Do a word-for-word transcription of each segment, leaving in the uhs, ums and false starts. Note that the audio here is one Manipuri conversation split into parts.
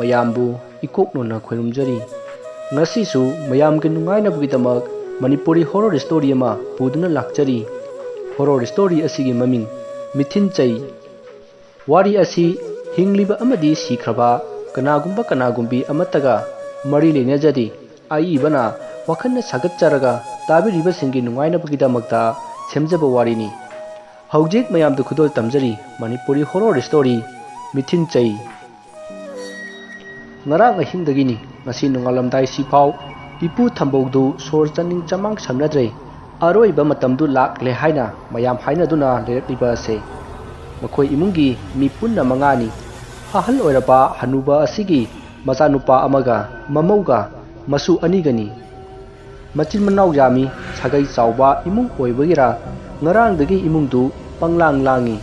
ꯃꯌꯥꯝꯕꯨ ꯏꯀꯣꯛ ꯅꯣꯟꯅ ꯈꯣꯏꯔꯨꯝꯖꯔꯤ꯫ ꯉꯁꯤꯁꯨ ꯃꯌꯥꯝꯒꯤ ꯅꯨꯡꯉꯥꯏꯅꯕꯒꯤꯗꯃꯛ ꯃꯅꯤꯄꯨꯔꯤ horror story ꯑꯃ ꯄꯨꯗꯨꯅ ꯂꯥꯛꯆꯔꯤ꯫ Horror story ꯑꯁꯤꯒꯤ ꯃꯃꯤꯡ ꯃꯤꯊꯤꯟ ꯆꯩ꯫ ꯋꯥꯔꯤ ꯑꯁꯤ ꯍꯤꯡꯂꯤꯕ ꯑꯃꯗꯤ ꯁꯤꯈ꯭ꯔꯕ ꯀꯅꯥꯒꯨꯝꯕ ꯀꯅꯥꯒꯨꯝꯕꯤ ꯑꯃꯠꯇꯒ ꯃꯔꯤ ꯂꯩꯅꯖꯗꯦ꯫ ꯑꯏꯕꯅ ꯋꯥꯈꯜꯅ ꯁꯥꯒꯠꯆꯔꯒ ꯇꯥꯕꯤꯔꯤꯕꯁꯤꯡꯒꯤ ꯅꯨꯡꯉꯥꯏꯅꯕꯒꯤꯗꯃꯛꯇ ꯁꯦꯝꯖꯕ ꯋꯥꯔꯤꯅꯤ꯫ ꯍꯧꯖꯤꯛ ꯃꯌꯥꯝꯗ ꯈꯨꯗꯣꯜ ꯇꯝꯖꯔꯤ ꯃꯅꯤꯄꯨꯔꯤ horror story ꯃꯤꯊꯤꯟ ꯆꯩ꯫ ꯉꯔꯥꯡ ꯑꯍꯤꯡꯗꯒꯤꯅꯤ ꯉꯁꯤ ꯅꯣꯡꯉꯥꯜꯂꯝꯗꯥꯏ ꯁꯤꯐꯥꯎ ꯏꯄꯨ ꯊꯝꯕꯧꯗꯨ ꯁꯣꯔ ꯆꯥꯅꯤꯡ ꯆꯃꯥꯡ ꯁꯝꯅꯗ꯭ꯔꯦ꯫ ꯑꯔꯣꯏꯕ ꯃꯇꯝꯗꯨ ꯂꯥꯛꯂꯦ ꯍꯥꯏꯅ ꯃꯌꯥꯝ ꯍꯥꯏꯅꯗꯨꯅ ꯂꯩꯔꯛꯂꯤꯕ ꯑꯁꯦ꯫ ꯃꯈꯣꯏ ꯏꯃꯨꯡꯒꯤ ꯃꯤ ꯄꯨꯟꯅ ꯃꯉꯥꯅꯤ꯫ ꯑꯍꯜ ꯑꯣꯏꯔꯕ ꯍꯅꯨꯕ ꯑꯁꯤꯒꯤ ꯃꯆꯥꯅꯨꯄꯥ ꯑꯃꯒ ꯃꯃꯧꯒ ꯃꯁꯨ ꯑꯅꯤꯒꯅꯤ꯫ ꯃꯆꯤꯟ ꯃꯅꯥꯎ ꯌꯥꯝꯃꯤ꯫ ꯁꯥꯒꯩ ꯆꯥꯎꯕ ꯏꯃꯨꯡ ꯑꯣꯏꯕꯒꯤꯔꯥ ꯉꯔꯥꯡꯗꯒꯤ ꯏꯃꯨꯡꯗꯨ ꯄꯪꯂꯥꯡ ꯂꯥꯡꯉꯤ꯫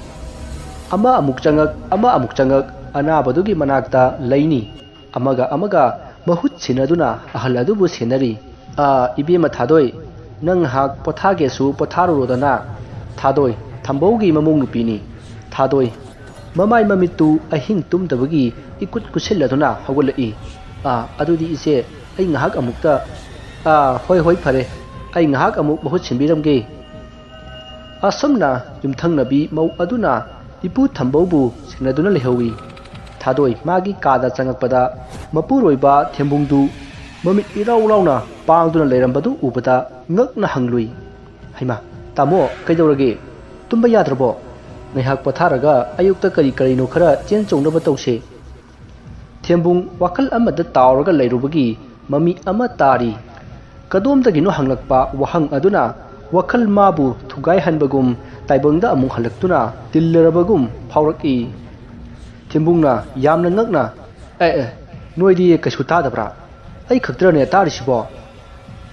ꯑꯃ ꯑꯃꯨꯛ ꯆꯪꯉꯛ, ꯑꯃ ꯑꯃꯨꯛ ꯆꯪꯉꯛ, ꯑꯅꯥꯕꯗꯨꯒꯤ ꯃꯅꯥꯛꯇ ꯂꯩꯅꯤ꯫ ꯑꯃꯒ ꯑꯃꯒ ꯃꯍꯨꯠ ꯁꯤꯟꯅꯗꯨꯅ ꯑꯍꯜ ꯑꯗꯨꯕꯨ ꯁꯦꯟꯅꯔꯤ꯫ "ꯑꯥ, ꯏꯕꯦꯝꯃ ꯊꯥꯗꯣꯏ, ꯅꯪ ꯉꯥꯏꯍꯥꯛ ꯄꯣꯊꯥꯒꯦꯁꯨ ꯄꯣꯊꯥꯔꯨꯔꯣꯗꯅ꯫" ꯊꯥꯗꯣꯏ, ꯊꯝꯕꯧꯒꯤ ꯃꯃꯧ ꯅꯨꯄꯤꯅꯤ꯫ ꯊꯥꯗꯣꯏ, ꯃꯃꯥꯏ ꯃꯃꯤꯠꯇꯨ ꯑꯍꯤꯡ ꯇꯨꯝꯗꯕꯒꯤ ꯏꯀꯨꯠ ꯀꯨꯠꯁꯤꯜꯂꯗꯨꯅ ꯍꯧꯒꯠꯂꯛꯏ꯫ "ꯑꯥ, ꯑꯗꯨꯗꯤ ꯏꯆꯦ, ꯑꯩ ꯉꯥꯏꯍꯥꯛ ꯑꯃꯨꯛꯇ꯫" "ꯑꯥ, ꯍꯣꯏ, ꯍꯣꯏ, ꯐꯔꯦ꯫ ꯑꯩ ꯉꯥꯏꯍꯥꯛ ꯑꯃꯨꯛ ꯃꯍꯨꯠ ꯁꯤꯟꯕꯤꯔꯝꯒꯦ꯫" ꯑꯁꯨꯝꯅ ꯌꯨꯝꯊꯪꯅꯕꯤ ꯃꯧ ꯑꯗꯨꯅ ꯏꯄꯨ ꯊꯝꯕꯧꯕꯨ ꯁꯦꯟꯅꯗꯨꯅ ꯂꯩꯍꯧꯏ꯫ ꯊꯥꯗꯣꯏ ꯃꯥꯒꯤ ꯀꯥꯗ ꯆꯪꯉꯛꯄꯗ ꯃꯄꯨꯔꯣꯏꯕ ꯊꯦꯝꯕꯨꯡꯗꯨ ꯃꯃꯤꯠ ꯏꯔꯥꯎ ꯂꯥꯎꯅ ꯄꯥꯡꯗꯨꯅ ꯂꯩꯔꯝꯕꯗꯨ ꯎꯕꯗ ꯉꯛꯅ ꯍꯪꯂꯨꯏ, "ꯍꯩꯃꯥ, ꯇꯥꯃꯣ, ꯀꯩꯗꯧꯔꯒꯦ? ꯇꯨꯝꯕ ꯌꯥꯗ꯭ꯔꯕꯣ? ꯉꯥꯏꯍꯥꯛ ꯄꯣꯊꯥꯔꯒ ꯑꯌꯨꯛꯇ ꯀꯔꯤ ꯀꯔꯤꯅꯣ ꯈꯔ ꯆꯦꯟ ꯆꯣꯡꯅꯕ ꯇꯧꯁꯦ꯫" ꯊꯦꯝꯕꯨꯡ ꯋꯥꯈꯜ ꯑꯃꯗ ꯇꯥꯎꯔꯒ ꯂꯩꯔꯨꯕꯒꯤ ꯃꯃꯤ ꯑꯃ ꯇꯥꯔꯤ꯫ ꯀꯗꯣꯝꯗꯒꯤꯅꯣ ꯍꯪꯂꯛꯄ ꯋꯥꯍꯪ ꯑꯗꯨꯅ ꯋꯥꯈꯜ ꯃꯥꯕꯨ ꯊꯨꯒꯥꯏꯍꯟꯕꯒꯨꯝ ꯇꯥꯏꯕꯪꯗ ꯑꯃꯨꯛ ꯍꯜꯂꯛꯇꯨꯅ ꯇꯤꯜꯂꯔꯕꯒꯨꯝ ꯐꯥꯎꯔꯛꯏ꯫ ꯊꯦꯝꯕꯨꯡꯅ ꯌꯥꯝꯅ ꯉꯛꯅ, "ꯑꯦ, ꯑꯦ, ꯅꯣꯏꯗꯤ ꯀꯩꯁꯨ ꯇꯥꯗꯕ꯭ꯔꯥ? ꯑꯩ ꯈꯛꯇꯔꯅꯦ ꯇꯥꯔꯤꯁꯤꯕꯣ?"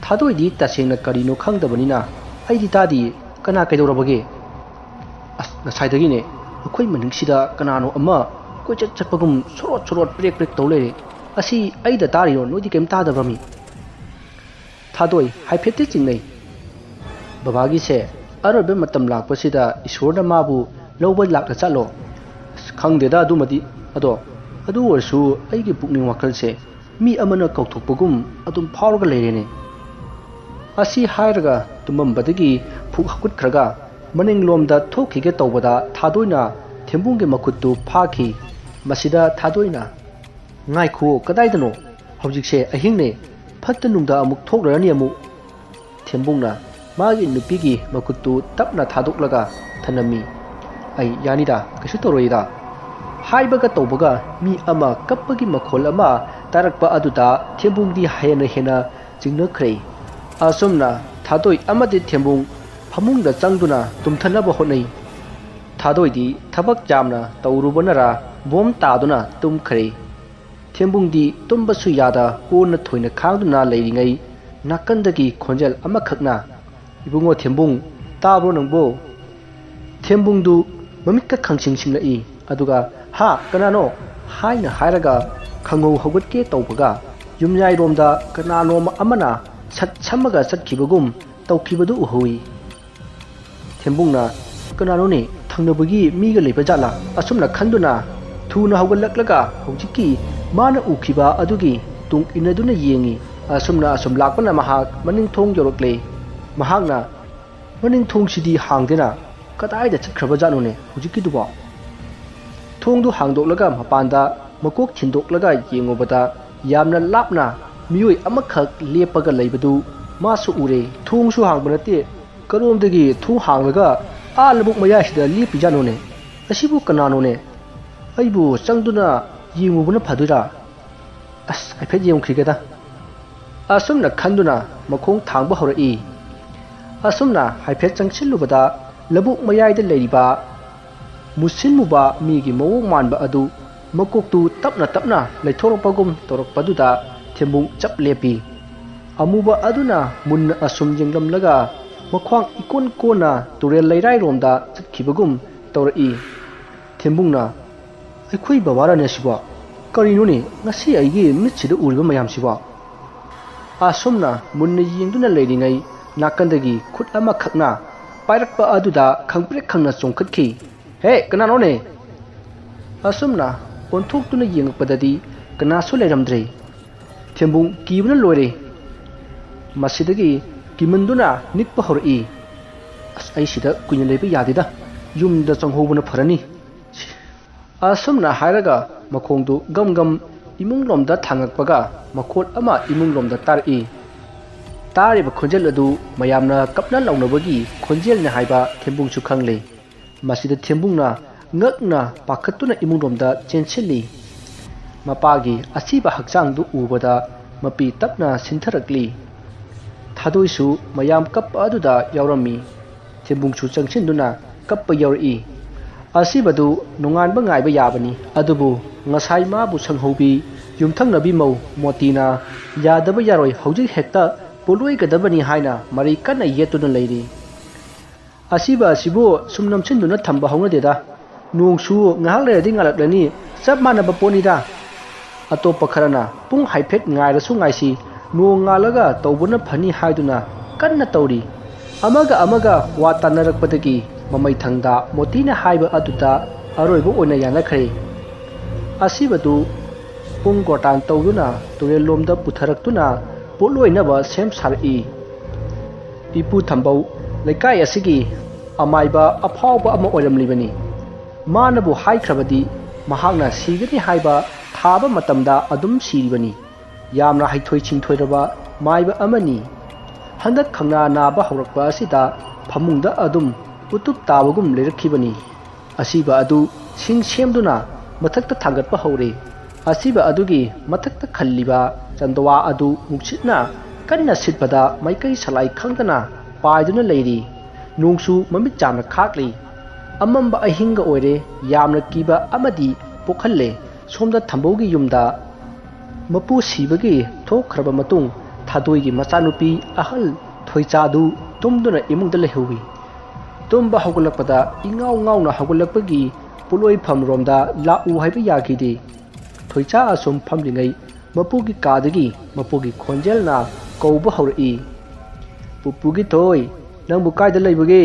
ꯊꯥꯗꯣꯏꯗꯤ ꯇꯁꯦꯡꯅ ꯀꯔꯤꯅꯣ ꯈꯪꯗꯕꯅꯤꯅ, "ꯑꯩꯗꯤ ꯇꯥꯗꯤꯌꯦ, ꯀꯅꯥ ꯀꯩꯗꯧꯔꯕꯒꯦ?" "ꯑꯁ, ꯉꯁꯥꯏꯗꯒꯤꯅꯦ ꯑꯩꯈꯣꯏ ꯃꯅꯤꯡꯁꯤꯗ ꯀꯅꯥꯅꯣ ꯑꯃ ꯀꯣꯏꯆꯠ ꯆꯠꯄꯒꯨꯝ ꯁꯣꯔꯣꯠ ꯁꯣꯔꯣꯠ ꯄ꯭ꯔꯦꯛ ꯄ꯭ꯔꯦꯛ ꯇꯧ ꯂꯩꯔꯦ꯫ ꯑꯁꯤ ꯑꯩꯗ ꯇꯥꯔꯤꯔꯣ? ꯅꯣꯏꯗꯤ ꯀꯩꯝ ꯇꯥꯗꯕ꯭ꯔꯃꯤ?" ꯊꯥꯗꯣꯏ ꯍꯥꯏꯐꯦꯠꯇꯤ ꯆꯤꯡꯅꯩ꯫ "ꯕꯕꯥꯒꯤꯁꯦ ꯑꯔꯣꯏꯕ ꯃꯇꯝ ꯂꯥꯛꯄꯁꯤꯗ ꯏꯁꯣꯔꯅ ꯃꯥꯕꯨ ꯂꯧꯕ ꯂꯥꯛꯂ ꯆꯠꯂꯣ?" "ꯑꯁ, ꯈꯪꯗꯦꯗ ꯑꯗꯨꯃꯗꯤ꯫ ꯑꯗꯣ ꯑꯗꯨ ꯑꯣꯏꯔꯁꯨ ꯑꯩꯒꯤ ꯄꯨꯛꯅꯤꯡ ꯋꯥꯈꯜꯁꯦ ꯃꯤ ꯑꯃꯅ ꯀꯧꯊꯣꯛꯄꯒꯨꯝ ꯑꯗꯨꯝ ꯐꯥꯎꯔꯒ ꯂꯩꯔꯦꯅꯦ꯫ ꯑꯁꯤ ꯍꯥꯏꯔꯒ ꯇꯨꯝꯃꯝꯕꯗꯒꯤ ꯐꯨꯛ ꯍꯧꯒꯠꯈ꯭ꯔꯒ ꯃꯅꯤꯡꯂꯣꯝꯗ ꯊꯣꯛꯈꯤꯒꯦ ꯇꯧꯕꯗ ꯊꯥꯗꯣꯏꯅ ꯊꯦꯝꯕꯨꯡꯒꯤ ꯃꯈꯨꯠꯇꯨ ꯐꯥꯈꯤ꯫ ꯃꯁꯤꯗ ꯊꯥꯗꯣꯏꯅ, "ꯉꯥꯏꯈꯨꯑꯣ, ꯀꯗꯥꯏꯗꯅꯣ? ꯍꯧꯖꯤꯛꯁꯦ ꯑꯍꯤꯡꯅꯦ, ꯐꯠꯇ ꯅꯨꯡꯗ ꯑꯃꯨꯛ ꯊꯣꯛꯂꯔꯅꯤ ꯑꯃꯨꯛ"꯫ ꯊꯦꯝꯕꯨꯡꯅ ꯃꯥꯒꯤ ꯅꯨꯄꯤꯒꯤ ꯃꯈꯨꯠꯇꯨ ꯇꯞꯅ ꯊꯥꯗꯣꯛꯂꯒ ꯊꯅꯝꯃꯤ꯫ "ꯑꯩ ꯌꯥꯅꯤꯗ, ꯀꯩꯁꯨ ꯇꯧꯔꯣꯏꯗ"꯫ ꯍꯥꯏꯕꯒ ꯇꯧꯕꯒ ꯃꯤ ꯑꯃ ꯀꯞꯄꯒꯤ ꯃꯈꯣꯜ ꯑꯃ ꯇꯥꯔꯛꯄ ꯑꯗꯨꯗ ꯊꯦꯝꯕꯨꯡꯗꯤ ꯍꯦꯟꯅ ꯍꯦꯟꯅ ꯆꯤꯡꯅꯈ꯭ꯔꯦ꯫ ꯑꯁꯨꯝꯅ ꯊꯥꯗꯣꯏ ꯑꯃꯗꯤ ꯊꯦꯝꯕꯨꯡ ꯐꯃꯨꯡꯗ ꯆꯪꯗꯨꯅ ꯇꯨꯝꯊꯅꯕ ꯍꯣꯠꯅꯩ꯫ ꯊꯥꯗꯣꯏꯗꯤ ꯊꯕꯛ ꯌꯥꯝꯅ ꯇꯧꯔꯨꯕꯅꯔꯥ ꯕꯣꯝ ꯇꯥꯗꯨꯅ ꯇꯨꯝꯈ꯭ꯔꯦ꯫ ꯊꯦꯝꯕꯨꯡꯗꯤ ꯇꯨꯝꯕꯁꯨ ꯌꯥꯗ ꯀꯣꯟꯅ ꯊꯣꯏꯅ ꯈꯥꯡꯗꯨꯅ ꯂꯩꯔꯤꯉꯩ ꯅꯥꯀꯟꯗꯒꯤ ꯈꯣꯟꯖꯦꯜ ꯑꯃꯈꯛꯅ, "ꯏꯕꯨꯡꯉꯣ ꯊꯦꯝꯕꯨꯡ, ꯇꯥꯕ꯭ꯔꯣ ꯅꯪꯕꯣ?" ꯊꯦꯝꯕꯨꯡꯗꯨ ꯃꯃꯤꯠꯇ ꯈꯪꯁꯤꯡ ꯁꯤꯡꯂꯛꯏ꯫ ꯑꯗꯨꯒ, "ꯍꯥ, ꯀꯅꯥꯅꯣ?" ꯍꯥꯏꯅ ꯍꯥꯏꯔꯒ ꯈꯪꯍꯧ ꯍꯧꯒꯠꯀꯦ ꯇꯧꯕꯒ ꯌꯨꯝꯌꯥꯏꯔꯣꯝꯗ ꯀꯅꯥꯅꯣ ꯑꯃꯅ ꯁꯠ ꯁꯝꯃꯒ ꯆꯠꯈꯤꯕꯒꯨꯝ ꯇꯧꯈꯤꯕꯗꯨ ꯎꯍꯧꯏ꯫ ꯊꯦꯝꯕꯨꯡꯅ, "ꯀꯅꯥꯅꯣꯅꯦ? ꯊꯪꯅꯕꯒꯤ ꯃꯤꯒ ꯂꯩꯕ ꯖꯥꯠꯂꯥ?" ꯑꯁꯨꯝꯅ ꯈꯟꯗꯨꯅ ꯊꯨꯅ ꯍꯧꯒꯠꯂꯛꯂꯒ ꯍꯧꯖꯤꯛꯀꯤ ꯃꯥꯅ ꯎꯈꯤꯕ ꯑꯗꯨꯒꯤ ꯇꯨꯡ ꯏꯟꯅꯗꯨꯅ ꯌꯦꯡꯉꯤ꯫ ꯑꯁꯨꯝꯅ ꯑꯁꯨꯝ ꯂꯥꯛꯄꯅ ꯃꯍꯥꯛ ꯃꯅꯤꯡ ꯊꯣꯡ ꯌꯧꯔꯛꯂꯦ꯫ ꯃꯍꯥꯛꯅ, "ꯃꯅꯤꯡ ꯊꯣꯡꯁꯤꯗꯤ ꯍꯥꯡꯗꯦꯅ, ꯀꯗꯥꯏꯗ ꯆꯠꯈ꯭ꯔꯕ ꯖꯥꯠꯅꯣꯅꯦ ꯍꯧꯖꯤꯛꯀꯤꯗꯨꯕꯣ?" ꯊꯣꯡꯗꯨ ꯍꯥꯡꯗꯣꯛꯂꯒ ꯃꯄꯥꯟꯗ ꯃꯀꯣꯛ ꯊꯤꯟꯗꯣꯛꯂꯒ ꯌꯦꯡꯉꯨꯕꯗ ꯌꯥꯝꯅ ꯂꯥꯞꯅ ꯃꯤꯑꯣꯏ ꯑꯃꯈꯛ ꯂꯦꯞꯄꯒ ꯂꯩꯕꯗꯨ ꯃꯥꯁꯨ ꯎꯔꯦ꯫ ꯊꯣꯡꯁꯨ ꯍꯥꯡꯕ ꯅꯠꯇꯦ, ꯀꯔꯣꯝꯗꯒꯤ ꯊꯣꯡ ꯍꯥꯡꯂꯒ ꯑꯥ ꯂꯧꯕꯨꯛ ꯃꯌꯥꯏꯁꯤꯗ ꯂꯦꯞꯄꯤꯖꯥꯠꯅꯣꯅꯦ? ꯑꯁꯤꯕꯨ ꯀꯅꯥꯅꯣꯅꯦ? ꯑꯩꯕꯨ ꯆꯪꯗꯨꯅ ꯌꯦꯡꯉꯨꯕꯅ ꯐꯗꯣꯏꯔꯥ? ꯑꯁ, ꯍꯥꯏꯐꯦꯠ ꯌꯦꯡꯉꯨꯈꯤꯒꯦꯗ꯫ ꯑꯁꯨꯝꯅ ꯈꯟꯗꯨꯅ ꯃꯈꯣꯡ ꯊꯥꯡꯕ ꯍꯧꯔꯛꯏ꯫ ꯑꯁꯨꯝꯅ ꯍꯥꯏꯐꯦꯠ ꯆꯪꯁꯤꯜꯂꯨꯕꯗ ꯂꯧꯕꯨꯛ ꯃꯌꯥꯏꯗ ꯂꯩꯔꯤꯕ ꯃꯨꯁꯤꯟ ꯃꯨꯕ ꯃꯤꯒꯤ ꯃꯑꯣꯡ ꯃꯥꯟꯕ ꯑꯗꯨ ꯃꯀꯣꯛꯇꯨ ꯇꯞꯅ ꯇꯞꯅ ꯂꯩꯊꯣꯔꯛꯄꯒꯨꯝ ꯇꯧꯔꯛꯄꯗꯨꯗ ꯊꯦꯝꯕꯨꯡ ꯆꯞ ꯂꯦꯞꯄꯤ꯫ ꯑꯃꯨꯕ ꯑꯗꯨꯅ ꯃꯨꯟꯅ ꯑꯁꯨꯝ ꯌꯦꯡꯂꯝꯂꯒ ꯃꯈ꯭ꯋꯥꯡ ꯏꯀꯣꯟ ꯀꯣꯟꯅ ꯇꯨꯔꯦꯜ ꯂꯩꯔꯥꯏꯔꯣꯝꯗ ꯆꯠꯈꯤꯕꯒꯨꯝ ꯇꯧꯔꯛꯏ꯫ ꯊꯦꯝꯕꯨꯡꯅ, "ꯑꯩꯈꯣꯏ ꯕꯕꯥꯔꯅꯦ ꯁꯤꯕꯣ? ꯀꯔꯤꯅꯣꯅꯦ ꯉꯁꯤ ꯑꯩꯒꯤ ꯃꯤꯠꯁꯤꯗ ꯎꯔꯤꯕ ꯃꯌꯥꯝꯁꯤꯕꯣ?" ꯑꯁꯨꯝꯅ ꯃꯨꯟꯅ ꯌꯦꯡꯗꯨꯅ ꯂꯩꯔꯤꯉꯩ ꯅꯥꯀꯟꯗꯒꯤ ꯈꯨꯠ ꯑꯃꯈꯛꯅ ꯄꯥꯏꯔꯛꯄ ꯑꯗꯨꯗ ꯈꯪꯄ꯭ꯔꯦꯛ ꯈꯪꯅ ꯆꯣꯡꯈꯠꯈꯤ꯫ "ꯍꯦ, ꯀꯅꯥꯅꯣꯅꯦ?" ꯑꯁꯨꯝꯅ ꯑꯣꯟꯊꯣꯛꯇꯨꯅ ꯌꯦꯡꯉꯛꯄꯗꯗꯤ ꯀꯅꯥꯁꯨ ꯂꯩꯔꯝꯗ꯭ꯔꯦ꯫ ꯊꯦꯝꯕꯨꯡ ꯀꯤꯕꯅ ꯂꯣꯏꯔꯦ꯫ ꯃꯁꯤꯗꯒꯤ ꯀꯤꯃꯟꯗꯨꯅ ꯅꯤꯛꯄ ꯍꯧꯔꯛꯏ꯫ "ꯑꯁ, ꯑꯩ ꯁꯤꯗ ꯀꯨꯏꯅ ꯂꯩꯕ ꯌꯥꯗꯦꯗ, ꯌꯨꯝꯗ ꯆꯪꯍꯧꯕꯅ ꯐꯔꯅꯤ꯫" ꯑꯁꯨꯝꯅ ꯍꯥꯏꯔꯒ ꯃꯈꯣꯡꯗꯨ ꯒꯝ ꯒꯝ ꯏꯃꯨꯡꯂꯣꯝꯗ ꯊꯥꯡꯉꯛꯄꯒ ꯃꯈꯣꯜ ꯑꯃ ꯏꯃꯨꯡꯂꯣꯝꯗ ꯇꯥꯔꯛꯏ꯫ ꯇꯥꯔꯤꯕ ꯈꯣꯟꯖꯦꯜ ꯑꯗꯨ ꯃꯌꯥꯝꯅ ꯀꯞꯅ ꯂꯥꯎꯅꯕꯒꯤ ꯈꯣꯟꯖꯦꯜꯅꯤ ꯍꯥꯏꯕ ꯊꯦꯝꯕꯨꯡꯁꯨ ꯈꯪꯂꯦ꯫ ꯃꯁꯤꯗ ꯊꯦꯝꯕꯨꯡꯅ ꯉꯛꯅ ꯄꯥꯈꯠꯇꯨꯅ ꯏꯃꯨꯡꯂꯣꯝꯗ ꯆꯦꯟꯁꯤꯜꯂꯤ꯫ ꯃꯄꯥꯒꯤ ꯑꯁꯤꯕ ꯍꯛꯆꯥꯡꯗꯨ ꯎꯕꯗ ꯃꯄꯤ ꯇꯞꯅ ꯁꯤꯟꯊꯔꯛꯂꯤ꯫ ꯊꯥꯗꯣꯏꯁꯨ ꯃꯌꯥꯝ ꯀꯞꯄ ꯑꯗꯨꯗ ꯌꯥꯎꯔꯝꯃꯤ꯫ ꯊꯦꯝꯕꯨꯡꯁꯨ ꯆꯪꯁꯤꯟꯗꯨꯅ ꯀꯞꯄ ꯌꯥꯎꯔꯛꯏ꯫ ꯑꯁꯤꯕꯗꯨ ꯅꯣꯡꯉꯥꯟꯕ ꯉꯥꯏꯕ ꯌꯥꯕꯅꯤ, ꯑꯗꯨꯕꯨ ꯉꯁꯥꯏ ꯃꯥꯕꯨ ꯁꯪꯍꯧꯕꯤ ꯌꯨꯝꯊꯪꯅꯕꯤ ꯃꯧ ꯃꯣꯇꯤꯅ "ꯌꯥꯗꯕ ꯌꯥꯔꯣꯏ, ꯍꯧꯖꯤꯛ ꯍꯦꯛꯇ ꯄꯣꯠꯂꯣꯏꯒꯗꯕꯅꯤ" ꯍꯥꯏꯅ ꯃꯔꯩ ꯀꯟꯅ ꯌꯦꯠꯇꯨꯅ ꯂꯩꯔꯤ꯫ "ꯑꯁꯤꯕ ꯑꯁꯤꯕꯨ ꯁꯨꯝ ꯅꯝꯁꯤꯟꯗꯨꯅ ꯊꯝꯕ ꯍꯧꯅꯗꯦꯗ꯫ ꯅꯣꯡꯁꯨ ꯉꯥꯏꯍꯥꯛ ꯂꯩꯔꯗꯤ ꯉꯥꯜꯂꯛꯂꯅꯤ, ꯆꯞ ꯃꯥꯟꯅꯕ ꯄꯣꯠꯅꯤꯗ꯫" ꯑꯇꯣꯞꯄ ꯈꯔꯅ "ꯄꯨꯡ ꯍꯥꯏꯐꯦꯠ ꯉꯥꯏꯔꯁꯨ ꯉꯥꯏꯁꯤ, ꯅꯣꯡ ꯉꯥꯜꯂꯒ ꯇꯧꯕꯅ ꯐꯅꯤ" ꯍꯥꯏꯗꯨꯅ ꯀꯟꯅ ꯇꯧꯔꯤ꯫ ꯑꯃꯒ ꯑꯃꯒ ꯋꯥ ꯇꯥꯟꯅꯔꯛꯄꯗꯒꯤ ꯃꯃꯩ ꯊꯪꯗ ꯃꯣꯇꯤꯅ ꯍꯥꯏꯕ ꯑꯗꯨꯗ ꯑꯔꯣꯏꯕ ꯑꯣꯏꯅ ꯌꯥꯅꯈ꯭ꯔꯦ꯫ ꯑꯁꯤꯕꯗꯨ ꯄꯨꯡ ꯒꯣꯇꯥꯟ ꯇꯧꯗꯨꯅ ꯇꯨꯔꯦꯜꯂꯣꯝꯗ ꯄꯨꯊꯔꯛꯇꯨꯅ ꯄꯣꯠꯂꯣꯏꯅꯕ ꯁꯦꯝ ꯁꯥꯔꯛꯏ꯫ ꯏꯄꯨ ꯊꯝꯕꯧ ꯂꯩꯀꯥꯏ ꯑꯁꯤꯒꯤ ꯑꯃꯥꯏꯕ ꯑꯐꯥꯎꯕ ꯑꯃ ꯑꯣꯏꯔꯝꯂꯤꯕꯅꯤ꯫ ꯃꯥꯅꯕꯨ ꯍꯥꯏꯈ꯭ꯔꯕꯗꯤ ꯃꯍꯥꯛꯅ ꯁꯤꯒꯅꯤ ꯍꯥꯏꯕ ꯊꯥꯕ ꯃꯇꯝꯗ ꯑꯗꯨꯝ ꯁꯤꯔꯤꯕꯅꯤ꯫ ꯌꯥꯝꯅ ꯍꯩꯊꯣꯏ ꯁꯤꯡꯊꯣꯏꯔꯕ ꯃꯥꯏꯕ ꯑꯃꯅꯤ꯫ ꯍꯟꯗꯛ ꯈꯪꯅꯥ ꯅꯥꯕ ꯍꯧꯔꯛꯄ ꯑꯁꯤꯗ ꯐꯃꯨꯡꯗ ꯑꯗꯨꯝ ꯎꯇꯨꯞ ꯇꯥꯕꯒꯨꯝ ꯂꯩꯔꯛꯈꯤꯕꯅꯤ꯫ ꯑꯁꯤꯕ ꯑꯗꯨ ꯁꯤꯡ ꯁꯦꯝꯗꯨꯅ ꯃꯊꯛꯇ ꯊꯥꯡꯒꯠꯄ ꯍꯧꯔꯦ꯫ ꯑꯁꯤꯕ ꯑꯗꯨꯒꯤ ꯃꯊꯛꯇ ꯈꯜꯂꯤꯕ ꯆꯟꯗꯋꯥ ꯑꯗꯨ ꯅꯨꯡꯁꯤꯠꯅ ꯀꯟꯅ ꯁꯤꯠꯄꯗ ꯃꯥꯏꯀꯩ ꯁꯂꯥꯏ ꯈꯪꯗꯅ ꯄꯥꯏꯗꯨꯅ ꯂꯩꯔꯤ꯫ ꯅꯣꯡꯁꯨ ꯃꯃꯤꯠ ꯆꯥꯝꯅ ꯈꯥꯛꯂꯤ꯫ ꯑꯃꯝꯕ ꯑꯍꯤꯡꯒ ꯑꯣꯏꯔꯦ꯫ ꯌꯥꯝꯅ ꯀꯤꯕ ꯑꯃꯗꯤ ꯄꯣꯛꯍꯜꯂꯦ꯫ ꯁꯣꯝꯗ ꯊꯝꯕꯧꯒꯤ ꯌꯨꯝꯗ ꯃꯄꯨ ꯁꯤꯕꯒꯤ ꯊꯣꯛꯈ꯭ꯔꯕ ꯃꯇꯨꯡ ꯊꯥꯗꯣꯏꯒꯤ ꯃꯆꯥꯅꯨꯄꯤ ꯑꯍꯜ ꯊꯣꯏꯆꯥꯗꯨ ꯇꯨꯝꯗꯨꯅ ꯏꯃꯨꯡꯗ ꯂꯩꯍꯧꯏ꯫ ꯇꯨꯝꯕ ꯍꯧꯒꯠꯂꯛꯄꯗ ꯏꯉꯥꯎ ꯉꯥꯎꯅ ꯍꯧꯒꯠꯂꯛꯄꯒꯤ ꯄꯣꯠꯂꯣꯏꯐꯝꯔꯣꯝꯗ ꯂꯥꯛꯎ ꯍꯥꯏꯕ ꯌꯥꯈꯤꯗꯦ꯫ ꯊꯣꯏꯆꯥ ꯑꯁꯨꯝ ꯐꯝꯂꯤꯉꯩ ꯃꯄꯨꯒꯤ ꯀꯥꯗꯒꯤ ꯃꯄꯨꯒꯤ ꯈꯣꯟꯖꯦꯜꯅ ꯀꯧꯕ ꯍꯧꯔꯛꯏ꯫ "ꯄꯨꯄꯨꯒꯤ ꯊꯣꯏ, ꯅꯪꯕꯨ ꯀꯥꯏꯗ ꯂꯩꯕꯒꯦ?"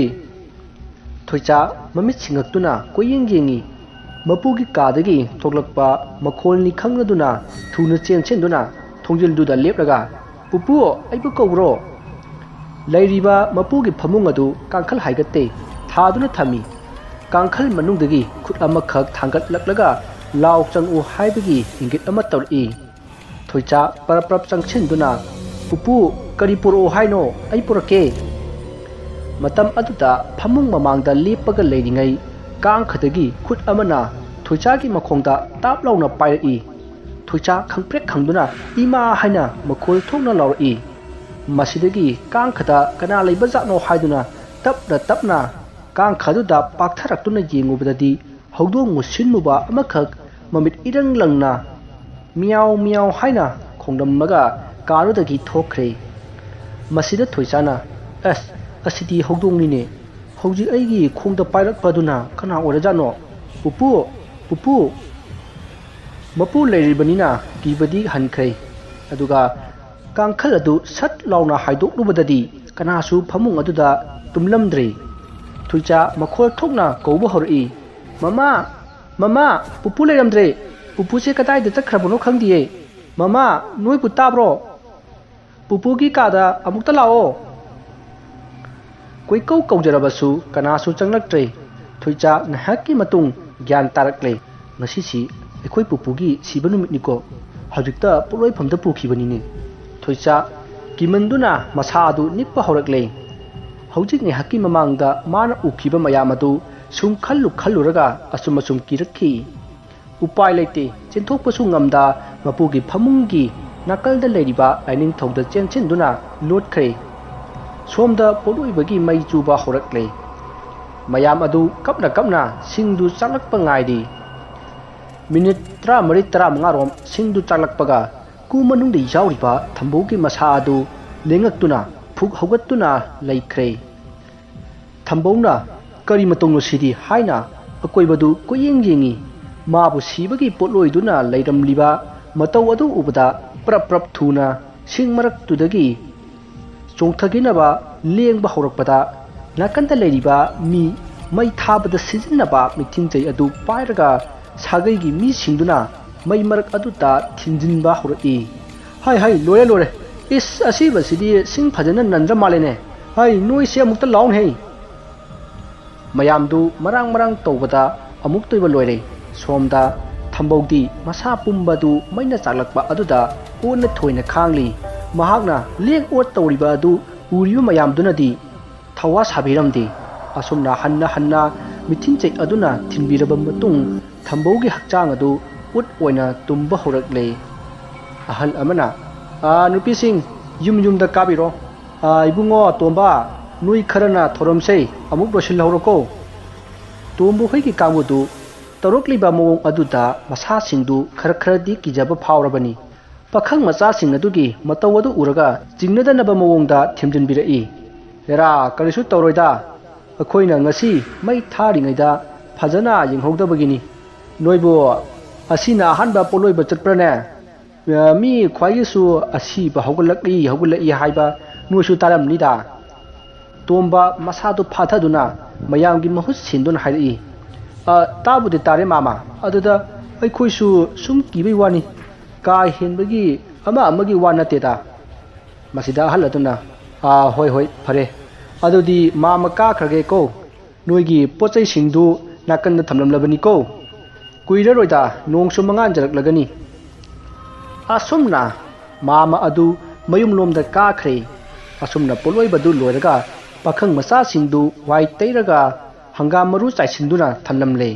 ꯊꯣꯏꯆꯥ ꯃꯃꯤꯠ ꯁꯤꯡꯉꯛꯇꯨꯅ ꯀꯣꯏꯌꯦꯡ ꯌꯦꯡꯉꯤ꯫ ꯃꯄꯨꯒꯤ ꯀꯥꯗꯒꯤ ꯊꯣꯛꯂꯛꯄ ꯃꯈꯣꯜꯅꯤ ꯈꯪꯂꯗꯨꯅ ꯊꯨꯅ ꯆꯦꯟꯁꯤꯟꯗꯨꯅ ꯊꯣꯡꯖꯤꯜꯗꯨꯗ ꯂꯦꯞꯂꯒ, "ꯄꯨꯄꯨ, ꯑꯩꯕꯨ ꯀꯧꯕ꯭ꯔꯣ?" ꯂꯩꯔꯤꯕ ꯃꯄꯨꯒꯤ ꯐꯃꯨꯡ ꯑꯗꯨ ꯀꯥꯡꯈꯜ ꯍꯥꯏꯒꯠꯇꯦ ꯊꯥꯗꯨꯅ ꯊꯝꯃꯤ꯫ ꯀꯥꯡꯈꯜ ꯃꯅꯨꯡꯗꯒꯤ ꯈꯨꯠ ꯑꯃꯈꯛ ꯊꯥꯡꯒꯠꯂꯛꯂꯒ ꯂꯥꯎ ꯆꯪꯉꯨ ꯍꯥꯏꯕꯒꯤ ꯏꯪꯒꯤꯠ ꯑꯃ ꯇꯧꯔꯛꯏ꯫ ꯊꯣꯏꯆꯥ ꯄꯔꯞ ꯄꯔꯞ ꯆꯪꯁꯤꯟꯗꯨꯅ, "ꯄꯨꯄꯨ, ꯀꯔꯤ ꯄꯨꯔꯛꯑꯣ ꯍꯥꯏꯅꯣ? ꯑꯩ ꯄꯨꯔꯛꯀꯦ꯫" ꯃꯇꯝ ꯑꯗꯨꯗ ꯐꯃꯨꯡ ꯃꯃꯥꯡꯗ ꯂꯦꯞꯄꯒ ꯂꯩꯔꯤꯉꯩ ꯀꯥꯡꯈꯗꯒꯤ ꯈꯨꯠ ꯑꯃꯅ ꯊꯣꯏꯆꯥꯒꯤ ꯃꯈꯣꯡꯗ ꯇꯥꯞ ꯂꯥꯎꯅ ꯄꯥꯏꯔꯛꯏ꯫ ꯊꯣꯏꯆꯥ ꯈꯪꯄ꯭ꯔꯦꯛ ꯈꯪꯗꯨꯅ "ꯏꯃꯥ" ꯍꯥꯏꯅ ꯃꯈꯣꯜ ꯊꯣꯛꯅ ꯂꯥꯎꯔꯛꯏ꯫ ꯃꯁꯤꯗꯒꯤ ꯀꯥꯡꯈꯗ ꯀꯅꯥ ꯂꯩꯕꯖꯥꯠꯅꯣ ꯍꯥꯏꯗꯨꯅ ꯇꯞꯅ ꯇꯞꯅ ꯀꯥꯡꯈꯗꯨꯗ ꯄꯥꯛꯊꯔꯛꯇꯨꯅ ꯌꯦꯡꯉꯨꯕꯗꯗꯤ ꯍꯧꯗꯣꯡ ꯃꯨꯁꯤꯟ ꯃꯨꯕ ꯑꯃꯈꯛ ꯃꯃꯤꯠ ꯏꯔꯪ ꯂꯪꯅ "ꯃꯤꯌꯥꯎ ꯃꯤꯌꯥꯎ" ꯍꯥꯏꯅ ꯈꯣꯡꯂꯝꯃꯒ ꯀꯥꯗꯨꯗꯒꯤ ꯊꯣꯛꯈ꯭ꯔꯦ꯫ ꯃꯁꯤꯗ ꯊꯣꯏꯆꯥꯅ, "ꯑꯁ, ꯑꯁꯤꯗꯤ ꯍꯧꯗꯣꯡꯅꯤꯅꯦ꯫ ꯍꯧꯖꯤꯛ ꯑꯩꯒꯤ ꯈꯣꯡꯗ ꯄꯥꯏꯔꯛꯄꯗꯨꯅ ꯀꯅꯥ ꯑꯣꯏꯔꯖꯥꯠꯅꯣ? ꯄꯨꯄꯨ, ꯄꯨꯄꯨ!" ꯃꯄꯨ ꯂꯩꯔꯤꯕꯅꯤꯅ ꯀꯤꯕꯗꯤ ꯍꯟꯈ꯭ꯔꯦ꯫ ꯑꯗꯨꯒ ꯀꯥꯡꯈꯜ ꯑꯗꯨ ꯁꯠ ꯂꯥꯎꯅ ꯍꯥꯏꯗꯣꯛꯂꯨꯕꯗꯗꯤ ꯀꯅꯥꯁꯨ ꯐꯃꯨꯡ ꯑꯗꯨꯗ ꯇꯨꯝꯂꯝꯗ꯭ꯔꯦ꯫ ꯊꯣꯏꯆꯥ ꯃꯈꯣꯜ ꯊꯣꯛꯅ ꯀꯧꯕ ꯍꯧꯔꯛꯏ, "ꯃꯃꯥ! ꯃꯃꯥ! ꯄꯨꯄꯨ ꯂꯩꯔꯝꯗ꯭ꯔꯦ! ꯄꯨꯄꯨꯁꯦ ꯀꯗꯥꯏꯗ ꯆꯠꯈ꯭ꯔꯕꯅꯣ ꯈꯪꯗꯤꯌꯦ! ꯃꯃꯥ, ꯅꯣꯏꯕꯨ ꯇꯥꯕ꯭ꯔꯣ? ꯄꯨꯄꯨꯒꯤ ꯀꯥꯗ ꯑꯃꯨꯛꯇ ꯂꯥꯛꯑꯣ!" ꯀꯣꯏꯀꯧ ꯀꯧꯖꯔꯕꯁꯨ ꯀꯅꯥꯁꯨ ꯆꯪꯂꯛꯇ꯭ꯔꯦ꯫ ꯊꯣꯏꯆꯥ ꯉꯥꯏꯍꯥꯛꯀꯤ ꯃꯇꯨꯡ ꯒ꯭ꯌꯥꯟ ꯇꯥꯔꯛꯂꯦ꯫ "ꯉꯁꯤꯁꯤ ꯑꯩꯈꯣꯏ ꯄꯨꯄꯨꯒꯤ ꯁꯤꯕ ꯅꯨꯃꯤꯠꯅꯤꯀꯣ꯫ ꯍꯧꯖꯤꯛꯇ ꯄꯣꯠꯂꯣꯏꯐꯝꯗ ꯄꯨꯈꯤꯕꯅꯤꯅꯦ꯫" ꯊꯣꯏꯆꯥ ꯀꯤꯃꯟꯗꯨꯅ ꯃꯁꯥ ꯑꯗꯨ ꯅꯤꯛꯄ ꯍꯧꯔꯛꯂꯦ꯫ ꯍꯧꯖꯤꯛ ꯉꯥꯏꯍꯥꯛꯀꯤ ꯃꯃꯥꯡꯗ ꯃꯥꯅ ꯎꯈꯤꯕ ꯃꯌꯥꯝ ꯑꯗꯨ ꯁꯨꯝ ꯈꯜꯂꯨ ꯈꯜꯂꯨꯔꯒ ꯑꯁꯨꯝ ꯑꯁꯨꯝ ꯀꯤꯔꯛꯈꯤ꯫ ꯎꯄꯥꯏ ꯂꯩꯇꯦ, ꯆꯦꯟꯊꯣꯛꯄꯁꯨ ꯉꯝꯗ ꯃꯄꯨꯒꯤ ꯐꯃꯨꯡꯒꯤ ꯅꯥꯀꯜꯗ ꯂꯩꯔꯤꯕ ꯂꯥꯏꯅꯤꯡꯊꯧꯗ ꯆꯦꯟꯁꯤꯟꯗꯨꯅ ꯂꯣꯠꯈ꯭ꯔꯦ꯫ ꯁꯣꯝꯗ ꯄꯣꯠꯂꯣꯏꯕꯒꯤ ꯃꯩ ꯆꯨꯕ ꯍꯧꯔꯛꯂꯦ꯫ ꯃꯌꯥꯝ ꯑꯗꯨ ꯀꯞꯅ ꯀꯞꯅ ꯁꯤꯡꯗꯨ ꯆꯥꯛꯂꯛꯄ ꯉꯥꯏꯔꯤ꯫ ꯃꯤꯅꯤꯠ ꯇꯔꯥꯃꯔꯤ ꯇꯔꯥꯃꯉꯥꯔꯣꯝ ꯁꯤꯡꯗꯨ ꯆꯥꯛꯂꯛꯄꯒ ꯀꯨ ꯃꯅꯨꯡꯗ ꯌꯥꯎꯔꯤꯕ ꯊꯝꯕꯧꯒꯤ ꯃꯁꯥ ꯑꯗꯨ ꯂꯦꯡꯉꯛꯇꯨꯅ ꯐꯨꯛ ꯍꯧꯒꯠꯇꯨꯅ ꯂꯩꯈ꯭ꯔꯦ꯫ ꯊꯝꯕꯧꯅ "ꯀꯔꯤ ꯃꯇꯧꯅꯣ ꯁꯤꯗꯤ?" ꯍꯥꯏꯅ ꯑꯀꯣꯏꯕꯗꯨ ꯀꯣꯏꯌꯦꯡ ꯌꯦꯡꯉꯤ꯫ ꯃꯥꯕꯨ ꯁꯤꯕꯒꯤ ꯄꯣꯠꯂꯣꯏꯗꯨꯅ ꯂꯩꯔꯝꯂꯤꯕ ꯃꯇꯧ ꯑꯗꯨ ꯎꯕꯗ ꯄ꯭ꯔꯞ ꯄ꯭ꯔꯞ ꯊꯨꯅ ꯁꯤꯡ ꯃꯔꯛꯇꯨꯗꯒꯤ ꯆꯣꯡꯊꯈꯤꯅꯕ ꯂꯦꯡꯕ ꯍꯧꯔꯛꯄꯗ ꯅꯥꯀꯟꯗ ꯂꯩꯔꯤꯕ ꯃꯤ ꯃꯩ ꯊꯥꯕꯗ ꯁꯤꯖꯤꯟꯅꯕ ꯃꯤꯊꯤꯟꯆꯩ ꯑꯗꯨ ꯄꯥꯏꯔꯒ ꯁꯥꯒꯩꯒꯤ ꯃꯤꯁꯤꯡꯗꯨꯅ ꯃꯩ ꯃꯔꯛ ꯑꯗꯨꯗ ꯊꯤꯟꯖꯤꯟꯕ ꯍꯧꯔꯛꯏ꯫ "ꯍꯥꯏ ꯍꯥꯏ, ꯂꯣꯏꯔꯦ ꯂꯣꯏꯔꯦ, ꯏꯁ, ꯑꯁꯤꯕꯁꯤꯗꯤ ꯁꯤꯡ ꯐꯖꯅ ꯅꯟꯗ꯭ꯔ ꯃꯥꯜꯂꯦꯅꯦ꯫ ꯍꯥꯏ, ꯅꯣꯏꯁꯦ ꯑꯃꯨꯛꯇ ꯂꯥꯎꯅꯦ ꯍꯩ!" ꯃꯌꯥꯝꯗꯨ ꯃꯔꯥꯡ ꯃꯔꯥꯡ ꯇꯧꯕꯗ ꯑꯃꯨꯛꯇ ꯑꯣꯏꯕ ꯂꯣꯏꯔꯦ꯫ ꯁꯣꯝꯗ ꯊꯝꯕꯧꯗꯤ ꯃꯁꯥ ꯄꯨꯝꯕꯗꯨ ꯃꯩꯅ ꯆꯥꯛꯂꯛꯄ ꯑꯗꯨꯗ ꯑꯣꯟꯅ ꯊꯣꯏꯅ ꯈꯥꯡꯂꯤ꯫ ꯃꯍꯥꯛꯅ ꯂꯦꯡ ꯑꯣꯠ ꯇꯧꯔꯤꯕ ꯑꯗꯨ ꯎꯔꯤꯕ ꯃꯌꯥꯝꯗꯨꯅꯗꯤ ꯊꯋꯥ ꯁꯥꯕꯤꯔꯝꯗꯦ꯫ ꯑꯁꯨꯝꯅ ꯍꯟꯅ ꯍꯟꯅ ꯃꯤꯊꯤꯟꯆꯩ ꯑꯗꯨꯅ ꯊꯤꯟꯕꯤꯔꯕ ꯃꯇꯨꯡ ꯊꯝꯕꯧꯒꯤ ꯍꯛꯆꯥꯡ ꯑꯗꯨ ꯎꯠ ꯑꯣꯏꯅ ꯇꯨꯝꯕ ꯍꯧꯔꯛꯂꯦ꯫ ꯑꯍꯜ ꯑꯃꯅ, "ꯑꯥ, ꯅꯨꯄꯤꯁꯤꯡ, ꯌꯨꯝ ꯌꯨꯝꯗ ꯀꯥꯕꯤꯔꯣ꯫ ꯑꯥ, ꯏꯕꯨꯡꯉꯣ ꯇꯣꯝꯕ, ꯅꯣꯏ ꯈꯔꯅ ꯊꯧꯔꯝꯁꯦ ꯑꯃꯨꯛ ꯂꯣꯏꯁꯤꯜꯍꯧꯔꯣꯀꯣ꯫" ꯇꯣꯝꯕ ꯍꯣꯏꯒꯤ ꯀꯥꯡꯕꯨꯗꯨ ꯇꯧꯔꯛꯂꯤꯕ ꯃꯑꯣꯡ ꯑꯗꯨꯗ ꯃꯁꯥꯁꯤꯡꯗꯨ ꯈꯔ ꯈꯔꯗꯤ ꯀꯤꯖꯕ ꯐꯥꯎꯔꯕꯅꯤ꯫ ꯄꯥꯈꯪ ꯃꯆꯥꯁꯤꯡ ꯑꯗꯨꯒꯤ ꯃꯇꯧ ꯑꯗꯨ ꯎꯔꯒ ꯆꯤꯡꯅꯗꯅꯕ ꯃꯑꯣꯡꯗ ꯊꯦꯝꯖꯤꯟꯕꯤꯔꯛꯏ꯫ "ꯍꯦꯔꯥ, ꯀꯔꯤꯁꯨ ꯇꯧꯔꯣꯏꯗ꯫ ꯑꯩꯈꯣꯏꯅ ꯉꯁꯤ ꯃꯩ ꯊꯥꯔꯤꯉꯩꯗ ꯐꯖꯅ ꯌꯦꯡꯍꯧꯗꯕꯒꯤꯅꯤ꯫ ꯅꯣꯏꯕꯨ ꯑꯁꯤꯅ ꯑꯍꯥꯟꯕ ꯄꯣꯠꯂꯣꯏꯕ ꯆꯠꯄ꯭ꯔꯅꯦ? ꯑ, ꯃꯤ ꯈ꯭ꯋꯥꯏꯒꯤꯁꯨ ꯑꯁꯤꯕ ꯍꯧꯒꯠꯂꯛꯏ, ꯍꯧꯒꯠꯂꯛꯏ ꯍꯥꯏꯕ ꯅꯣꯏꯁꯨ ꯇꯥꯔꯝꯅꯤꯗ꯫" ꯇꯣꯝꯕ ꯃꯁꯥꯗꯨ ꯐꯥꯊꯗꯨꯅ ꯃꯌꯥꯝꯒꯤ ꯃꯍꯨꯠ ꯁꯤꯟꯗꯨꯅ ꯍꯥꯏꯔꯛꯏ꯫ "ꯑ, ꯇꯥꯕꯨꯗꯤ ꯇꯥꯔꯦ ꯃꯥꯃ, ꯑꯗꯨꯗ ꯑꯩꯈꯣꯏꯁꯨ ꯁꯨꯝ ꯀꯤꯕꯩ ꯋꯥꯅꯤ, ꯀꯥ ꯍꯦꯟꯕꯒꯤ ꯑꯃ ꯑꯃꯒꯤ ꯋꯥ ꯅꯠꯇꯦꯗ꯫" ꯃꯁꯤꯗ ꯑꯍꯜ ꯑꯗꯨꯅ, "ꯑꯥ, ꯍꯣꯏ ꯍꯣꯏ, ꯐꯔꯦ, ꯑꯗꯨꯗꯤ ꯃꯥꯃ ꯀꯥꯈ꯭ꯔꯒꯦꯀꯣ, ꯅꯣꯏꯒꯤ ꯄꯣꯠ ꯆꯩꯁꯤꯡꯗꯨ ꯅꯥꯀꯟꯗ ꯊꯝꯂꯝꯂꯕꯅꯤꯀꯣ, ꯀꯨꯏꯔꯔꯣꯏꯗ ꯅꯣꯡꯁꯨ ꯃꯉꯥꯟꯖꯔꯛꯂꯒꯅꯤ꯫" ꯑꯁꯨꯝꯅ ꯃꯥꯃ ꯑꯗꯨ ꯃꯌꯨꯝꯂꯣꯝꯗ ꯀꯥꯈ꯭ꯔꯦ꯫ ꯑꯁꯨꯝꯅ ꯄꯣꯠꯂꯣꯏꯕꯗꯨ ꯂꯣꯏꯔꯒ ꯄꯥꯈꯪ ꯃꯆꯥꯁꯤꯡꯗꯨ ꯋꯥꯏ ꯇꯩꯔꯒ ꯍꯪꯒꯥꯝ ꯃꯔꯨ ꯆꯥꯏꯁꯤꯟꯗꯨꯅ ꯊꯝꯂꯝꯂꯦ꯫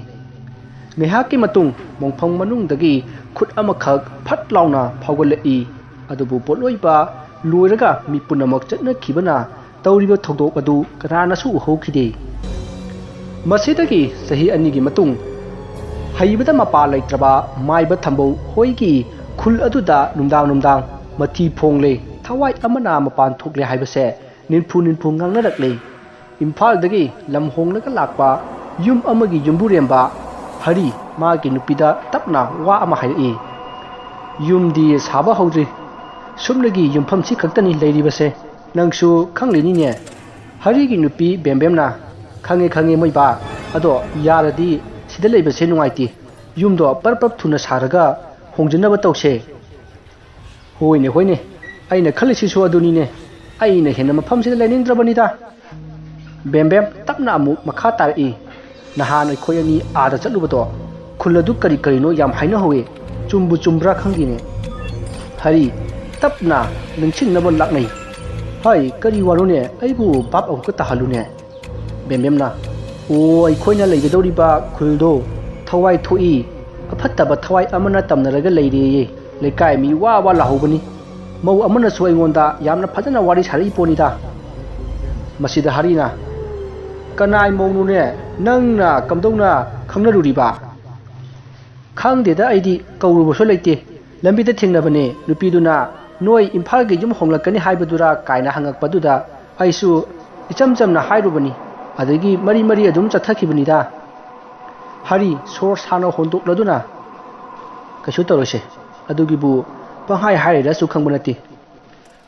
ꯉꯥꯏꯍꯥꯛꯀꯤ ꯃꯇꯨꯡ ꯃꯣꯡꯐꯝ ꯃꯅꯨꯡꯗꯒꯤ ꯈꯨꯠ ꯑꯃꯈꯛ ꯐꯠ ꯂꯥꯎꯅ ꯐꯥꯎꯒꯠꯂꯛꯏ꯫ ꯑꯗꯨꯕꯨ ꯄꯣꯠꯂꯣꯏꯕ ꯂꯣꯏꯔꯒ ꯃꯤ ꯄꯨꯝꯅꯃꯛ ꯆꯠꯅꯈꯤꯕꯅ ꯇꯧꯔꯤꯕ ꯊꯧꯗꯣꯛ ꯑꯗꯨ ꯀꯅꯥꯅꯁꯨ ꯎꯍꯧꯈꯤꯗꯦ꯫ ꯃꯁꯤꯗꯒꯤ ꯆꯍꯤ ꯑꯅꯤꯒꯤ ꯃꯇꯨꯡ ꯍꯩꯕꯗ ꯃꯄꯥ ꯂꯩꯇ꯭ꯔꯕ ꯃꯥꯏꯕ ꯊꯝꯕꯧ ꯍꯣꯏꯒꯤ ꯈꯨꯜ ꯑꯗꯨꯗ ꯅꯨꯡꯗꯥꯡ ꯅꯨꯡꯗꯥꯡ ꯃꯊꯤ ꯐꯣꯡꯂꯦ꯫ ꯊꯋꯥꯏ ꯑꯃꯅ ꯃꯄꯥꯟ ꯊꯣꯛꯂꯦ ꯍꯥꯏꯕꯁꯦ ꯅꯤꯟꯐꯨ ꯅꯤꯟꯐꯨ ꯉꯥꯡꯅꯔꯛꯂꯦ꯫ ꯏꯝꯐꯥꯜꯗꯒꯤ ꯂꯝ ꯍꯣꯡꯂꯒ ꯂꯥꯛꯄ ꯌꯨꯝ ꯑꯃꯒꯤ ꯌꯨꯝꯕꯨꯔꯦꯝꯕ ꯍꯔꯤ ꯃꯥꯒꯤ ꯅꯨꯄꯤꯗ ꯇꯞꯅ ꯋꯥ ꯑꯃ ꯍꯥꯏꯔꯛꯏ꯫ "ꯌꯨꯝꯗꯤ ꯁꯥꯕ ꯍꯧꯗ꯭ꯔꯤ, ꯁꯨꯞꯅꯒꯤ ꯌꯨꯝꯐꯝꯁꯤ ꯈꯛꯇꯅꯤ ꯂꯩꯔꯤꯕꯁꯦ, ꯅꯪꯁꯨ ꯈꯪꯂꯤꯅꯤꯅꯦ꯫" ꯍꯔꯤꯒꯤ ꯅꯨꯄꯤ ꯕꯦꯝꯕꯦꯝꯅ, "ꯈꯪꯉꯦ, ꯈꯪꯉꯦ, ꯃꯣꯏꯕꯥ꯫ ꯑꯗꯣ ꯌꯥꯔꯗꯤ ꯁꯤꯗ ꯂꯩꯕꯁꯦ ꯅꯨꯡꯉꯥꯏꯇꯦ꯫ ꯌꯨꯝꯗꯣ ꯄꯔꯞ ꯄꯔꯞ ꯊꯨꯅ ꯁꯥꯔꯒ ꯍꯣꯡꯖꯤꯟꯅꯕ ꯇꯧꯁꯦ꯫" "ꯍꯣꯏꯅꯦ, ꯍꯣꯏꯅꯦ꯫ ꯑꯩꯅ ꯈꯜꯂꯤꯁꯤꯁꯨ ꯑꯗꯨꯅꯤꯅꯦ꯫ ꯑꯩꯅ ꯍꯦꯟꯅ ꯃꯐꯝꯁꯤꯗ ꯂꯩꯅꯤꯡꯗ꯭ꯔꯕꯅꯤꯗ꯫" ꯕꯦꯝꯕꯦꯝ ꯇꯞꯅ ꯑꯃꯨꯛ ꯃꯈꯥ ꯇꯥꯔꯛꯏ, "ꯅꯍꯥꯟ ꯑꯩꯈꯣꯏ ꯑꯅꯤ ꯑꯥꯗ ꯆꯠꯂꯨꯕꯗꯣ, ꯈꯨꯜ ꯑꯗꯨ ꯀꯔꯤ ꯀꯔꯤꯅꯣ ꯌꯥꯝ ꯍꯥꯏꯅꯍꯧꯋꯤ꯫ ꯆꯨꯝꯕꯨ ꯆꯨꯝꯕ꯭ꯔꯥ ꯈꯪꯗꯦꯅꯦ꯫" ꯍꯔꯤ ꯇꯞꯅ ꯅꯤꯡꯁꯤꯡꯅꯕ ꯂꯥꯛꯅꯩ꯫ "ꯍꯥꯏ, ꯀꯔꯤ ꯋꯥꯅꯣꯅꯦ? ꯑꯩꯕꯨ ꯚꯥꯞ ꯑꯃꯨꯛꯀ ꯇꯥꯍꯜꯂꯨꯅꯦ꯫" ꯕꯦꯝꯕꯦꯝꯅ, "ꯑꯣ, ꯑꯩꯈꯣꯏꯅ ꯂꯩꯒꯗꯧꯔꯤꯕ ꯈꯨꯜꯗꯣ ꯊꯋꯥꯏ ꯊꯣꯛꯏ꯫ ꯑꯐꯠꯇꯕ ꯊꯋꯥꯏ ꯑꯃꯅ ꯇꯝꯅꯔꯒ ꯂꯩꯔꯦꯌꯦ꯫ ꯂꯩꯀꯥꯏ ꯃꯤ ꯋꯥ ꯋꯥ ꯂꯥꯍꯧꯕꯅꯤ꯫ ꯃꯧ ꯑꯃꯅꯁꯨ ꯑꯩꯉꯣꯟꯗ ꯌꯥꯝꯅ ꯐꯖꯅ ꯋꯥꯔꯤ ꯁꯥꯔꯛꯏ ꯄꯣꯠꯅꯤꯗ꯫" ꯃꯁꯤꯗ ꯍꯔꯤꯅ, "ꯀꯅꯥꯏ ꯃꯧꯅꯣꯅꯦ? ꯅꯪꯅ ꯀꯝꯗꯧꯅ ꯈꯪꯅꯔꯨꯔꯤꯕ?" "ꯈꯪꯗꯦꯗ, ꯑꯩꯗꯤ ꯀꯧꯔꯨꯕꯁꯨ ꯂꯩꯇꯦ꯫ ꯂꯝꯕꯤꯗ ꯊꯦꯡꯅꯕꯅꯦ꯫ ꯅꯨꯄꯤꯗꯨꯅ ꯅꯣꯏ ꯏꯝꯐꯥꯜꯒꯤ ꯌꯨꯝ ꯍꯣꯡꯂꯛꯀꯅꯤ ꯍꯥꯏꯕꯗꯨꯔꯥ ꯀꯥꯏꯅ ꯍꯪꯉꯛꯄꯗꯨꯗ ꯑꯩꯁꯨ ꯏꯆꯝ ꯆꯝꯅ ꯍꯥꯏꯔꯨꯕꯅꯤ꯫ ꯑꯗꯒꯤ ꯃꯔꯤ ꯃꯔꯤ ꯑꯗꯨꯝ ꯆꯠꯊꯈꯤꯕꯅꯤꯗ꯫" ꯍꯔꯤ ꯁꯣꯔ ꯁꯥꯡꯅ ꯍꯣꯟꯗꯣꯛꯂꯗꯨꯅ, "ꯀꯩꯁꯨ ꯇꯧꯔꯣꯏꯁꯦ꯫ ꯑꯗꯨꯒꯤꯕꯨ ꯄꯪꯍꯥꯏ ꯍꯥꯏꯔꯤꯔꯁꯨ ꯈꯪꯕ ꯅꯠꯇꯦ꯫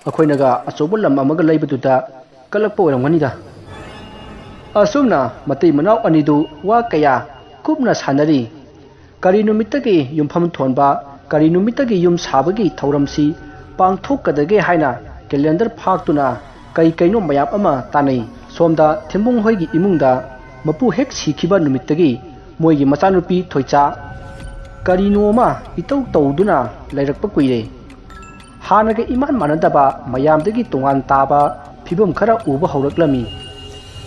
ꯑꯩꯈꯣꯏꯅꯒ ꯑꯆꯧꯕ ꯂꯝ ꯑꯃꯒ ꯂꯩꯕꯗꯨꯗ ꯀꯜꯂꯛꯄ ꯑꯣꯏꯔꯝꯒꯅꯤꯗ꯫" ꯑꯁꯨꯝꯅ ꯃꯇꯩ ꯃꯅꯥꯎ ꯑꯅꯤꯗꯨ ꯋꯥ ꯀꯌꯥ ꯀꯨꯞꯅ ꯁꯥꯟꯅꯔꯤ꯫ ꯀꯔꯤ ꯅꯨꯃꯤꯠꯇꯒꯤ ꯌꯨꯝꯐꯝ ꯊꯣꯟꯕ, ꯀꯔꯤ ꯅꯨꯃꯤꯠꯇꯒꯤ ꯌꯨꯝ ꯁꯥꯕꯒꯤ ꯊꯧꯔꯝꯁꯤ ꯄꯥꯡꯊꯣꯛꯀꯗꯒꯦ ꯍꯥꯏꯅ ꯀꯦꯂꯦꯟꯗꯔ ꯐꯥꯛꯇꯨꯅ ꯀꯩ ꯀꯩꯅꯣ ꯃꯌꯥꯝ ꯑꯃ ꯇꯥꯟꯅꯩ꯫ ꯁꯣꯝꯗ ꯊꯦꯝꯕꯨꯡ ꯍꯣꯏꯒꯤ ꯏꯃꯨꯡꯗ ꯃꯄꯨ ꯍꯦꯛ ꯁꯤꯈꯤꯕ ꯅꯨꯃꯤꯠꯇꯒꯤ ꯃꯣꯏꯒꯤ ꯃꯆꯥꯅꯨꯄꯤ ꯊꯣꯏꯆꯥ ꯀꯔꯤꯅꯣ ꯑꯃ ꯏꯇꯧ ꯇꯧꯗꯨꯅ ꯂꯩꯔꯛꯄ ꯀꯨꯏꯔꯦ꯫ ꯍꯥꯟꯅꯒ ꯏꯃꯥꯟ ꯃꯥꯟꯅꯗꯕ, ꯃꯌꯥꯝꯗꯒꯤ ꯇꯣꯉꯥꯟ ꯇꯥꯕ ꯐꯤꯕꯝ ꯈꯔ ꯎꯕ ꯍꯧꯔꯛꯂꯝꯃꯤ꯫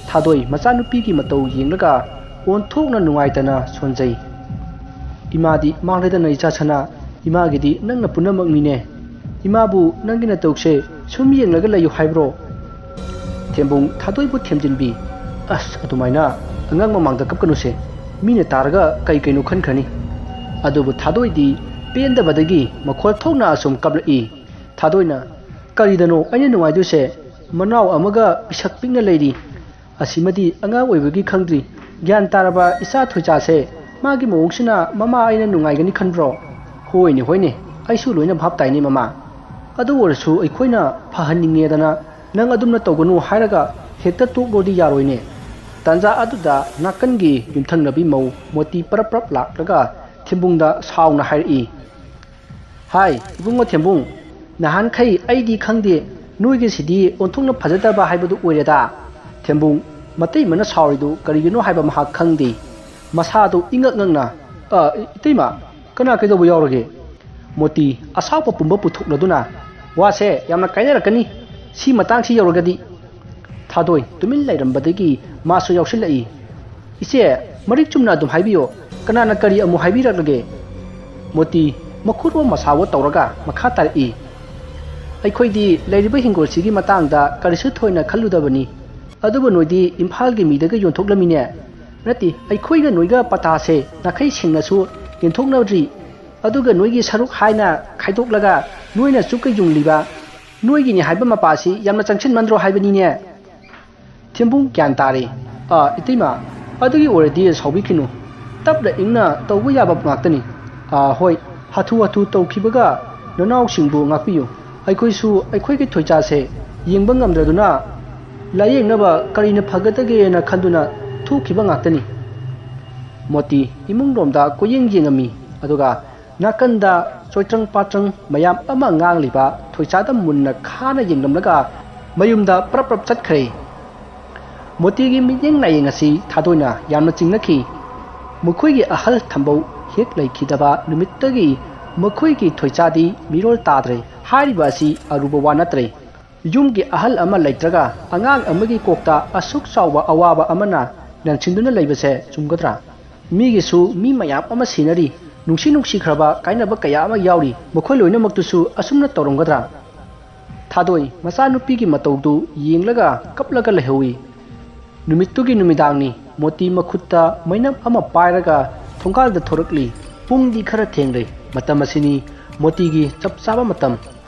ꯊꯥꯗꯣꯏ ꯃꯆꯥꯅꯨꯄꯤꯒꯤ ꯃꯇꯧ ꯌꯦꯡꯂꯒ ꯑꯣꯟꯊꯣꯛꯅ ꯅꯨꯡꯉꯥꯏꯇꯅ ꯁꯣꯟꯖꯩ꯫ "ꯏꯃꯥꯗꯤ ꯃꯥꯡꯂꯦꯗꯅ ꯏꯆꯥ ꯁꯅꯥ, ꯏꯃꯥꯒꯤꯗꯤ ꯅꯪꯅ ꯄꯨꯝꯅꯃꯛꯅꯤꯅꯦ꯫ ꯏꯃꯥꯕꯨ ꯅꯪꯒꯤ ꯅꯇꯧꯁꯦ ꯁꯨꯝ ꯌꯦꯡꯂꯒ ꯂꯩꯌꯨ ꯍꯥꯏꯕ꯭ꯔꯣ?" ꯊꯦꯝꯕꯨꯡ ꯊꯥꯗꯣꯏꯕꯨ ꯊꯦꯝꯖꯤꯟꯕꯤ, "ꯑꯁ, ꯑꯗꯨꯃꯥꯏꯅ ꯑꯉꯥꯡ ꯃꯃꯥꯡꯗ ꯀꯞꯀꯅꯨꯁꯦ꯫ ꯃꯤꯅ ꯇꯥꯔꯒ ꯀꯩ ꯀꯩꯅꯣ ꯈꯟꯈ꯭ꯔꯅꯤ꯫" ꯑꯗꯨꯕꯨ ꯊꯥꯗꯣꯏꯗꯤ ꯄꯦꯟꯗꯕꯗꯒꯤ ꯃꯈꯣꯜ ꯊꯣꯛꯅ ꯑꯁꯨꯝ ꯀꯞꯂꯛꯏ꯫ ꯊꯥꯗꯣꯏꯅ, "ꯀꯔꯤꯗꯅꯣ ꯑꯩꯅ ꯅꯨꯡꯉꯥꯏꯗꯣꯏꯁꯦ? ꯃꯅꯥꯎ ꯑꯃꯒ ꯄꯤꯁꯛ ꯄꯤꯛꯅ ꯂꯩꯔꯤ꯫ ꯑꯁꯤꯃꯗꯤ ꯑꯉꯥꯡ ꯑꯣꯏꯕꯒꯤ ꯈꯪꯗ꯭ꯔꯤ꯫ ꯒ꯭ꯌꯥꯟ ꯇꯥꯔꯕ ꯏꯆꯥ ꯊꯣꯏꯆꯥꯁꯦ꯫ ꯃꯥꯒꯤ ꯃꯑꯣꯡꯁꯤꯅ ꯃꯃꯥ ꯑꯩꯅ ꯅꯨꯡꯉꯥꯏꯒꯅꯤ ꯈꯟꯕ꯭ꯔꯣ?" "ꯍꯣꯏꯅꯦ, ꯍꯣꯏꯅꯦ, ꯑꯩꯁꯨ ꯂꯣꯏꯅ ꯚꯥꯞ ꯇꯥꯏꯅꯦ ꯃꯃꯥ꯫ ꯑꯗꯨ ꯑꯣꯏꯔꯁꯨ ꯑꯩꯈꯣꯏꯅ ꯐꯍꯟꯅꯤꯡꯉꯦꯗꯅ ꯅꯪ ꯑꯗꯨꯝꯅ ꯇꯧꯒꯅꯨ ꯍꯥꯏꯔꯒ ꯍꯦꯛꯇ ꯇꯣꯛꯂꯣꯗꯤ ꯌꯥꯔꯣꯏꯅꯦ꯫" ꯇꯥꯟꯖꯥ ꯑꯗꯨꯗ ꯅꯥꯀꯟꯒꯤ ꯌꯨꯝꯊꯪꯅꯕꯤ ꯃꯧ ꯃꯣꯇꯤ ꯄꯔꯞ ꯄꯔꯞ ꯂꯥꯛꯂꯒ ꯊꯦꯝꯕꯨꯡꯗ ꯁꯥꯎꯅ ꯍꯥꯏꯔꯛꯏ, "ꯍꯥꯏ, ꯏꯕꯨꯡꯉꯣ ꯊꯦꯝꯕꯨꯡ, ꯅꯍꯥꯟꯈꯩ ꯑꯩꯗꯤ ꯈꯪꯗꯦ, ꯅꯣꯏꯒꯤꯁꯤꯗꯤ ꯑꯣꯟꯊꯣꯛꯅ ꯐꯖꯗꯕ ꯍꯥꯏꯕꯗꯨ ꯑꯣꯏꯔꯦꯗ꯫" ꯊꯦꯝꯕꯨꯡ ꯃꯇꯩꯃꯅ ꯁꯥꯎꯔꯤꯗꯨ ꯀꯔꯤꯒꯤꯅꯣ ꯍꯥꯏꯕ ꯃꯍꯥꯛ ꯈꯪꯗꯦ꯫ ꯃꯁꯥꯗꯨ ꯏꯉꯛ ꯉꯛꯅ, "ꯑ, ꯏꯇꯩꯃ, ꯀꯅꯥ ꯀꯩꯗꯧꯕ ꯌꯥꯎꯔꯒꯦ?" ꯃꯣꯇꯤ ꯑꯁꯥꯎꯕ ꯄꯨꯝꯕ ꯄꯨꯊꯣꯛꯂꯗꯨꯅ, "ꯋꯥꯁꯦ ꯌꯥꯝꯅ ꯀꯥꯏꯅꯔꯛꯀꯅꯤ, ꯁꯤ ꯃꯇꯥꯡꯁꯤ ꯌꯧꯔꯒꯗꯤ꯫" ꯊꯥꯗꯣꯏ ꯇꯨꯃꯤꯟ ꯂꯩꯔꯝꯕꯗꯒꯤ ꯃꯥꯁꯨ ꯌꯥꯎꯁꯤꯜꯂꯛꯏ꯫ "ꯏꯆꯦ, ꯃꯔꯤꯛ ꯆꯨꯝꯅ ꯑꯗꯨꯝ ꯍꯥꯏꯕꯤꯌꯨ, ꯀꯅꯥꯅ ꯀꯔꯤ ꯑꯃꯨꯛ ꯍꯥꯏꯕꯤꯔꯛꯂꯒꯦ?" ꯃꯣꯇꯤ ꯃꯈꯨꯠ ꯑꯣ ꯃꯁꯥꯋꯣ ꯇꯧꯔꯒ ꯃꯈꯥ ꯇꯥꯔꯛꯏ, "ꯑꯩꯈꯣꯏꯗꯤ ꯂꯩꯔꯤꯕ ꯍꯤꯡꯒꯣꯜꯁꯤꯒꯤ ꯃꯇꯥꯡꯗ ꯀꯔꯤꯁꯨ ꯊꯣꯏꯅ ꯈꯜꯂꯨꯗꯕꯅꯤ, ꯑꯗꯨꯕꯨ ꯅꯣꯏꯗꯤ ꯏꯝꯐꯥꯜꯒꯤ ꯃꯤꯗꯒ ꯌꯣꯟꯊꯣꯛꯂꯝꯃꯤꯅꯦ꯫ ꯅꯠꯇꯦ, ꯑꯩꯈꯣꯏꯒ ꯅꯣꯏꯒ ꯄꯇꯥꯁꯦ ꯅꯥꯈꯩ ꯁꯦꯡꯅꯁꯨ ꯌꯦꯟꯊꯣꯛꯅꯗ꯭ꯔꯤ꯫ ꯑꯗꯨꯒ ꯅꯣꯏꯒꯤ ꯁꯔꯨꯛ ꯍꯥꯏꯅ ꯈꯥꯏꯗꯣꯛꯂꯒ ꯅꯣꯏꯅ ꯆꯨꯞꯀ ꯌꯨꯡꯂꯤꯕ ꯅꯣꯏꯒꯤꯅꯤ ꯍꯥꯏꯕ ꯃꯄꯥꯁꯤ ꯌꯥꯝꯅ ꯆꯪꯁꯤꯟꯃꯟꯗ꯭ꯔꯣ ꯍꯥꯏꯕꯅꯤꯅꯦ?" ꯊꯦꯝꯕꯨꯡ ꯒ꯭ꯌꯥꯟ ꯇꯥꯔꯦ꯫ "ꯑꯥ, ꯏꯇꯩꯃ, ꯑꯗꯨꯒꯤ ꯑꯣꯏꯔꯗꯤ ꯁꯥꯎꯕꯤꯈꯤꯅꯨ꯫ ꯇꯞꯅ ꯏꯪꯅ ꯇꯧꯕ ꯌꯥꯕ ꯉꯥꯛꯇꯅꯤ꯫ ꯑꯥ, ꯍꯣꯏ, ꯍꯥꯊꯨ ꯍꯥꯊꯨ ꯇꯧꯈꯤꯕꯒ ꯅꯅꯥꯎꯁꯤꯡꯕꯨ ꯉꯥꯛꯄꯤꯌꯨ꯫ ꯑꯩꯈꯣꯏꯁꯨ ꯑꯩꯈꯣꯏꯒꯤ ꯊꯣꯏꯆꯥꯁꯦ ꯌꯦꯡꯕ ꯉꯝꯗ꯭ꯔꯗꯨꯅ ꯂꯥꯌꯦꯡꯅꯕ ꯀꯔꯤꯅ ꯐꯒꯗꯒꯦꯅ ꯈꯟꯗꯨꯅ ꯊꯣꯛꯈꯤꯕ ꯉꯥꯛꯇꯅꯤ꯫" ꯃꯣꯇꯤ ꯏꯃꯨꯡꯂꯣꯝꯗ ꯀꯣꯏꯌꯦꯡ ꯌꯦꯡꯉꯝꯃꯤ꯫ ꯑꯗꯨꯒ ꯅꯥꯀꯟꯗ ꯆꯣꯏꯇ꯭ꯔꯪ ꯄꯥꯇ꯭ꯔꯪ ꯃꯌꯥꯝ ꯑꯃ ꯉꯥꯡꯂꯤꯕ ꯊꯣꯏꯆꯥꯗ ꯃꯨꯟꯅ ꯈꯥꯅ ꯌꯦꯡꯂꯝꯂꯒ ꯃꯌꯨꯝꯗ ꯄ꯭ꯔꯞ ꯄ꯭ꯔꯞ ꯆꯠꯈ꯭ꯔꯦ꯫ ꯃꯣꯇꯤꯒꯤ ꯃꯤꯠꯌꯦꯡ ꯅꯥꯌꯦꯡ ꯑꯁꯤ ꯊꯥꯗꯣꯏꯅ ꯌꯥꯝꯅ ꯆꯤꯡꯅꯈꯤ꯫ ꯃꯈꯣꯏꯒꯤ ꯑꯍꯜ ꯊꯝꯕꯧ ꯍꯦꯛ ꯂꯩꯈꯤꯗꯕ ꯅꯨꯃꯤꯠꯇꯒꯤ ꯃꯈꯣꯏꯒꯤ ꯊꯣꯏꯆꯥꯗꯤ ꯃꯤꯔꯣꯜ ꯇꯥꯗ꯭ꯔꯦ ꯍꯥꯏꯔꯤꯕ ꯑꯁꯤ ꯑꯔꯨꯕ ꯋꯥ ꯅꯠꯇ꯭ꯔꯦ꯫ ꯌꯨꯝꯒꯤ ꯑꯍꯜ ꯑꯃ ꯂꯩꯇ꯭ꯔꯒ ꯑꯉꯥꯡ ꯑꯃꯒꯤ ꯀꯣꯛꯇ ꯑꯁꯨꯛ ꯆꯥꯎꯕ ꯑꯋꯥꯕ ꯑꯃꯅ ꯅꯟꯁꯤꯟꯗꯨꯅ ꯂꯩꯕꯁꯦ ꯆꯨꯝꯒꯗ꯭ꯔꯥ? ꯃꯤꯒꯤꯁꯨ ꯃꯤ ꯃꯌꯥꯝ ꯑꯃ ꯁꯤꯅꯔꯤ, ꯅꯨꯡꯁꯤ ꯅꯨꯡꯁꯤꯈ꯭ꯔꯕ ꯀꯥꯏꯅꯕ ꯀꯌꯥ ꯑꯃ ꯌꯥꯎꯔꯤ, ꯃꯈꯣꯏ ꯂꯣꯏꯅꯃꯛꯇꯨꯁꯨ ꯑꯁꯨꯝꯅ ꯇꯧꯔꯝꯒꯗ꯭ꯔꯥ? ꯊꯥꯗꯣꯏ ꯃꯆꯥꯅꯨꯄꯤꯒꯤ ꯃꯇꯧꯗꯨ ꯌꯦꯡꯂꯒ ꯀꯞꯂꯒ ꯂꯩꯍꯧꯏ꯫ ꯅꯨꯃꯤꯠꯇꯨꯒꯤ ꯅꯨꯃꯤꯗꯥꯡꯅꯤ꯫ ꯃꯣꯇꯤ ꯃꯈꯨꯠꯇ ꯃꯩꯅꯝ ꯑꯃ ꯄꯥꯏꯔꯒ ꯊꯣꯡꯒꯥꯜꯗ ꯊꯣꯔꯛꯂꯤ꯫ ꯄꯨꯡꯗꯤ ꯈꯔ ꯊꯦꯡꯂꯦ꯫ ꯃꯇꯝ ꯑꯁꯤꯅꯤ ꯃꯣꯇꯤꯒꯤ ꯆꯞ ꯆꯥꯕ ꯃꯇꯝ꯫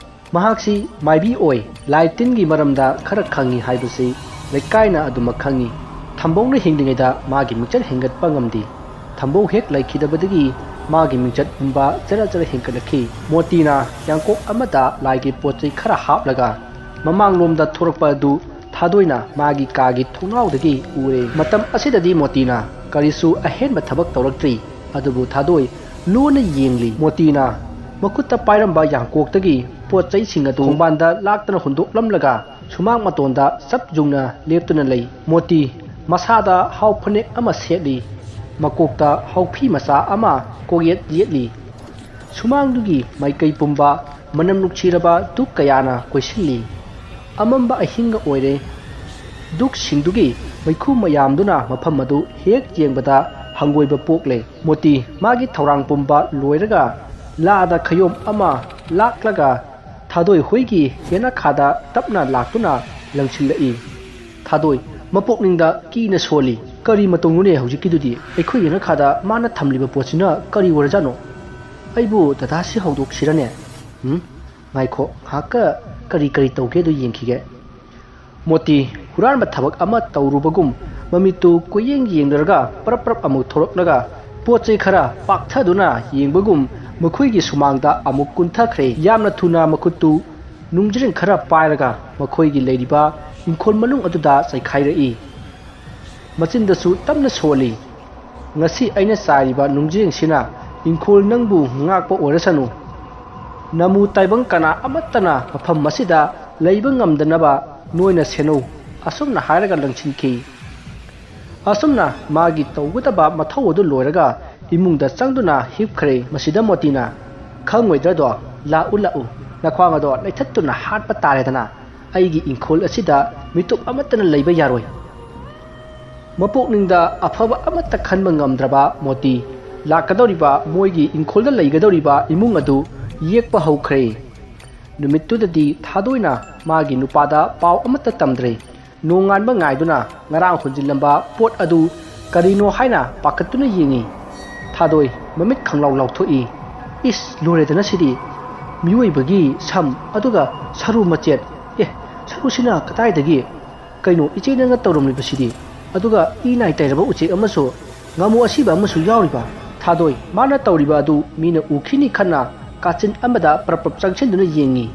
ꯃꯍꯥꯛꯁꯤ ꯃꯥꯏꯕꯤ ꯑꯣꯏ, ꯂꯥꯏ ꯇꯤꯟꯒꯤ ꯃꯔꯝꯗ ꯈꯔ ꯈꯪꯏ ꯍꯥꯏꯕꯁꯤ ꯂꯩꯀꯥꯏꯅ ꯑꯗꯨꯃꯛ ꯈꯪꯏ꯫ ꯊꯝꯕꯧꯅ ꯍꯤꯡꯂꯤꯉꯩꯗ ꯃꯥꯒꯤ ꯃꯤꯡꯆꯠ ꯍꯦꯟꯒꯠꯄ ꯉꯝꯗꯦ꯫ ꯊꯝꯕꯧ ꯍꯦꯛ ꯂꯩꯈꯤꯗꯕꯗꯒꯤ ꯃꯥꯒꯤ ꯃꯤꯡꯆꯠ ꯄꯨꯝꯕ ꯖꯔ ꯖꯔ ꯍꯦꯟꯒꯠꯂꯛꯈꯤ꯫ ꯃꯣꯇꯤꯅ ꯌꯥꯡꯀꯣꯛ ꯑꯃꯗ ꯂꯥꯏꯒꯤ ꯄꯣꯠ ꯆꯩ ꯈꯔ ꯍꯥꯞꯂꯒ ꯃꯃꯥꯡꯂꯣꯝꯗ ꯊꯣꯔꯛꯄ ꯑꯗꯨ ꯊꯥꯗꯣꯏꯅ ꯃꯥꯒꯤ ꯀꯥꯒꯤ ꯊꯣꯡꯅꯥꯎꯗꯒꯤ ꯎꯔꯦ꯫ ꯃꯇꯝ ꯑꯁꯤꯗꯗꯤ ꯃꯣꯇꯤꯅ ꯀꯔꯤꯁꯨ ꯑꯍꯦꯟꯕ ꯊꯕꯛ ꯇꯧꯔꯛꯇ꯭ꯔꯤ, ꯑꯗꯨꯕꯨ ꯊꯥꯗꯣꯏ ꯂꯨꯅ ꯌꯦꯡꯂꯤ꯫ ꯃꯣꯇꯤꯅ ꯃꯈꯨꯠꯇ ꯄꯥꯏꯔꯝꯕ ꯌꯥꯡꯀꯣꯛꯇꯒꯤ ꯄꯣꯠ ꯆꯩꯁꯤꯡ ꯑꯗꯨ ꯈꯣꯡꯕꯥꯟꯗ ꯂꯥꯛꯇꯅ ꯍꯨꯟꯗꯣꯛꯂꯝꯂꯒ ꯁꯨꯃꯥꯡ ꯃꯇꯣꯟꯗ ꯆꯞ ꯌꯨꯡꯅ ꯂꯦꯞꯇꯨꯅ ꯂꯩ꯫ ꯃꯣꯇꯤ ꯃꯁꯥꯗ ꯍꯥꯎ ꯐꯅꯦꯛ ꯑꯃ ꯁꯦꯠꯂꯤ꯫ ꯃꯀꯣꯛꯇ ꯍꯥꯎꯐꯤ ꯃꯆꯥ ꯑꯃ ꯀꯣꯛꯌꯦꯠ ꯌꯦꯠꯂꯤ꯫ ꯁꯨꯃꯥꯡꯗꯨꯒꯤ ꯃꯥꯏꯀꯩ ꯄꯨꯝꯕ ꯃꯅꯝ ꯅꯨꯡꯁꯤꯔꯕ ꯙꯨꯞ ꯀꯌꯥꯅ ꯀꯣꯏꯁꯤꯜꯂꯤ꯫ ꯑꯃꯝꯕ ꯑꯍꯤꯡꯒ ꯑꯣꯏꯔꯦ꯫ ꯙꯨꯞꯁꯤꯡꯗꯨꯒꯤ ꯃꯩꯈꯨ ꯃꯌꯥꯝꯗꯨꯅ ꯃꯐꯝ ꯑꯗꯨ ꯍꯦꯛ ꯌꯦꯡꯕꯗ ꯍꯪꯒꯣꯏꯕ ꯄꯣꯛꯂꯦ꯫ ꯃꯣꯇꯤ ꯃꯥꯒꯤ ꯊꯧꯔꯥꯡ ꯄꯨꯝꯕ ꯂꯣꯏꯔꯒ ꯂꯥꯗ ꯈꯌꯣꯝ ꯑꯃ ꯂꯥꯛꯂꯒ ꯊꯥꯗꯣꯏ ꯍꯣꯏꯒꯤ ꯌꯦꯅꯈꯥꯗ ꯇꯞꯅ ꯂꯥꯛꯇꯨꯅ ꯂꯪꯁꯤꯜꯂꯛꯏ꯫ ꯊꯥꯗꯣꯏ ꯃꯄꯣꯛꯅꯤꯡꯗ ꯀꯤꯅ ꯁꯣꯜꯂꯤ꯫ "ꯀꯔꯤ ꯃꯇꯧꯅꯣꯅꯦ ꯍꯧꯖꯤꯛꯀꯤꯗꯨꯗꯤ? ꯑꯩꯈꯣꯏ ꯌꯦꯅꯈꯥꯗ ꯃꯥꯅ ꯊꯝꯂꯤꯕ ꯄꯣꯠꯁꯤꯅ ꯀꯔꯤ ꯑꯣꯏꯔꯖꯥꯠꯅꯣ? ꯑꯩꯕꯨ ꯗꯗꯥꯁꯤ ꯍꯧꯗꯣꯛꯁꯤꯔꯅꯦ? ꯎꯝ, ꯉꯥꯏꯈꯣ, ꯉꯥꯏꯍꯥꯛꯀ ꯀꯔꯤ ꯀꯔꯤ ꯇꯧꯒꯦꯗꯣ ꯌꯦꯡꯈꯤꯒꯦ꯫" ꯃꯣꯇꯤ ꯍꯨꯔꯥꯟꯕ ꯊꯕꯛ ꯑꯃ ꯇꯧꯔꯨꯕꯒꯨꯝ ꯃꯃꯤꯠꯇꯨ ꯀꯣꯏꯌꯦꯡ ꯌꯦꯡꯂꯔꯒ ꯄꯔꯞ ꯄꯔꯞ ꯑꯃꯨꯛ ꯊꯣꯔꯛꯂꯒ ꯄꯣꯠ ꯆꯩ ꯈꯔ ꯄꯥꯛꯊꯗꯨꯅ ꯌꯦꯡꯕꯒꯨꯝ ꯃꯈꯣꯏꯒꯤ ꯁꯨꯃꯥꯡꯗ ꯑꯃꯨꯛ ꯀꯨꯟꯊꯈ꯭ꯔꯦ꯫ ꯌꯥꯝꯅ ꯊꯨꯅ ꯃꯈꯨꯠꯇꯨ ꯅꯨꯡꯖ꯭ꯔꯦꯡ ꯈꯔ ꯄꯥꯏꯔꯒ ꯃꯈꯣꯏꯒꯤ ꯂꯩꯔꯤꯕ ꯏꯪꯈꯣꯜ ꯃꯅꯨꯡ ꯑꯗꯨꯗ ꯆꯩꯈꯥꯏꯔꯛꯏ꯫ ꯃꯆꯤꯟꯗꯁꯨ ꯇꯞꯅ ꯁꯣꯜꯂꯤ꯫ "ꯉꯁꯤ ꯑꯩꯅ ꯆꯥꯏꯔꯤꯕ ꯅꯨꯡꯖ꯭ꯔꯦꯡꯁꯤꯅ ꯏꯪꯈꯣꯜ ꯅꯪꯕꯨ ꯉꯥꯛꯄ ꯑꯣꯏꯔꯁꯅꯨ꯫ ꯅꯃꯨ ꯇꯥꯏꯕꯪ ꯀꯅꯥ ꯑꯃꯠꯇꯅ ꯃꯐꯝ ꯑꯁꯤꯗ ꯂꯩꯕ ꯉꯝꯗꯅꯕ ꯅꯣꯏꯅ ꯁꯦꯟꯅꯧ꯫" ꯑꯁꯨꯝꯅ ꯍꯥꯏꯔꯒ ꯂꯪꯁꯤꯟꯈꯤ꯫ ꯑꯁꯨꯝꯅ ꯃꯥꯒꯤ ꯇꯧꯒꯗꯕ ꯃꯊꯧ ꯑꯗꯨ ꯂꯣꯏꯔꯒ ꯏꯃꯨꯡꯗ ꯆꯪꯗꯨꯅ ꯍꯤꯞꯈ꯭ꯔꯦ꯫ ꯃꯁꯤꯗ ꯃꯣꯇꯤꯅ, "ꯈꯪꯉꯣꯏꯗ꯭ꯔꯗꯣ? ꯂꯥꯛꯎ, ꯂꯥꯛꯎ, ꯅꯈ꯭ꯋꯥꯡ ꯑꯗꯣ ꯂꯩꯊꯠꯇꯨꯅ ꯍꯥꯠꯄ ꯇꯥꯔꯦꯗꯅ꯫ ꯑꯩꯒꯤ ꯏꯪꯈꯣꯜ ꯑꯁꯤꯗ ꯃꯤꯇꯣꯞ ꯑꯃꯠꯇꯅ ꯂꯩꯕ ꯌꯥꯔꯣꯏ꯫" ꯃꯄꯣꯛꯅꯤꯡꯗ ꯑꯐꯕ ꯑꯃꯠꯇ ꯈꯟꯕ ꯉꯝꯗ꯭ꯔꯕ ꯃꯣꯇꯤ, ꯂꯥꯛꯀꯗꯧꯔꯤꯕ ꯃꯣꯏꯒꯤ ꯏꯪꯈꯣꯜꯗ ꯂꯩꯒꯗꯧꯔꯤꯕ ꯏꯃꯨꯡ ꯑꯗꯨ ꯌꯦꯛꯄ ꯍꯧꯈ꯭ꯔꯦ꯫ ꯅꯨꯃꯤꯠꯇꯨꯗꯗꯤ ꯊꯥꯗꯣꯏꯅ ꯃꯥꯒꯤ ꯅꯨꯄꯥꯗ ꯄꯥꯎ ꯑꯃꯠꯇ ꯇꯝꯗ꯭ꯔꯦ꯫ ꯅꯣꯡꯉꯥꯟꯕ ꯉꯥꯏꯗꯨꯅ ꯉꯔꯥꯡ ꯍꯨꯟꯖꯤꯜꯂꯝꯕ ꯄꯣꯠ ꯑꯗꯨ ꯀꯔꯤꯅꯣ ꯍꯥꯏꯅ ꯄꯥꯈꯠꯇꯨꯅ ꯌꯦꯡꯉꯤ꯫ ꯊꯥꯗꯣꯏ ꯃꯃꯤꯠ ꯈꯪꯂꯥꯎ ꯂꯥꯎꯊꯣꯛꯏ꯫ "ꯏꯁ, ꯂꯣꯏꯔꯦꯗꯅ ꯁꯤꯗꯤ! ꯃꯤꯑꯣꯏꯕꯒꯤ ꯁꯝ, ꯑꯗꯨꯒ ꯁꯔꯨ ꯃꯆꯦꯠ꯫ ꯑꯦ, ꯁꯔꯨꯁꯤꯅ ꯀꯗꯥꯏꯗꯒꯤ? ꯀꯩꯅꯣ, ꯏꯆꯦ ꯅꯪꯅ ꯇꯧꯔꯝꯂꯤꯕꯁꯤꯗꯤ? ꯑꯗꯨꯒ ꯏ ꯅꯥꯏ ꯇꯩꯔꯕ ꯎꯆꯦꯛ ꯑꯃꯁꯨ, ꯉꯥꯃꯨ ꯑꯁꯤꯕ ꯑꯃꯁꯨ ꯌꯥꯎꯔꯤꯕ?" ꯊꯥꯗꯣꯏ ꯃꯥꯅ ꯇꯧꯔꯤꯕ ꯑꯗꯨ ꯃꯤꯅ ꯎꯈꯤꯅꯤ ꯈꯟꯅ ꯀꯥꯆꯤꯟ ꯑꯃꯗ ꯄ꯭ꯔꯞ ꯄ꯭ꯔꯞ ꯆꯪꯁꯤꯟꯗꯨꯅ ꯌꯦꯡꯉꯤ꯫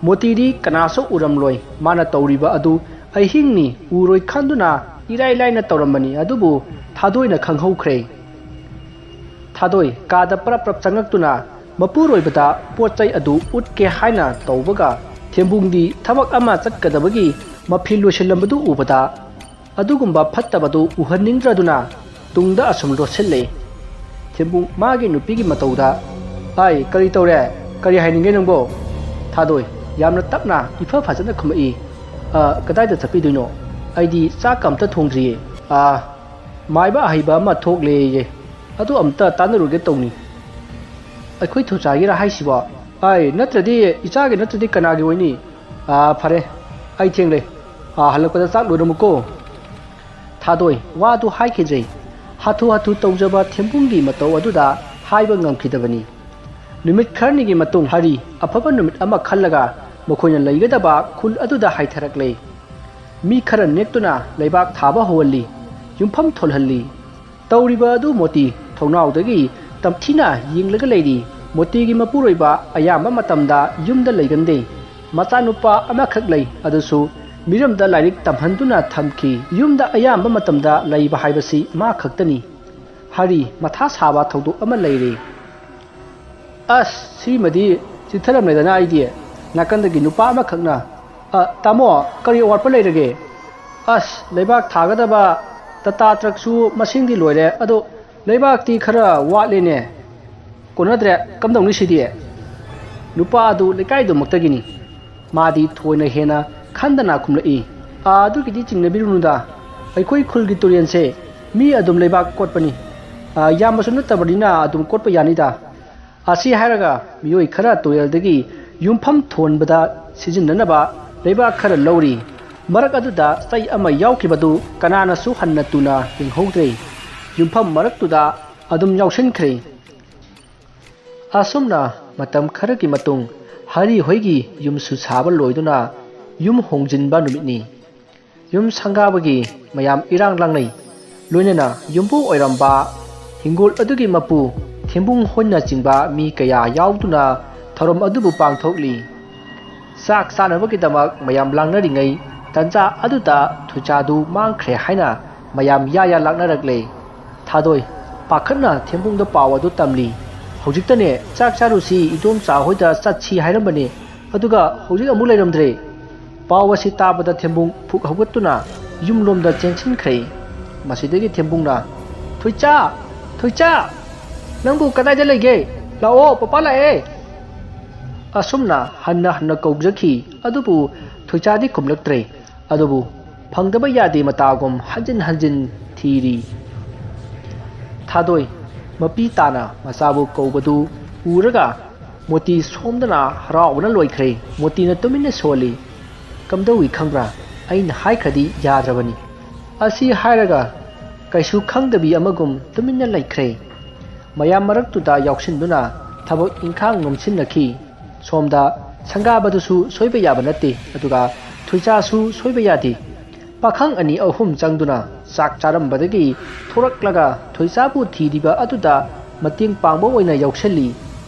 ꯃꯣꯇꯤꯗꯤ ꯀꯅꯥꯁꯨ ꯎꯔꯝꯂꯣꯏ꯫ ꯃꯥꯅ ꯇꯧꯔꯤꯕ ꯑꯗꯨ ꯑꯍꯤꯡꯅꯤ ꯎꯔꯣꯏ ꯈꯟꯗꯨꯅ ꯏꯔꯥꯏ ꯂꯥꯏꯅ ꯇꯧꯔꯝꯕꯅꯤ꯫ ꯑꯗꯨꯕꯨ ꯊꯥꯗꯣꯏꯅ ꯈꯪꯍꯧꯈ꯭ꯔꯦ꯫ ꯊꯥꯗꯣꯏ ꯀꯥꯗ ꯄ꯭ꯔꯞ ꯄ꯭ꯔꯞ ꯆꯪꯉꯛꯇꯨꯅ ꯃꯄꯨꯔꯣꯏꯕꯗ ꯄꯣꯠ ꯆꯩ ꯑꯗꯨ ꯎꯠꯀꯦ ꯍꯥꯏꯅ ꯇꯧꯕꯒ, ꯊꯦꯝꯕꯨꯡꯗꯤ ꯊꯕꯛ ꯑꯃ ꯆꯠꯀꯗꯕꯒꯤ ꯃꯐꯤ ꯂꯣꯏꯁꯤꯜꯂꯝꯕꯗꯨ ꯎꯕꯗ, ꯑꯗꯨꯒꯨꯝꯕ ꯐꯠꯇꯕꯗꯨ ꯎꯍꯟꯅꯤꯡꯗ꯭ꯔꯗꯨꯅ ꯇꯨꯡꯗ ꯑꯁꯨꯝ ꯂꯣꯠꯁꯤꯜꯂꯦ꯫ ꯊꯦꯝꯕꯨꯡ ꯃꯥꯒꯤ ꯅꯨꯄꯤꯒꯤ ꯃꯇꯧꯗ, "ꯑꯥꯏ, ꯀꯔꯤ ꯇꯧꯔꯦ? ꯀꯔꯤ ꯍꯥꯏꯅꯤꯡꯒꯦ ꯅꯪꯕꯣ?" ꯊꯥꯗꯣꯏ ꯌꯥꯝꯅ ꯇꯞꯅ ꯏꯐ ꯐꯖꯅ ꯈꯨꯝꯃꯛꯏ, "ꯑ, ꯀꯗꯥꯏꯗ ꯆꯠꯄꯤꯗꯣꯏꯅꯣ? ꯑꯩꯗꯤ ꯆꯥꯛꯀ ꯑꯝꯇ ꯊꯣꯡꯗ꯭ꯔꯤꯌꯦ꯫ ꯑ, ꯃꯥꯏꯕ ꯑꯍꯩꯕ ꯑꯃ ꯊꯣꯛꯂꯦꯌꯦ꯫ ꯑꯗꯨ ꯑꯝꯇ ꯇꯥꯟꯅꯔꯨꯒꯦ ꯇꯧꯅꯤ꯫" "ꯑꯩꯈꯣꯏ ꯊꯣꯏꯆꯥꯒꯤꯔ ꯍꯥꯏꯁꯤꯕꯣ?" "ꯑꯥꯏ, ꯅꯠꯇ꯭ꯔꯗꯤ ꯏꯆꯥꯒꯤ ꯅꯠꯇ꯭ꯔꯗꯤ ꯀꯅꯥꯒꯤ ꯑꯣꯏꯅꯤ? ꯑꯥ, ꯐꯔꯦ, ꯑꯩ ꯊꯦꯡꯂꯦ꯫ ꯑꯥ, ꯍꯜꯂꯛꯄꯗ ꯆꯥꯛ ꯂꯣꯏꯔꯝꯃꯨꯀꯣ꯫" ꯊꯥꯗꯣꯏ ꯋꯥꯗꯨ ꯍꯥꯏꯈꯤꯗ꯭ꯔꯦ꯫ ꯍꯥꯊꯨ ꯍꯥꯊꯨ ꯇꯧꯖꯕ ꯊꯦꯝꯕꯨꯡꯒꯤ ꯃꯇꯧ ꯑꯗꯨꯗ ꯍꯥꯏꯕ ꯉꯝꯈꯤꯗꯕꯅꯤ꯫ ꯅꯨꯃꯤꯠ ꯈꯔꯅꯤꯒꯤ ꯃꯇꯨꯡ ꯍꯔꯤ ꯑꯐꯕ ꯅꯨꯃꯤꯠ ꯑꯃ ꯈꯜꯂꯒ ꯃꯈꯣꯏꯅ ꯂꯩꯒꯗꯕ ꯈꯨꯜ ꯑꯗꯨꯗ ꯍꯥꯏꯊꯔꯛꯂꯦ꯫ ꯃꯤ ꯈꯔ ꯅꯦꯛꯇꯨꯅ ꯂꯩꯕꯥꯛ ꯊꯥꯕ ꯍꯧꯍꯜꯂꯤ, ꯌꯨꯝꯐꯝ ꯊꯣꯜꯍꯜꯂꯤ꯫ ꯇꯧꯔꯤꯕ ꯑꯗꯨ ꯃꯣꯇꯤ ꯊꯣꯡꯅꯥꯎꯗꯒꯤ ꯇꯝꯊꯤꯅ ꯌꯦꯡꯂꯒ ꯂꯩꯔꯤ꯫ ꯃꯣꯇꯤꯒꯤ ꯃꯄꯨꯔꯣꯏꯕ ꯑꯌꯥꯝꯕ ꯃꯇꯝꯗ ꯌꯨꯝꯗ ꯂꯩꯒꯟꯗꯦ꯫ ꯃꯆꯥꯅꯨꯄꯥ ꯑꯃꯈꯛ ꯂꯩ, ꯑꯗꯨꯁꯨ ꯃꯤꯔꯝꯗ ꯂꯥꯏꯔꯤꯛ ꯇꯝꯍꯟꯗꯨꯅ ꯊꯝꯈꯤ꯫ ꯌꯨꯝꯗ ꯑꯌꯥꯝꯕ ꯃꯇꯝꯗ ꯂꯩꯕ ꯍꯥꯏꯕꯁꯤ ꯃꯥ ꯈꯛꯇꯅꯤ꯫ ꯍꯔꯤ ꯃꯊꯥ ꯁꯥꯕ ꯊꯧꯗꯣꯛ ꯑꯃ ꯂꯩꯔꯦ꯫ "ꯑꯁ, ꯁꯤꯃꯗꯤ ꯆꯤꯠꯊꯔꯝꯂꯦꯗꯅ ꯑꯩꯗꯤ꯫" ꯅꯥꯀꯟꯗꯒꯤ ꯅꯨꯄꯥ ꯑꯃꯈꯛꯅ, "ꯑ, ꯇꯥꯃꯣ, ꯀꯔꯤ ꯑꯋꯥꯠꯄ ꯂꯩꯔꯒꯦ?" "ꯑꯁ, ꯂꯩꯕꯥꯛ ꯊꯥꯒꯗꯕ ꯇꯇꯥ ꯇ꯭ꯔꯛꯁꯨ ꯃꯁꯤꯡꯗꯤ ꯂꯣꯏꯔꯦ, ꯑꯗꯣ ꯂꯩꯕꯥꯛꯇꯤ ꯈꯔ ꯋꯥꯠꯂꯦꯅꯦ꯫ ꯀꯣꯟꯅꯗ꯭ꯔꯦ, ꯀꯝꯗꯧꯅꯤ ꯁꯤꯗꯤ?" ꯅꯨꯄꯥ ꯑꯗꯨ ꯂꯩꯀꯥꯏꯗꯨꯃꯛꯇꯒꯤꯅꯤ꯫ ꯃꯥꯗꯤ ꯊꯣꯏꯅ ꯍꯦꯟꯅ ꯈꯟꯗꯅ ꯈꯨꯝꯂꯛꯏ, "ꯑꯥ, ꯑꯗꯨꯒꯤꯗꯤ ꯆꯤꯡꯅꯕꯤꯔꯨꯅꯨꯗ, ꯑꯩꯈꯣꯏ ꯈꯨꯜꯒꯤ ꯇꯨꯔꯦꯜꯁꯦ ꯃꯤ ꯑꯗꯨꯝ ꯂꯩꯕꯥꯛ ꯀꯣꯠꯄꯅꯤ꯫ ꯑꯥ, ꯌꯥꯝꯕꯁꯨ ꯅꯠꯇꯕꯅꯤꯅ ꯑꯗꯨꯝ ꯀꯣꯠꯄ ꯌꯥꯅꯤꯗ꯫" ꯑꯁꯤ ꯍꯥꯏꯔꯒ ꯃꯤꯑꯣꯏ ꯈꯔ ꯇꯨꯔꯦꯜꯗꯒꯤ ꯌꯨꯝꯐꯝ ꯊꯣꯟꯕꯗ ꯁꯤꯖꯤꯟꯅꯅꯕ ꯂꯩꯕꯥꯛ ꯈꯔ ꯂꯧꯔꯤ꯫ ꯃꯔꯛ ꯑꯗꯨꯗ ꯆꯩ ꯑꯃ ꯌꯥꯎꯈꯤꯕꯗꯨ ꯀꯅꯥꯅꯁꯨ ꯍꯟꯅ ꯇꯨꯅ ꯌꯦꯡꯍꯧꯗ꯭ꯔꯦ꯫ ꯌꯨꯝꯐꯝ ꯃꯔꯛꯇꯨꯗ ꯑꯗꯨꯝ ꯌꯥꯎꯁꯤꯟꯈ꯭ꯔꯦ꯫ ꯑꯁꯨꯝꯅ ꯃꯇꯝ ꯈꯔꯒꯤ ꯃꯇꯨꯡ ꯍꯔꯤ ꯍꯣꯏꯒꯤ ꯌꯨꯝꯁꯨ ꯁꯥꯕ ꯂꯣꯏꯗꯨꯅ ꯌꯨꯝ ꯍꯣꯡꯖꯤꯟꯕ ꯅꯨꯃꯤꯠꯅꯤ꯫ ꯌꯨꯝ ꯁꯪꯒꯥꯕꯒꯤ ꯃꯌꯥꯝ ꯏꯔꯥꯡ ꯂꯥꯡꯅꯩ꯫ ꯂꯣꯏꯅꯅ ꯌꯨꯝꯕꯨ ꯑꯣꯏꯔꯝꯕ ꯍꯤꯡꯒꯣꯜ ꯑꯗꯨꯒꯤ ꯃꯄꯨ ꯊꯦꯝꯕꯨꯡ ꯍꯣꯏꯅꯆꯤꯡꯕ ꯃꯤ ꯀꯌꯥ ꯌꯥꯎꯗꯨꯅ ꯊꯧꯔꯝ ꯑꯗꯨꯕꯨ ꯄꯥꯡꯊꯣꯛꯂꯤ꯫ ꯆꯥꯛ ꯆꯥꯅꯕꯒꯤꯗꯃꯛ ꯃꯌꯥꯝ ꯂꯥꯡꯅꯔꯤꯉꯩ ꯇꯟꯖꯥ ꯑꯗꯨꯗ ꯊꯣꯏꯆꯥꯗꯨ ꯃꯥꯡꯈ꯭ꯔꯦ ꯍꯥꯏꯅ ꯃꯌꯥꯝ ꯌꯥ ꯌꯥ ꯂꯥꯛꯅꯔꯛꯂꯦ꯫ ꯊꯥꯗꯣꯏ ꯄꯥꯈꯠꯅ ꯊꯦꯝꯕꯨꯡꯗ ꯄꯥꯎ ꯑꯗꯨ ꯇꯝꯂꯤ꯫ "ꯍꯧꯖꯤꯛꯇꯅꯦ ꯆꯥꯛ ꯆꯥꯔꯨꯁꯤ ꯏꯗꯣꯝꯆꯥ ꯍꯣꯏꯗ ꯆꯠꯁꯤ ꯍꯥꯏꯔꯝꯕꯅꯦ, ꯑꯗꯨꯒ ꯍꯧꯖꯤꯛ ꯑꯃꯨꯛ ꯂꯩꯔꯝꯗ꯭ꯔꯦ"꯫ ꯄꯥꯎ ꯑꯁꯤ ꯇꯥꯕꯗ ꯊꯦꯝꯕꯨꯡ ꯐꯨꯛ ꯍꯧꯒꯠꯇꯨꯅ ꯌꯨꯝꯂꯣꯝꯗ ꯆꯦꯟꯁꯤꯟꯈ꯭ꯔꯦ꯫ ꯃꯁꯤꯗꯒꯤ ꯊꯦꯝꯕꯨꯡꯅ, "ꯊꯣꯏꯆꯥ! ꯊꯣꯏꯆꯥ! ꯅꯪꯕꯨ ꯀꯗꯥꯏꯗ ꯂꯩꯒꯦ? ꯂꯥꯛꯑꯣ, ꯄꯄꯥ ꯂꯥꯛꯑꯦ!" ꯑꯁꯨꯝꯅ ꯍꯟꯅ ꯍꯟꯅ ꯀꯧꯖꯈꯤ, ꯑꯗꯨꯕꯨ ꯊꯣꯏꯆꯥꯗꯤ ꯈꯨꯝꯂꯛꯇ꯭ꯔꯦ꯫ ꯑꯗꯨꯕꯨ ꯐꯪꯗꯕ ꯌꯥꯗꯦ ꯃꯇꯥꯒꯨꯝ ꯍꯟꯖꯤꯟ ꯍꯟꯖꯤꯟ ꯊꯤꯔꯤ꯫ ꯊꯥꯗꯣꯏ ꯃꯄꯤ ꯇꯥꯅ ꯃꯆꯥꯕꯨ ꯀꯧꯕꯗꯨ ꯎꯔꯒ ꯃꯣꯇꯤ ꯁꯣꯝꯗꯅ ꯍꯔꯥꯎꯕꯅ ꯂꯣꯏꯈ꯭ꯔꯦ꯫ ꯃꯣꯇꯤꯅ ꯇꯨꯃꯤꯟꯅ ꯁꯣꯜꯂꯤ꯫ "ꯀꯝꯗꯧꯏ ꯈꯪꯕ꯭ꯔꯥ? ꯑꯩꯅ ꯍꯥꯏꯈ꯭ꯔꯗꯤ ꯌꯥꯗ꯭ꯔꯕꯅꯤ"꯫ ꯑꯁꯤ ꯍꯥꯏꯔꯒ ꯀꯩꯁꯨ ꯈꯪꯗꯕꯤ ꯑꯃꯒꯨꯝ ꯇꯨꯃꯤꯟꯅ ꯂꯩꯈ꯭ꯔꯦ꯫ ꯃꯌꯥꯝ ꯃꯔꯛꯇꯨꯗ ꯌꯥꯎꯁꯤꯟꯗꯨꯅ ꯊꯕꯛ ꯏꯪꯈꯥꯡ ꯅꯣꯝꯁꯤꯟꯅꯈꯤ꯫ ꯁꯣꯝꯗ ꯁꯪꯒꯥꯕꯗꯨꯁꯨ ꯁꯣꯏꯕ ꯌꯥꯕ ꯅꯠꯇꯦ, ꯑꯗꯨꯒ ꯊꯣꯏꯆꯥꯁꯨ ꯁꯣꯏꯕ ꯌꯥꯗꯦ꯫ ꯄꯥꯈꯪ ꯑꯅꯤ ꯑꯍꯨꯝ ꯆꯪꯗꯨꯅ ꯆꯥꯛ ꯆꯥꯔꯝꯕꯗꯒꯤ ꯊꯣꯔꯛꯂꯒ ꯊꯣꯏꯆꯥꯕꯨ ꯊꯤꯔꯤꯕ ꯑꯗꯨꯗ ꯃꯇꯦꯡ ꯄꯥꯡꯕ ꯑꯣꯏꯅ ꯌꯥꯎꯁꯜꯂꯤ꯫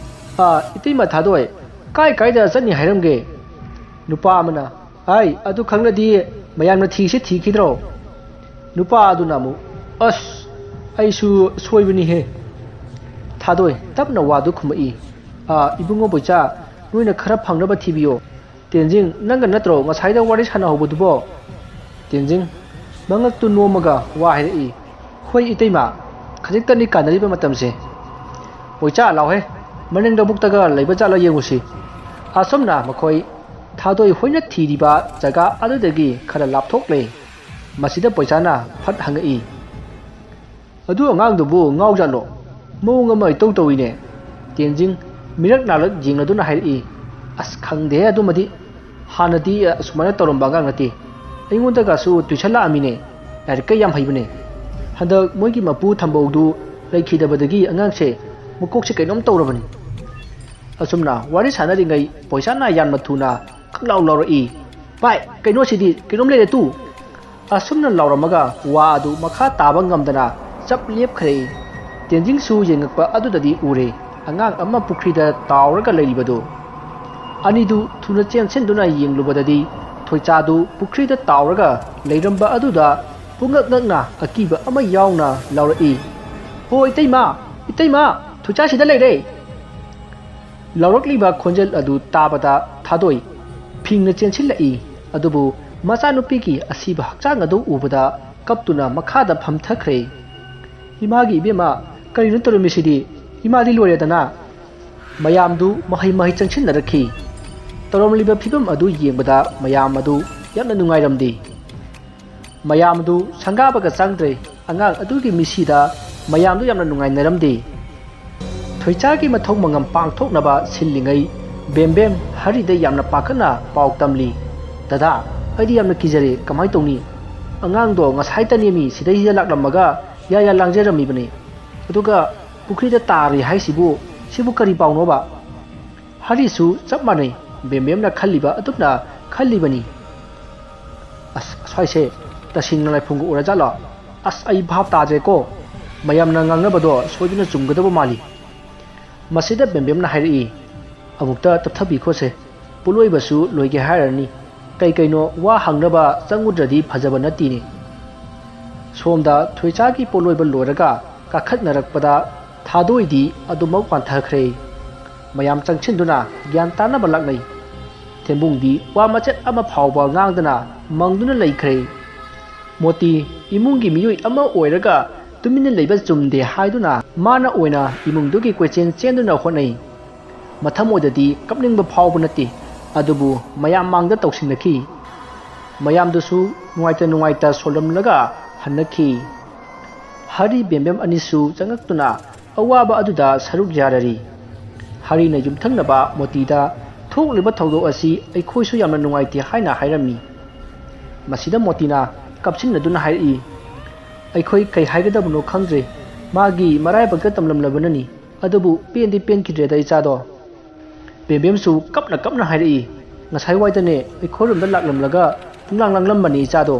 "ꯑꯥ, ꯏꯇꯩꯃ ꯊꯥꯗꯣꯏ, ꯀꯥꯏ ꯀꯥꯏꯗ ꯆꯠꯅꯤ ꯍꯥꯏꯔꯝꯒꯦ?" ꯅꯨꯄꯥ ꯑꯃꯅ, "ꯑꯩ ꯑꯗꯨ ꯈꯪꯂꯗꯤ ꯃꯌꯥꯝꯅ ꯊꯤꯁꯤ ꯊꯤꯈꯤꯗ꯭ꯔꯣ?" ꯅꯨꯄꯥ ꯑꯗꯨꯅ ꯑꯃꯨꯛ, "ꯑꯁ, ꯑꯩꯁꯨ ꯁꯣꯏꯕꯅꯤꯍꯦ"꯫ ꯊꯥꯗꯣꯏ ꯇꯞꯅ ꯋꯥꯗꯨ ꯈꯨꯝꯃꯛꯏ, "ꯑꯥ, ꯏꯕꯨꯡꯉꯣ ꯕꯣꯏꯆꯥ, ꯅꯣꯏꯅ ꯈꯔ ꯐꯪꯅꯕ ꯊꯤꯕꯤꯌꯣ"꯫ "ꯇꯦꯟꯖꯤꯡ, ꯅꯪꯒ ꯅꯠꯇ꯭ꯔꯣ ꯉꯁꯥꯏꯗ ꯋꯥꯔꯤ ꯁꯥꯟꯅꯍꯧꯕꯗꯨꯕꯣ?" ꯇꯦꯟꯖꯤꯡ ꯃꯉꯛꯇꯨ ꯅꯣꯝꯃꯒ ꯋꯥ ꯍꯥꯏꯔꯛꯏ, "ꯍꯣꯏ ꯏꯇꯩꯃ, ꯈꯖꯤꯛꯇꯅꯤ ꯀꯥꯟꯅꯔꯤꯕ ꯃꯇꯝꯁꯦ"꯫ "ꯕꯣꯏꯆꯥ, ꯂꯥꯎꯍꯦ, ꯃꯅꯤꯡ ꯂꯧꯕꯨꯛꯇꯒ ꯂꯩꯕ ꯖꯥꯠꯂ ꯌꯦꯡꯉꯨꯁꯤ"꯫ ꯑꯁꯨꯝꯅ ꯃꯈꯣꯏ ꯊꯥꯗꯣꯏ ꯍꯣꯏꯅ ꯊꯤꯔꯤꯕ ꯖꯒꯥ ꯑꯗꯨꯗꯒꯤ ꯈꯔ ꯂꯥꯞꯊꯣꯛꯂꯦ꯫ ꯃꯁꯤꯗ ꯕꯣꯏꯆꯥꯅ ꯐꯠ ꯍꯪꯉꯛꯏ, "ꯑꯗꯨ ꯑꯉꯥꯡꯗꯨꯕꯨ ꯉꯥꯎꯖꯥꯠꯂꯣ? ꯃꯑꯣꯡ ꯑꯃ ꯏꯇꯧ ꯇꯧꯏꯅꯦ"꯫ ꯇꯦꯟꯖꯤꯡ ꯃꯤꯔꯛ ꯅꯥꯔꯛ ꯌꯦꯡꯂꯗꯨꯅ ꯍꯥꯏꯔꯛꯏ, "ꯑꯁ, ꯈꯪꯗꯦꯍꯦ ꯑꯗꯨꯃꯗꯤ꯫ ꯍꯥꯟꯅꯗꯤ ꯑꯁꯨꯃꯥꯏꯅ ꯇꯧꯔꯝꯕ ꯑꯉꯥꯡ ꯅꯠꯇꯦ꯫ ꯑꯩꯉꯣꯟꯗꯒꯁꯨ ꯇꯨꯏꯁꯟ ꯂꯥꯛꯑꯝꯃꯤꯅꯦ꯫ ꯂꯥꯏꯔꯤꯛꯀ ꯌꯥꯝ ꯍꯩꯕꯅꯦ꯫ ꯍꯟꯗꯛ ꯃꯣꯏꯒꯤ ꯃꯄꯨ ꯊꯝꯕꯧꯗꯨ ꯂꯩꯈꯤꯗꯕꯗꯒꯤ ꯑꯉꯥꯡꯁꯦ ꯃꯀꯣꯛꯁꯦ ꯀꯩꯅꯣꯝ ꯇꯧꯔꯕꯅꯤ"꯫ ꯑꯁꯨꯝꯅ ꯋꯥꯔꯤ ꯁꯥꯟꯅꯔꯤꯉꯩ ꯕꯣꯏꯆꯥꯅ ꯌꯥꯝꯅ ꯊꯨꯅ ꯈꯪꯂꯥꯎ ꯂꯥꯎꯔꯛꯏ, "ꯚꯥꯏ, ꯀꯩꯅꯣ ꯁꯤꯗꯤ? ꯀꯩꯅꯣꯝ ꯂꯩꯔꯦ ꯇꯨ!" ꯑꯁꯨꯝꯅ ꯂꯥꯎꯔꯝꯃꯒ ꯋꯥ ꯑꯗꯨ ꯃꯈꯥ ꯇꯥꯕ ꯉꯝꯗꯅ ꯆꯞ ꯂꯦꯞꯈ꯭ꯔꯦ꯫ ꯇꯦꯟꯖꯤꯡꯁꯨ ꯌꯦꯡꯉꯛꯄ ꯑꯗꯨꯗꯗꯤ ꯎꯔꯦ, ꯑꯉꯥꯡ ꯑꯃ ꯄꯨꯈ꯭ꯔꯤꯗ ꯇꯥꯎꯔꯒ ꯂꯩꯔꯤꯕꯗꯨ꯫ ꯑꯅꯤꯗꯨ ꯊꯨꯅ ꯆꯦꯟꯁꯤꯟꯗꯨꯅ ꯌꯦꯡꯂꯨꯕꯗꯗꯤ ꯊꯣꯏꯆꯥꯗꯨ ꯄꯨꯈ꯭ꯔꯤꯗ ꯇꯥꯎꯔꯒ ꯂꯩꯔꯝꯕ ꯑꯗꯨꯗ ꯄꯨꯡꯉꯛ ꯉꯛꯅ ꯑꯀꯤꯕ ꯑꯃ ꯌꯥꯎꯅ ꯂꯥꯎꯔꯛꯏ, "ꯍꯣ ꯏꯇꯩꯃ, ꯏꯇꯩꯃ, ꯊꯣꯏꯆꯥ ꯁꯤꯗ ꯂꯩꯔꯦ!" ꯂꯥꯎꯔꯛꯂꯤꯕ ꯈꯣꯟꯖꯦꯜ ꯑꯗꯨ ꯇꯥꯕꯗ ꯊꯥꯗꯣꯏ ꯐꯤꯡꯅ ꯆꯦꯟꯁꯤꯜꯂꯛꯏ꯫ ꯑꯗꯨꯕꯨ ꯃꯆꯥꯅꯨꯄꯤꯒꯤ ꯑꯁꯤꯕ ꯍꯛꯆꯥꯡ ꯑꯗꯨ ꯎꯕꯗ ꯀꯞꯇꯨꯅ ꯃꯈꯥꯗ ꯐꯝꯊꯈ꯭ꯔꯦ꯫ "ꯏꯃꯥꯒꯤ ꯏꯕꯦꯝꯃ, ꯀꯔꯤꯅꯣ ꯇꯧꯔꯝꯃꯤꯁꯤꯗꯤ? ꯏꯃꯥꯗꯤ ꯂꯣꯏꯔꯦꯗꯅ!" ꯃꯌꯥꯝꯗꯨ ꯃꯍꯩ ꯃꯍꯩ ꯆꯪꯁꯤꯟꯅꯔꯛꯈꯤ꯫ ꯇꯧꯔꯝꯂꯤꯕ ꯐꯤꯕꯝ ꯑꯗꯨ ꯌꯦꯡꯕꯗ ꯃꯌꯥꯝ ꯑꯗꯨ ꯌꯥꯝꯅ ꯅꯨꯡꯉꯥꯏꯔꯝꯗꯦ꯫ ꯃꯌꯥꯝ ꯑꯗꯨ ꯁꯪꯒꯥꯕꯒ ꯆꯪꯗ꯭ꯔꯦ꯫ ꯑꯉꯥꯡ ꯑꯗꯨꯒꯤ ꯃꯤꯁꯤꯗ ꯃꯌꯥꯝꯗꯨ ꯌꯥꯝꯅ ꯅꯨꯡꯉꯥꯏꯅꯔꯝꯗꯦ꯫ ꯊꯣꯏꯆꯥꯒꯤ ꯃꯊꯧ ꯃꯉꯝ ꯄꯥꯡꯊꯣꯛꯅꯕ ꯁꯤꯜꯂꯤꯉꯩ ꯕꯦꯝꯕꯦꯝ ꯍꯔꯤꯗ ꯌꯥꯝꯅ ꯄꯥꯈꯠꯅ ꯄꯥꯎ ꯇꯝꯂꯤ꯫ "ꯗꯗꯥ, ꯑꯩꯗꯤ ꯌꯥꯝꯅ ꯀꯤꯖꯔꯦ, ꯀꯃꯥꯏ ꯇꯧꯅꯤ? ꯑꯉꯥꯡꯗꯣ ꯉꯁꯥꯏꯇꯅꯦꯃꯤ ꯁꯤꯗꯩꯁꯤꯗ ꯂꯥꯛꯂꯝꯃꯒ ꯌꯥ ꯌꯥ ꯂꯥꯡꯖꯔꯝꯃꯤꯕꯅꯤ꯫ ꯑꯗꯨꯒ ꯄꯨꯈ꯭ꯔꯤꯗ ꯇꯥꯔꯤ ꯍꯥꯏꯁꯤꯕꯨ, ꯁꯤꯕꯨ ꯀꯔꯤ ꯄꯥꯎꯅꯣꯕ?" ꯍꯔꯤꯁꯨ ꯆꯞ ꯃꯥꯟꯅꯩ, ꯕꯦꯝꯕꯦꯝꯅ ꯈꯜꯂꯤꯕ ꯑꯗꯨꯝꯅ ꯈꯜꯂꯤꯕꯅꯤ꯫ "ꯑꯁ, ꯑꯁ꯭ꯋꯥꯏꯁꯦ ꯇꯁꯦꯡꯅ ꯂꯥꯏꯐꯨꯡꯒ ꯑꯣꯏꯔꯖꯥꯠꯂꯣ? ꯑꯁ, ꯑꯩ ꯚꯥꯞ ꯇꯥꯗ꯭ꯔꯦꯀꯣ꯫ ꯃꯌꯥꯝꯅ ꯉꯥꯡꯅꯕꯗꯣ ꯁꯣꯏꯗꯅ ꯆꯨꯝꯒꯗꯕ ꯃꯥꯜꯂꯤ꯫" ꯃꯁꯤꯗ ꯕꯦꯝꯕꯦꯝꯅ ꯍꯥꯏꯔꯛꯏ, "ꯑꯃꯨꯛꯇ ꯇꯞꯊꯕꯤꯈꯣꯁꯦ, ꯄꯣꯠꯂꯣꯏꯕꯁꯨ ꯂꯣꯏꯒꯦ ꯍꯥꯏꯔꯅꯤ꯫ ꯀꯩ ꯀꯩꯅꯣ ꯋꯥ ꯍꯪꯅꯕ ꯆꯪꯉꯨꯗ꯭ꯔꯗꯤ ꯐꯖꯕ ꯅꯠꯇꯦꯅꯦ꯫" ꯁꯣꯝꯗ ꯊꯣꯏꯆꯥꯒꯤ ꯄꯣꯠꯂꯣꯏꯕ ꯂꯣꯏꯔꯒ ꯀꯥꯈꯠꯅꯔꯛꯄꯗ ꯊꯥꯗꯣꯏꯗꯤ ꯑꯗꯨꯃꯛ ꯋꯥꯟꯊꯈ꯭ꯔꯦ꯫ ꯃꯌꯥꯝ ꯆꯪꯁꯤꯟꯗꯨꯅ ꯒ꯭ꯌꯥꯟ ꯇꯥꯅꯕ ꯂꯥꯛꯅꯩ꯫ ꯊꯦꯝꯕꯨꯡꯗꯤ ꯋꯥ ꯃꯆꯦꯠ ꯑꯃ ꯐꯥꯎꯕ ꯉꯥꯡꯗꯅ ꯃꯪꯗꯨꯅ ꯂꯩꯈ꯭ꯔꯦ꯫ ꯃꯣꯇꯤ ꯏꯃꯨꯡꯒꯤ ꯃꯤꯑꯣꯏ ꯑꯃ ꯑꯣꯏꯔꯒ ꯇꯨꯃꯤꯟꯅ ꯂꯩꯕ ꯆꯨꯝꯗꯦ ꯍꯥꯏꯗꯨꯅ ꯃꯥꯅ ꯑꯣꯏꯅ ꯏꯃꯨꯡꯗꯨꯒꯤ ꯀꯣꯏꯆꯦꯟ ꯆꯦꯟꯗꯨꯅ ꯍꯣꯠꯅꯩ꯫ ꯃꯊꯃꯣꯏꯗꯗꯤ ꯀꯞꯅꯤꯡꯕ ꯐꯥꯎꯕ ꯅꯠꯇꯦ, ꯑꯗꯨꯕꯨ ꯃꯌꯥꯝ ꯃꯥꯡꯗ ꯇꯧꯁꯤꯟꯅꯈꯤ꯫ ꯃꯌꯥꯝꯗꯨꯁꯨ ꯅꯨꯡꯉꯥꯏꯇ ꯅꯨꯡꯉꯥꯏꯇ ꯁꯣꯜꯂꯝꯂꯒ ꯍꯟꯅꯈꯤ꯫ ꯍꯔꯤ ꯕꯦꯝꯕꯦꯝ ꯑꯅꯤꯁꯨ ꯆꯪꯉꯛꯇꯨꯅ ꯑꯋꯥꯕ ꯑꯗꯨꯗ ꯁꯔꯨꯛ ꯌꯥꯔꯔꯤ꯫ ꯍꯔꯤꯅ ꯌꯨꯝꯊꯪꯅꯕ ꯃꯣꯇꯤꯗ ꯊꯣꯛꯂꯤꯕ ꯊꯧꯗꯣꯛ ꯑꯁꯤ ꯑꯩꯈꯣꯏꯁꯨ ꯌꯥꯝꯅ ꯅꯨꯡꯉꯥꯏꯇꯦ ꯍꯥꯏꯅ ꯍꯥꯏꯔꯝꯃꯤ꯫ ꯃꯁꯤꯗ ꯃꯣꯇꯤꯅ ꯀꯞꯁꯤꯟꯅꯗꯨꯅ ꯍꯥꯏꯔꯛꯏ, "ꯑꯩꯈꯣꯏ ꯀꯩ ꯍꯥꯏꯒꯗꯕꯅꯣ ꯈꯪꯗ꯭ꯔꯦ꯫ ꯃꯥꯒꯤ ꯃꯔꯥꯏꯕꯛꯇ ꯇꯝꯂꯝꯂꯕꯅꯅꯤ꯫ ꯑꯗꯨꯕꯨ ꯄꯦꯟꯗꯤ ꯄꯦꯟꯈꯤꯗ꯭ꯔꯦꯗ ꯏꯆꯥꯗꯣ꯫" ꯕꯦꯝꯕꯦꯝꯁꯨ ꯀꯞꯅ ꯀꯞꯅ ꯍꯥꯏꯔꯛꯏ, "ꯉꯁꯥꯏ ꯋꯥꯏꯗꯅꯦ ꯑꯩꯈꯣꯏꯔꯣꯝꯗ ꯂꯥꯛꯂꯝꯂꯒ ꯄꯨꯡꯂꯥꯡ ꯂꯥꯡꯂꯝꯕꯅꯤ ꯏꯆꯥꯗꯣ꯫"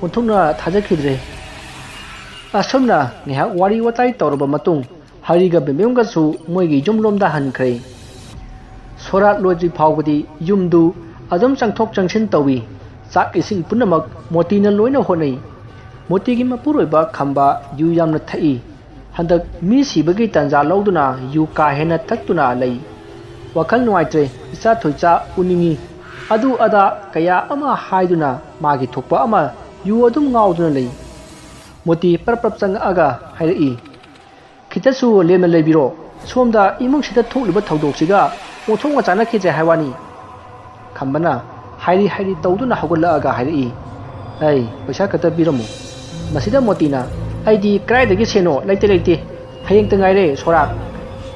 ꯑꯣꯟꯊꯣꯛꯅ ꯊꯥꯖꯈꯤꯗ꯭ꯔꯦ꯫ ꯑꯁꯨꯝꯅ ꯉꯥꯏꯍꯥꯛ ꯋꯥꯔꯤ ꯋꯥꯇꯥꯏ ꯇꯧꯔꯕ ꯃꯇꯨꯡ ꯍꯔꯤꯒ ꯕꯦꯝꯕꯦꯝꯒꯁꯨ ꯃꯣꯏꯒꯤ ꯌꯨꯝꯂꯣꯝꯗ ꯍꯟꯈ꯭ꯔꯦ꯫ ꯁꯣꯔꯥꯠ ꯂꯣꯏꯗ꯭ꯔꯤ ꯐꯥꯎꯕꯗꯤ ꯌꯨꯝꯗꯨ ꯑꯗꯨꯝ ꯆꯪꯊꯣꯛ ꯆꯪꯁꯤꯟ ꯇꯧꯏ꯫ ꯆꯥꯛ ꯏꯁꯤꯡ ꯄꯨꯝꯅꯃꯛ ꯃꯣꯇꯤꯅ ꯂꯣꯏꯅ ꯍꯣꯠꯅꯩ꯫ ꯃꯣꯇꯤꯒꯤ ꯃꯄꯨꯔꯣꯏꯕ ꯈꯝꯕ ꯌꯨ ꯌꯥꯝꯅ ꯊꯛꯏ꯫ ꯍꯟꯗꯛ ꯃꯤ ꯁꯤꯕꯒꯤ ꯇꯥꯟꯖꯥ ꯂꯧꯗꯨꯅ ꯌꯨ ꯀꯥ ꯍꯦꯟꯅ ꯊꯛꯇꯨꯅ ꯂꯩ꯫ ꯋꯥꯈꯜ ꯅꯨꯡꯉꯥꯏꯇ꯭ꯔꯦ, ꯏꯆꯥ ꯊꯣꯏꯆꯥ ꯎꯅꯤꯡꯏ, ꯑꯗꯨ ꯑꯗꯥ ꯀꯌꯥ ꯑꯃ ꯍꯥꯏꯗꯨꯅ ꯃꯥꯒꯤ ꯊꯣꯛꯄ ꯑꯃ ꯌꯨ ꯑꯗꯨꯝ ꯉꯥꯎꯗꯨꯅ ꯂꯩ꯫ ꯃꯣꯇꯤ ꯄꯔꯞ ꯄꯔꯞ ꯆꯪꯉꯛꯑꯒ ꯍꯥꯏꯔꯛꯏ, "ꯈꯤꯇꯁꯨ ꯂꯦꯝꯅ ꯂꯩꯕꯤꯔꯣ, ꯁꯣꯝꯗ ꯏꯃꯨꯡꯁꯤꯗ ꯊꯣꯛꯂꯤꯕ ꯊꯧꯗꯣꯛꯁꯤꯒ ꯑꯣꯟꯊꯣꯛꯅ ꯆꯥꯟꯅꯈꯤꯗ꯭ꯔꯦ ꯍꯥꯏ ꯋꯥꯅꯤ꯫" ꯈꯝꯕꯅ ꯍꯥꯏꯔꯤ ꯍꯥꯏꯔꯤ ꯇꯧꯗꯨꯅ ꯍꯧꯒꯠꯂꯛꯑꯒ ꯍꯥꯏꯔꯛꯏ, "ꯑꯩ ꯄꯩꯁꯥ ꯈꯛꯇ ꯄꯤꯔꯝꯃꯨ꯫" ꯃꯁꯤꯗ ꯃꯣꯇꯤꯅ, "ꯑꯩꯗꯤ ꯀꯗꯥꯏꯗꯒꯤ ꯁꯦꯟꯅꯣ? ꯂꯩꯇꯦ, ꯂꯩꯇꯦ꯫ ꯍꯌꯦꯡꯇ ꯉꯥꯏꯔꯦ ꯁꯣꯔꯥꯠ꯫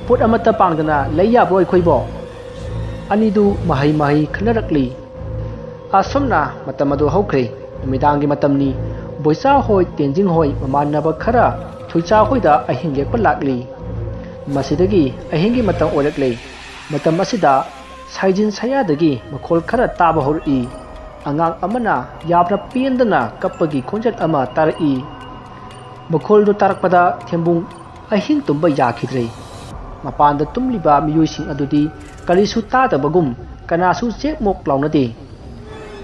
ꯄꯣꯠ ꯑꯃꯠꯇ ꯄꯥꯡꯗꯅ ꯂꯩ ꯌꯥꯕ꯭ꯔꯣ ꯑꯩꯈꯣꯏꯕꯣ?" ꯑꯅꯤꯗꯨ ꯃꯍꯩ ꯃꯍꯩ ꯈꯟꯅꯔꯛꯂꯤ꯫ ꯑꯁꯨꯝꯅ ꯃꯇꯝ ꯑꯗꯨ ꯍꯧꯈ꯭ꯔꯦ꯫ ꯅꯨꯃꯤꯗꯥꯡꯒꯤ ꯃꯇꯝꯅꯤ꯫ ꯕꯣꯏꯆꯥ ꯍꯣꯏ, ꯇꯦꯟꯖꯤꯡ ꯍꯣꯏ, ꯃꯃꯥꯟꯅꯕ ꯈꯔ ꯊꯣꯏꯆꯥ ꯍꯣꯏꯗ ꯑꯍꯤꯡ ꯂꯦꯛꯄ ꯂꯥꯛꯂꯤ꯫ ꯃꯁꯤꯗꯒꯤ ꯑꯍꯤꯡꯒꯤ ꯃꯇꯝ ꯑꯣꯏꯔꯛꯂꯦ꯫ ꯃꯇꯝ ꯑꯁꯤꯗ ꯁꯥꯏꯖꯤꯟ ꯁꯌꯥꯗꯒꯤ ꯃꯈꯣꯜ ꯈꯔ ꯇꯥꯕ ꯍꯧꯔꯛꯏ꯫ ꯑꯉꯥꯡ ꯑꯃꯅ ꯌꯥꯝꯅ ꯄꯦꯟꯗꯅ ꯀꯞꯄꯒꯤ ꯈꯣꯟꯖꯦꯜ ꯑꯃ ꯇꯥꯔꯛꯏ꯫ ꯃꯈꯣꯜꯗꯨ ꯇꯥꯔꯛꯄꯗ ꯊꯦꯝꯕꯨꯡ ꯑꯍꯤꯡ ꯇꯨꯝꯕ ꯌꯥꯈꯤꯗ꯭ꯔꯦ꯫ ꯃꯄꯥꯟꯗ ꯇꯨꯝꯂꯤꯕ ꯃꯤꯑꯣꯏꯁꯤꯡ ꯑꯗꯨꯗꯤ ꯀꯔꯤꯁꯨ ꯇꯥꯗꯕꯒꯨꯝ ꯀꯅꯥꯁꯨ ꯆꯦꯛ ꯃꯣꯛ ꯂꯥꯎꯅꯗꯦ꯫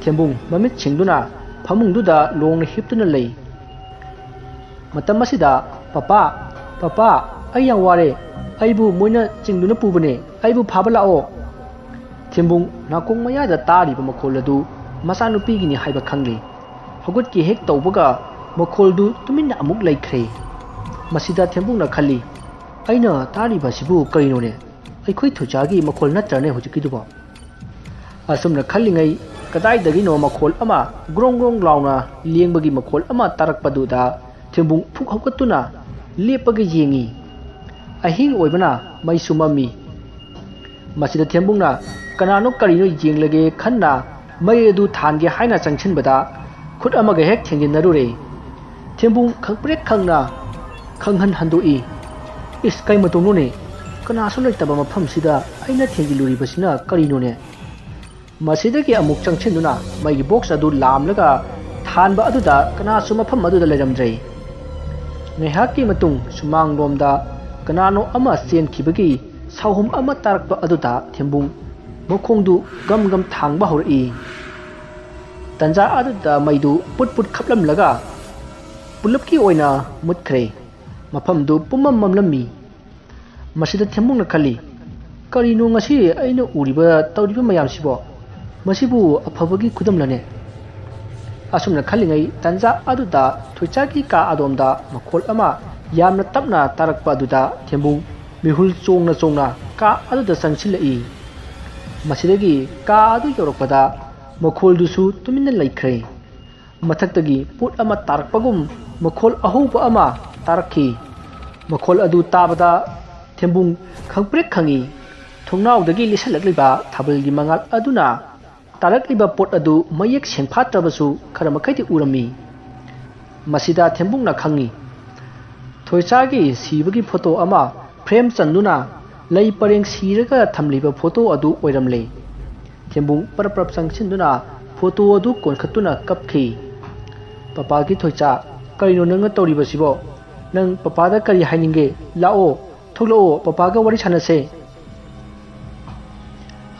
ꯊꯦꯝꯕꯨꯡ ꯃꯃꯤꯠ ꯁꯤꯡꯗꯨꯅ ꯐꯃꯨꯡꯗꯨꯗ ꯂꯣꯡꯅ ꯍꯤꯞꯇꯨꯅ ꯂꯩ꯫ ꯃꯇꯝ ꯑꯁꯤꯗ, "ꯄꯄꯥ, ꯄꯄꯥ, ꯑꯩ ꯌꯥꯝ ꯋꯥꯔꯦ꯫ ꯑꯩꯕꯨ ꯃꯣꯏꯅ ꯆꯤꯡꯗꯨꯅ ꯄꯨꯕꯅꯦ꯫ ꯑꯩꯕꯨ ꯐꯥꯕ ꯂꯥꯛꯑꯣ꯫" ꯊꯦꯝꯕꯨꯡ ꯅꯥꯀꯣꯡ ꯃꯌꯥꯗ ꯇꯥꯔꯤꯕ ꯃꯈꯣꯜ ꯑꯗꯨ ꯃꯆꯥꯅꯨꯄꯤꯒꯤꯅꯤ ꯍꯥꯏꯕ ꯈꯪꯂꯦ꯫ ꯍꯧꯒꯠꯀꯦ ꯍꯦꯛ ꯇꯧꯕꯒ ꯃꯈꯣꯜꯗꯨ ꯇꯨꯃꯤꯟꯅ ꯑꯃꯨꯛ ꯂꯩꯈ꯭ꯔꯦ꯫ ꯃꯁꯤꯗ ꯊꯦꯝꯕꯨꯡꯅ ꯈꯜꯂꯤ, "ꯑꯩꯅ ꯇꯥꯔꯤꯕ ꯑꯁꯤꯕꯨ ꯀꯔꯤꯅꯣꯅꯦ? ꯑꯩꯈꯣꯏ ꯊꯣꯏꯆꯥꯒꯤ ꯃꯈꯣꯜ ꯅꯠꯇ꯭ꯔꯅꯦ ꯍꯧꯖꯤꯛꯀꯤꯗꯨꯕꯣ?" ꯑꯁꯨꯝꯅ ꯈꯜꯂꯤꯉꯩ ꯀꯗꯥꯏꯗꯒꯤꯅꯣ ꯃꯈꯣꯜ ꯑꯃ ꯒ꯭ꯔꯣꯡ ꯒ꯭ꯔꯣꯡ ꯂꯥꯎꯅ ꯂꯦꯡꯕꯒꯤ ꯃꯈꯣꯜ ꯑꯃ ꯇꯥꯔꯛꯄꯗꯨꯗ ꯊꯦꯝꯕꯨꯡ ꯐꯨꯛ ꯍꯧꯒꯠꯇꯨꯅ ꯂꯦꯞꯄꯒ ꯌꯦꯡꯉꯤ꯫ ꯑꯍꯤꯡ ꯑꯣꯏꯕꯅ ꯃꯩꯁꯨ ꯃꯝꯃꯤ꯫ ꯃꯁꯤꯗ ꯊꯦꯝꯕꯨꯡꯅ ꯀꯅꯥꯅꯣ ꯀꯔꯤꯅꯣ ꯌꯦꯡꯂꯒꯦ ꯈꯟꯅ ꯃꯩ ꯑꯗꯨ ꯊꯥꯟꯒꯦ ꯍꯥꯏꯅ ꯆꯪꯁꯤꯟꯕꯗ ꯈꯨꯠ ꯑꯃꯒ ꯍꯦꯛ ꯊꯦꯡꯖꯤꯟꯅꯔꯨꯔꯦ꯫ ꯊꯦꯝꯕꯨꯡ ꯈꯪꯄ꯭ꯔꯦꯛ ꯈꯪꯅ ꯈꯪꯍꯟ ꯍꯟꯗꯣꯛꯏ꯫ "ꯏꯁ, ꯀꯩ ꯃꯇꯧꯅꯣꯅꯦ? ꯀꯅꯥꯁꯨ ꯂꯩꯇꯕ ꯃꯐꯝꯁꯤꯗ ꯑꯩꯅ ꯊꯦꯡꯖꯤꯜꯂꯨꯔꯤꯕꯁꯤꯅ ꯀꯔꯤꯅꯣꯅꯦ?" ꯃꯁꯤꯗꯒꯤ ꯑꯃꯨꯛ ꯆꯪꯁꯤꯟꯗꯨꯅ ꯃꯩꯒꯤ ꯕꯣꯛꯁ ꯑꯗꯨ ꯂꯥꯝꯂꯒ ꯊꯥꯟꯕ ꯑꯗꯨꯗ ꯀꯅꯥꯁꯨ ꯃꯐꯝ ꯑꯗꯨꯗ ꯂꯩꯔꯝꯗ꯭ꯔꯦ꯫ ꯉꯥꯏꯍꯥꯛꯀꯤ ꯃꯇꯨꯡ ꯁꯨꯃꯥꯡꯂꯣꯝꯗ ꯀꯅꯥꯅꯣ ꯑꯃ ꯆꯦꯟꯈꯤꯕꯒꯤ ꯁꯥꯎꯍꯨꯝ ꯑꯃ ꯇꯥꯔꯛꯄ ꯑꯗꯨꯗ ꯊꯦꯝꯕꯨꯡ ꯃꯈꯣꯡꯗꯨ ꯒꯝ ꯒꯝ ꯊꯥꯡꯕ ꯍꯧꯔꯛꯏ꯫ ꯇꯟꯖꯥ ꯑꯗꯨꯗ ꯃꯩꯗꯨ ꯄꯨꯠ ꯄꯨꯠ ꯈꯞꯂꯝꯂꯒ ꯄꯨꯂꯞꯀꯤ ꯑꯣꯏꯅ ꯃꯨꯠꯈ꯭ꯔꯦ꯫ ꯃꯐꯝꯗꯨ ꯄꯨꯝꯃꯝ ꯃꯝꯂꯝꯃꯤ꯫ ꯃꯁꯤꯗ ꯊꯦꯝꯕꯨꯡꯅ ꯈꯜꯂꯤ, "ꯀꯔꯤꯅꯣ ꯉꯁꯤ ꯑꯩꯅ ꯎꯔꯤꯕ ꯇꯧꯔꯤꯕ ꯃꯌꯥꯝꯁꯤꯕꯣ? ꯃꯁꯤꯕꯨ ꯑꯐꯕꯒꯤ ꯈꯨꯗꯝꯂꯅꯦ?" ꯑꯁꯨꯝꯅ ꯈꯜꯂꯤꯉꯩ ꯇꯟꯖꯥ ꯑꯗꯨꯗ ꯊꯣꯏꯆꯥꯒꯤ ꯀꯥ ꯑꯗꯣꯝꯗ ꯃꯈꯣꯜ ꯑꯃ ꯌꯥꯝꯅ ꯇꯞꯅ ꯇꯥꯔꯛꯄ ꯑꯗꯨꯗ ꯊꯦꯝꯕꯨꯡ ꯃꯤꯍꯨꯜ ꯆꯣꯡꯅ ꯆꯣꯡꯅ ꯀꯥ ꯑꯗꯨꯗ ꯆꯪꯁꯤꯜꯂꯛꯏ꯫ ꯃꯁꯤꯗꯒꯤ ꯀꯥ ꯑꯗꯨ ꯌꯧꯔꯛꯄꯗ ꯃꯈꯣꯜꯗꯨꯁꯨ ꯇꯨꯃꯤꯟꯅ ꯂꯩꯈ꯭ꯔꯦ꯫ ꯃꯊꯛꯇꯒꯤ ꯄꯣꯠ ꯑꯃ ꯇꯥꯔꯛꯄꯒꯨꯝ ꯃꯈꯣꯜ ꯑꯍꯧꯕ ꯑꯃ ꯇꯥꯔꯛꯈꯤ꯫ ꯃꯈꯣꯜ ꯑꯗꯨ ꯇꯥꯕꯗ ꯊꯦꯝꯕꯨꯡ ꯈꯪꯄ꯭ꯔꯦꯛ ꯈꯪꯉꯤ꯫ ꯊꯣꯡꯅꯥꯎꯗꯒꯤ ꯂꯤꯁꯜꯂꯛꯂꯤꯕ ꯊꯥꯕꯜꯒꯤ ꯃꯉꯥꯜ ꯑꯗꯨꯅ ꯇꯥꯔꯛꯂꯤꯕ ꯄꯣꯠ ꯑꯗꯨ ꯃꯌꯦꯛ ꯁꯦꯡꯐꯥꯠꯇ꯭ꯔꯕꯁꯨ ꯈꯔ ꯃꯈꯩꯗꯤ ꯎꯔꯝꯃꯤ꯫ ꯃꯁꯤꯗ ꯊꯦꯝꯕꯨꯡꯅ ꯈꯪꯉꯤ꯫ ꯊꯣꯏꯆꯥꯒꯤ ꯁꯤꯕꯒꯤ ꯐꯣꯇꯣ ꯑꯃ ꯐ꯭ꯔꯦꯝ ꯆꯟꯗꯨꯅ ꯂꯩ ꯄꯔꯦꯡ ꯁꯤꯔꯒ ꯊꯝꯂꯤꯕ ꯐꯣꯇꯣ ꯑꯗꯨ ꯑꯣꯏꯔꯝꯂꯦ꯫ ꯊꯦꯝꯕꯨꯡ ꯄꯔꯞ ꯄꯔꯞ ꯆꯪꯁꯤꯟꯗꯨꯅ ꯐꯣꯇꯣ ꯑꯗꯨ ꯀꯣꯟꯈꯠꯇꯨꯅ ꯀꯞꯈꯤ꯫ "ꯄꯄꯥꯒꯤ ꯊꯣꯏꯆꯥ, ꯀꯔꯤꯅꯣ ꯅꯪꯅ ꯇꯧꯔꯤꯕꯁꯤꯕꯣ? ꯅꯪ ꯄꯄꯥꯗ ꯀꯔꯤ ꯍꯥꯏꯅꯤꯡꯒꯦ? ꯂꯥꯛꯑꯣ, ꯊꯣꯛꯂꯛꯑꯣ, ꯄꯄꯥꯒ ꯋꯥꯔꯤ ꯁꯥꯟꯅꯁꯦ꯫"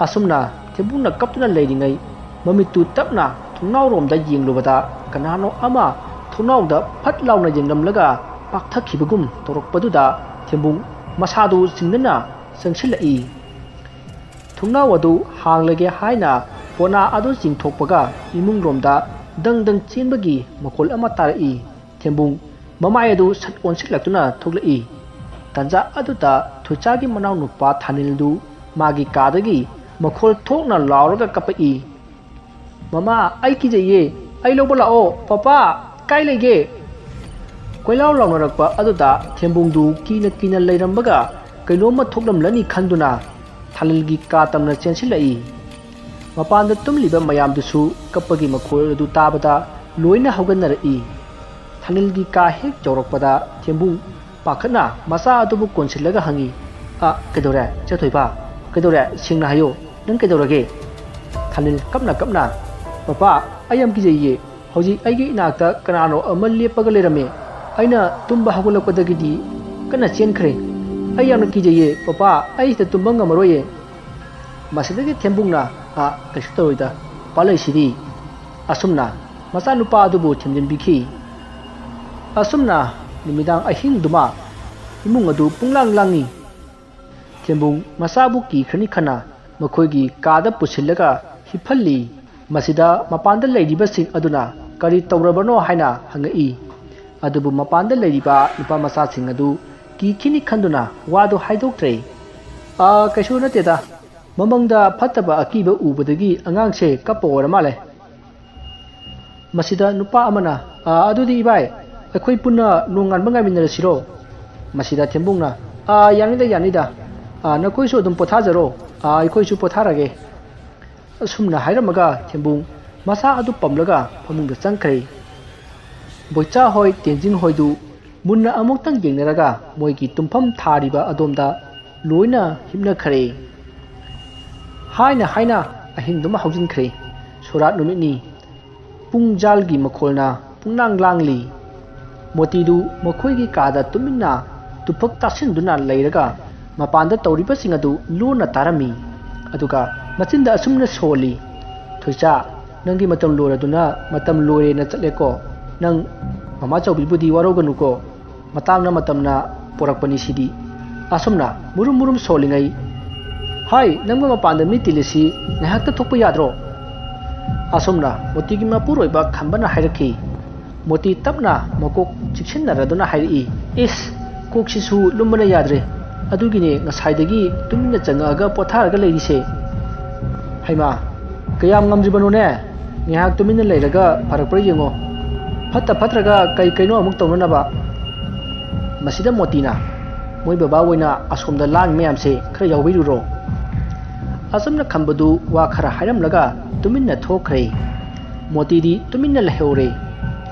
ꯑꯁꯨꯝꯅ ꯊꯦꯝꯕꯨꯡꯅ ꯀꯞꯇꯨꯅ ꯂꯩꯔꯤꯉꯩ ꯃꯃꯤꯠꯇꯨ ꯇꯞꯅ ꯊꯣꯡꯅꯥꯎꯔꯣꯝꯗ ꯌꯦꯡꯂꯨꯕꯗ ꯀꯅꯥꯅꯣ ꯑꯃ ꯊꯣꯡꯅꯥꯎꯗ ꯐꯠ ꯂꯥꯎꯅ ꯌꯦꯡꯂꯝꯂꯒ ꯄꯥꯛꯊꯈꯤꯕꯒꯨꯝ ꯇꯧꯔꯛꯄꯗꯨꯗ ꯊꯦꯝꯕꯨꯡ ꯃꯁꯥꯗꯨ ꯆꯤꯡꯅꯅ ꯆꯪꯁꯤꯜꯂꯛꯏ꯫ ꯊꯣꯡꯅꯥꯎ ꯑꯗꯨ ꯍꯥꯡꯂꯒꯦ ꯍꯥꯏꯅ ꯄꯣꯅꯥ ꯑꯗꯨ ꯆꯤꯡꯊꯣꯛꯄꯒ ꯏꯃꯨꯡꯂꯣꯝꯗ ꯗꯪ ꯗꯪ ꯆꯦꯟꯕꯒꯤ ꯃꯈꯣꯜ ꯑꯃ ꯇꯥꯔꯛꯏ꯫ ꯊꯦꯝꯕꯨꯡ ꯃꯃꯥꯏ ꯑꯗꯨ ꯁꯠ ꯑꯣꯟꯁꯤꯜꯂꯛꯇꯨꯅ ꯊꯣꯛꯂꯛꯏ꯫ ꯇꯟꯖꯥ ꯑꯗꯨꯗ ꯊꯣꯏꯆꯥꯒꯤ ꯃꯅꯥꯎꯅꯨꯄꯥ ꯊꯥꯅꯤꯜꯗꯨ ꯃꯥꯒꯤ ꯀꯥꯗꯒꯤ ꯃꯈꯣꯜ ꯊꯣꯛꯅ ꯂꯥꯎꯔꯒ ꯀꯞꯄꯛꯏ꯫ "ꯃꯃꯥ, ꯑꯩ ꯀꯤꯖꯩꯌꯦ꯫ ꯑꯩ ꯂꯧꯕ ꯂꯥꯛꯑꯣ꯫ ꯄꯄꯥ, ꯀꯥꯏ ꯂꯩꯒꯦ?" ꯀꯣꯏꯂꯥꯎ ꯂꯥꯎꯅꯔꯛꯄ ꯑꯗꯨꯗ ꯊꯦꯝꯕꯨꯡꯗꯨ ꯀꯤꯅ ꯀꯤꯅ ꯂꯩꯔꯝꯕꯒ ꯀꯩꯅꯣꯝꯃ ꯊꯣꯛꯂꯝꯂꯅꯤ ꯈꯟꯗꯨꯅ ꯊꯥꯅꯤꯜꯒꯤ ꯀꯥ ꯇꯝꯅ ꯆꯦꯟꯁꯤꯜꯂꯛꯏ꯫ ꯃꯄꯥꯟꯗ ꯇꯨꯝꯂꯤꯕ ꯃꯌꯥꯝꯗꯨꯁꯨ ꯀꯞꯄꯒꯤ ꯃꯈꯣꯜ ꯑꯗꯨ ꯇꯥꯕꯗ ꯂꯣꯏꯅ ꯍꯧꯒꯠꯅꯔꯛꯏ꯫ ꯊꯥꯅꯤꯜꯒꯤ ꯀꯥ ꯍꯦꯛ ꯌꯧꯔꯛꯄꯗ ꯊꯦꯝꯕꯨꯡ ꯄꯥꯈꯠꯅ ꯃꯆꯥ ꯑꯗꯨꯕꯨ ꯀꯣꯟꯁꯤꯜꯂꯒ ꯍꯪꯉꯤ, "ꯑ, ꯀꯩꯗꯧꯔꯦ, ꯆꯦ ꯊꯣꯏꯕ? ꯀꯩꯗꯧꯔꯦ? ꯁꯦꯡꯅ ꯍꯥꯏꯌꯨ, ꯅꯪ ꯀꯩꯗꯧꯔꯒꯦ?" ꯊꯥꯅꯤꯜ ꯀꯞꯅ ꯀꯞꯅ, "ꯄꯄꯥ, ꯑꯩ ꯌꯥꯝ ꯀꯤꯖꯩꯌꯦ꯫ ꯍꯧꯖꯤꯛ ꯑꯩꯒꯤ ꯏꯅꯥꯛꯇ ꯀꯅꯥꯅꯣ ꯑꯃ ꯂꯦꯞꯄꯒ ꯂꯩꯔꯝꯃꯦ꯫ ꯑꯩꯅ ꯇꯨꯝꯕ ꯍꯧꯒꯠꯂꯛꯄꯗꯒꯤꯗꯤ ꯀꯟꯅ ꯆꯦꯟꯈ꯭ꯔꯦ꯫" "ꯑꯩ ꯌꯥꯝꯅ ꯀꯤꯖꯩꯌꯦ ꯄꯄꯥ, ꯑꯩ ꯁꯤꯗ ꯇꯨꯝꯕ ꯉꯝꯃꯔꯣꯏꯌꯦ"꯫ ꯃꯁꯤꯗꯒꯤ ꯊꯦꯝꯕꯨꯡꯅ, "ꯑꯥ, ꯀꯩꯁꯨ ꯇꯧꯔꯣꯏꯗ, ꯄꯄꯥ ꯂꯩꯁꯤꯗꯤ"꯫ ꯑꯁꯨꯝꯅ ꯃꯆꯥꯅꯨꯄꯥ ꯑꯗꯨꯕꯨ ꯊꯦꯝꯖꯤꯟꯕꯤꯈꯤ꯫ ꯑꯁꯨꯝꯅ ꯅꯨꯃꯤꯗꯥꯡ ꯑꯍꯤꯡꯗꯨꯃ ꯏꯃꯨꯡ ꯑꯗꯨ ꯄꯨꯡꯂꯥꯡ ꯂꯥꯡꯏ꯫ ꯊꯦꯝꯕꯨꯡ ꯃꯆꯥꯕꯨ ꯀꯤꯈ꯭ꯔꯅꯤ ꯈꯟꯅ ꯃꯈꯣꯏꯒꯤ ꯀꯥꯗ ꯄꯨꯁꯤꯜꯂꯒ ꯍꯤꯞꯍꯜꯂꯤ꯫ ꯃꯁꯤꯗ ꯃꯄꯥꯟꯗ ꯂꯩꯔꯤꯕꯁꯤꯡ ꯑꯗꯨꯅ ꯀꯔꯤ ꯇꯧꯔꯕꯅꯣ ꯍꯥꯏꯅ ꯍꯪꯉꯛꯏ꯫ ꯑꯗꯨꯕꯨ ꯃꯄꯥꯟꯗ ꯂꯩꯔꯤꯕ ꯅꯨꯄꯥ ꯃꯆꯥꯁꯤꯡ ꯑꯗꯨ ꯀꯤꯈꯤꯅꯤ ꯈꯟꯗꯨꯅ ꯋꯥꯗꯨ ꯍꯥꯏꯗꯣꯛꯇ꯭ꯔꯦ꯫ "ꯑꯥ, ꯀꯩꯁꯨ ꯅꯠꯇꯦꯗ, ꯃꯃꯪꯗ ꯐꯠꯇꯕ ꯑꯀꯤꯕ ꯎꯕꯗꯒꯤ ꯑꯉꯥꯡꯁꯦ ꯀꯞꯄ ꯑꯣꯏꯔ ꯃꯥꯜꯂꯦ"꯫ ꯃꯁꯤꯗ ꯅꯨꯄꯥ ꯑꯃꯅ, "ꯑꯥ, ꯑꯗꯨꯗꯤ ꯏꯕꯥꯏ, ꯑꯩꯈꯣꯏ ꯄꯨꯟꯅ ꯅꯣꯡꯉꯥꯟꯕ ꯉꯥꯏꯃꯤꯟꯅꯔꯁꯤꯔꯣ?" ꯃꯁꯤꯗ ꯊꯦꯝꯕꯨꯡꯅ, "ꯑꯥ, ꯌꯥꯅꯤꯗ, ꯌꯥꯅꯤꯗ꯫ ꯑꯥ, ꯅꯈꯣꯏꯁꯨ ꯑꯗꯨꯝ ꯄꯣꯊꯥꯖꯔꯣ꯫ ꯑꯥ, ꯑꯩꯈꯣꯏꯁꯨ ꯄꯣꯊꯥꯔꯒꯦ"꯫ ꯑꯁꯨꯝꯅ ꯍꯥꯏꯔꯝꯃꯒ ꯊꯦꯝꯕꯨꯡ ꯃꯁꯥ ꯑꯗꯨ ꯄꯝꯂꯒ ꯐꯃꯨꯡꯗ ꯆꯪꯈ꯭ꯔꯦ꯫ ꯕꯣꯏꯆꯥ ꯍꯣꯏ, ꯇꯦꯟꯖꯤꯡ ꯍꯣꯏꯗꯨ ꯃꯨꯟꯅ ꯑꯃꯨꯛꯇꯪ ꯌꯦꯡꯅꯔꯒ ꯃꯣꯏꯒꯤ ꯇꯨꯝꯐꯝ ꯊꯥꯔꯤꯕ ꯑꯗꯣꯝꯗ ꯂꯣꯏꯅ ꯍꯤꯞꯅꯈ꯭ꯔꯦ꯫ ꯍꯥꯏꯅ ꯍꯥꯏꯅ ꯑꯍꯤꯡꯗꯨꯃ ꯍꯧꯖꯤꯟꯈ꯭ꯔꯦ꯫ ꯁꯣꯔꯥꯠ ꯅꯨꯃꯤꯠꯅꯤ꯫ ꯄꯨꯡ ꯖꯥꯜꯒꯤ ꯃꯈꯣꯜꯅ ꯄꯨꯡꯂꯥꯡ ꯂꯥꯡꯂꯤ꯫ ꯃꯣꯇꯤꯗꯨ ꯃꯈꯣꯏꯒꯤ ꯀꯥꯗ ꯇꯨꯃꯤꯟꯅ ꯇꯨꯐꯛ ꯇꯥꯁꯤꯟꯗꯨꯅ ꯂꯩꯔꯒ ꯃꯄꯥꯟꯗ ꯇꯧꯔꯤꯕꯁꯤꯡ ꯑꯗꯨ ꯂꯣꯟꯅ ꯇꯥꯔꯝꯃꯤ꯫ ꯑꯗꯨꯒ ꯃꯆꯤꯟꯗ ꯑꯁꯨꯝꯅ ꯁꯣꯜꯂꯤ, "ꯊꯣꯏꯆꯥ, ꯅꯪꯒꯤ ꯃꯇꯝ ꯂꯣꯏꯔꯗꯨꯅ ꯃꯇꯝ ꯂꯣꯏꯔꯦꯅ ꯆꯠꯂꯦꯀꯣ꯫ ꯅꯪ ꯃꯃꯥ ꯆꯧꯕꯤꯕꯨꯗꯤ ꯋꯥꯔꯧꯒꯅꯨꯀꯣ꯫ ꯃꯇꯥꯡꯅ ꯃꯇꯝꯅ ꯄꯣꯔꯛꯄꯅꯤ ꯁꯤꯗꯤ"꯫ ꯑꯁꯨꯝꯅ ꯃꯨꯔꯨꯝ ꯃꯨꯔꯨꯝ ꯁꯣꯜꯂꯤꯉꯩ, "ꯍꯥꯏ, ꯅꯪꯕꯨ ꯃꯄꯥꯟꯗ ꯃꯤ ꯇꯤꯜꯂꯤꯁꯤ ꯉꯥꯏꯍꯥꯛꯇ ꯊꯣꯛꯄ ꯌꯥꯗ꯭ꯔꯣ?" ꯑꯁꯨꯝꯅ ꯃꯣꯇꯤꯒꯤ ꯃꯄꯨꯔꯣꯏꯕ ꯈꯝꯕꯅ ꯍꯥꯏꯔꯛꯈꯤ꯫ ꯃꯣꯇꯤ ꯇꯞꯅ ꯃꯀꯣꯛ ꯆꯤꯛꯁꯤꯟꯅꯔꯗꯨꯅ ꯍꯥꯏꯔꯛꯏ, "ꯏꯁ, ꯀꯣꯛꯁꯤꯁꯨ ꯂꯨꯝꯕꯅ ꯌꯥꯗ꯭ꯔꯦ꯫ ꯑꯗꯨꯒꯤꯅꯦ ꯉꯁꯥꯏꯗꯒꯤ ꯇꯨꯃꯤꯟꯅ ꯆꯪꯉꯛꯑꯒ ꯄꯣꯊꯥꯔꯒ ꯂꯩꯔꯤꯁꯦ"꯫ "ꯍꯩꯃꯥ, ꯀꯌꯥꯝ ꯉꯝꯗ꯭ꯔꯤꯕꯅꯣꯅꯦ? ꯉꯥꯏꯍꯥꯛ ꯇꯨꯃꯤꯟꯅ ꯂꯩꯔꯒ ꯐꯔꯛꯄ꯭ꯔꯥ ꯌꯦꯡꯉꯣ꯫ ꯐꯠꯇ ꯐꯠꯇ꯭ꯔꯒ ꯀꯩ ꯀꯩꯅꯣ ꯑꯃꯨꯛ ꯇꯧꯅꯅꯕ"꯫ ꯃꯁꯤꯗ ꯃꯣꯇꯤꯅ, "ꯃꯣꯏ ꯕꯕꯥ ꯑꯣꯏꯅ ꯑꯁꯣꯝꯗ ꯂꯥꯡ ꯃꯌꯥꯝꯁꯦ ꯈꯔ ꯌꯥꯎꯕꯤꯔꯨꯔꯣ"꯫ ꯑꯁꯨꯝꯅ ꯈꯝꯕꯗꯨ ꯋꯥ ꯈꯔ ꯍꯥꯏꯔꯝꯂꯒ ꯇꯨꯃꯤꯟꯅ ꯊꯣꯛꯈ꯭ꯔꯦ꯫ ꯃꯣꯇꯤꯗꯤ ꯇꯨꯃꯤꯟꯅ ꯂꯩꯍꯧꯔꯦ꯫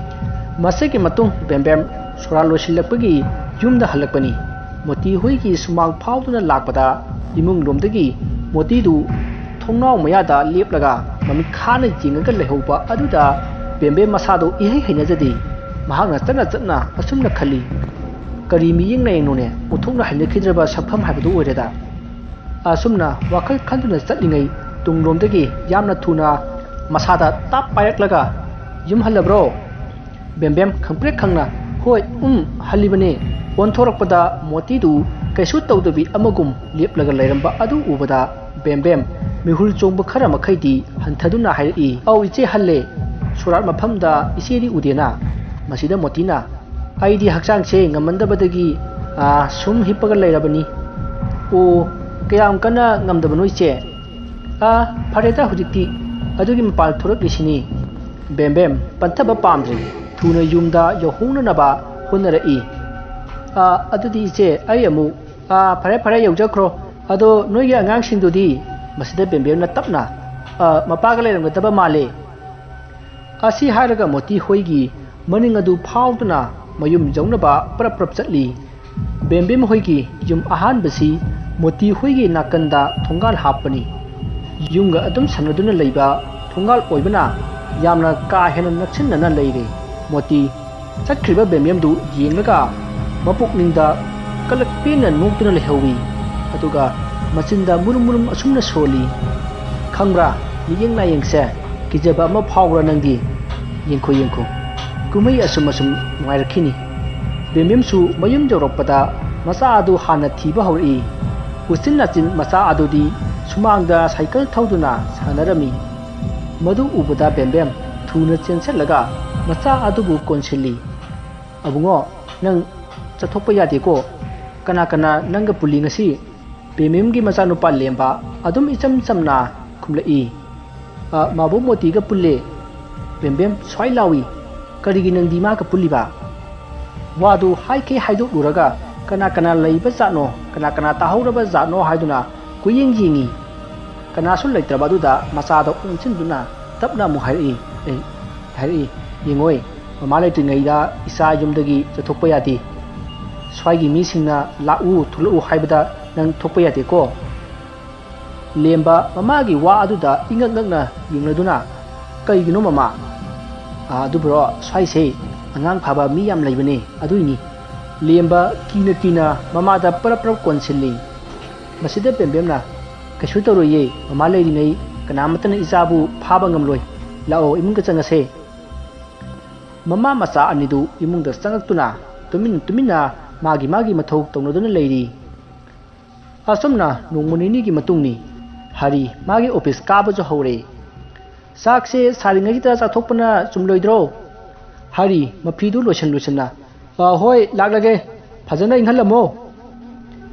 ꯃꯁꯤꯒꯤ ꯃꯇꯨꯡ ꯕꯦꯝꯕꯦꯝ ꯁꯣꯔꯥ ꯂꯣꯏꯁꯤꯜꯂꯛꯄꯒꯤ ꯌꯨꯝꯗ ꯍꯜꯂꯛꯄꯅꯤ꯫ ꯃꯣꯇꯤ ꯍꯣꯏꯒꯤ ꯁꯨꯃꯥꯡ ꯐꯥꯎꯗꯨꯅ ꯂꯥꯛꯄꯗ ꯏꯃꯨꯡ ꯂꯣꯝꯗꯒꯤ ꯃꯣꯇꯤꯗꯨ ꯊꯣꯡꯅꯥꯎ ꯃꯌꯥꯗ ꯂꯦꯞꯂꯒ ꯃꯃꯤꯠ ꯈꯥꯅ ꯌꯦꯡꯉꯒ ꯂꯩꯍꯧꯕ ꯑꯗꯨꯗ ꯕꯦꯝꯕꯦꯝ ꯃꯁꯥꯗꯨ ꯏꯍꯩ ꯍꯩꯅꯖꯗꯦ꯫ ꯃꯍꯥꯛꯅ ꯆꯠꯅ ꯆꯠꯅ ꯑꯁꯨꯝꯅ ꯈꯜꯂꯤ, ꯀꯔꯤ ꯃꯤꯠꯌꯦꯡ ꯅꯥꯌꯦꯡꯅꯣꯅꯦ? ꯎꯊꯣꯛꯅ ꯍꯩꯅꯈꯤꯗ꯭ꯔꯕ ꯁꯛꯐꯝ ꯍꯥꯏꯕꯗꯨ ꯑꯣꯏꯔꯦꯗ꯫ ꯑꯁꯨꯝꯅ ꯋꯥꯈꯜ ꯈꯟꯗꯨꯅ ꯆꯠꯂꯤꯉꯩ ꯇꯨꯡꯂꯣꯝꯗꯒꯤ ꯌꯥꯝꯅ ꯊꯨꯅ ꯃꯁꯥꯗ ꯇꯥꯞ ꯄꯥꯏꯔꯛꯂꯒ, "ꯌꯨꯝ ꯍꯜꯂꯕ꯭ꯔꯣ?" ꯕꯦꯝꯕꯦꯝ ꯈꯪꯄ꯭ꯔꯦꯛ ꯈꯪꯅ, "ꯍꯣꯏ, ꯎꯝ, ꯍꯜꯂꯤꯕꯅꯦ"꯫ ꯑꯣꯟꯊꯣꯔꯛꯄꯗ ꯃꯣꯇꯤꯗꯨ ꯀꯩꯁꯨ ꯇꯧꯗꯕꯤ ꯑꯃꯒꯨꯝ ꯂꯦꯞꯂꯒ ꯂꯩꯔꯝꯕ ꯑꯗꯨ ꯎꯕꯗ ꯕꯦꯝꯕꯦꯝ ꯃꯤꯍꯨꯜ ꯆꯣꯡꯕ ꯈꯔ ꯃꯈꯩꯗꯤ ꯍꯟꯊꯗꯨꯅ ꯍꯥꯏꯔꯛꯏ, "ꯑꯧ ꯏꯆꯦ, ꯍꯜꯂꯦ꯫ ꯁꯣꯔꯥꯠ ꯃꯐꯝꯗ ꯏꯆꯦꯗꯤ ꯎꯗꯦꯅ?" ꯃꯁꯤꯗ ꯃꯣꯇꯤꯅ, "ꯑꯩꯗꯤ ꯍꯛꯆꯥꯡꯁꯦ ꯉꯝꯃꯟꯗꯕꯗꯒꯤ, ꯑꯥ, ꯁꯨꯝ ꯍꯤꯞꯄꯒ ꯂꯩꯔꯕꯅꯤ"꯫ "ꯑꯣ, ꯀꯌꯥꯝ ꯀꯟꯅ ꯉꯝꯗꯕꯅꯣ ꯏꯆꯦ?" "ꯑꯥ, ꯐꯔꯦꯗ ꯍꯧꯖꯤꯛꯇꯤ, ꯑꯗꯨꯒꯤ ꯃꯄꯥꯜ ꯊꯣꯔꯛꯂꯤꯁꯤꯅꯤ"꯫ ꯕꯦꯝꯕꯦꯝ ꯄꯟꯊꯕ ꯄꯥꯝꯗ꯭ꯔꯦ, ꯊꯨꯅ ꯌꯨꯝꯗ ꯌꯧꯍꯧꯅꯅꯕ ꯍꯣꯠꯅꯔꯛꯏ꯫ "ꯑꯥ, ꯑꯗꯨꯗꯤ ꯏꯆꯦ, ꯑꯩ ꯑꯃꯨꯛ"꯫ "ꯑꯥ, ꯐꯔꯦ ꯐꯔꯦ, ꯌꯧꯖꯈ꯭ꯔꯣ꯫ ꯑꯗꯣ ꯅꯣꯏꯒꯤ ꯑꯉꯥꯡꯁꯤꯡꯗꯨꯗꯤ?" ꯃꯁꯤꯗ ꯕꯦꯝꯕꯦꯝꯅ ꯇꯞꯅ, "ꯑꯥ, ꯃꯄꯥꯒ ꯂꯩꯔꯝꯒꯗꯕ ꯃꯥꯜꯂꯦ"꯫ ꯑꯁꯤ ꯍꯥꯏꯔꯒ ꯃꯣꯇꯤ ꯍꯣꯏꯒꯤ ꯃꯅꯤꯡ ꯑꯗꯨ ꯐꯥꯎꯗꯨꯅ ꯃꯌꯨꯝ ꯌꯧꯅꯕ ꯄ꯭ꯔꯞ ꯄ꯭ꯔꯞ ꯆꯠꯂꯤ꯫ ꯕꯦꯝꯕꯦꯝ ꯍꯣꯏꯒꯤ ꯌꯨꯝ ꯑꯍꯥꯟꯕꯁꯤ ꯃꯣꯇꯤ ꯍꯣꯏꯒꯤ ꯅꯥꯀꯟꯗ ꯊꯣꯡꯒꯥꯜ ꯍꯥꯞꯄꯅꯤ꯫ ꯌꯨꯝꯒ ꯑꯗꯨꯝ ꯁꯝꯅꯗꯨꯅ ꯂꯩꯕ ꯊꯣꯡꯒꯥꯜ ꯑꯣꯏꯕꯅ ꯌꯥꯝꯅ ꯀꯥ ꯍꯦꯟꯅ ꯅꯛꯁꯤꯟꯅꯅ ꯂꯩꯔꯦ꯫ ꯃꯣꯇꯤ ꯆꯠꯈ꯭ꯔꯤꯕ ꯕꯦꯝꯕꯦꯝꯗꯨ ꯌꯦꯡꯂꯒ ꯃꯄꯨꯛꯅꯤꯡꯗ ꯀꯂꯛ ꯄꯦꯟꯅ ꯅꯣꯛꯇꯨꯅ ꯂꯩꯍꯧꯏ꯫ ꯑꯗꯨꯒ ꯃꯆꯤꯟꯗ ꯃꯨꯔꯨꯝ ꯃꯨꯔꯨꯝ ꯑꯁꯨꯝꯅ ꯁꯣꯜꯂꯤ꯫ "ꯈꯪꯕ꯭ꯔꯥ, ꯃꯤꯠꯌꯦꯡ ꯅꯥꯌꯦꯡꯁꯦ ꯀꯤꯖꯕ ꯑꯃ ꯐꯥꯎꯕ꯭ꯔꯥ ꯅꯪꯗꯤ? ꯌꯦꯡꯈꯣ, ꯌꯦꯡꯈꯣ, ꯀꯨꯝꯍꯩ ꯑꯁꯨꯝ ꯑꯁꯨꯝ ꯅꯨꯡꯉꯥꯏꯔꯛꯈꯤꯅꯤ"꯫ ꯕꯦꯝꯕꯦꯝꯁꯨ ꯃꯌꯨꯝ ꯌꯧꯔꯛꯄꯗ ꯃꯆꯥ ꯑꯗꯨ ꯍꯥꯟꯅ ꯊꯤꯕ ꯍꯧꯔꯛꯏ꯫ ꯎꯆꯤꯟ ꯅꯥꯆꯤꯟ ꯃꯆꯥ ꯑꯗꯨꯗꯤ ꯁꯨꯃꯥꯡꯗ ꯁꯥꯏꯀꯜ ꯊꯧꯗꯨꯅ ꯁꯥꯟꯅꯔꯝꯃꯤ꯫ ꯃꯗꯨ ꯎꯕꯗ ꯕꯦꯝꯕꯦꯝ ꯊꯨꯅ ꯆꯦꯟꯁꯤꯜꯂꯒ ꯃꯆꯥ ꯑꯗꯨꯕꯨ ꯀꯣꯟꯁꯤꯜꯂꯤ꯫ "ꯑꯕꯨꯡꯉꯣ, ꯅꯪ ꯆꯠꯊꯣꯛꯄ ꯌꯥꯗꯦꯀꯣ꯫ ꯀꯅꯥ ꯀꯅꯥ ꯅꯪꯒ ꯄꯨꯜꯂꯤ ꯉꯁꯤ?" ꯕꯦꯝꯕꯦꯝꯒꯤ ꯃꯆꯥꯅꯨꯄꯥ ꯂꯦꯝꯕ ꯑꯗꯨꯝ ꯏꯆꯝ ꯆꯝꯅ ꯈꯨꯝꯂꯛꯏ꯫ "ꯑ, ꯃꯥꯕꯣꯛ ꯃꯣꯇꯤꯒ ꯄꯨꯜꯂꯦ"꯫ ꯕꯦꯝꯕꯦꯝ ꯁ꯭ꯋꯥꯏ ꯂꯥꯎꯏ, "ꯀꯔꯤꯒꯤ ꯅꯪꯗꯤ ꯃꯥꯒ ꯄꯨꯜꯂꯤꯕ?" ꯋꯥꯗꯨ ꯍꯥꯏꯈꯩ ꯍꯥꯏꯗꯣꯛꯂꯨꯔꯒ ꯀꯅꯥ ꯀꯅꯥ ꯂꯩꯕ ꯖꯥꯠꯅꯣ, ꯀꯅꯥ ꯀꯅꯥ ꯇꯥꯍꯧꯔꯕ ꯖꯥꯠꯅꯣ ꯍꯥꯏꯗꯨꯅ ꯀꯣꯏꯌꯦꯡ ꯌꯦꯡꯉꯤ꯫ ꯀꯅꯥꯁꯨ ꯂꯩꯇ꯭ꯔꯕ ꯑꯗꯨꯗ ꯃꯆꯥꯗ ꯑꯣꯟꯁꯤꯟꯗꯨꯅ ꯇꯞꯅ ꯑꯃꯨꯛ ꯍꯥꯏꯔꯛꯏ, ꯑꯦ, ꯍꯥꯏꯔꯛꯏ, "ꯌꯦꯡꯉꯣꯏ, ꯃꯃꯥ ꯂꯩꯇ꯭ꯔꯤꯉꯩꯗ ꯏꯆꯥ ꯌꯨꯝꯗꯒꯤ ꯆꯠꯊꯣꯛꯄ ꯌꯥꯗꯦ꯫ ꯁ꯭ꯋꯥꯏꯒꯤ ꯃꯤꯁꯤꯡꯅ ꯂꯥꯛꯎ, ꯊꯣꯛꯂꯛꯎ ꯍꯥꯏꯕꯗ ꯅꯪ ꯊꯣꯛꯄ ꯌꯥꯗꯦꯀꯣ"꯫ ꯂꯦꯝꯕ ꯃꯃꯥꯒꯤ ꯋꯥ ꯑꯗꯨꯗ ꯏꯉꯛ ꯉꯛꯅ ꯌꯦꯡꯂꯗꯨꯅ, "ꯀꯩꯒꯤꯅꯣ ꯃꯃꯥ?" "ꯑꯥ, ꯑꯗꯨꯕꯨꯔꯣ, ꯁ꯭ꯋꯥꯏꯁꯦ ꯑꯉꯥꯡ ꯐꯥꯕ ꯃꯤ ꯌꯥꯝ ꯂꯩꯕꯅꯦ, ꯑꯗꯨꯏꯅꯤ"꯫ ꯂꯦꯝꯕ ꯀꯤꯅ ꯀꯤꯅ ꯃꯃꯥꯗ ꯄꯔꯞ ꯄꯔꯞ ꯀꯣꯟꯁꯤꯜꯂꯤ꯫ ꯃꯁꯤꯗ ꯕꯦꯝꯕꯦꯝꯅ, "ꯀꯩꯁꯨ ꯇꯧꯔꯣꯏꯌꯦ, ꯃꯃꯥ ꯂꯩꯔꯤꯉꯩ ꯀꯅꯥꯃꯠꯇꯅ ꯏꯆꯥꯕꯨ ꯐꯥꯕ ꯉꯝꯂꯣꯏ꯫ ꯂꯥꯛꯑꯣ, ꯏꯃꯨꯡꯗ ꯆꯪꯉꯁꯦ꯫" ꯃꯃꯥ ꯃꯆꯥ ꯑꯅꯤꯗꯨ ꯏꯃꯨꯡꯗ ꯆꯪꯉꯛꯇꯨꯅ ꯇꯨꯃꯤꯟ ꯇꯨꯃꯤꯟꯅ ꯃꯥꯒꯤ ꯃꯥꯒꯤ ꯃꯊꯧ ꯇꯧꯅꯗꯨꯅ ꯂꯩꯔꯤ꯫ ꯑꯁꯨꯝꯅ ꯅꯣꯡꯃ ꯅꯤꯅꯤꯒꯤ ꯃꯇꯨꯡꯅꯤ꯫ ꯍꯔꯤ ꯃꯥꯒꯤ ꯑꯣꯐꯤꯁ ꯀꯥꯕꯁꯨ ꯍꯧꯔꯦ꯫ "ꯆꯥꯛꯁꯦ ꯁꯥꯔꯤꯉꯩꯁꯤꯗ ꯆꯥꯊꯣꯛꯄꯅ ꯆꯨꯝꯂꯣꯏꯗ꯭ꯔꯣ?" ꯍꯔꯤ ꯃꯐꯤꯗꯨ ꯂꯣꯏꯁꯟ ꯂꯣꯏꯁꯟꯅ, "ꯑ, ꯍꯣꯏ, ꯂꯥꯛꯂꯒꯦ꯫ ꯐꯖꯅ ꯏꯪꯍꯜꯂꯝꯃꯣ꯫"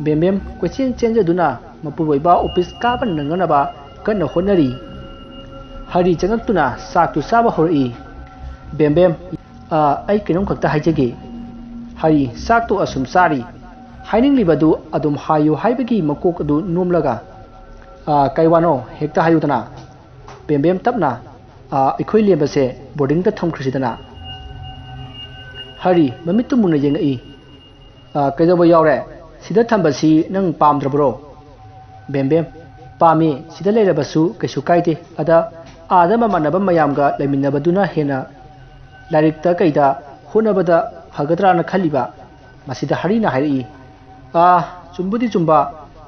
ꯕꯦꯝꯕꯦꯝ ꯀꯣꯏꯆꯦꯟ ꯆꯦꯟꯖꯗꯨꯅ ꯃꯄꯨꯔꯣꯏꯕ ꯑꯣꯐꯤꯁ ꯀꯥꯕ ꯅꯪꯅꯅꯕ ꯀꯟꯅ ꯍꯣꯠꯅꯔꯤ꯫ ꯍꯔꯤ ꯆꯪꯉꯛꯇꯨꯅ ꯆꯥꯛꯇꯨ ꯆꯥꯕ ꯍꯧꯔꯛꯏ꯫ "ꯕꯦꯝꯕꯦꯝ, ꯑ, ꯑꯩ ꯀꯩꯅꯣꯝ ꯈꯛꯇ ꯍꯥꯏꯖꯒꯦ꯫" ꯍꯔꯤ ꯆꯥꯛꯇꯨ ꯑꯁꯨꯝ ꯆꯥꯔꯤ꯫ ꯍꯥꯏꯅꯤꯡꯂꯤꯕꯗꯨ ꯑꯗꯨꯝ ꯍꯥꯏꯌꯨ ꯍꯥꯏꯕꯒꯤ ꯃꯀꯣꯛ ꯑꯗꯨ ꯅꯣꯝꯂꯒ, "ꯑ, ꯀꯩ ꯋꯥꯅꯣ? ꯍꯦꯛꯇ ꯍꯥꯏꯌꯨꯗꯅ꯫" ꯕꯦꯝꯕꯦꯝ ꯇꯞꯅ, "ꯑ, ꯑꯩꯈꯣꯏ ꯂꯦꯝꯕꯁꯦ ꯕꯣꯔꯗꯤꯡꯗ ꯊꯝꯈ꯭ꯔꯁꯤꯗꯅ꯫" ꯍꯔꯤ ꯃꯃꯤꯠꯇꯨ ꯃꯨꯟꯅ ꯌꯦꯡꯉꯛꯏ꯫ "ꯑ, ꯀꯩꯗꯧꯕ ꯌꯥꯎꯔꯦ? ꯁꯤꯗ ꯊꯝꯕꯁꯤ ꯅꯪ ꯄꯥꯝꯗ꯭ꯔꯕ꯭ꯔꯣ?" ꯕꯦꯝꯕꯦꯝ, "ꯄꯥꯝꯃꯤ, ꯁꯤꯗ ꯂꯩꯔꯕꯁꯨ ꯀꯩꯁꯨ ꯀꯥꯏꯗꯦ꯫ ꯑꯗ ꯑꯥꯗ ꯃꯃꯥꯟꯅꯕ ꯃꯌꯥꯝꯒ ꯂꯩꯃꯤꯟꯅꯕꯗꯨꯅ ꯍꯦꯟꯅ ꯂꯥꯏꯔꯤꯛꯇ ꯀꯩꯗ ꯍꯣꯠꯅꯕꯗ ꯐꯒꯗ꯭ꯔꯥꯅ ꯈꯜꯂꯤꯕ꯫" ꯃꯁꯤꯗ ꯍꯔꯤꯅ ꯍꯥꯏꯔꯛꯏ, "ꯑꯥ, ꯆꯨꯝꯕꯨꯗꯤ ꯆꯨꯝꯕ,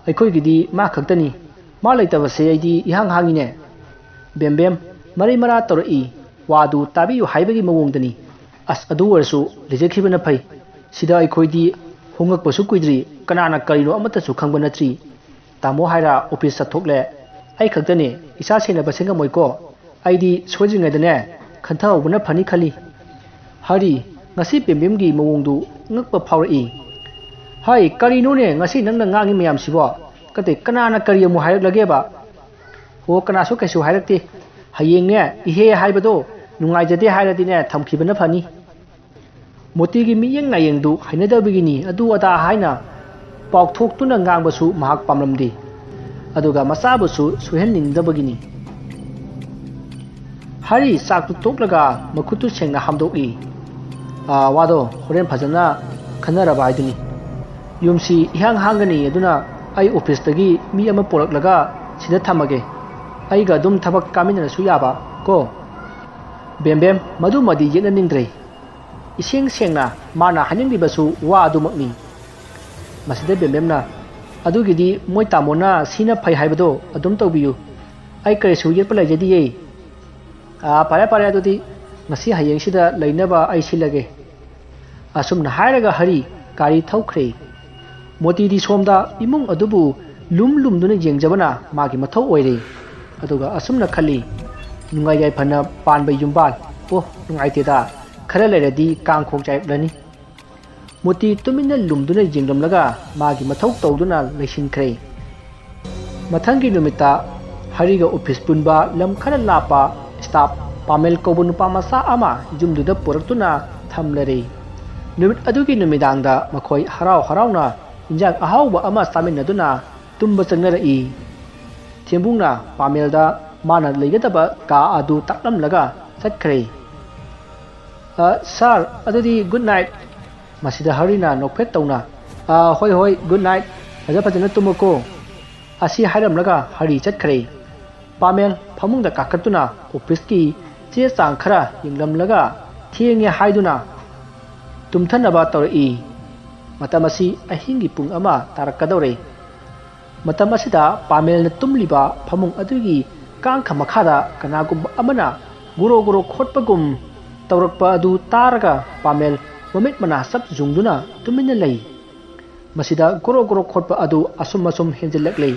ꯑꯩꯈꯣꯏꯒꯤꯗꯤ ꯃꯥ ꯈꯛꯇꯅꯤ꯫ ꯃꯥ ꯂꯩꯇꯕꯁꯦ ꯑꯩꯗꯤ ꯏꯍꯥꯡ ꯍꯥꯡꯉꯤꯅꯦ꯫" ꯕꯦꯝꯕꯦꯝ ꯃꯔꯩ ꯃꯔꯥ ꯇꯧꯔꯛꯏ꯫ ꯋꯥꯗꯨ ꯇꯥꯕꯤꯌꯨ ꯍꯥꯏꯕꯒꯤ ꯃꯑꯣꯡꯗꯅꯤ꯫ "ꯑꯁ, ꯑꯗꯨ ꯑꯣꯏꯔꯁꯨ ꯂꯩꯖꯈꯤꯕꯅ ꯐꯩ꯫ ꯁꯤꯗ ꯑꯩꯈꯣꯏꯗꯤ ꯍꯣꯡꯉꯛꯄꯁꯨ ꯀꯨꯏꯗ꯭ꯔꯤ, ꯀꯅꯥꯅ ꯀꯔꯤꯅꯣ ꯑꯃꯠꯇꯁꯨ ꯈꯪꯕ ꯅꯠꯇ꯭ꯔꯤ꯫ ꯇꯥꯃꯣ ꯍꯥꯏꯔ ꯑꯣꯐꯤꯁ ꯆꯠꯊꯣꯛꯂꯦ꯫ ꯑꯩ ꯈꯛꯇꯅꯦ ꯏꯆꯥ ꯁꯦꯟꯅꯕꯁꯦ ꯉꯝꯃꯣꯏꯀꯣ꯫ ꯑꯩꯗꯤ ꯁꯣꯏꯗ꯭ꯔꯤꯉꯩꯗꯅꯦ ꯈꯟꯊꯍꯧꯕꯅ ꯐꯅꯤ ꯈꯜꯂꯤ꯫" ꯍꯔꯤ, ꯉꯁꯤ ꯕꯦꯝꯕꯦꯝꯒꯤ ꯃꯑꯣꯡꯗꯨ ꯉꯛꯄ ꯐꯥꯎꯔꯛꯏ꯫ "ꯍꯥꯏ, ꯀꯔꯤꯅꯣꯅꯦ ꯉꯁꯤ ꯅꯪꯅ ꯉꯥꯡꯉꯤ ꯃꯌꯥꯝꯁꯤꯕꯣ? ꯀꯇꯩ ꯀꯅꯥꯅ ꯀꯔꯤ ꯑꯃꯨꯛ ꯍꯥꯏꯔꯛꯂꯒꯦꯕ?" "ꯑꯣ, ꯀꯅꯥꯁꯨ ꯀꯩꯁꯨ ꯍꯥꯏꯔꯛꯇꯦ꯫ ꯍꯌꯦꯡꯅꯦ ꯏꯍꯦ ꯍꯥꯏꯕꯗꯣ ꯅꯨꯡꯉꯥꯏꯖꯗꯦ ꯍꯥꯏꯔꯗꯤꯅꯦ ꯊꯝꯈꯤꯕꯅ ꯐꯅꯤ꯫" ꯃꯣꯇꯤꯒꯤ ꯃꯤꯠꯌꯦꯡ ꯅꯥꯌꯦꯡꯗꯨ ꯍꯩꯅꯗꯕꯒꯤꯅꯤ, ꯑꯗꯨ ꯑꯗꯥ ꯍꯥꯏꯅ ꯄꯥꯎꯊꯣꯛꯇꯨꯅ ꯉꯥꯡꯕꯁꯨ ꯃꯍꯥꯛ ꯄꯥꯝꯂꯝꯗꯦ꯫ ꯑꯗꯨꯒ ꯃꯆꯥꯕꯨꯁꯨ ꯁꯣꯏꯍꯟꯅꯤꯡꯗꯕꯒꯤꯅꯤ꯫ ꯍꯔꯤ ꯆꯥꯛꯇꯨ ꯇꯣꯛꯂꯒ ꯃꯈꯨꯠꯇꯨ ꯁꯦꯡꯅ ꯍꯥꯝꯗꯣꯛꯏ꯫ "ꯑꯥ, ꯋꯥꯗꯣ ꯍꯣꯔꯦꯟ ꯐꯖꯅ ꯈꯟꯅꯔꯕ ꯍꯥꯏꯗꯨꯅꯤ꯫ ꯌꯨꯝꯁꯤ ꯏꯍꯥꯡ ꯍꯥꯡꯒꯅꯤ, ꯑꯗꯨꯅ ꯑꯩ ꯑꯣꯐꯤꯁꯇꯒꯤ ꯃꯤ ꯑꯃ ꯄꯨꯔꯛꯂꯒ ꯁꯤꯗ ꯊꯝꯃꯒꯦ꯫ ꯑꯩꯒ ꯑꯗꯨꯝ ꯊꯕꯛ ꯀꯥꯃꯤꯟꯅꯔꯁꯨ ꯌꯥꯕ ꯀꯣ꯫" "ꯕꯦꯝꯕꯦꯝ, ꯃꯗꯨꯃꯗꯤ ꯌꯦꯠꯅꯅꯤꯡꯗ꯭ꯔꯦ꯫ ꯏꯁꯦꯡ ꯁꯦꯡꯅ ꯃꯥꯅ ꯍꯥꯏꯅꯤꯡꯂꯤꯕꯁꯨ ꯋꯥ ꯑꯗꯨꯃꯛꯅꯤ꯫ ꯃꯁꯤꯗ ꯕꯦꯝꯕꯦꯝꯅ, "ꯑꯗꯨꯒꯤꯗꯤ ꯃꯣꯏ ꯇꯥꯃꯣꯅ ꯁꯤꯅ ꯐꯩ ꯍꯥꯏꯕꯗꯣ ꯑꯗꯨꯝ ꯇꯧꯕꯤꯌꯨ, ꯑꯩ ꯀꯔꯤꯁꯨ ꯌꯦꯠꯄ ꯂꯩꯖꯗꯤꯌꯦ꯫ ꯑꯥ, ꯐꯔꯦ ꯐꯔꯦ, ꯑꯗꯨꯗꯤ ꯉꯁꯤ ꯍꯌꯦꯡꯁꯤꯗ ꯂꯩꯅꯕ ꯑꯩ ꯁꯤꯜꯂꯒꯦ"꯫ ꯑꯁꯨꯝꯅ ꯍꯥꯏꯔꯒ ꯍꯔꯤ ꯒꯥꯔꯤ ꯊꯧꯈ꯭ꯔꯦ꯫ ꯃꯣꯇꯤꯗꯤ ꯁꯣꯝꯗ ꯏꯃꯨꯡ ꯑꯗꯨꯕꯨ ꯂꯨꯝ ꯂꯨꯝꯗꯨꯅ ꯌꯦꯡꯖꯕꯅ ꯃꯥꯒꯤ ꯃꯊꯧ ꯑꯣꯏꯔꯦ꯫ ꯑꯗꯨꯒ ꯑꯁꯨꯝꯅ ꯈꯜꯂꯤ, "ꯅꯨꯡꯉꯥꯏ ꯌꯥꯏꯐꯅ ꯄꯥꯟꯕ ꯌꯨꯝꯕꯥꯜ, ꯑꯣ, ꯅꯨꯡꯉꯥꯏꯇꯦꯗ, ꯈꯔ ꯂꯩꯔꯗꯤ ꯀꯥꯡꯈꯣꯡ ꯆꯥꯏꯔꯛꯂꯅꯤ"꯫ ꯃꯣꯇꯤ ꯇꯨꯃꯤꯟꯅ ꯂꯨꯝꯗꯨꯅ ꯌꯦꯡꯂꯝꯂꯒ ꯃꯥꯒꯤ ꯃꯊꯧ ꯇꯧꯗꯨꯅ ꯂꯩꯁꯤꯟꯈ꯭ꯔꯦ꯫ ꯃꯊꯪꯒꯤ ꯅꯨꯃꯤꯠꯇ ꯍꯔꯤꯒ ꯑꯣꯐꯤꯁ ꯄꯨꯟꯕ ꯂꯝ ꯈꯔ ꯂꯥꯞꯄ ꯁ꯭ꯇꯥꯐ ꯄꯥꯃꯦꯜ ꯀꯧꯕ ꯅꯨꯄꯥ ꯃꯆꯥ ꯑꯃ ꯌꯨꯝꯗꯨꯗ ꯄꯨꯔꯛꯇꯨꯅ ꯊꯝꯂꯔꯦ꯫ ꯅꯨꯃꯤꯠ ꯑꯗꯨꯒꯤ ꯅꯨꯃꯤꯗꯥꯡꯗ ꯃꯈꯣꯏ ꯍꯔꯥꯎ ꯍꯔꯥꯎꯅ ꯏꯟꯖꯥꯡ ꯑꯍꯥꯎꯕ ꯑꯃ ꯆꯥꯃꯤꯟꯅꯗꯨꯅ ꯇꯨꯝꯕ ꯆꯪꯅꯔꯛꯏ꯫ ꯊꯦꯝꯕꯨꯡꯅ ꯄꯥꯃꯦꯜꯗ ꯃꯥꯅ ꯂꯩꯒꯗꯕ ꯀꯥ ꯑꯗꯨ ꯇꯥꯛꯂꯝꯂꯒ ꯆꯠꯈ꯭ꯔꯦ꯫ "ꯑ, ꯁꯥꯔ, ꯑꯗꯨꯗꯤ ꯒꯨꯗ ꯅꯥꯏꯠ"꯫ ꯃꯁꯤꯗ ꯍꯔꯤꯅ ꯅꯣꯛꯐꯦꯠ ꯇꯧꯅ, "ꯑ, ꯍꯣꯏ, ꯍꯣꯏ, ꯒꯨꯗ ꯅꯥꯏꯠ, ꯐꯖ ꯐꯖꯅ ꯇꯨꯝꯃꯨꯀꯣ"꯫ ꯑꯁꯤ ꯍꯥꯏꯔꯝꯂꯒ ꯍꯔꯤ ꯆꯠꯈ꯭ꯔꯦ꯫ ꯄꯥꯃꯦꯜ ꯐꯃꯨꯡꯗ ꯀꯥꯈꯠꯇꯨꯅ ꯑꯣꯐꯤꯁꯀꯤ ꯆꯦ ꯆꯥꯡ ꯈꯔ ꯌꯦꯡꯂꯝꯂꯒ ꯊꯦꯡꯉꯦ ꯍꯥꯏꯗꯨꯅ ꯇꯨꯝꯊꯅꯕ ꯇꯧꯔꯛꯏ꯫ ꯃꯇꯝ ꯑꯁꯤ ꯑꯍꯤꯡꯒꯤ ꯄꯨꯡ ꯑꯃ ꯇꯥꯔꯛꯀꯗꯧꯔꯦ꯫ ꯃꯇꯝ ꯑꯁꯤꯗ ꯄꯥꯃꯦꯜꯅ ꯇꯨꯝꯂꯤꯕ ꯐꯃꯨꯡ ꯑꯗꯨꯒꯤ ꯀꯥꯡꯈ ꯃꯈꯥꯗ ꯀꯅꯥꯒꯨꯝꯕ ꯑꯃꯅ ꯒꯣꯔꯣ ꯒꯣꯔꯣ ꯈꯣꯠꯄꯒꯨꯝ ꯇꯧꯔꯛꯄ ꯑꯗꯨ ꯇꯥꯔꯒ ꯄꯥꯃꯦꯜ ꯃꯃꯤꯠ ꯃꯅꯥ ꯆꯞ ꯌꯨꯡꯗꯨꯅ ꯇꯨꯃꯤꯟꯅ ꯂꯩ꯫ ꯃꯁꯤꯗ ꯒꯣꯔꯣ ꯒꯣꯔꯣ ꯈꯣꯠꯄ ꯑꯗꯨ ꯑꯁꯨꯝ ꯑꯁꯨꯝ ꯍꯦꯟꯖꯤꯜꯂꯛꯂꯦ꯫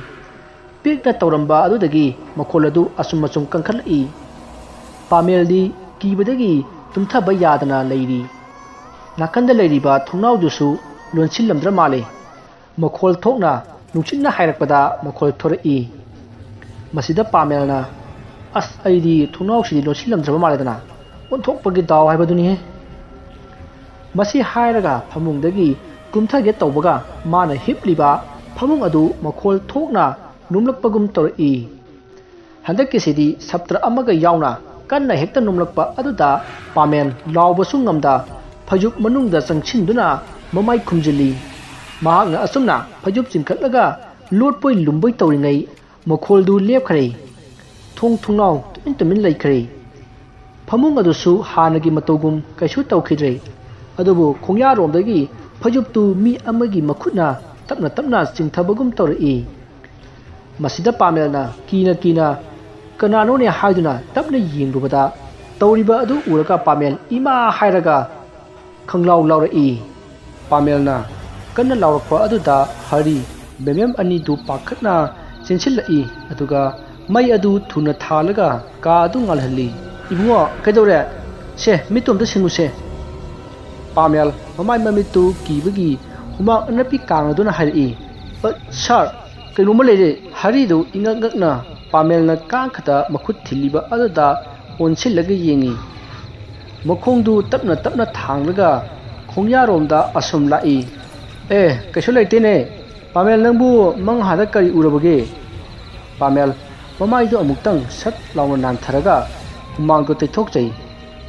ꯄꯤꯛꯅ ꯇꯧꯔꯝꯕ ꯑꯗꯨꯗꯒꯤ ꯃꯈꯣꯜ ꯑꯗꯨ ꯑꯁꯨꯝ ꯑꯁꯨꯝ ꯀꯟꯈꯠꯂꯛꯏ꯫ ꯄꯥꯃꯦꯜꯗꯤ ꯀꯤꯕꯗꯒꯤ ꯇꯨꯝꯊꯕ ꯌꯥꯗꯅ ꯂꯩꯔꯤ꯫ ꯅꯥꯀꯟꯗ ꯂꯩꯔꯤꯕ ꯊꯣꯡꯅꯥꯎꯗꯨꯁꯨ ꯂꯣꯟꯁꯤꯜꯂꯝꯗ꯭ꯔ ꯃꯥꯜꯂꯦ꯫ ꯃꯈꯣꯜ ꯊꯣꯛꯅ ꯅꯨꯡꯁꯤꯠꯅ ꯍꯥꯏꯔꯛꯄꯗ ꯃꯈꯣꯜ ꯊꯣꯔꯛꯏ꯫ ꯃꯁꯤꯗ ꯄꯥꯃꯦꯜꯅ, "ꯑꯁ, ꯑꯩꯗꯤ ꯊꯣꯡꯅꯥꯎꯁꯤꯗꯤ ꯂꯣꯟꯁꯤꯜꯂꯝꯗ꯭ꯔꯕ ꯃꯥꯜꯂꯦꯗꯅ, ꯑꯣꯟꯊꯣꯛꯄꯒꯤ ꯗꯥꯎ ꯍꯥꯏꯕꯗꯨꯅꯤꯍꯦ"꯫ ꯃꯁꯤ ꯍꯥꯏꯔꯒ ꯐꯃꯨꯡꯗꯒꯤ ꯀꯨꯝꯊꯒꯦ ꯇꯧꯕꯒ ꯃꯥꯅ ꯍꯤꯞꯂꯤꯕ ꯐꯃꯨꯡ ꯑꯗꯨ ꯃꯈꯣꯜ ꯊꯣꯛꯅ ꯅꯣꯝꯂꯛꯄꯒꯨꯝ ꯇꯧꯔꯛꯏ꯫ ꯍꯟꯗꯛꯀꯤꯁꯤꯗꯤ ꯁꯥꯇ꯭ꯔ ꯑꯃꯒ ꯌꯥꯎꯅ ꯀꯟꯅ ꯍꯦꯛꯇ ꯅꯣꯝꯂꯛꯄ ꯑꯗꯨꯗ ꯄꯥꯃꯦꯜ ꯂꯥꯎꯕꯁꯨ ꯉꯝꯗ ꯐꯩꯖꯨꯞ ꯃꯅꯨꯡꯗ ꯆꯪꯁꯤꯟꯗꯨꯅ ꯃꯃꯥꯏ ꯈꯨꯝꯖꯤꯜꯂꯤ꯫ ꯃꯍꯥꯛꯅ ꯑꯁꯨꯝꯅ ꯐꯩꯖꯨꯞ ꯆꯤꯡꯈꯠꯂꯒ ꯂꯣꯠꯄꯣꯏ ꯂꯨꯝꯕꯣꯏ ꯇꯧꯔꯤꯉꯩ ꯃꯈꯣꯜꯗꯨ ꯂꯦꯞꯈ꯭ꯔꯦ꯫ ꯊꯣꯡ ꯊꯣꯡꯅꯥꯎ ꯇꯨꯃꯤꯟ ꯇꯨꯃꯤꯟ ꯂꯩꯈ꯭ꯔꯦ꯫ ꯐꯃꯨꯡ ꯑꯗꯨꯁꯨ ꯍꯥꯟꯅꯒꯤ ꯃꯇꯧꯒꯨꯝ ꯀꯩꯁꯨ ꯇꯧꯈꯤꯗ꯭ꯔꯦ꯫ ꯑꯗꯨꯕꯨ ꯈꯣꯡꯌꯥꯔꯣꯝꯗꯒꯤ ꯐꯩꯖꯨꯞꯇꯨ ꯃꯤ ꯑꯃꯒꯤ ꯃꯈꯨꯠꯅ ꯇꯞꯅ ꯇꯞꯅ ꯆꯤꯡꯊꯕꯒꯨꯝ ꯇꯧꯔꯛꯏ꯫ ꯃꯁꯤꯗ ꯄꯥꯃꯦꯜꯅ ꯀꯤꯅ ꯀꯤꯅ "ꯀꯅꯥꯅꯣꯅꯦ?" ꯍꯥꯏꯗꯨꯅ ꯇꯞꯅ ꯌꯦꯡꯂꯨꯕꯗ, ꯇꯧꯔꯤꯕ ꯑꯗꯨ ꯎꯔꯒ ꯄꯥꯃꯦꯜ "ꯏꯃꯥ!" ꯍꯥꯏꯔꯒ ꯈꯪꯂꯥꯎ ꯂꯥꯎꯔꯛꯏ꯫ ꯄꯥꯃꯦꯜꯅ ꯀꯟꯅ ꯂꯥꯎꯔꯛꯄ ꯑꯗꯨꯗ ꯍꯔꯤ, ꯕꯦꯝꯕꯦꯝ ꯑꯅꯤꯗꯨ ꯄꯥꯈꯠꯅ ꯆꯦꯟꯁꯤꯜꯂꯛꯏ, ꯑꯗꯨꯒ ꯃꯩ ꯑꯗꯨ ꯊꯨꯅ ꯊꯥꯜꯂꯒ ꯀꯥ ꯑꯗꯨ ꯉꯥꯜꯍꯜꯂꯤ꯫ "ꯏꯕꯨꯡꯉꯣ, ꯀꯩꯗꯧꯔꯦ? ꯁꯦ, ꯃꯤꯠꯇꯣ ꯑꯝꯇ ꯁꯤꯡꯉꯨꯁꯦ꯫" ꯄꯥꯃꯦꯜ ꯃꯃꯥꯏ ꯃꯃꯤꯠꯇꯨ ꯀꯤꯕꯒꯤ ꯍꯨꯃꯥꯡ ꯑꯅꯞꯄꯤ ꯀꯥꯡꯂꯗꯨꯅ ꯍꯥꯏꯔꯛꯏ꯫ "ꯑ, ꯁꯥꯔ, ꯀꯩꯅꯣꯝꯃ ꯂꯩꯔꯦ꯫" ꯍꯔꯤꯗꯨ ꯏꯉꯛ ꯉꯛꯅ ꯄꯥꯃꯦꯜꯅ ꯀꯥꯡꯈꯗ ꯃꯈꯨꯠ ꯊꯤꯜꯂꯤꯕ ꯑꯗꯨꯗ ꯑꯣꯟꯁꯤꯜꯂꯒ ꯌꯦꯡꯉꯤ꯫ ꯃꯈꯣꯡꯗꯨ ꯇꯞꯅ ꯇꯞꯅ ꯊꯥꯡꯂꯒ ꯈꯣꯡꯌꯥꯔꯣꯝꯗ ꯑꯁꯨꯝ ꯂꯥꯛꯏ꯫ "ꯑꯦ, ꯀꯩꯁꯨ ꯂꯩꯇꯦꯅꯦ꯫ ꯄꯥꯃꯦꯜ, ꯅꯪꯕꯨ ꯃꯪꯍꯥꯗ ꯀꯔꯤ ꯎꯔꯕꯒꯦ?" ꯄꯥꯃꯦꯜ ꯃꯃꯥꯏꯗꯨ ꯑꯃꯨꯛꯇꯪ ꯁꯠ ꯂꯥꯎꯅ ꯅꯥꯟꯊꯔꯒ ꯍꯨꯃꯥꯡꯗꯨ ꯇꯩꯊꯣꯛꯆꯩ꯫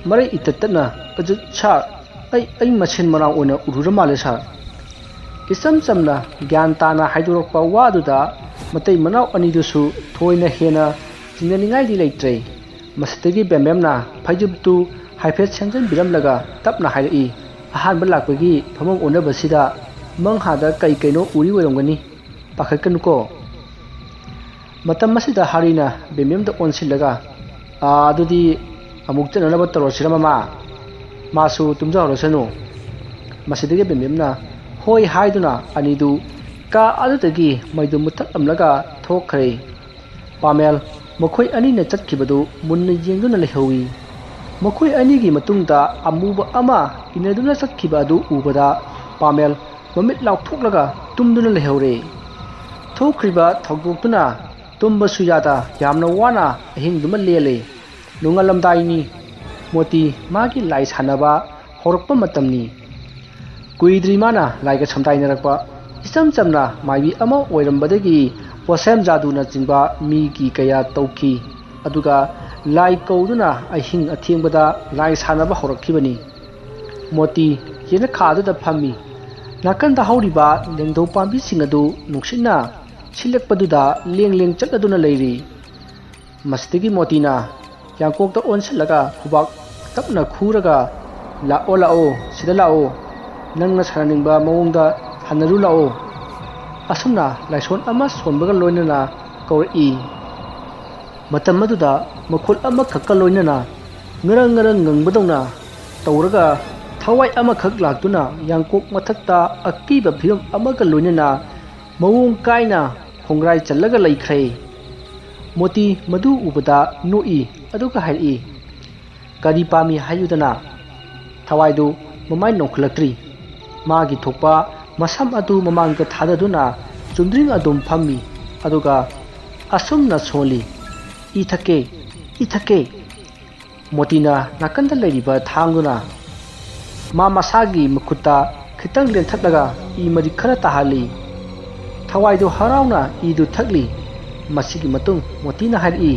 ꯃꯔꯩ ꯏꯇꯠ ꯇꯠꯅ, "ꯑꯗꯨ ꯁꯥꯔ, ꯑꯩ, ꯑꯩ ꯃꯁꯦꯟ ꯃꯅꯥꯎ ꯑꯣꯏꯅ ꯎꯔꯨꯔ ꯃꯥꯜꯂꯦ ꯁꯥꯔ꯫" ꯏꯆꯝ ꯆꯝꯅ ꯒ꯭ꯌꯥꯟ ꯇꯥꯅ ꯍꯥꯏꯗꯣꯔꯛꯄ ꯋꯥꯗꯨꯗ ꯃꯇꯩ ꯃꯅꯥꯎ ꯑꯅꯤꯗꯨꯁꯨ ꯊꯣꯏꯅ ꯍꯦꯟꯅ ꯆꯤꯡꯅꯅꯤꯡꯉꯥꯏꯗꯤ ꯂꯩꯇ꯭ꯔꯦ꯫ ꯃꯁꯤꯗꯒꯤ ꯕꯦꯝꯕꯦꯝꯅ ꯐꯩꯖꯨꯞꯇꯨ ꯍꯥꯏꯐꯦꯠ ꯁꯦꯝꯖꯤꯟꯕꯤꯔꯝꯂꯒ ꯇꯞꯅ ꯍꯥꯏꯔꯛꯏ, "ꯑꯍꯥꯟꯕ ꯂꯥꯛꯄꯒꯤ ꯐꯝꯐꯝ ꯑꯣꯟꯅꯕꯁꯤꯗ ꯃꯪꯍꯥꯗ ꯀꯩ ꯀꯩꯅꯣ ꯎꯔꯤ ꯑꯣꯏꯔꯝꯒꯅꯤ꯫ ꯄꯥꯈꯠꯀꯅꯨꯀꯣ꯫" ꯃꯇꯝ ꯑꯁꯤꯗ ꯍꯥꯔꯤꯅ ꯕꯦꯝꯕꯦꯝꯗ ꯑꯣꯟꯁꯤꯜꯂꯒ, "ꯑꯥ, ꯑꯗꯨꯗꯤ ꯑꯃꯨꯛ ꯆꯠꯅꯅꯕ ꯇꯧꯔꯁꯤꯔ ꯃꯃꯥ? ꯃꯥꯁꯨ ꯇꯨꯝꯖꯍꯧꯔꯁꯅꯨ꯫" ꯃꯁꯤꯗꯒꯤ ꯕꯦꯝꯕꯦꯝꯅ "ꯍꯣꯏ" ꯍꯥꯏꯗꯨꯅ ꯑꯅꯤꯗꯨ ꯀꯥ ꯑꯗꯨꯗꯒꯤ ꯃꯩꯗꯨ ꯃꯨꯠꯊꯠꯂꯝꯂꯒ ꯊꯣꯛꯈ꯭ꯔꯦ꯫ ꯄꯥꯃꯦꯜ ꯃꯈꯣꯏ ꯑꯅꯤꯅ ꯆꯠꯈꯤꯕꯗꯨ ꯃꯨꯟꯅ ꯌꯦꯡꯗꯨꯅ ꯂꯩꯍꯧꯏ꯫ ꯃꯈꯣꯏ ꯑꯅꯤꯒꯤ ꯃꯇꯨꯡꯗ ꯑꯃꯨꯕ ꯑꯃ ꯏꯟꯅꯗꯨꯅ ꯆꯠꯈꯤꯕ ꯑꯗꯨ ꯎꯕꯗ ꯄꯥꯃꯦꯜ ꯃꯃꯤꯠ ꯂꯥꯎꯊꯣꯛꯂꯒ ꯇꯨꯝꯗꯨꯅ ꯂꯩꯍꯧꯔꯦ꯫ ꯊꯣꯛꯈ꯭ꯔꯤꯕ ꯊꯧꯗꯣꯛꯇꯨꯅ ꯇꯨꯝꯕꯁꯨ ꯌꯥꯗ ꯌꯥꯝꯅ ꯋꯥꯅ ꯑꯍꯤꯡꯗꯨꯃ ꯂꯦꯜꯂꯦ꯫ ꯅꯣꯡꯉꯥꯜꯂꯝꯗꯥꯏꯅꯤ꯫ ꯃꯣꯇꯤ ꯃꯥꯒꯤ ꯂꯥꯏ ꯁꯥꯟꯅꯕ ꯍꯧꯔꯛꯄ ꯃꯇꯝꯅꯤ꯫ ꯀꯨꯏꯗ꯭ꯔꯤ ꯃꯥꯅ ꯂꯥꯏꯒ ꯁꯝꯗꯥꯏꯅꯔꯛꯄ꯫ ꯏꯆꯝ ꯆꯝꯅ ꯃꯥꯏꯕꯤ ꯑꯃ ꯑꯣꯏꯔꯝꯕꯗꯒꯤ ꯄꯣꯠꯁꯦꯝ ꯖꯥꯗꯨꯅꯆꯤꯡꯕ ꯃꯤꯒꯤ ꯀꯌꯥ ꯇꯧꯈꯤ꯫ ꯑꯗꯨꯒ ꯂꯥꯏ ꯀꯧꯗꯨꯅ ꯑꯍꯤꯡ ꯑꯊꯦꯡꯕꯗ ꯂꯥꯏ ꯁꯥꯟꯅꯕ ꯍꯧꯔꯛꯈꯤꯕꯅꯤ꯫ ꯃꯣꯇꯤ ꯌꯦꯅꯈꯥꯗꯨꯗ ꯐꯝꯃꯤ꯫ ꯅꯥꯀꯟꯗ ꯍꯧꯔꯤꯕ ꯂꯦꯡꯗꯧ ꯄꯥꯝꯕꯤꯁꯤꯡ ꯑꯗꯨ ꯅꯨꯡꯁꯤꯠꯅ ꯁꯤꯠꯂꯛꯄꯗꯨꯗ ꯂꯦꯡ ꯂꯦꯡ ꯆꯠꯂꯗꯨꯅ ꯂꯩꯔꯤ꯫ ꯃꯁꯤꯗꯒꯤ ꯃꯣꯇꯤꯅ ꯌꯥꯡꯀꯣꯛꯇ ꯑꯣꯟꯁꯤꯜꯂꯒ ꯈꯨꯕꯥꯛ ꯇꯞꯅ ꯈꯨꯔꯒ, "ꯂꯥꯛꯑꯣ, ꯂꯥꯛꯑꯣ, ꯁꯤꯗ ꯂꯥꯛꯑꯣ, ꯅꯪꯅ ꯁꯥꯟꯅꯅꯤꯡꯕ ꯃꯑꯣꯡꯗ ꯁꯥꯟꯅꯔꯨ ꯂꯥꯛꯑꯣ," ꯑꯁꯨꯝꯅ ꯂꯥꯏꯁꯣꯟ ꯑꯃ ꯁꯣꯟꯕꯒ ꯂꯣꯏꯅꯅ ꯀꯧꯔꯛꯏ꯫ ꯃꯇꯝ ꯑꯗꯨꯗ ꯃꯈꯨꯠ ꯑꯃꯈꯛꯀ ꯂꯣꯏꯅꯅ ꯉꯔꯪ ꯉꯔꯪ ꯉꯪꯕꯗꯧꯅ ꯇꯧꯔꯒ, ꯊꯋꯥꯏ ꯑꯃꯈꯛ ꯂꯥꯛꯇꯨꯅ ꯌꯥꯡꯀꯣꯛ ꯃꯊꯛꯇ ꯑꯀꯤꯕ ꯐꯤꯕꯝ ꯑꯃꯒ ꯂꯣꯏꯅꯅ ꯃꯑꯣꯡ ꯀꯥꯏꯅ ꯈꯣꯡꯒ꯭ꯔꯥꯏ ꯆꯜꯂꯒ ꯂꯩꯈ꯭ꯔꯦ꯫ ꯃꯣꯇꯤ ꯃꯗꯨ ꯎꯕꯗ ꯅꯣꯛꯏ, ꯑꯗꯨꯒ ꯍꯥꯏꯔꯛꯏ, "ꯀꯔꯤ ꯄꯥꯝꯃꯤ ꯍꯥꯏꯌꯨꯗꯅ?" ꯊꯋꯥꯏꯗꯨ ꯃꯃꯥꯏ ꯅꯣꯛꯈꯠꯂꯛꯇ꯭ꯔꯤ꯫ ꯃꯥꯒꯤ ꯊꯣꯛꯄ ꯃꯁꯝ ꯑꯗꯨ ꯃꯃꯥꯡꯗ ꯊꯥꯗꯗꯨꯅ ꯆꯨꯝꯗ꯭ꯔꯤꯡ ꯑꯗꯨꯝ ꯐꯝꯃꯤ, ꯑꯗꯨꯒ ꯑꯁꯨꯝꯅ ꯁꯣꯜꯂꯤ, "ꯏ ꯊꯛꯀꯦ, ꯏ ꯊꯛꯀꯦ!" ꯃꯣꯇꯤꯅ ꯅꯥꯀꯟꯗ ꯂꯩꯔꯤꯕ ꯊꯥꯡꯗꯨꯅ ꯃꯥ ꯃꯁꯥꯒꯤ ꯃꯈꯨꯠꯇ ꯈꯤꯇꯪ ꯂꯦꯟꯊꯠꯂꯒ ꯏ ꯃꯔꯤꯛ ꯈꯔ ꯇꯥꯍꯜꯂꯤ꯫ ꯊꯋꯥꯏꯗꯨ ꯍꯔꯥꯎꯅ ꯏꯗꯨ ꯊꯛꯂꯤ꯫ ꯃꯁꯤꯒꯤ ꯃꯇꯨꯡ ꯃꯣꯇꯤꯅ ꯍꯥꯏꯔꯛꯏ,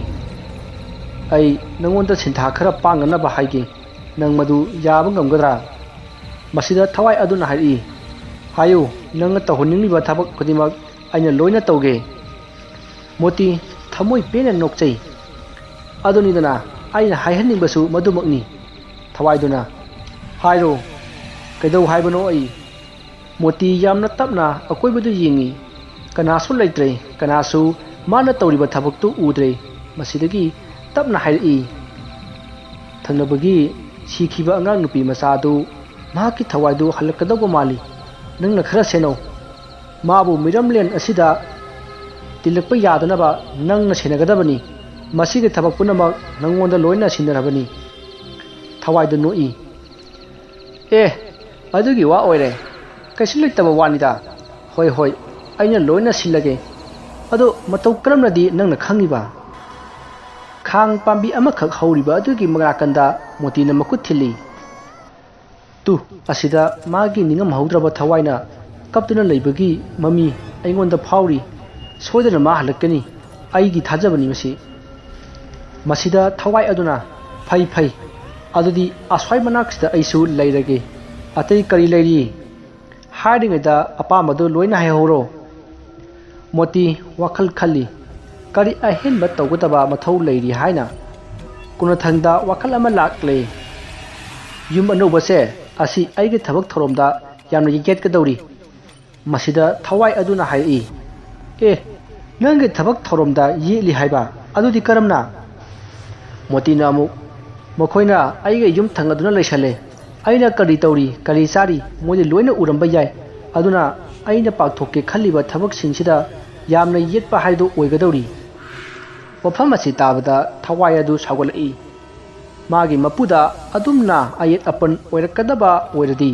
"ꯑꯩ ꯅꯉꯣꯟꯗ ꯁꯤꯟꯊꯥ ꯈꯔ ꯄꯥꯡꯅꯅꯕ ꯍꯥꯏꯒꯦ꯫ ꯅꯪ ꯃꯗꯨ ꯌꯥꯕ ꯉꯝꯒꯗ꯭ꯔꯥ?" ꯃꯁꯤꯗ ꯊꯋꯥꯏ ꯑꯗꯨꯅ ꯍꯥꯏꯔꯛꯏ, "ꯍꯥꯏꯌꯨ, ꯅꯪꯅ ꯇꯧꯍꯟꯅꯤꯡꯂꯤꯕ ꯊꯕꯛ ꯈꯨꯗꯤꯡꯃꯛ ꯑꯩꯅ ꯂꯣꯏꯅ ꯇꯧꯒꯦ꯫" ꯃꯣꯇꯤ ꯊꯃꯣꯏ ꯄꯦꯟꯅ ꯅꯣꯛꯆꯩ꯫ "ꯑꯗꯨꯅꯤꯗꯅ, ꯑꯩꯅ ꯍꯥꯏꯍꯟꯅꯤꯡꯕꯁꯨ ꯃꯗꯨꯃꯛꯅꯤ꯫" ꯊꯋꯥꯏꯗꯨꯅ, "ꯍꯥꯏꯔꯣ, ꯀꯩꯗꯧ ꯍꯥꯏꯕꯅꯣ ꯑꯩ?" ꯃꯣꯇꯤ ꯌꯥꯝꯅ ꯇꯞꯅ ꯑꯀꯣꯏꯕꯗꯨ ꯌꯦꯡꯏ꯫ ꯀꯅꯥꯁꯨ ꯂꯩꯇ꯭ꯔꯦ, ꯀꯅꯥꯁꯨ ꯃꯥꯅ ꯇꯧꯔꯤꯕ ꯊꯕꯛꯇꯨ ꯎꯗ꯭ꯔꯦ꯫ ꯃꯁꯤꯗꯒꯤ ꯇꯞꯅ ꯍꯥꯏꯔꯛꯏ, "ꯊꯪꯅꯕꯒꯤ ꯁꯤꯈꯤꯕ ꯑꯉꯥꯡ ꯅꯨꯄꯤ ꯃꯆꯥ ꯑꯗꯨ ꯃꯍꯥꯛꯀꯤ ꯊꯋꯥꯏꯗꯨ ꯍꯜꯂꯛꯀꯗꯧꯕ ꯃꯥꯜꯂꯤ꯫ ꯅꯪꯅ ꯈꯔ ꯁꯦꯟꯅꯧ꯫ ꯃꯥꯕꯨ ꯃꯤꯔꯝꯂꯦꯟ ꯑꯁꯤꯗ ꯇꯤꯜꯂꯛꯄ ꯌꯥꯗꯅꯕ ꯅꯪꯅ ꯁꯦꯟꯅꯒꯗꯕꯅꯤ꯫ ꯃꯁꯤꯒꯤ ꯊꯕꯛ ꯄꯨꯝꯅꯃꯛ ꯅꯪꯉꯣꯟꯗ ꯂꯣꯏꯅ ꯁꯤꯟꯅꯔꯕꯅꯤ꯫" ꯊꯋꯥꯏꯗꯨ ꯅꯣꯛꯏ꯫ "ꯑꯦ, ꯑꯗꯨꯒꯤ ꯋꯥ ꯑꯣꯏꯔꯦ꯫ ꯀꯩꯁꯨ ꯂꯩꯇꯕ ꯋꯥꯅꯤꯗ꯫ ꯍꯣꯏ, ꯍꯣꯏ, ꯑꯩꯅ ꯂꯣꯏꯅ ꯁꯤꯜꯂꯒꯦ꯫ ꯑꯗꯣ ꯃꯇꯧ ꯀꯔꯝꯅꯗꯤ ꯅꯪꯅ ꯈꯪꯉꯤꯕ?" ꯈꯥꯡ ꯄꯥꯝꯕꯤ ꯑꯃꯈꯛ ꯍꯧꯔꯤꯕ ꯑꯗꯨꯒꯤ ꯃꯅꯥꯀꯟꯗ ꯃꯣꯇꯤꯅ ꯃꯈꯨꯠ ꯊꯤꯜꯂꯤ꯫ "ꯇꯨ, ꯑꯁꯤꯗ ꯃꯥꯒꯤ ꯅꯤꯡꯉꯝꯍꯧꯗ꯭ꯔꯕ ꯊꯋꯥꯏꯅ ꯀꯞꯇꯨꯅ ꯂꯩꯕꯒꯤ ꯃꯃꯤ ꯑꯩꯉꯣꯟꯗ ꯐꯥꯎꯔꯤ꯫ ꯁꯣꯏꯗꯅ ꯃꯥ ꯍꯜꯂꯛꯀꯅꯤ꯫ ꯑꯩꯒꯤ ꯊꯥꯖꯕꯅꯤ ꯃꯁꯤ꯫" ꯃꯁꯤꯗ ꯊꯋꯥꯏ ꯑꯗꯨꯅ, "ꯐꯩ, ꯐꯩ꯫ ꯑꯗꯨꯗꯤ ꯑꯁ꯭ꯋꯥꯏ ꯃꯅꯥꯛꯁꯤꯗ ꯑꯩꯁꯨ ꯂꯩꯔꯒꯦ꯫ ꯑꯇꯩ ꯀꯔꯤ ꯂꯩꯔꯤ?" ꯍꯥꯏꯔꯤꯉꯩꯗ ꯑꯄꯥꯝꯕꯗꯨ ꯂꯣꯏꯅ ꯍꯥꯏꯍꯧꯔꯣ꯫ ꯃꯣꯇꯤ ꯋꯥꯈꯜ ꯈꯜꯂꯤ꯫ ꯀꯔꯤ ꯑꯍꯦꯟꯕ ꯇꯧꯒꯗꯕ ꯃꯊꯧ ꯂꯩꯔꯤ ꯍꯥꯏꯅ? ꯀꯣꯟꯅꯊꯪꯗ ꯋꯥꯈꯜ ꯑꯃ ꯂꯥꯛꯂꯦ꯫ ꯌꯨꯝ ꯑꯅꯧꯕꯁꯦ ꯑꯁꯤ ꯑꯩꯒꯤ ꯊꯕꯛ ꯊꯧꯔꯝꯗ ꯌꯥꯝꯅ ꯌꯦꯠꯀꯗꯧꯔꯤ꯫ ꯃꯁꯤꯗ ꯊꯋꯥꯏ ꯑꯗꯨꯅ ꯍꯥꯏꯔꯛꯏ, "ꯑꯦ, ꯅꯪꯒꯤ ꯊꯕꯛ ꯊꯧꯔꯝꯗ ꯌꯦꯠꯂꯤ ꯍꯥꯏꯕ? ꯑꯗꯨꯗꯤ ꯀꯔꯝꯅ?" ꯃꯣꯇꯤꯅ ꯑꯃꯨꯛ, "ꯃꯈꯣꯏꯅ ꯑꯩꯒ ꯌꯨꯝ ꯊꯪꯅꯗꯨꯅ ꯂꯩꯁꯜꯂꯦ꯫ ꯑꯩꯅ ꯀꯔꯤ ꯇꯧꯔꯤ, ꯀꯔꯤ ꯆꯥꯔꯤ, ꯃꯣꯏꯗꯤ ꯂꯣꯏꯅ ꯎꯔꯝꯕ ꯌꯥꯏ꯫ ꯑꯗꯨꯅ ꯑꯩꯅ ꯄꯥꯡꯊꯣꯛꯀꯦ ꯈꯜꯂꯤꯕ ꯊꯕꯛꯁꯤꯡꯁꯤꯗ ꯌꯥꯝꯅ ꯌꯦꯠꯄ ꯍꯥꯏꯗꯨ ꯑꯣꯏꯒꯗꯧꯔꯤ꯫" ꯋꯥꯐꯝ ꯑꯁꯤ ꯇꯥꯕꯗ ꯊꯋꯥꯏ ꯑꯗꯨ ꯁꯥꯎꯒꯠꯂꯛꯏ꯫ ꯃꯥꯒꯤ ꯃꯄꯨꯗ ꯑꯗꯨꯝꯅ ꯑꯌꯦꯠ ꯑꯄꯟ ꯑꯣꯏꯔꯛꯀꯗꯕ ꯑꯣꯏꯔꯗꯤ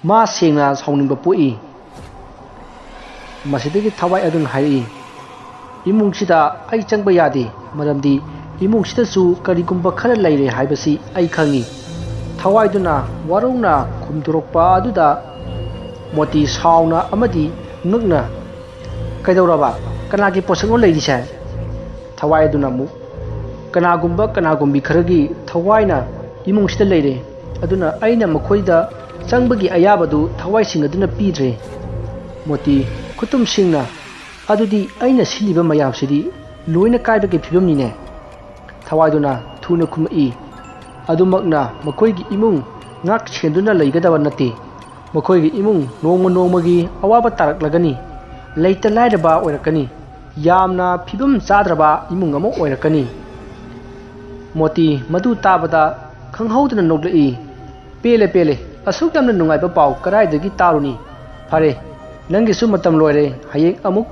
ꯃꯥ ꯁꯦꯡꯅ ꯁꯥꯎꯅꯤꯡꯕ ꯄꯣꯛꯏ꯫ ꯃꯁꯤꯗꯒꯤ ꯊꯋꯥꯏ ꯑꯗꯨꯅ ꯍꯥꯏꯔꯛꯏ, "ꯏꯃꯨꯡꯁꯤꯗ ꯑꯩ ꯆꯪꯕ ꯌꯥꯗꯦ, ꯃꯔꯝꯗꯤ ꯏꯃꯨꯡꯁꯤꯗꯁꯨ ꯀꯔꯤꯒꯨꯝꯕ ꯈꯔ ꯂꯩꯔꯦ ꯍꯥꯏꯕꯁꯤ ꯑꯩ ꯈꯪꯏ꯫" ꯊꯋꯥꯏꯗꯨꯅ ꯋꯥꯔꯧꯅ ꯈꯨꯝꯗꯣꯔꯛꯄ ꯑꯗꯨꯗ ꯃꯣꯇꯤ ꯁꯥꯎꯅ ꯑꯃꯗꯤ ꯉꯛꯅ, "ꯀꯩꯗꯧꯔꯕ? ꯀꯅꯥꯒꯤ ꯄꯣꯠꯁꯛꯅꯣ ꯂꯩꯔꯤꯁꯦ?" ꯊꯋꯥꯏ ꯑꯗꯨꯅ ꯑꯃꯨꯛ, "ꯀꯅꯥꯒꯨꯝꯕ ꯀꯅꯥꯒꯨꯝꯕꯤ ꯈꯔꯒꯤ ꯊꯋꯥꯏꯅ ꯏꯃꯨꯡꯁꯤꯗ ꯂꯩꯔꯦ, ꯑꯗꯨꯅ ꯑꯩꯅ ꯃꯈꯣꯏꯗ ꯆꯪꯕꯒꯤ ꯑꯌꯥꯕꯗꯨ ꯊꯋꯥꯏꯁꯤꯡ ꯑꯗꯨꯅ ꯄꯤꯗ꯭ꯔꯦ꯫" ꯃꯣꯇꯤ, ꯈꯨꯠꯇꯨꯝꯁꯤꯡꯅ, "ꯑꯗꯨꯗꯤ ꯑꯩꯅ ꯁꯤꯜꯂꯤꯕ ꯃꯌꯥꯝꯁꯤꯗꯤ ꯂꯣꯏꯅ ꯀꯥꯏꯕꯒꯤ ꯐꯤꯕꯝꯅꯤꯅꯦ?" ꯊꯋꯥꯏꯗꯨꯅ ꯊꯨꯅ ꯈꯨꯝꯃꯛꯏ, "ꯑꯗꯨꯃꯛꯅ ꯃꯈꯣꯏꯒꯤ ꯏꯃꯨꯡ ꯉꯥꯛ ꯁꯦꯟꯗꯨꯅ ꯂꯩꯒꯗꯕ ꯅꯠꯇꯦ꯫ ꯃꯈꯣꯏꯒꯤ ꯏꯃꯨꯡ ꯅꯣꯡꯃ ꯅꯣꯡꯃꯒꯤ ꯑꯋꯥꯕ ꯇꯥꯔꯛꯂꯒꯅꯤ, ꯂꯩꯇ ꯂꯥꯏꯔꯕ ꯑꯣꯏꯔꯛꯀꯅꯤ, ꯌꯥꯝꯅ ꯐꯤꯕꯝ ꯆꯥꯗ꯭ꯔꯕ ꯏꯃꯨꯡ ꯑꯃ ꯑꯣꯏꯔꯛꯀꯅꯤ꯫" ꯃꯣꯇꯤ ꯃꯗꯨ ꯇꯥꯕꯗ ꯈꯪꯍꯧꯗꯅ ꯅꯣꯛꯂꯛꯏ꯫ "ꯄꯦꯜꯂꯦ, ꯄꯦꯜꯂꯦ, ꯑꯁꯨꯛ ꯌꯥꯝꯅ ꯅꯨꯡꯉꯥꯏꯕ ꯄꯥꯎ ꯀꯗꯥꯏꯗꯒꯤ ꯇꯥꯔꯨꯅꯤ? ꯐꯔꯦ, ꯅꯪꯒꯤꯁꯨ ꯃꯇꯝ ꯂꯣꯏꯔꯦ, ꯍꯌꯦꯡ ꯑꯃꯨꯛ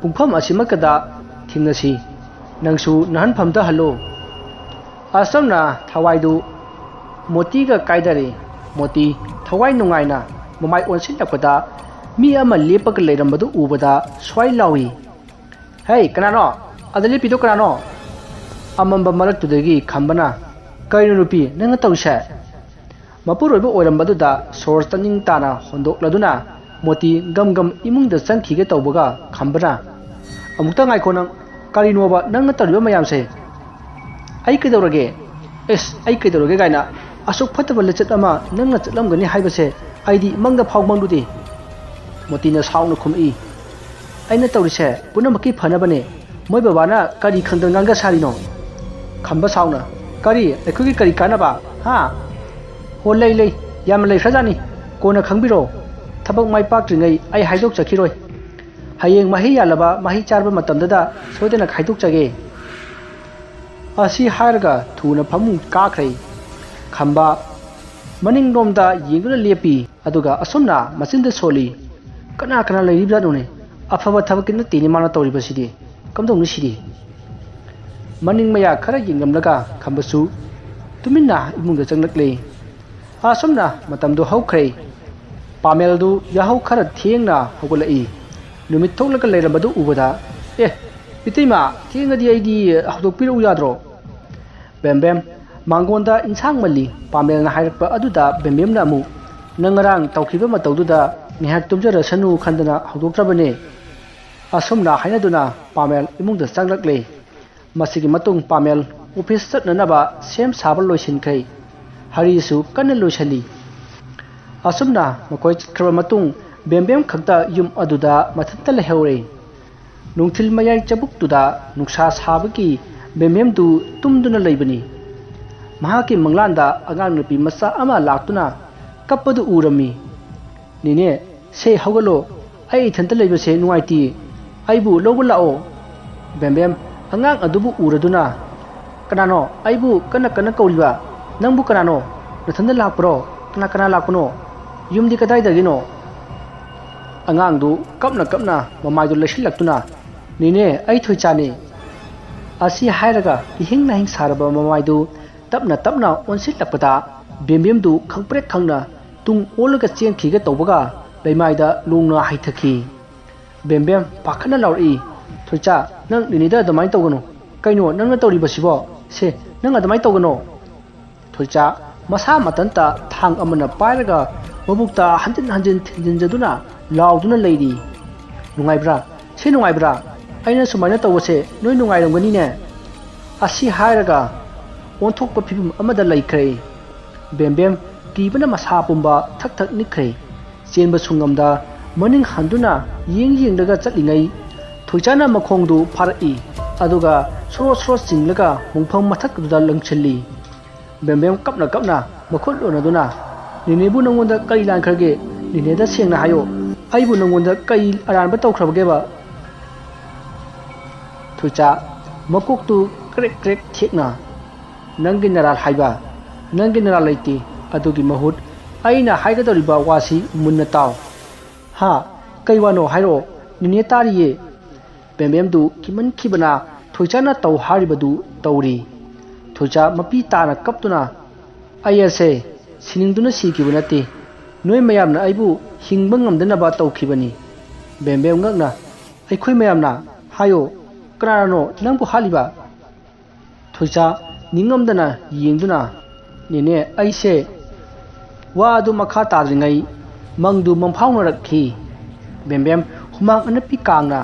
ꯄꯨꯡꯐꯝ ꯑꯁꯤꯃꯛꯀꯗ ꯊꯦꯡꯅꯁꯤ꯫ ꯅꯪꯁꯨ ꯅꯍꯟꯐꯝꯗ ꯍꯜꯂꯣ꯫" ꯑꯁꯨꯝꯅ ꯊꯋꯥꯏꯗꯨ ꯃꯣꯇꯤꯒ ꯀꯥꯏꯗꯔꯦ꯫ ꯃꯣꯇꯤ ꯊꯋꯥꯏ ꯅꯨꯡꯉꯥꯏꯅ ꯃꯃꯥꯏ ꯑꯣꯟꯁꯤꯜꯂꯛꯄꯗ ꯃꯤ ꯑꯃ ꯂꯦꯞꯄꯒ ꯂꯩꯔꯝꯕꯗꯨ ꯎꯕꯗ ꯁ꯭ꯋꯥꯏ ꯂꯥꯎꯏ, "ꯍꯦ, ꯀꯅꯥꯅꯣ? ꯑꯗ ꯂꯦꯞꯄꯤꯗꯣ ꯀꯅꯥꯅꯣ?" ꯑꯃꯝꯕ ꯃꯔꯛꯇꯨꯗꯒꯤ ꯈꯝꯕꯅ, "ꯀꯩꯅꯣ ꯅꯨꯄꯤ, ꯅꯪꯅ ꯇꯧꯔꯤꯁꯦ?" ꯃꯄꯨꯔꯣꯏꯕ ꯑꯣꯏꯔꯝꯕꯗꯨꯗ ꯁꯣꯔ ꯇꯥꯅꯤꯡ ꯇꯥꯅ ꯍꯣꯟꯗꯣꯛꯂꯗꯨꯅ ꯃꯣꯇꯤ ꯒꯝ ꯒꯝ ꯏꯃꯨꯡꯗ ꯆꯪꯈꯤꯒꯦ ꯇꯧꯕꯒ ꯈꯝꯕꯅ, "ꯑꯃꯨꯛꯇ ꯉꯥꯏꯈꯣ ꯅꯪ, ꯀꯔꯤꯅꯣꯕ ꯅꯪꯅ ꯇꯧꯔꯤꯕ ꯃꯌꯥꯝꯁꯦ?" "ꯑꯩ ꯀꯩꯗꯧꯔꯒꯦ? ꯑꯦꯁ, ꯑꯩ ꯀꯩꯗꯧꯔꯒꯦ ꯀꯥꯏꯅ ꯑꯁꯨꯛ ꯐꯠꯇꯕ ꯂꯤꯆꯠ ꯑꯃ ꯅꯪꯅ ꯆꯠꯂꯝꯒꯅꯤ ꯍꯥꯏꯕꯁꯦ ꯑꯩꯗꯤ ꯃꯪꯗ ꯐꯥꯎ ꯃꯪꯂꯨꯗꯦ꯫" ꯃꯣꯇꯤꯅ ꯁꯥꯎꯅ ꯈꯨꯝꯃꯛꯏ, "ꯑꯩꯅ ꯇꯧꯔꯤꯁꯦ ꯄꯨꯝꯅꯃꯛꯀꯤ ꯐꯅꯕꯅꯦ꯫ ꯃꯣꯏ ꯕꯕꯥꯅ ꯀꯔꯤ ꯈꯪꯗꯅ ꯉꯥꯡꯒ ꯁꯥꯔꯤꯅꯣ?" ꯈꯝꯕ ꯁꯥꯎꯅ, "ꯀꯔꯤ? ꯑꯩꯈꯣꯏꯒꯤ ꯀꯔꯤ ꯀꯥꯟꯅꯕ? ꯍꯥ?" "ꯍꯣ, ꯂꯩ, ꯂꯩ, ꯌꯥꯝꯅ ꯂꯩꯈ꯭ꯔꯖꯥꯠꯅꯤ꯫ ꯀꯣꯟꯅ ꯈꯪꯕꯤꯔꯣ꯫ ꯊꯕꯛ ꯃꯥꯏ ꯄꯥꯛꯇ꯭ꯔꯤꯉꯩ ꯑꯩ ꯍꯥꯏꯗꯣꯛꯆꯈꯤꯔꯣꯏ꯫ ꯍꯌꯦꯡ ꯃꯍꯩ ꯌꯥꯜꯂꯕ ꯃꯍꯩ ꯆꯥꯔꯕ ꯃꯇꯝꯗꯨꯗ ꯁꯣꯏꯗꯅ ꯈꯥꯏꯗꯣꯛꯆꯒꯦ"꯫ ꯑꯁꯤ ꯍꯥꯏꯔꯒ ꯊꯨꯅ ꯐꯃꯨꯡ ꯀꯥꯈ꯭ꯔꯦ꯫ ꯈꯝꯕ ꯃꯅꯤꯡꯂꯣꯝꯗ ꯌꯦꯡꯗꯨꯅ ꯂꯦꯞꯄꯤ꯫ ꯑꯗꯨꯒ ꯑꯁꯨꯝꯅ ꯃꯆꯤꯟꯗ ꯁꯣꯜꯂꯤ, "ꯀꯅꯥ ꯀꯅꯥ ꯂꯩꯔꯤꯕꯖꯥꯠꯅꯣꯅꯦ? ꯑꯐꯕ ꯊꯕꯛꯀꯤ ꯅꯠꯇꯦꯅꯦ ꯃꯥꯅ ꯇꯧꯔꯤꯕꯁꯤꯗꯤ꯫ ꯀꯝꯗꯧꯅꯤ ꯁꯤꯗꯤ?" ꯃꯅꯤꯡ ꯃꯌꯥ ꯈꯔ ꯌꯦꯡꯂꯝꯂꯒ ꯈꯝꯕꯁꯨ ꯇꯨꯃꯤꯟꯅ ꯏꯃꯨꯡꯗ ꯆꯪꯂꯛꯂꯦ꯫ ꯑꯁꯨꯝꯅ ꯃꯇꯝꯗꯨ ꯍꯧꯈ꯭ꯔꯦ꯫ ꯄꯥꯃꯦꯜꯗꯨ ꯌꯥꯍꯧ ꯈꯔ ꯊꯦꯡꯅ ꯍꯧꯒꯠꯂꯛꯏ꯫ ꯅꯨꯃꯤꯠ ꯊꯣꯛꯂꯒ ꯂꯩꯔꯝꯕꯗꯨ ꯎꯕꯗ, "ꯑꯦ, ꯏꯇꯩꯃ, ꯊꯦꯡꯉꯗꯤ ꯑꯩꯗꯤ ꯍꯧꯗꯣꯛꯄꯤꯔꯛꯎ ꯌꯥꯗ꯭ꯔꯣ?" ꯕꯦꯝꯕꯦꯝ ꯃꯥꯡꯒꯣꯟꯗ ꯏꯟꯁꯥꯡ ꯃꯜꯂꯤ꯫ ꯄꯥꯃꯦꯜꯅ ꯍꯥꯏꯔꯛꯄ ꯑꯗꯨꯗ ꯕꯦꯝꯕꯦꯝꯅ ꯑꯃꯨꯛ, "ꯅꯪ ꯉꯔꯥꯡ ꯇꯧꯈꯤꯕ ꯃꯇꯧꯗꯨꯗ ꯉꯥꯏꯍꯥꯛ ꯇꯨꯝꯖꯔꯁꯅꯨ ꯈꯟꯗꯅ ꯍꯧꯗꯣꯛꯇ꯭ꯔꯕꯅꯦ"꯫ ꯑꯁꯨꯝꯅ ꯍꯥꯏꯅꯗꯨꯅ ꯄꯥꯃꯦꯜ ꯏꯃꯨꯡꯗ ꯆꯪꯂꯛꯂꯦ꯫ ꯃꯁꯤꯒꯤ ꯃꯇꯨꯡ ꯄꯥꯃꯦꯜ ꯑꯣꯐꯤꯁ ꯆꯠꯅꯅꯕ ꯁꯦꯝ ꯁꯥꯕ ꯂꯣꯏꯁꯤꯟꯈ꯭ꯔꯦ꯫ ꯍꯔꯤꯁꯨ ꯀꯟꯅ ꯂꯣꯏꯁꯤꯜꯂꯤ꯫ ꯑꯁꯨꯝꯅ ꯃꯈꯣꯏ ꯆꯠꯈ꯭ꯔꯕ ꯃꯇꯨꯡ ꯕꯦꯝꯕꯦꯝ ꯈꯛꯇ ꯌꯨꯝ ꯑꯗꯨꯗ ꯃꯊꯟꯇ ꯂꯩꯍꯧꯔꯦ꯫ ꯅꯨꯡꯊꯤꯜ ꯃꯌꯥꯏ ꯆꯕꯨꯛꯇꯨꯗ ꯅꯨꯡꯁꯥ ꯁꯥꯕꯒꯤ ꯕꯦꯝꯕꯦꯝꯗꯨ ꯇꯨꯝꯗꯨꯅ ꯂꯩꯕꯅꯤ꯫ ꯃꯍꯥꯛꯀꯤ ꯃꯪꯂꯥꯟꯗ ꯑꯉꯥꯡ ꯅꯨꯄꯤ ꯃꯆꯥ ꯑꯃ ꯂꯥꯛꯇꯨꯅ ꯀꯞꯄꯗꯨ ꯎꯔꯝꯃꯤ꯫ "ꯅꯦꯅꯦ, ꯁꯦ ꯍꯧꯒꯠꯂꯣ, ꯑꯩ ꯏꯊꯟꯇ ꯂꯩꯕꯁꯦ ꯅꯨꯡꯉꯥꯏꯇꯦ, ꯑꯩꯕꯨ ꯂꯧꯕ ꯂꯥꯛꯑꯣ"꯫ ꯕꯦꯝꯕꯦꯝ ꯑꯉꯥꯡ ꯑꯗꯨꯕꯨ ꯎꯔꯗꯨꯅ, "ꯀꯅꯥꯅꯣ? ꯑꯩꯕꯨ ꯀꯟꯅ ꯀꯟꯅ ꯀꯧꯔꯤꯕ? ꯅꯪꯕꯨ ꯀꯅꯥꯅꯣ? ꯅꯊꯟꯇ ꯂꯥꯛꯄ꯭ꯔꯣ? ꯀꯅꯥ ꯀꯅꯥ ꯂꯥꯛꯄꯅꯣ? ꯌꯨꯝꯗꯤ ꯀꯗꯥꯏꯗꯒꯤꯅꯣ?" ꯑꯉꯥꯡꯗꯨ ꯀꯞꯅ ꯀꯞꯅ ꯃꯃꯥꯏꯗꯨ ꯂꯩꯁꯤꯜꯂꯛꯇꯨꯅ, "ꯅꯦꯅꯦ, ꯑꯩ ꯊꯣꯏꯆꯥꯅꯦ"꯫ ꯑꯁꯤ ꯍꯥꯏꯔꯒ ꯏꯍꯤꯡ ꯅꯥꯍꯤꯡ ꯁꯥꯔꯕ ꯃꯃꯥꯏꯗꯨ ꯇꯞꯅ ꯇꯞꯅ ꯑꯣꯟꯁꯤꯜꯂꯛꯄꯗ ꯕꯦꯝꯕꯦꯝꯗꯨ ꯈꯪꯄ꯭ꯔꯦꯛ ꯈꯪꯅ ꯇꯨꯡ ꯑꯣꯜꯂꯒ ꯆꯦꯟꯈꯤꯒꯦ ꯇꯧꯕꯒ ꯂꯩꯃꯥꯏꯗ ꯂꯣꯡꯅ ꯍꯩꯊꯈꯤ꯫ ꯕꯦꯝꯕꯦꯝ ꯄꯥꯈꯠꯅ ꯂꯥꯎꯔꯛꯏ, "ꯊꯣꯏꯆꯥ, ꯅꯪ ꯅꯦꯅꯦꯗ ꯑꯗꯨꯃꯥꯏꯅ ꯇꯧꯒꯅꯨ꯫ ꯀꯩꯅꯣ ꯅꯪꯅ ꯇꯧꯔꯤꯕꯁꯤꯕꯣ? ꯁꯦ, ꯅꯪ ꯑꯗꯨꯃꯥꯏꯅ ꯇꯧꯒꯅꯣ"꯫ ꯊꯣꯏꯆꯥ ꯃꯁꯥ ꯃꯊꯟꯇ ꯊꯥꯡ ꯑꯃꯅ ꯄꯥꯏꯔꯒ ꯃꯕꯨꯛꯇ ꯍꯟꯖꯤꯟ ꯍꯟꯖꯤꯟ ꯊꯤꯟꯖꯤꯟꯖꯗꯨꯅ ꯂꯥꯎꯗꯨꯅ ꯂꯩꯔꯤ꯫ "ꯅꯨꯡꯉꯥꯏꯕ꯭ꯔꯥ? ꯁꯤ ꯅꯨꯡꯉꯥꯏꯕ꯭ꯔꯥ? ꯑꯩꯅ ꯁꯨꯃꯥꯏꯅ ꯇꯧꯕꯁꯦ ꯅꯣꯏ ꯅꯨꯡꯉꯥꯏꯔꯝꯒꯅꯤꯅꯦ"꯫ ꯑꯁꯤ ꯍꯥꯏꯔꯒ ꯑꯣꯟꯊꯣꯛꯄ ꯐꯤꯕꯝ ꯑꯃꯗ ꯂꯩꯈ꯭ꯔꯦ꯫ ꯕꯦꯝꯕꯦꯝ ꯀꯤꯕꯅ ꯃꯁꯥ ꯄꯨꯝꯕ ꯊꯛ ꯊꯛ ꯅꯤꯛꯈ꯭ꯔꯦ꯫ ꯆꯦꯟꯕꯁꯨ ꯉꯝꯗ ꯃꯅꯤꯡ ꯍꯟꯗꯨꯅ ꯌꯦꯡ ꯌꯦꯡꯂꯒ ꯆꯠꯂꯤꯉꯩ ꯊꯣꯏꯆꯥꯅ ꯃꯈꯣꯡꯗꯨ ꯐꯥꯔꯛꯏ꯫ ꯑꯗꯨꯒ ꯁ꯭ꯔꯣ ꯁ꯭ꯔꯣ ꯆꯤꯡꯂꯒ ꯃꯣꯡꯐꯝ ꯃꯊꯛꯇꯨꯗ ꯂꯪꯁꯤꯜꯂꯤ꯫ ꯕꯦꯝꯕꯦꯝ ꯀꯞꯅ ꯀꯞꯅ ꯃꯈꯨꯠ ꯂꯣꯟꯅꯗꯨꯅ, "ꯅꯦꯅꯦꯕꯨ ꯅꯪꯉꯣꯟꯗ ꯀꯔꯤ ꯂꯥꯟꯈ꯭ꯔꯒꯦ? ꯅꯦꯅꯦꯗ ꯁꯦꯡꯅ ꯍꯥꯏꯌꯣ꯫ ꯑꯩꯕꯨ ꯅꯪꯉꯣꯟꯗ ꯀꯔꯤ ꯑꯔꯥꯟꯕ ꯇꯧꯈ꯭ꯔꯕꯒꯦꯕ?" ꯊꯣꯏꯆꯥ, ꯃꯀꯣꯛꯇꯨ ꯀ꯭ꯔꯦꯛ ꯀ꯭ꯔꯦꯛ ꯊꯦꯛꯅ, "ꯅꯪꯒꯤ ꯅꯔꯥꯜ ꯍꯥꯏꯕ, ꯅꯪꯒꯤ ꯅꯔꯥꯜ ꯂꯩꯇꯦ꯫ ꯑꯗꯨꯒꯤ ꯃꯍꯨꯠ ꯑꯩꯅ ꯍꯥꯏꯒꯗꯧꯔꯤꯕ ꯋꯥꯁꯤ ꯃꯨꯟꯅ ꯇꯥꯎ꯫" "ꯍꯥ? ꯀꯩ ꯋꯥꯅꯣ? ꯍꯥꯏꯔꯛꯑꯣ, ꯅꯦꯅꯦ ꯇꯥꯔꯤꯌꯦ꯫" ꯕꯦꯝꯕꯦꯝꯗꯨ ꯀꯤꯃꯟꯈꯤꯕꯅ ꯊꯣꯏꯆꯥꯅ ꯇꯧ ꯍꯥꯏꯔꯤꯕꯗꯨ ꯇꯧꯔꯤ꯫ ꯊꯣꯏꯆꯥ ꯃꯄꯤ ꯇꯥꯅ ꯀꯞꯇꯨꯅ, "ꯑꯩ ꯑꯁꯦ ꯁꯤꯅꯤꯡꯗꯨꯅ ꯁꯤꯈꯤꯕ ꯅꯠꯇꯦ꯫ ꯅꯣꯏ ꯃꯌꯥꯝꯅ ꯑꯩꯕꯨ ꯍꯤꯡꯕ ꯉꯝꯗꯅꯕ ꯇꯧꯈꯤꯕꯅꯤ꯫" ꯕꯦꯝꯕꯦꯝ ꯉꯛꯅ, "ꯑꯩꯈꯣꯏ ꯃꯌꯥꯝꯅ? ꯍꯥꯏꯌꯣ, ꯀꯅꯥꯅꯅꯣ ꯅꯪꯕꯨ ꯍꯥꯠꯂꯤꯕ?" ꯊꯣꯏꯆꯥ ꯅꯤꯡꯉꯝꯗꯅ ꯌꯦꯡꯗꯨꯅ, "ꯅꯦꯅꯦ, ꯑꯩꯁꯦ..." ꯋꯥ ꯑꯗꯨ ꯃꯈꯥ ꯇꯥꯗ꯭ꯔꯤꯉꯩ ꯃꯪꯗꯨ ꯃꯪꯐꯥꯎꯅꯔꯛꯈꯤ꯫ ꯕꯦꯝꯕꯦꯝ ꯍꯨꯃꯥꯡ ꯑꯅꯞꯄꯤ ꯀꯥꯡꯅ,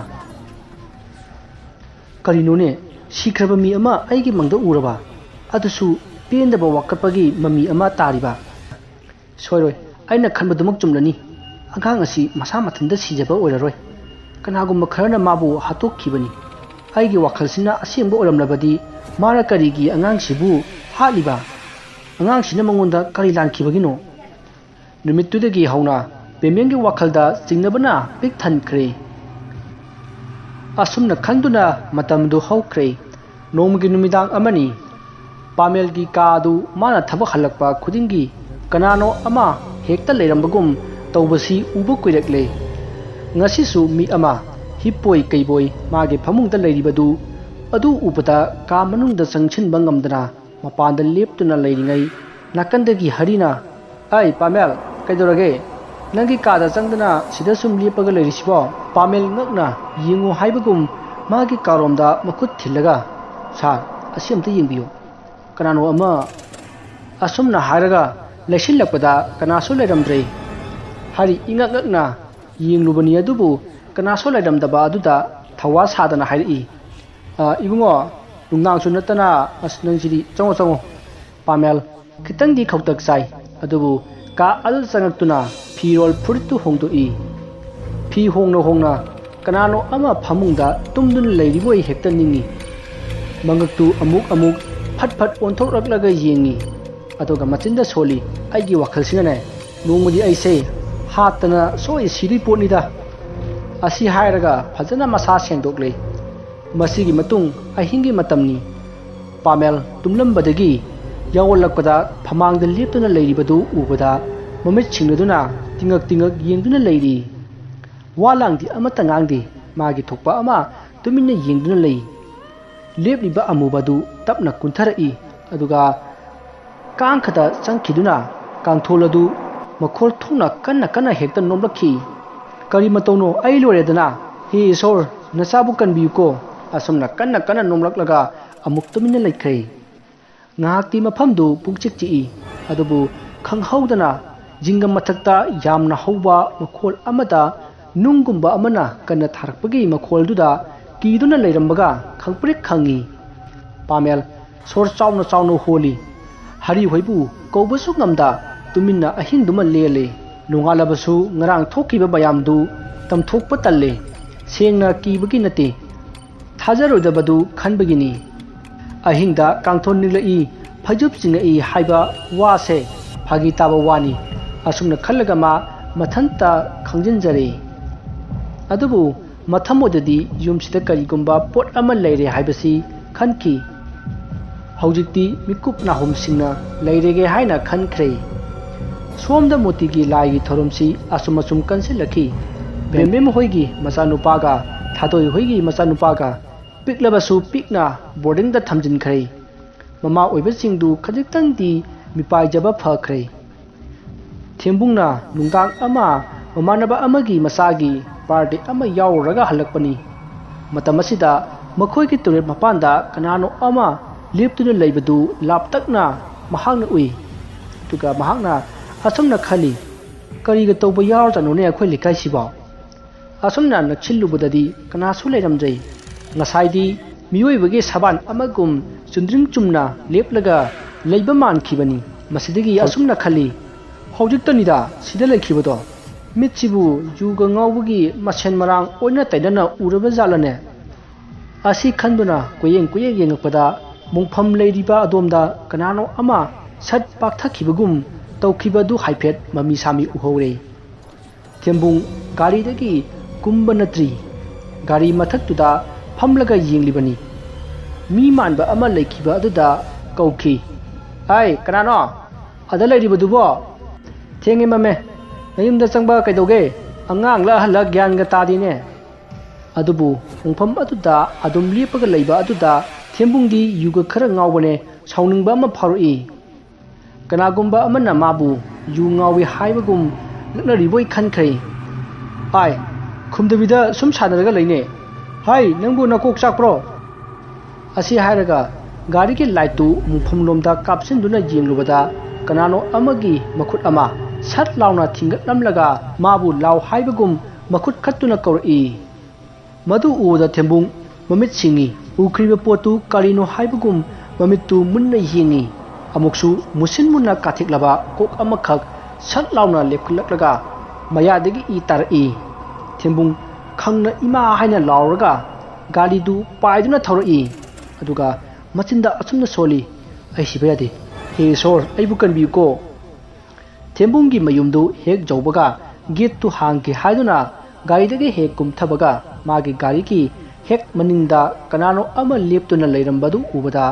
"ꯀꯔꯤꯅꯣꯅꯦ? ꯁꯤꯈ꯭ꯔꯕ ꯃꯤ ꯑꯃ ꯑꯩꯒꯤ ꯃꯪꯗ ꯎꯔꯕ? ꯑꯗꯨꯁꯨ ꯄꯦꯟꯗꯕ ꯋꯥꯀꯠꯄꯒꯤ ꯃꯃꯤ ꯑꯃ ꯇꯥꯔꯤꯕ? ꯁꯣꯏꯔꯣꯏ, ꯑꯩꯅ ꯈꯟꯕꯗꯨꯃꯛ ꯆꯨꯝꯂꯅꯤ꯫ ꯑꯉꯥꯡ ꯑꯁꯤ ꯃꯁꯥ ꯃꯊꯟꯇ ꯁꯤꯖꯕ ꯑꯣꯏꯔꯔꯣꯏ꯫ ꯀꯅꯥꯒꯨꯝꯕ ꯈꯔꯅ ꯃꯥꯕꯨ ꯍꯥꯠꯇꯣꯛꯈꯤꯕꯅꯤ꯫ ꯑꯩꯒꯤ ꯋꯥꯈꯜꯁꯤꯅ ꯑꯁꯦꯡꯕ ꯑꯣꯏꯔꯝꯂꯕꯗꯤ ꯃꯥꯅ ꯀꯔꯤꯒꯤ ꯑꯉꯥꯡꯁꯤꯕꯨ ꯍꯥꯠꯂꯤꯕ? ꯑꯉꯥꯡꯁꯤꯅ ꯃꯉꯣꯟꯗ ꯀꯔꯤ ꯂꯥꯟꯈꯤꯕꯒꯤꯅꯣ?" ꯅꯨꯃꯤꯠꯇꯨꯗꯒꯤ ꯍꯧꯅ ꯕꯦꯝꯕꯦꯝꯒꯤ ꯋꯥꯈꯜꯗ ꯆꯤꯡꯅꯕꯅ ꯄꯤꯛ ꯊꯟꯈ꯭ꯔꯦ꯫ ꯑꯁꯨꯝꯅ ꯈꯟꯗꯨꯅ ꯃꯇꯝꯗꯨ ꯍꯧꯈ꯭ꯔꯦ꯫ ꯅꯣꯡꯃꯒꯤ ꯅꯨꯃꯤꯗꯥꯡ ꯑꯃꯅꯤ꯫ ꯄꯥꯃꯦꯜꯒꯤ ꯀꯥ ꯑꯗꯨ ꯃꯥꯅ ꯊꯕꯛ ꯍꯜꯂꯛꯄ ꯈꯨꯗꯤꯡꯒꯤ ꯀꯅꯥꯅꯣ ꯑꯃ ꯍꯦꯛꯇ ꯂꯩꯔꯝꯕꯒꯨꯝ ꯇꯧꯕꯁꯤ ꯎꯕ ꯀꯨꯏꯔꯛꯂꯦ꯫ ꯉꯁꯤꯁꯨ ꯃꯤ ꯑꯃ ꯍꯤꯞꯄꯣꯏ ꯀꯩꯕꯣꯏ ꯃꯥꯒꯤ ꯐꯃꯨꯡꯗ ꯂꯩꯔꯤꯕꯗꯨ ꯑꯗꯨ ꯎꯕꯗ ꯀꯥ ꯃꯅꯨꯡꯗ ꯆꯪꯁꯤꯟꯕ ꯉꯝꯗꯅ ꯃꯄꯥꯟꯗ ꯂꯦꯞꯇꯨꯅ ꯂꯩꯔꯤꯉꯩ ꯅꯥꯀꯟꯗꯒꯤ ꯍꯔꯤꯅ, "ꯑꯩ ꯄꯥꯃꯦꯜ, ꯀꯩꯗꯧꯔꯒꯦ? ꯅꯪꯒꯤ ꯀꯥꯗ ꯆꯪꯗꯅ ꯁꯤꯗ ꯁꯨꯝ ꯂꯦꯞꯄꯒ ꯂꯩꯔꯤꯁꯤꯕꯣ?" ꯄꯥꯃꯦꯜ ꯉꯛꯅ ꯌꯦꯡꯉꯨ ꯍꯥꯏꯕꯒꯨꯝ ꯃꯥꯒꯤ ꯀꯥꯔꯣꯝꯗ ꯃꯈꯨꯠ ꯊꯤꯜꯂꯒ, "ꯁꯥꯔ, ꯑꯁꯤ ꯑꯝꯇ ꯌꯦꯡꯕꯤꯌꯨ꯫ ꯀꯅꯥꯅꯣ ꯑꯃ..." ꯑꯁꯨꯝꯅ ꯍꯥꯏꯔꯒ ꯂꯩꯁꯤꯜꯂꯛꯄꯗ ꯀꯅꯥꯁꯨ ꯂꯩꯔꯝꯗ꯭ꯔꯦ꯫ ꯍꯔꯤ ꯏꯉꯛ ꯉꯛꯅ ꯌꯦꯡꯂꯨꯕꯅꯤ, ꯑꯗꯨꯕꯨ ꯀꯅꯥꯁꯨ ꯂꯩꯔꯝꯗꯕ ꯑꯗꯨꯗ ꯊꯧꯋꯥ ꯁꯥꯗꯅ ꯍꯥꯏꯔꯛꯏ, "ꯑ, ꯏꯕꯨꯡꯉꯣ, ꯅꯨꯡꯗꯥꯡꯁꯨ ꯅꯠꯇꯅ, ꯑꯁ, ꯅꯪꯁꯤꯗꯤ, ꯆꯪꯉꯣ, ꯆꯪꯉꯣ꯫" ꯄꯥꯃꯦꯜ ꯈꯤꯇꯪꯗꯤ ꯈꯧꯇꯛ ꯆꯥꯏ, ꯑꯗꯨꯕꯨ ꯀꯥ ꯑꯗꯨ ꯆꯪꯉꯛꯇꯨꯅ ꯐꯤꯔꯣꯜ ꯐꯨꯔꯤꯠꯇꯨ ꯍꯣꯡꯗꯣꯛꯏ꯫ ꯐꯤ ꯍꯣꯡꯅ ꯍꯣꯡꯅ ꯀꯅꯥꯅꯣ ꯑꯃ ꯐꯃꯨꯡꯗ ꯇꯨꯝꯗꯨꯅ ꯂꯩꯔꯤꯕꯣꯏ ꯍꯦꯛꯇ ꯅꯤꯡꯏ꯫ ꯃꯉꯛꯇꯨ ꯑꯃꯨꯛ ꯑꯃꯨꯛ ꯐꯠ ꯐꯠ ꯑꯣꯟꯊꯣꯛꯂꯛꯂꯒ ꯌꯦꯡꯉꯤ꯫ ꯑꯗꯨꯒ ꯃꯆꯤꯟꯗ ꯁꯣꯜꯂꯤ, "ꯑꯩꯒꯤ ꯋꯥꯈꯜꯁꯤꯅꯅꯦ, ꯅꯣꯡꯃꯗꯤ ꯑꯩꯁꯦ ꯍꯥꯠꯇꯅ ꯁꯣꯏ ꯁꯤꯗꯣꯏ ꯄꯣꯠꯅꯤꯗ꯫ ꯑꯁꯤ ꯍꯥꯏꯔꯒ ꯐꯖꯅ ꯃꯁꯥ ꯁꯦꯡꯗꯣꯛꯂꯦ꯫ ꯃꯁꯤꯒꯤ ꯃꯇꯨꯡ ꯑꯍꯤꯡꯒꯤ ꯃꯇꯝꯅꯤ꯫ ꯄꯥꯃꯦꯜ ꯇꯨꯝꯂꯝꯕꯗꯒꯤ ꯌꯥꯑꯣꯜꯂꯛꯄꯗ ꯐꯃꯥꯡꯗ ꯂꯦꯞꯇꯨꯅ ꯂꯩꯔꯤꯕꯗꯨ ꯎꯕꯗ ꯃꯃꯤꯠ ꯁꯤꯡꯅꯗꯨꯅ ꯇꯤꯉꯛ ꯇꯤꯉꯛ ꯌꯦꯡꯗꯨꯅ ꯂꯩꯔꯤ꯫ ꯋꯥ ꯂꯥꯡꯗꯤ ꯑꯃꯠꯇ ꯉꯥꯡꯗꯦ꯫ ꯃꯥꯒꯤ ꯊꯣꯛꯄ ꯑꯃ ꯇꯨꯃꯤꯟꯅ ꯌꯦꯡꯗꯨꯅ ꯂꯩ꯫ ꯂꯦꯞꯂꯤꯕ ꯑꯃꯨꯕ ꯑꯗꯨ ꯇꯞꯅ ꯀꯨꯟꯊꯔꯛꯏ, ꯑꯗꯨꯒ ꯀꯥꯡꯈꯗ ꯆꯪꯈꯤꯗꯨꯅ ꯀꯥꯡꯊꯣꯜ ꯑꯗꯨ ꯃꯈꯣꯜ ꯊꯣꯛꯅ ꯀꯟꯅ ꯀꯟꯅ ꯍꯦꯛꯇ ꯅꯣꯝꯂꯛꯈꯤ꯫ "ꯀꯔꯤ ꯃꯇꯧꯅꯣ? ꯑꯩ ꯂꯣꯏꯔꯦꯗꯅ꯫ ꯍꯦ ꯏꯁꯣꯔ, ꯅꯆꯥꯕꯨ ꯀꯟꯕꯤꯌꯨꯀꯣ!" ꯑꯁꯨꯝꯅ ꯀꯟꯅ ꯀꯟꯅ ꯅꯣꯝꯂꯛꯂꯒ ꯑꯃꯨꯛ ꯇꯨꯃꯤꯟꯅ ꯂꯩꯈ꯭ꯔꯦ꯫ ꯉꯥꯏꯍꯥꯛꯇꯤ ꯃꯐꯝꯗꯨ ꯄꯨꯡꯆꯤꯛ ꯆꯤꯛꯏ, ꯑꯗꯨꯕꯨ ꯈꯪꯍꯧꯗꯅ ꯖꯤꯡꯒ ꯃꯊꯛꯇ ꯌꯥꯝꯅ ꯍꯧꯕ ꯃꯈꯣꯜ ꯑꯃꯗ ꯅꯨꯡꯒꯨꯝꯕ ꯑꯃꯅ ꯀꯟꯅ ꯊꯥꯔꯛꯄꯒꯤ ꯃꯈꯣꯜꯗꯨꯗ ꯀꯤꯗꯨꯅ ꯂꯩꯔꯝꯕꯒ ꯈꯪꯄ꯭ꯔꯤꯛ ꯈꯪꯉꯤ꯫ ꯄꯥꯃꯦꯜ ꯁꯣꯔ ꯆꯥꯎꯅ ꯆꯥꯎꯅ ꯍꯣꯜꯂꯤ꯫ ꯍꯔꯤ ꯍꯣꯏꯕꯨ ꯀꯧꯕꯁꯨ ꯉꯝꯗ ꯇꯨꯃꯤꯟꯅ ꯑꯍꯤꯡꯗꯨꯃ ꯂꯦꯜꯂꯦ꯫ ꯅꯣꯡꯉꯥꯜꯂꯕꯁꯨ ꯉꯔꯥꯡ ꯊꯣꯛꯈꯤꯕ ꯃꯌꯥꯝꯗꯨ ꯇꯝꯊꯣꯛꯄ ꯇꯜꯂꯦ꯫ ꯁꯦꯡꯅ ꯀꯤꯕꯒꯤ ꯅꯠꯇꯦ, ꯊꯥꯖꯔꯣꯏꯗꯕꯗꯨ ꯈꯟꯕꯒꯤꯅꯤ꯫ ꯑꯍꯤꯡꯗ ꯀꯥꯡꯊꯣꯟ ꯅꯤꯛꯂꯛꯏ, ꯐꯩꯖꯨꯞ ꯆꯤꯡꯉꯛꯏ ꯍꯥꯏꯕ ꯋꯥꯁꯦ ꯐꯥꯒꯤ ꯇꯥꯕ ꯋꯥꯅꯤ꯫ ꯑꯁꯨꯝꯅ ꯈꯜꯂꯒ ꯃꯥ ꯃꯊꯟꯇ ꯈꯪꯖꯤꯟꯖꯔꯦ꯫ ꯑꯗꯨꯕꯨ ꯃꯊꯃꯣꯏꯗꯗꯤ ꯌꯨꯝꯁꯤꯗ ꯀꯔꯤꯒꯨꯝꯕ ꯄꯣꯠ ꯑꯃ ꯂꯩꯔꯦ ꯍꯥꯏꯕꯁꯤ ꯈꯟꯈꯤ꯫ ꯍꯧꯖꯤꯛꯇꯤ ꯃꯤꯀꯨꯞ ꯅꯥꯍꯨꯝꯁꯤꯡꯅ ꯂꯩꯔꯒꯦ ꯍꯥꯏꯅ ꯈꯟꯈ꯭ꯔꯦ꯫ ꯁꯣꯝꯗ ꯃꯣꯇꯤꯒꯤ ꯂꯥꯏꯒꯤ ꯊꯧꯔꯝꯁꯤ ꯑꯁꯨꯝ ꯑꯁꯨꯝ ꯀꯟꯁꯤꯜꯂꯛꯈꯤ꯫ ꯕꯦꯝꯕꯦꯝ ꯍꯣꯏꯒꯤ ꯃꯆꯥꯅꯨꯄꯥꯒ ꯊꯥꯗꯣꯏ ꯍꯣꯏꯒꯤ ꯃꯆꯥꯅꯨꯄꯥꯒ ꯄꯤꯛꯂꯕꯁꯨ ꯄꯤꯛꯅ ꯕꯣꯔꯗꯤꯡꯗ ꯊꯝꯖꯤꯟꯈ꯭ꯔꯦ꯫ ꯃꯃꯥ ꯑꯣꯏꯕꯁꯤꯡꯗꯨ ꯈꯖꯤꯛꯇꯪꯗꯤ ꯃꯤꯄꯥꯏꯖꯕ ꯐꯈ꯭ꯔꯦ꯫ ꯊꯦꯝꯕꯨꯡꯅ ꯅꯨꯡꯗꯥꯡ ꯑꯃ ꯃꯃꯥꯟꯅꯕ ꯑꯃꯒꯤ ꯃꯆꯥꯒꯤ ꯕꯥꯔꯗꯦ ꯑꯃ ꯌꯥꯎꯔꯨꯔꯒ ꯍꯜꯂꯛꯄꯅꯤ꯫ ꯃꯇꯝ ꯑꯁꯤꯗ ꯃꯈꯣꯏꯒꯤ ꯇꯨꯔꯦꯜ ꯃꯄꯥꯟꯗ ꯀꯅꯥꯅꯣ ꯑꯃ ꯂꯦꯞꯇꯨꯅ ꯂꯩꯕꯗꯨ ꯂꯥꯞꯇꯛꯅ ꯃꯍꯥꯛꯅ ꯎꯏ꯫ ꯑꯗꯨꯒ ꯃꯍꯥꯛꯅ ꯑꯁꯨꯝꯅ ꯈꯜꯂꯤ, "ꯀꯔꯤꯒ ꯇꯧꯕ ꯌꯥꯎꯔꯖꯥꯠꯅꯣꯅꯦ ꯑꯩꯈꯣꯏ ꯂꯩꯀꯥꯏꯁꯤꯕꯣ?" ꯑꯁꯨꯝꯅ ꯅꯛꯁꯤꯜꯂꯨꯕꯗꯗꯤ ꯀꯅꯥꯁꯨ ꯂꯩꯔꯝꯗ꯭ꯔꯦ꯫ ꯉꯁꯥꯏꯗꯤ ꯃꯤꯑꯣꯏꯕꯒꯤ ꯁꯕꯥꯟ ꯑꯃꯒꯨꯝ ꯆꯨꯝꯗ꯭ꯔꯤꯡ ꯆꯨꯝꯅ ꯂꯦꯞꯂꯒ ꯂꯩꯕ ꯃꯥꯟꯈꯤꯕꯅꯤ꯫ ꯃꯁꯤꯗꯒꯤ ꯑꯁꯨꯝꯅ ꯈꯜꯂꯤ, "ꯍꯧꯖꯤꯛꯇꯅꯤꯗ ꯁꯤꯗ ꯂꯩꯈꯤꯕꯗꯣ꯫ ꯃꯤꯠꯁꯤꯕꯨ ꯌꯨꯒ ꯉꯥꯎꯕꯒꯤ ꯃꯁꯦꯟ ꯃꯔꯥꯡ ꯑꯣꯏꯅ ꯇꯩꯅꯅ ꯎꯔꯕ ꯖꯥꯠꯂꯅꯦ?" ꯑꯁꯤ ꯈꯟꯗꯨꯅ ꯀꯣꯏꯌꯦꯡ ꯀꯣꯏꯌꯦꯡ ꯌꯦꯡꯂꯛꯄꯗ ꯃꯣꯡꯐꯝ ꯂꯩꯔꯤꯕ ꯑꯗꯣꯝꯗ ꯀꯅꯥꯅꯣ ꯑꯃ ꯁꯠ ꯄꯥꯛꯊꯈꯤꯕꯒꯨꯝ ꯇꯧꯈꯤꯕ ꯑꯗꯨ ꯍꯥꯏꯐꯦꯠ ꯃꯃꯤ ꯁꯥꯃꯤ ꯎꯍꯧꯔꯦ꯫ ꯊꯦꯝꯕꯨꯡ ꯒꯥꯔꯤꯗꯒꯤ ꯀꯨꯝꯕ ꯅꯠꯇ꯭ꯔꯤ꯫ ꯒꯥꯔꯤ ꯃꯊꯛꯇꯨꯗ ꯐꯝꯂꯒ ꯌꯦꯡꯂꯤꯕꯅꯤ꯫ ꯃꯤ ꯃꯥꯟꯕ ꯑꯃ ꯂꯩꯈꯤꯕ ꯑꯗꯨꯗ ꯀꯧꯈꯤ, "ꯑꯩ, ꯀꯅꯥꯅꯣ ꯑꯗ ꯂꯩꯔꯤꯕꯗꯨꯕꯣ? ꯊꯦꯡꯉꯦ ꯃꯝꯃꯦ, ꯅꯌꯨꯝꯗ ꯆꯪꯕ ꯀꯩꯗꯧꯒꯦ? ꯑꯉꯥꯡꯂ ꯑꯍꯜꯂ ꯒ꯭ꯌꯥꯟꯒ ꯇꯥꯗꯦꯅꯦ"꯫ ꯑꯗꯨꯕꯨ ꯃꯣꯡꯐꯝ ꯑꯗꯨꯗ ꯑꯗꯨꯝ ꯂꯦꯞꯄꯒ ꯂꯩꯕ ꯑꯗꯨꯗ ꯊꯦꯝꯕꯨꯡꯗꯤ ꯌꯨꯒ ꯈꯔ ꯉꯥꯎꯕꯅꯦ, ꯁꯥꯎꯅꯤꯡꯕ ꯑꯃ ꯐꯥꯎꯔꯛꯏ꯫ ꯀꯅꯥꯒꯨꯝꯕ ꯑꯃꯅ ꯃꯥꯕꯨ ꯌꯨ ꯉꯥꯎꯏ ꯍꯥꯏꯕꯒꯨꯝ ꯂꯛꯅꯔꯤꯕꯣꯏ ꯈꯟꯈ꯭ꯔꯦ꯫ "ꯑꯥꯏ, ꯈꯨꯝꯗꯕꯤꯗ ꯁꯨꯝ ꯁꯥꯟꯅꯔꯒ ꯂꯩꯅꯦ꯫ ꯍꯥꯏ, ꯅꯪꯕꯨ ꯅꯀꯣꯛ ꯆꯥꯛꯄ꯭ꯔꯣ?" ꯑꯁꯤ ꯍꯥꯏꯔꯒ ꯒꯥꯔꯤꯒꯤ ꯂꯥꯏꯠꯇꯨ ꯃꯣꯡꯐꯝꯂꯣꯝꯗ ꯀꯥꯞꯁꯤꯟꯗꯨꯅ ꯌꯦꯡꯂꯨꯕꯗ ꯀꯅꯥꯅꯣ ꯑꯃꯒꯤ ꯃꯈꯨꯠ ꯑꯃ ꯁꯠ ꯂꯥꯎꯅ ꯊꯤꯡꯒꯠꯂꯝꯂꯒ ꯃꯥꯕꯨ ꯂꯥꯎ ꯍꯥꯏꯕꯒꯨꯝ ꯃꯈꯨꯠ ꯈꯠꯇꯨꯅ ꯀꯧꯔꯛꯏ꯫ ꯃꯗꯨ ꯎꯕꯗ ꯊꯦꯝꯕꯨꯡ ꯃꯃꯤꯠ ꯁꯤꯡꯉꯤ꯫ ꯎꯈ꯭ꯔꯤꯕ ꯄꯣꯠꯇꯨ ꯀꯔꯤꯅꯣ ꯍꯥꯏꯕꯒꯨꯝ ꯃꯃꯤꯠꯇꯨ ꯃꯨꯟꯅ ꯌꯦꯡꯉꯤ꯫ ꯑꯃꯨꯛꯁꯨ ꯃꯨꯁꯤꯟ ꯃꯨꯟꯅ ꯀꯥꯊꯦꯛꯂꯕ ꯀꯣꯛ ꯑꯃꯈꯛ ꯁꯠ ꯂꯥꯎꯅ ꯂꯦꯞꯈꯠꯂꯛꯂꯒ ꯃꯌꯥꯗꯒꯤ ꯏ ꯇꯥꯔꯛꯏ꯫ ꯊꯦꯝꯕꯨꯡ ꯈꯪꯅ ꯏꯃꯥ ꯍꯥꯏꯅ ꯂꯥꯎꯔꯒ ꯒꯥꯔꯤꯗꯨ ꯄꯥꯏꯗꯨꯅ ꯊꯧꯔꯛꯏ꯫ ꯑꯗꯨꯒ ꯃꯆꯤꯟꯗ ꯑꯁꯨꯝꯅ ꯁꯣꯜꯂꯤ, "ꯑꯩ ꯁꯤꯕ ꯌꯥꯗꯦ꯫ ꯍꯦ ꯏꯁꯣꯔ, ꯑꯩꯕꯨ ꯀꯟꯕꯤꯌꯨꯀꯣ"꯫ ꯊꯦꯝꯕꯨꯡꯒꯤ ꯃꯌꯨꯝꯗꯨ ꯍꯦꯛ ꯌꯧꯕꯒ ꯒꯦꯠꯇꯨ ꯍꯥꯡꯒꯦ ꯍꯥꯏꯗꯨꯅ ꯒꯥꯔꯤꯗꯒꯤ ꯍꯦꯛ ꯀꯨꯝꯊꯕꯒ ꯃꯥꯒꯤ ꯒꯥꯔꯤꯒꯤ ꯍꯦꯛ ꯃꯅꯤꯡꯗ ꯀꯅꯥꯅꯣ ꯑꯃ ꯂꯦꯞꯇꯨꯅ ꯂꯩꯔꯝꯕꯗꯨ ꯎꯕꯗ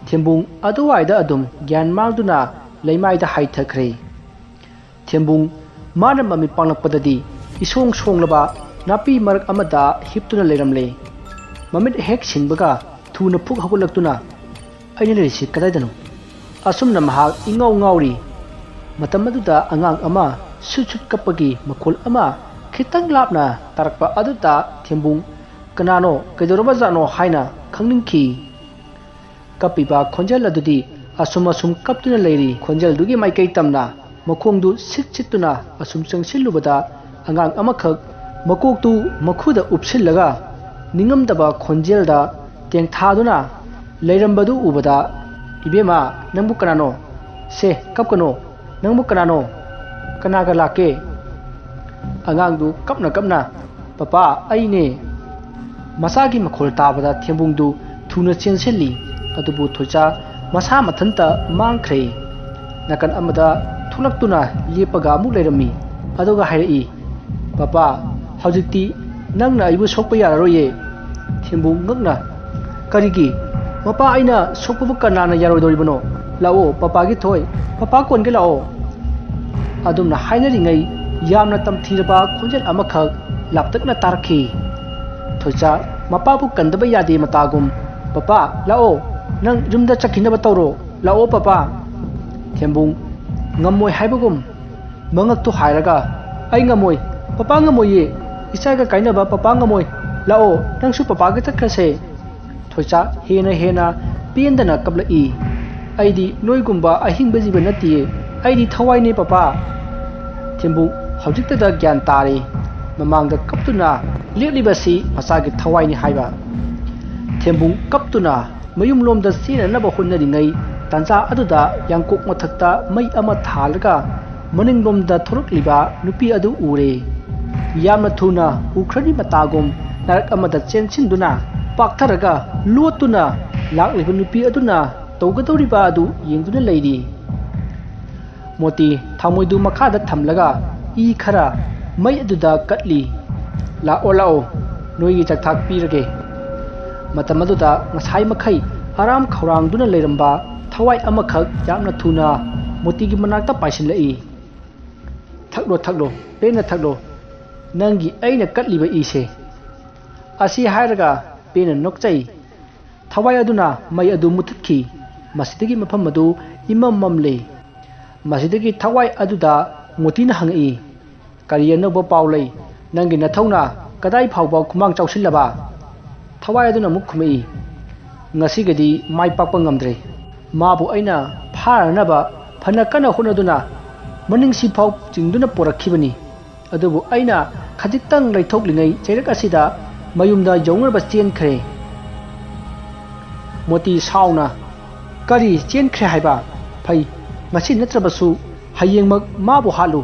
ꯊꯦꯝꯕꯨꯡ ꯑꯗꯨꯋꯥꯏꯗ ꯑꯗꯨꯝ ꯒ꯭ꯌꯥꯟ ꯃꯥꯡꯗꯨꯅ ꯂꯩꯃꯥꯏꯗ ꯍꯥꯏꯊꯈ꯭ꯔꯦ꯫ ꯊꯦꯝꯕꯨꯡ ꯃꯥꯅ ꯃꯃꯤꯠ ꯄꯥꯡꯂꯛꯄꯗꯗꯤ ꯏꯁꯣꯡ ꯁꯣꯡꯂꯕ ꯅꯥꯄꯤ ꯃꯔꯛ ꯑꯃꯗ ꯍꯤꯞꯇꯨꯅ ꯂꯩꯔꯝꯂꯦ꯫ ꯃꯃꯤꯠ ꯍꯦꯛ ꯁꯤꯡꯕꯒ ꯊꯨꯅ ꯐꯨꯛ ꯍꯧꯒꯠꯂꯛꯇꯨꯅ, "ꯑꯩꯅ ꯂꯩꯔꯤꯁꯤ ꯀꯗꯥꯏꯗꯅꯣ?" ꯑꯁꯨꯝꯅ ꯃꯍꯥꯛ ꯏꯉꯥꯎ ꯉꯥꯎꯔꯤ꯫ ꯃꯇꯝ ꯑꯗꯨꯗ ꯑꯉꯥꯡ ꯑꯃ ꯁꯨꯠ ꯁꯨꯠ ꯀꯞꯄꯒꯤ ꯃꯈꯣꯜ ꯑꯃ ꯈꯤꯇꯪ ꯂꯥꯞꯅ ꯇꯥꯔꯛꯄ ꯑꯗꯨꯗ ꯊꯦꯝꯕꯨꯡ "ꯀꯅꯥꯅꯣ, ꯀꯩꯗꯧꯔꯕꯖꯥꯠꯅꯣ?" ꯍꯥꯏꯅ ꯈꯪꯅꯤꯡꯈꯤ꯫ ꯀꯞꯄꯤꯕ ꯈꯣꯟꯖꯦꯜ ꯑꯗꯨꯗꯤ ꯑꯁꯨꯝ ꯑꯁꯨꯝ ꯀꯞꯇꯨꯅ ꯂꯩꯔꯤ꯫ ꯈꯣꯟꯖꯦꯜꯗꯨꯒꯤ ꯃꯥꯏꯀꯩ ꯇꯝꯅ ꯃꯈꯣꯡꯗꯨ ꯁꯤꯠ ꯁꯤꯠꯇꯨꯅ ꯑꯁꯨꯝ ꯆꯪꯁꯤꯜꯂꯨꯕꯗ ꯑꯉꯥꯡ ꯑꯃꯈꯛ ꯃꯀꯣꯛꯇꯨ ꯃꯈꯨꯗ ꯎꯞꯁꯤꯜꯂꯒ ꯅꯤꯡꯉꯝꯗꯕ ꯈꯣꯟꯖꯦꯜꯗ ꯇꯦꯡꯊꯥꯗꯨꯅ ꯂꯩꯔꯝꯕꯗꯨ ꯎꯕꯗ, "ꯏꯕꯦꯝꯃ, ꯅꯪꯕꯨ ꯀꯅꯥꯅꯣ? ꯁꯦ, ꯀꯞꯀꯅꯣ꯫ ꯅꯪꯕꯨ ꯀꯅꯥꯅꯣ? ꯀꯅꯥꯒ ꯂꯥꯛꯀꯦ?" ꯑꯉꯥꯡꯗꯨ ꯀꯞꯅ ꯀꯞꯅ, "ꯄꯄꯥ, ꯑꯩꯅꯦ"꯫ ꯃꯆꯥꯒꯤ ꯃꯈꯣꯜ ꯇꯥꯕꯗ ꯊꯦꯝꯕꯨꯡꯗꯨ ꯊꯨꯅ ꯆꯦꯟꯁꯤꯜꯂꯤ꯫ ꯑꯗꯨꯕꯨ ꯊꯣꯏꯆꯥ ꯃꯁꯥ ꯃꯊꯟꯇ ꯃꯥꯡꯈ꯭ꯔꯦ꯫ ꯅꯥꯀꯟ ꯑꯃꯗ ꯊꯣꯛꯂꯛꯇꯨꯅ ꯂꯦꯞꯄꯒ ꯑꯃꯨꯛ ꯂꯩꯔꯝꯃꯤ꯫ ꯑꯗꯨꯒ ꯍꯥꯏꯔꯛꯏ, "ꯄꯄꯥ, ꯍꯧꯖꯤꯛꯇꯤ ꯅꯪꯅ ꯑꯩꯕꯨ ꯁꯣꯛꯄ ꯌꯥꯔꯔꯣꯏꯌꯦ꯫" ꯊꯦꯝꯕꯨꯡ ꯉꯛꯅ, "ꯀꯔꯤꯒꯤ? ꯃꯄꯥ ꯑꯩꯅ ꯁꯣꯛꯄꯕꯨ ꯀꯅꯥꯅ ꯌꯥꯔꯣꯏꯗꯧꯔꯤꯕꯅꯣ? ꯂꯥꯛꯑꯣ, ꯄꯄꯥꯒꯤ ꯊꯣꯏ, ꯄꯄꯥ ꯀꯣꯟꯒꯦ ꯂꯥꯛꯑꯣ꯫" ꯑꯗꯨꯝꯅ ꯍꯥꯏꯅꯔꯤꯉꯩ ꯌꯥꯝꯅ ꯇꯝꯊꯤꯔꯕ ꯈꯣꯟꯖꯦꯜ ꯑꯃꯈꯛ ꯂꯥꯞꯇꯛꯅ ꯇꯥꯔꯛꯈꯤ꯫ ꯊꯣꯏꯆꯥ ꯃꯄꯥꯕꯨ ꯀꯟꯗꯕ ꯌꯥꯗꯦ ꯃꯇꯥꯒꯨꯝ, "ꯄꯄꯥ, ꯂꯥꯛꯑꯣ, ꯅꯪ ꯌꯨꯝꯗ ꯆꯠꯈꯤꯅꯕ ꯇꯧꯔꯣ, ꯂꯥꯛꯑꯣ ꯄꯄꯥ꯫" ꯊꯦꯝꯕꯨꯡ ꯉꯝꯃꯣꯏ ꯍꯥꯏꯕꯒꯨꯝ ꯃꯉꯛꯇꯨ ꯍꯥꯏꯔꯒ, "ꯑꯩ ꯉꯝꯃꯣꯏ, ꯄꯄꯥ ꯉꯝꯃꯣꯏꯌꯦ, ꯏꯆꯥꯒ ꯀꯥꯏꯅꯕ ꯄꯄꯥ ꯉꯝꯃꯣꯏ, ꯂꯥꯛꯑꯣ, ꯅꯪꯁꯨ ꯄꯄꯥꯒ ꯆꯠꯈ꯭ꯔꯁꯦ꯫" ꯊꯣꯏꯆꯥ ꯍꯦꯟꯅ ꯍꯦꯟꯅ ꯄꯦꯟꯗꯅ ꯀꯞꯂꯛꯏ꯫ "ꯑꯩꯗꯤ ꯅꯣꯏꯒꯨꯝꯕ ꯑꯍꯤꯡꯕ ꯖꯤꯕ ꯅꯠꯇꯤꯌꯦ, ꯑꯩꯗꯤ ꯊꯋꯥꯏꯅꯦ ꯄꯄꯥ꯫" ꯊꯦꯝꯕꯨꯡ ꯍꯧꯖꯤꯛꯇꯗ ꯒ꯭ꯌꯥꯟ ꯇꯥꯔꯦ꯫ ꯃꯃꯥꯡꯗ ꯀꯞꯇꯨꯅ ꯂꯦꯞꯂꯤꯕꯁꯤ ꯃꯆꯥꯒꯤ ꯊꯋꯥꯏꯅꯤ ꯍꯥꯏꯕ꯫ ꯊꯦꯝꯕꯨꯡ ꯀꯞꯇꯨꯅ ꯃꯌꯨꯝꯂꯣꯝꯗ ꯆꯦꯟꯅꯅꯕ ꯍꯣꯠꯅꯔꯤꯉꯩ ꯇꯥꯟꯖꯥ ꯑꯗꯨꯗ ꯌꯥꯡꯀꯣꯛ ꯃꯊꯛꯇ ꯃꯩ ꯑꯃ ꯊꯥꯜꯂꯒ ꯃꯅꯤꯡꯂꯣꯝꯗ ꯊꯣꯔꯛꯂꯤꯕ ꯅꯨꯄꯤ ꯑꯗꯨ ꯎꯔꯦ꯫ ꯌꯥꯝꯅ ꯊꯨꯅ ꯎꯈ꯭ꯔꯅꯤ ꯃꯇꯥꯒꯨꯝ ꯅꯥꯔꯛ ꯑꯃꯗ ꯆꯦꯟꯁꯤꯟꯗꯨꯅ ꯄꯥꯛꯊꯔꯒ ꯂꯣꯠꯇꯨꯅ ꯂꯥꯛꯂꯤꯕ ꯅꯨꯄꯤ ꯑꯗꯨꯅ ꯇꯧꯒꯗꯧꯔꯤꯕ ꯑꯗꯨ ꯌꯦꯡꯗꯨꯅ ꯂꯩꯔꯤ꯫ ꯃꯣꯇꯤ ꯊꯥꯃꯣꯏꯗꯨ ꯃꯈꯥꯗ ꯊꯝꯂꯒ ꯏ ꯈꯔ ꯃꯩ ꯑꯗꯨꯗ ꯀꯠꯂꯤ꯫ "ꯂꯥꯛꯑꯣ, ꯂꯥꯛꯑꯣ, ꯅꯣꯏꯒꯤ ꯆꯥꯛꯊꯥꯛ ꯄꯤꯔꯒꯦ꯫" ꯃꯇꯝ ꯑꯗꯨꯗ ꯉꯁꯥꯏ ꯃꯈꯩ ꯑꯔꯥꯝ ꯈꯧꯔꯥꯡꯗꯨꯅ ꯂꯩꯔꯝꯕ ꯊꯋꯥꯏ ꯑꯃꯈꯛ ꯌꯥꯝꯅ ꯊꯨꯅ ꯃꯣꯇꯤꯒꯤ ꯃꯅꯥꯛꯇ ꯄꯥꯏꯁꯤꯜꯂꯛꯏ꯫ "ꯊꯛꯂꯣ, ꯊꯛꯂꯣ, ꯄꯦꯟꯅ ꯊꯛꯂꯣ, ꯅꯪꯒꯤ ꯑꯩꯅ ꯀꯠꯂꯤꯕ ꯏꯁꯦ꯫" ꯑꯁꯤ ꯍꯥꯏꯔꯒ ꯄꯦꯟꯅ ꯅꯣꯛꯆꯩ꯫ ꯊꯋꯥꯏ ꯑꯗꯨꯅ ꯃꯩ ꯑꯗꯨ ꯃꯨꯊꯠꯈꯤ꯫ ꯃꯁꯤꯗꯒꯤ ꯃꯐꯝ ꯑꯗꯨ ꯏꯃꯝ ꯃꯝꯂꯦ꯫ ꯃꯁꯤꯗꯒꯤ ꯊꯋꯥꯏ ꯑꯗꯨꯗ ꯃꯣꯇꯤꯅ ꯍꯪꯉꯛꯏ, "ꯀꯔꯤ ꯑꯅꯧꯕ ꯄꯥꯎ ꯂꯩ? ꯅꯪꯒꯤ ꯅꯊꯧꯅ ꯀꯗꯥꯏ ꯐꯥꯎꯕ ꯈꯨꯃꯥꯡ ꯆꯥꯎꯁꯤꯜꯂꯕ?" ꯊꯋꯥꯏ ꯑꯗꯨꯅ ꯑꯃꯨꯛ ꯈꯨꯝꯃꯛꯏ, "ꯉꯁꯤꯒꯤꯗꯤ ꯃꯥꯏ ꯄꯥꯛꯄ ꯉꯝꯗ꯭ꯔꯦ꯫ ꯃꯥꯕꯨ ꯑꯩꯅ ꯐꯥꯅꯅꯕ ꯐꯅ ꯀꯟꯅ ꯍꯣꯠꯅꯗꯨꯅ ꯃꯅꯤꯡꯁꯤꯐꯥꯎ ꯆꯤꯡꯗꯨꯅ ꯄꯨꯔꯛꯈꯤꯕꯅꯤ꯫ ꯑꯗꯨꯕꯨ ꯑꯩꯅ ꯈꯖꯤꯛꯇꯪ ꯂꯩꯊꯣꯛꯂꯤꯉꯩ ꯆꯩꯔꯛ ꯑꯁꯤꯗ ꯃꯌꯨꯝꯗ ꯌꯧꯅꯕ ꯆꯦꯟꯈ꯭ꯔꯦ꯫" ꯃꯣꯇꯤ ꯁꯥꯎꯅ, "ꯀꯔꯤ ꯆꯦꯟꯈ꯭ꯔꯦ ꯍꯥꯏꯕ? ꯐꯩ, ꯉꯁꯤ ꯅꯠꯇ꯭ꯔꯕꯁꯨ ꯍꯌꯦꯡꯃꯛ ꯃꯥꯕꯨ ꯍꯥꯠꯂꯨ꯫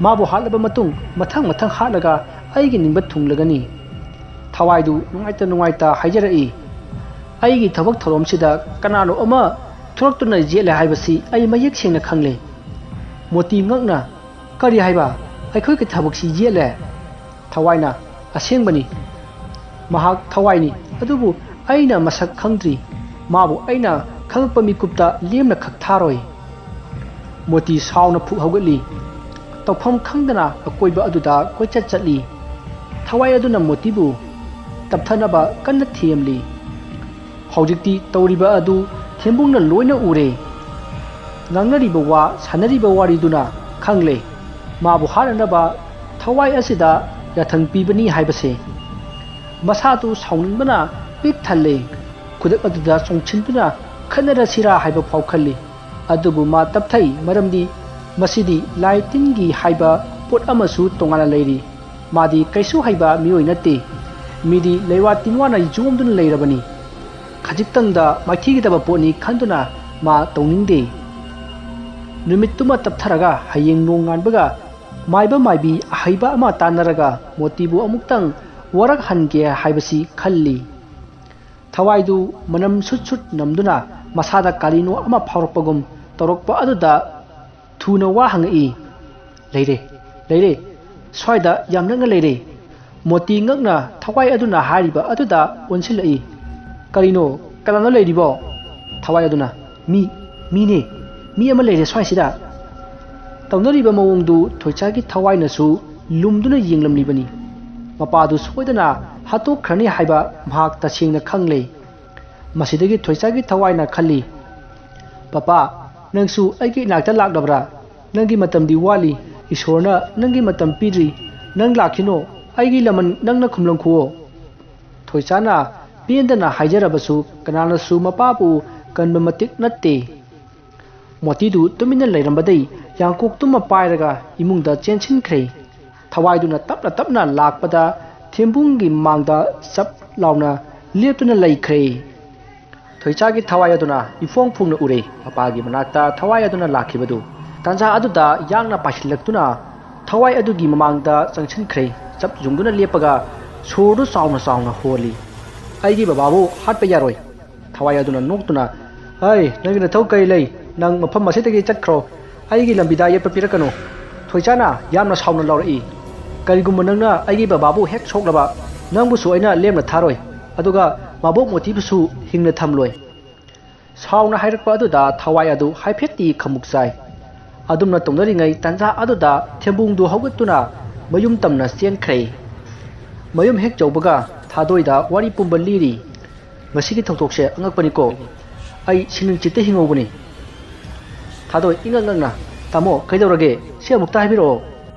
ꯃꯥꯕꯨ ꯍꯥꯠꯂꯕ ꯃꯇꯨꯡ ꯃꯊꯪ ꯃꯊꯪ ꯍꯥꯠꯂꯒ ꯑꯩꯒꯤ ꯅꯤꯡꯕ ꯊꯨꯡꯂꯒꯅꯤ꯫" ꯊꯋꯥꯏꯗꯨ ꯅꯨꯡꯉꯥꯏꯇ ꯅꯨꯡꯉꯥꯏꯇ ꯍꯥꯏꯖꯔꯛꯏ, "ꯑꯩꯒꯤ ꯊꯕꯛ ꯊꯧꯔꯝꯁꯤꯗ ꯀꯅꯥꯅꯣ ꯑꯃ ꯊꯣꯔꯛꯇꯨꯅ ꯌꯦꯠꯂꯦ ꯍꯥꯏꯕꯁꯤ ꯑꯩ ꯃꯌꯦꯛ ꯁꯦꯡꯅ ꯈꯪꯂꯦ꯫" ꯃꯣꯇꯤ ꯉꯛꯅ, "ꯀꯔꯤ ꯍꯥꯏꯕ? ꯑꯩꯈꯣꯏꯒꯤ ꯊꯕꯛꯁꯤ ꯌꯦꯠꯂꯦ?" ꯊꯋꯥꯏꯅ, "ꯑꯁꯦꯡꯕꯅꯤ꯫ ꯃꯍꯥꯛ ꯊꯋꯥꯏꯅꯤ, ꯑꯗꯨꯕꯨ ꯑꯩꯅ ꯃꯁꯛ ꯈꯪꯗ꯭ꯔꯤ꯫ ꯃꯥꯕꯨ ꯑꯩꯅ ꯈꯪꯉꯛꯄ ꯃꯤꯀꯨꯞꯇ ꯂꯦꯝꯅ ꯈꯛ ꯊꯥꯔꯣꯏ꯫" ꯃꯣꯇꯤ ꯁꯥꯎꯅ ꯐꯨꯛ ꯍꯧꯒꯠꯂꯤ꯫ ꯇꯧꯐꯝ ꯈꯪꯗꯅ ꯑꯀꯣꯏꯕ ꯑꯗꯨꯗ ꯀꯣꯏꯆꯠ ꯆꯠꯂꯤ꯫ ꯊꯋꯥꯏ ꯑꯗꯨꯅ ꯃꯣꯇꯤꯕꯨ ꯇꯞꯊꯅꯕ ꯀꯟꯅ ꯊꯦꯝꯂꯤ꯫ ꯍꯧꯖꯤꯛꯇꯤ ꯇꯧꯔꯤꯕ ꯑꯗꯨ ꯊꯦꯝꯕꯨꯡꯅ ꯂꯣꯏꯅ ꯎꯔꯦ꯫ ꯉꯥꯡꯅꯔꯤꯕ ꯋꯥ, ꯁꯥꯟꯅꯔꯤꯕ ꯋꯥꯔꯤꯗꯨꯅ ꯈꯪꯂꯦ꯫ ꯃꯥꯕꯨ ꯍꯥꯠꯅꯅꯕ ꯊꯋꯥꯏ ꯑꯁꯤꯗ ꯌꯥꯊꯪ ꯄꯤꯕꯅꯤ ꯍꯥꯏꯕꯁꯦ꯫ ꯃꯁꯥꯗꯨ ꯁꯥꯎꯅꯤꯡꯕꯅ ꯄꯤꯛ ꯊꯜꯂꯦ꯫ ꯈꯨꯗꯛ ꯑꯗꯨꯗ ꯆꯣꯡꯁꯤꯟꯗꯨꯅ ꯈꯠꯅꯔꯁꯤꯔꯥ ꯍꯥꯏꯕ ꯐꯥꯎ ꯈꯜꯂꯤ꯫ ꯑꯗꯨꯕꯨ ꯃꯥ ꯇꯞꯊꯩ, ꯃꯔꯝꯗꯤ ꯃꯁꯤꯗꯤ ꯂꯥꯏ ꯇꯤꯟꯒꯤ ꯍꯥꯏꯕ ꯄꯣꯠ ꯑꯃꯁꯨ ꯇꯣꯉꯥꯟꯅ ꯂꯩꯔꯤ꯫ ꯃꯥꯗꯤ ꯀꯩꯁꯨ ꯍꯩꯕ ꯃꯤꯑꯣꯏ ꯅꯠꯇꯦ꯫ ꯃꯤꯗꯤ ꯂꯩꯋꯥ ꯇꯤꯟꯋꯥꯅ ꯌꯣꯝꯗꯨꯅ ꯂꯩꯔꯕꯅꯤ꯫ ꯈꯖꯤꯛꯇꯪꯗ ꯃꯥꯏꯊꯤꯒꯗꯕ ꯄꯣꯠꯅꯤ ꯈꯟꯗꯨꯅ ꯃꯥ ꯇꯧꯅꯤꯡꯗꯦ꯫ ꯅꯨꯃꯤꯠꯇꯨꯃ ꯇꯞꯊꯔꯒ ꯍꯌꯦꯡ ꯅꯣꯡ ꯉꯥꯟꯕꯒ ꯃꯥꯏꯕ ꯃꯥꯏꯕꯤ ꯑꯍꯩꯕ ꯑꯃ ꯇꯥꯟꯅꯔꯒ ꯃꯣꯇꯤꯕꯨ ꯑꯃꯨꯛꯇꯪ ꯋꯥꯔꯛꯍꯟꯒꯦ ꯍꯥꯏꯕꯁꯤ ꯈꯜꯂꯤ꯫ ꯊꯋꯥꯏꯗꯨ ꯃꯅꯝ ꯁꯨꯠ ꯁꯨꯠ ꯅꯝꯗꯨꯅ ꯃꯁꯥꯗ ꯀꯔꯤꯅꯣ ꯑꯃ ꯐꯥꯎꯔꯛꯄꯒꯨꯝ ꯇꯧꯔꯛꯄ ꯑꯗꯨꯗ ꯊꯨꯅ ꯋꯥ ꯍꯪꯉꯛꯏ, "ꯂꯩꯔꯦ, ꯂꯩꯔꯦ, ꯁ꯭ꯋꯥꯏꯗ ꯌꯥꯝ ꯅꯛꯅ ꯂꯩꯔꯦ꯫" ꯃꯣꯇꯤ ꯉꯛꯅ ꯊꯋꯥꯏ ꯑꯗꯨꯅ ꯍꯥꯏꯔꯤꯕ ꯑꯗꯨꯗ ꯑꯣꯟꯁꯤꯜꯂꯛꯏ꯫ "ꯀꯔꯤꯅꯣ? ꯀꯅꯥꯅꯣ ꯂꯩꯔꯤꯕꯣ?" ꯊꯋꯥꯏ ꯑꯗꯨꯅ, "ꯃꯤ, ꯃꯤꯅꯦ, ꯃꯤ ꯑꯃ ꯂꯩꯔꯦ ꯁ꯭ꯋꯥꯏꯁꯤꯗ꯫" ꯇꯧꯅꯔꯤꯕ ꯃꯑꯣꯡꯗꯨ ꯊꯣꯏꯆꯥꯒꯤ ꯊꯋꯥꯏꯅꯁꯨ ꯂꯨꯝꯗꯨꯅ ꯌꯦꯡꯂꯝꯂꯤꯕꯅꯤ꯫ ꯃꯄꯥꯗꯨ ꯁꯣꯏꯗꯅ ꯍꯥꯠꯇꯣꯛꯈ꯭ꯔꯅꯤ ꯍꯥꯏꯕ ꯃꯍꯥꯛ ꯇꯁꯦꯡꯅ ꯈꯪꯂꯦ꯫ ꯃꯁꯤꯗꯒꯤ ꯊꯣꯏꯆꯥꯒꯤ ꯊꯋꯥꯏꯅ ꯈꯜꯂꯤ, "ꯄꯄꯥ, ꯅꯪꯁꯨ ꯑꯩꯒꯤ ꯏꯅꯥꯛꯇ ꯂꯥꯛꯂꯕ꯭ꯔꯥ? ꯅꯪꯒꯤ ꯃꯇꯝꯗꯤ ꯋꯥꯠꯂꯤ꯫ ꯏꯁꯣꯔꯅ ꯅꯪꯒꯤ ꯃꯇꯝ ꯄꯤꯗ꯭ꯔꯤ꯫ ꯅꯪ ꯂꯥꯛꯈꯤꯅꯣ꯫ ꯑꯩꯒꯤ ꯂꯃꯟ ꯅꯪꯅ ꯈꯨꯝꯂꯝꯈꯨꯑꯣ꯫" ꯊꯣꯏꯆꯥꯅ ꯄꯦꯟꯗꯅ ꯍꯥꯏꯖꯔꯕꯁꯨ ꯀꯅꯥꯅꯁꯨ ꯃꯄꯥꯕꯨ ꯀꯟꯕ ꯃꯇꯤꯛ ꯅꯠꯇꯦ꯫ ꯃꯣꯇꯤꯗꯨ ꯇꯨꯃꯤꯟꯅ ꯂꯩꯔꯝꯕꯗꯩ ꯌꯥꯡꯀꯣꯛꯇꯨꯃ ꯄꯥꯏꯔꯒ ꯏꯃꯨꯡꯗ ꯆꯦꯟꯁꯤꯟꯈ꯭ꯔꯦ꯫ ꯊꯋꯥꯏꯗꯨꯅ ꯇꯞꯅ ꯇꯞꯅ ꯂꯥꯛꯄꯗ ꯊꯦꯝꯕꯨꯡꯒꯤ ꯃꯥꯡꯗ ꯆꯞ ꯂꯥꯎꯅ ꯂꯦꯞꯇꯨꯅ ꯂꯩꯈ꯭ꯔꯦ꯫ ꯊꯣꯏꯆꯥꯒꯤ ꯊꯋꯥꯏ ꯑꯗꯨꯅ ꯏꯐꯣꯡ ꯐꯣꯡꯅ ꯎꯔꯦ ꯃꯄꯥꯒꯤ ꯃꯅꯥꯛꯇ ꯊꯋꯥꯏ ꯑꯗꯨꯅ ꯂꯥꯛꯈꯤꯕꯗꯨ꯫ ꯇꯥꯟꯖꯥ ꯑꯗꯨꯗ ꯌꯥꯡꯅ ꯄꯥꯏꯁꯤꯜꯂꯛꯇꯨꯅ ꯊꯋꯥꯏ ꯑꯗꯨꯒꯤ ꯃꯃꯥꯡꯗ ꯆꯪꯁꯤꯟꯈ꯭ꯔꯦ꯫ ꯆꯞ ꯌꯨꯡꯗꯨꯅ ꯂꯦꯞꯄꯒ ꯁꯣꯔꯗꯨ ꯆꯥꯎꯅ ꯆꯥꯎꯅ ꯍꯣꯜꯂꯤ꯫ "ꯑꯩꯒꯤ ꯕꯕꯥꯕꯨ ꯍꯥꯠꯄ ꯌꯥꯔꯣꯏ꯫" ꯊꯋꯥꯏ ꯑꯗꯨꯅ ꯅꯣꯛꯇꯨꯅ, "ꯑꯩ, ꯅꯪꯒꯤ ꯅꯊꯧ ꯀꯔꯤ ꯂꯩ? ꯅꯪ ꯃꯐꯝ ꯑꯁꯤꯗꯒꯤ ꯆꯠꯈ꯭ꯔꯣ꯫ ꯑꯩꯒꯤ ꯂꯝꯕꯤꯗ ꯌꯦꯠꯄ ꯄꯤꯔꯛꯀꯅꯨ꯫" ꯊꯣꯏꯆꯥꯅ ꯌꯥꯝꯅ ꯁꯥꯎꯅ ꯂꯥꯎꯔꯛꯏ, "ꯀꯔꯤꯒꯨꯝꯕ ꯅꯪꯅ ꯑꯩꯒꯤ ꯕꯕꯥꯕꯨ ꯍꯦꯛ ꯁꯣꯛꯂꯕ, ꯅꯪꯕꯨꯁꯨ ꯑꯩꯅ ꯂꯦꯝꯅ ꯊꯥꯔꯣꯏ, ꯑꯗꯨꯒ ꯃꯕꯣꯛ ꯃꯣꯇꯤꯕꯨꯁꯨ ꯍꯤꯡꯅ ꯊꯝꯂꯣꯏ꯫" ꯁꯥꯎꯅ ꯍꯥꯏꯔꯛꯄ ꯑꯗꯨꯗ ꯊꯋꯥꯏ ꯑꯗꯨ ꯍꯥꯏꯐꯦꯠꯇꯤ ꯈꯃꯨꯛ ꯆꯥꯏ꯫ ꯑꯗꯨꯝꯅ ꯇꯧꯅꯔꯤꯉꯩ ꯇꯥꯟꯖꯥ ꯑꯗꯨꯗ ꯊꯦꯝꯕꯨꯡꯗꯨ ꯍꯧꯒꯠꯇꯨꯅ ꯃꯌꯨꯝ ꯇꯝꯅ ꯆꯦꯟꯈ꯭ꯔꯦ꯫ ꯃꯌꯨꯝ ꯍꯦꯛ ꯌꯧꯕꯒ ꯊꯥꯗꯣꯏꯗ ꯋꯥꯔꯤ ꯄꯨꯝꯕ ꯂꯤꯔꯤ꯫ "ꯉꯁꯤꯒꯤ ꯊꯧꯗꯣꯛꯁꯦ ꯑꯉꯛꯄꯅꯤꯀꯣ꯫ ꯑꯩ ꯁꯤꯅꯤꯡ ꯆꯤꯠꯇ ꯍꯤꯡꯍꯧꯕꯅꯤ꯫" ꯊꯥꯗꯣꯏ ꯏꯉꯛ ꯉꯛꯅ, "ꯇꯥꯃꯣ, ꯀꯩꯗꯧꯔꯒꯦ? ꯁꯤ ꯑꯃꯨꯛꯇ ꯍꯥꯏꯕꯤꯔꯛꯑꯣ꯫"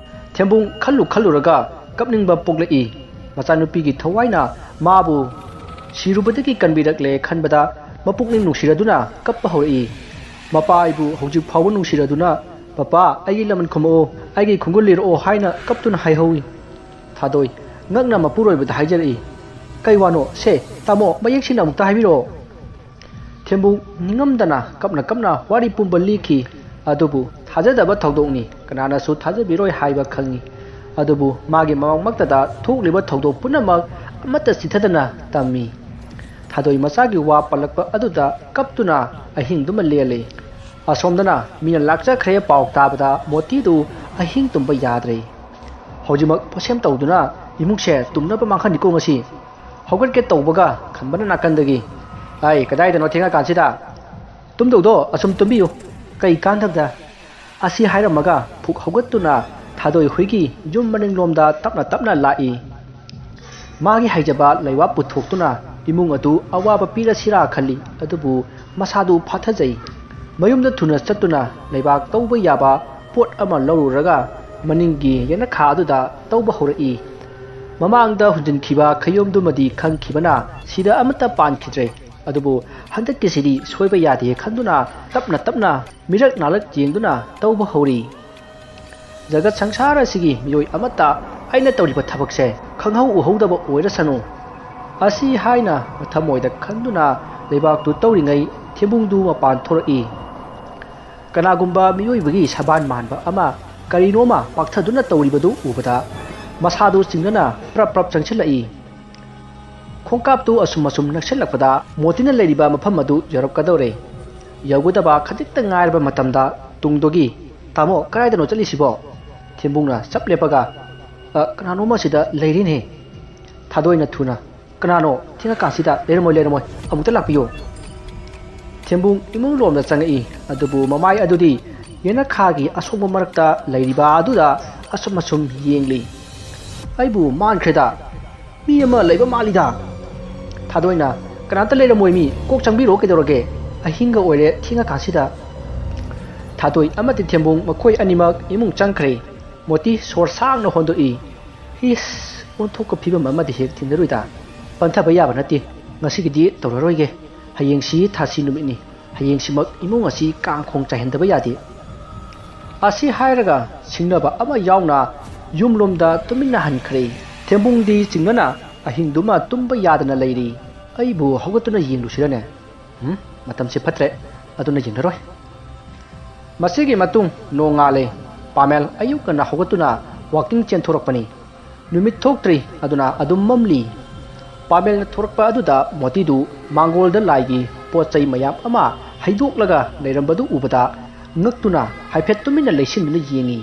ꯊꯦꯝꯕꯨꯡ ꯈꯜꯂꯨ ꯈꯜꯂꯨꯔꯒ ꯀꯞꯅꯤꯡꯕ ꯄꯣꯛꯂꯛꯏ꯫ ꯃꯆꯥꯅꯨꯄꯤꯒꯤ ꯊꯋꯥꯏꯅ ꯃꯥꯕꯨ ꯁꯤꯔꯨꯕꯗꯒꯤ ꯀꯟꯕꯤꯔꯛꯂꯦ ꯈꯟꯕꯗ ꯃꯄꯨꯛꯅꯤꯡ ꯅꯨꯡꯁꯤꯔꯗꯨꯅ ꯀꯞꯄ ꯍꯧꯔꯛꯏ꯫ ꯃꯄꯥ ꯑꯩꯕꯨ ꯍꯧꯖꯤꯛ ꯐꯥꯎꯕ ꯅꯨꯡꯁꯤꯔꯗꯨꯅ, "ꯄꯄꯥ, ꯑꯩꯒꯤ ꯂꯃꯟ ꯈꯨꯝꯃꯛꯑꯣ, ꯑꯩꯒꯤ ꯈꯣꯡꯒꯨꯜ ꯂꯤꯔꯛꯑꯣ" ꯍꯥꯏꯅ ꯀꯞꯇꯨꯅ ꯍꯥꯏꯍꯧꯏ꯫ ꯊꯥꯗꯣꯏ ꯉꯛꯅ ꯃꯄꯨꯔꯣꯏꯕꯗ ꯍꯥꯏꯖꯔꯛꯏ, "ꯀꯩ ꯋꯥꯅꯣ? ꯁꯦ, ꯇꯥꯃꯣ, ꯃꯌꯦꯛ ꯁꯦꯡꯅ ꯑꯃꯨꯛꯇ ꯍꯥꯏꯕꯤꯔꯛꯑꯣ꯫" ꯊꯦꯝꯕꯨ ꯅꯤꯡꯉꯝꯗꯅ ꯀꯞꯅ ꯀꯞꯅ ꯋꯥꯔꯤ ꯄꯨꯝꯕ ꯂꯤꯈꯤ꯫ ꯑꯗꯨꯕꯨ ꯊꯥꯖꯗꯕ ꯊꯧꯗꯣꯛꯅꯤ, ꯀꯅꯥꯅꯁꯨ ꯊꯥꯖꯕꯤꯔꯣꯏ ꯍꯥꯏꯕ ꯈꯪꯏ꯫ ꯑꯗꯨꯕꯨ ꯃꯥꯒꯤ ꯃꯃꯥꯡꯃꯛꯇꯗ ꯊꯣꯛꯂꯤꯕ ꯊꯧꯗꯣꯛ ꯄꯨꯝꯅꯃꯛ ꯑꯃꯠꯇ ꯆꯤꯊꯗꯅ ꯇꯝꯃꯤ꯫ ꯊꯥꯗꯣꯏ ꯃꯆꯥꯒꯤ ꯋꯥ ꯄꯜꯂꯛꯄ ꯑꯗꯨꯗ ꯀꯞꯇꯨꯅ ꯑꯍꯤꯡꯗꯨꯃ ꯂꯦꯜꯂꯤ꯫ ꯑꯁꯣꯝꯗꯅ ꯃꯤꯅ ꯂꯥꯛꯆꯈ꯭ꯔꯦ ꯄꯥꯎ ꯇꯥꯕꯗ ꯃꯣꯇꯤꯗꯨ ꯑꯍꯤꯡ ꯇꯨꯝꯕ ꯌꯥꯗ꯭ꯔꯦ꯫ ꯍꯧꯖꯤꯛꯃꯛ ꯄꯣꯠꯁꯦꯝ ꯇꯧꯗꯨꯅ ꯏꯃꯨꯡꯁꯦ ꯇꯨꯝꯅꯕ ꯃꯥꯡꯍꯟꯅꯤꯀꯣ ꯉꯁꯤ꯫ ꯍꯧꯒꯠꯀꯦ ꯇꯧꯕꯒ ꯈꯝꯕꯅ ꯅꯥꯀꯟꯗꯒꯤ, "ꯑꯩ, ꯀꯗꯥꯏꯗꯅꯣ ꯊꯦꯡꯉꯀꯥꯟꯁꯤꯗ? ꯇꯨꯝꯗꯧꯗꯣ ꯑꯁꯨꯝ ꯇꯨꯝꯕꯤꯌꯨ, ꯀꯩ ꯀꯥꯟꯗꯕꯗ?" ꯑꯁꯤ ꯍꯥꯏꯔꯝꯃꯒ ꯐꯨꯛ ꯍꯧꯒꯠꯇꯨꯅ ꯊꯥꯗꯣꯏ ꯍꯨꯏꯒꯤ ꯌꯨꯝ ꯃꯅꯤꯡꯂꯣꯝꯗ ꯇꯞꯅ ꯇꯞꯅ ꯂꯥꯛꯏ꯫ ꯃꯥꯒꯤ ꯍꯩꯖꯕ ꯂꯩꯋꯥ ꯄꯨꯊꯣꯛꯇꯨꯅ ꯏꯃꯨꯡ ꯑꯗꯨ ꯑꯋꯥꯕ ꯄꯤꯔꯁꯤꯔꯥ ꯈꯜꯂꯤ, ꯑꯗꯨꯕꯨ ꯃꯁꯥꯗꯨ ꯐꯥꯊꯖꯩ꯫ ꯃꯌꯨꯝꯗ ꯊꯨꯅ ꯆꯠꯇꯨꯅ ꯂꯩꯕꯥꯛ ꯇꯧꯕ ꯌꯥꯕ ꯄꯣꯠ ꯑꯃ ꯂꯧꯔꯨꯔꯒ ꯃꯅꯤꯡꯒꯤ ꯌꯦꯅꯈꯥ ꯑꯗꯨꯗ ꯇꯧꯕ ꯍꯧꯔꯛꯏ꯫ ꯃꯃꯥꯡꯗ ꯍꯨꯟꯖꯤꯟꯈꯤꯕ ꯈꯌꯣꯝꯗꯨꯃꯗꯤ ꯈꯪꯈꯤꯕꯅ ꯁꯤꯗ ꯑꯃꯠꯇ ꯄꯥꯟꯈꯤꯗ꯭ꯔꯦ꯫ ꯑꯗꯨꯕꯨ ꯍꯟꯗꯛꯀꯤꯁꯤꯗꯤ ꯁꯣꯏꯕ ꯌꯥꯗꯦ ꯈꯟꯗꯨꯅ ꯇꯞꯅ ꯇꯞꯅ ꯃꯤꯔꯛ ꯅꯥꯂꯛ ꯌꯦꯡꯗꯨꯅ ꯇꯧꯕ ꯍꯧꯔꯤ꯫ "ꯖꯒꯠ ꯁꯪꯁꯥꯔ ꯑꯁꯤꯒꯤ ꯃꯤꯑꯣꯏ ꯑꯃꯠꯇ ꯑꯩꯅ ꯇꯧꯔꯤꯕ ꯊꯕꯛꯁꯦ ꯈꯪꯍꯧ ꯎꯍꯧꯗꯕ ꯑꯣꯏꯔꯁꯅꯨ" ꯑꯁꯤ ꯍꯥꯏꯅ ꯃꯊꯃꯣꯏꯗ ꯈꯟꯗꯨꯅ ꯂꯩꯕꯥꯛꯇꯨ ꯇꯧꯔꯤꯉꯩ ꯊꯦꯝꯕꯨꯡꯗꯨ ꯃꯄꯥꯟ ꯊꯣꯔꯛꯏ꯫ ꯀꯅꯥꯒꯨꯝꯕ ꯃꯤꯑꯣꯏꯕꯒꯤ ꯁꯕꯥꯟ ꯃꯥꯟꯕ ꯑꯃ ꯀꯔꯤꯅꯣꯃ ꯄꯥꯛꯊꯗꯨꯅ ꯇꯧꯔꯤꯕꯗꯨ ꯎꯕꯗ ꯃꯁꯥꯗꯨ ꯆꯤꯡꯅꯅ ꯄ꯭ꯔꯞ ꯄ꯭ꯔꯞ ꯆꯪꯁꯤꯜꯂꯛꯏ꯫ ꯈꯣꯡꯀꯥꯞꯇꯨ ꯑꯁꯨꯝ ꯑꯁꯨꯝ ꯅꯛꯁꯤꯜꯂꯛꯄꯗ ꯃꯣꯇꯤꯅ ꯂꯩꯔꯤꯕ ꯃꯐꯝ ꯑꯗꯨ ꯌꯧꯔꯛꯀꯗꯧꯔꯦ꯫ ꯌꯧꯒꯗꯕ ꯈꯖꯤꯛꯇ ꯉꯥꯏꯔꯕ ꯃꯇꯝꯗ ꯇꯨꯡꯗꯒꯤ, "ꯇꯥꯃꯣ, ꯀꯗꯥꯏꯗꯅꯣ ꯆꯠꯂꯤꯁꯤꯕꯣ?" ꯊꯦꯝꯕꯨꯡꯅ ꯆꯞ ꯂꯦꯞꯄꯒ, "ꯑ, ꯀꯅꯥꯅꯣꯝꯃ ꯁꯤꯗ ꯂꯩꯔꯤꯅꯦ!" ꯊꯥꯗꯣꯏꯅ ꯊꯨꯅ, "ꯀꯅꯥꯅꯣ? ꯊꯦꯡꯉꯀꯥꯟꯁꯤꯗ ꯂꯩꯔꯝꯃꯣꯏ, ꯂꯩꯔꯝꯃꯣꯏ, ꯑꯃꯨꯛꯇ ꯂꯥꯛꯄꯤꯌꯨ!" ꯊꯦꯝꯕꯨꯡ ꯏꯃꯨꯡ ꯂꯣꯝꯗ ꯆꯪꯉꯛꯏ, ꯑꯗꯨꯕꯨ ꯃꯃꯥꯏ ꯑꯗꯨꯗꯤ ꯌꯦꯅꯈꯥꯒꯤ ꯑꯁꯣꯡꯕ ꯃꯔꯛꯇ ꯂꯩꯔꯤꯕ ꯑꯗꯨꯗ ꯑꯁꯨꯝ ꯑꯁꯨꯝ ꯌꯦꯡꯂꯤ꯫ "ꯑꯩꯕꯨ ꯃꯥꯟꯈ꯭ꯔꯦꯗ, ꯃꯤ ꯑꯃ ꯂꯩꯕ ꯃꯥꯜꯂꯤꯗ!" ꯊꯥꯗꯣꯏꯅ, "ꯀꯅꯥꯝꯇ ꯂꯩꯔꯝꯃꯣꯏ ꯃꯤ, ꯀꯣꯛ ꯆꯪꯕꯤꯔꯣ ꯀꯩꯗꯧꯔꯒꯦ? ꯑꯍꯤꯡꯒ ꯑꯣꯏꯔꯦ ꯊꯦꯡꯉꯀꯥꯟꯁꯤꯗ!" ꯊꯥꯗꯣꯏ ꯑꯃꯗꯤ ꯊꯦꯝꯕꯨꯡ ꯃꯈꯣꯏ ꯑꯅꯤꯃꯛ ꯏꯃꯨꯡ ꯆꯪꯈ꯭ꯔꯦ꯫ ꯃꯣꯇꯤ ꯁꯣꯔ ꯁꯥꯡꯅ ꯍꯣꯟꯗꯣꯛꯏ꯫ "ꯏꯁ, ꯑꯣꯟꯊꯣꯛꯄ ꯐꯤꯕꯝ ꯑꯃꯗꯤ ꯍꯦꯛ ꯊꯦꯡꯅꯔꯨꯏꯗ꯫ ꯄꯟꯊꯕ ꯌꯥꯕ ꯅꯠꯇꯦ꯫ ꯉꯁꯤꯒꯤꯗꯤ ꯇꯧꯔꯔꯣꯏꯒꯦ꯫ ꯍꯌꯦꯡꯁꯤ ꯊꯥꯁꯤ ꯅꯨꯃꯤꯠꯅꯤ꯫ ꯍꯌꯦꯡꯁꯤꯃꯛ ꯏꯃꯨꯡ ꯑꯁꯤ ꯀꯥꯡꯈꯣꯡ ꯆꯥꯏꯍꯟꯗꯕ ꯌꯥꯗꯦ"꯫ ꯑꯁꯤ ꯍꯥꯏꯔꯒ ꯁꯤꯡꯅꯕ ꯑꯃ ꯌꯥꯎꯅ ꯌꯨꯝꯂꯣꯝꯗ ꯇꯨꯃꯤꯟꯅ ꯍꯟꯈ꯭ꯔꯦ꯫ ꯊꯦꯝꯕꯨꯡꯗꯤ ꯆꯤꯡꯅꯅ ꯑꯍꯤꯡꯗꯨꯃ ꯇꯨꯝꯕ ꯌꯥꯗꯅ ꯂꯩꯔꯤ꯫ "ꯑꯩꯕꯨ ꯍꯧꯒꯠꯇꯨꯅ ꯌꯦꯡꯂꯨꯁꯤꯔꯅꯦ? ꯎꯝ, ꯃꯇꯝꯁꯤ ꯐꯠꯇ꯭ꯔꯦ, ꯑꯗꯨꯅ ꯌꯦꯡꯂꯔꯣꯏ"꯫ ꯃꯁꯤꯒꯤ ꯃꯇꯨꯡ ꯅꯣꯡꯉꯥꯜꯂꯦ꯫ ꯄꯥꯃꯦꯜ ꯑꯌꯨꯛ ꯉꯟꯅ ꯍꯧꯒꯠꯇꯨꯅ ꯋꯥꯀꯤꯡ ꯆꯦꯟꯊꯣꯔꯛꯄꯅꯤ꯫ ꯅꯨꯃꯤꯠ ꯊꯣꯛꯇ꯭ꯔꯤ, ꯑꯗꯨꯅ ꯑꯗꯨꯝ ꯃꯝꯂꯤ꯫ ꯄꯥꯃꯦꯜꯅ ꯊꯣꯔꯛꯄ ꯑꯗꯨꯗ ꯃꯣꯇꯤꯗꯨ ꯃꯥꯡꯒꯣꯜꯗ ꯂꯥꯏꯒꯤ ꯄꯣꯠ ꯆꯩ ꯃꯌꯥꯝ ꯑꯃ ꯍꯩꯗꯣꯛꯂꯒ ꯂꯩꯔꯝꯕꯗꯨ ꯎꯕꯗ ꯉꯛꯇꯨꯅ ꯍꯥꯏꯐꯦꯠ ꯇꯨꯃꯤꯟꯅ ꯂꯩꯁꯤꯟꯗꯨꯅ ꯌꯦꯡꯉꯤ꯫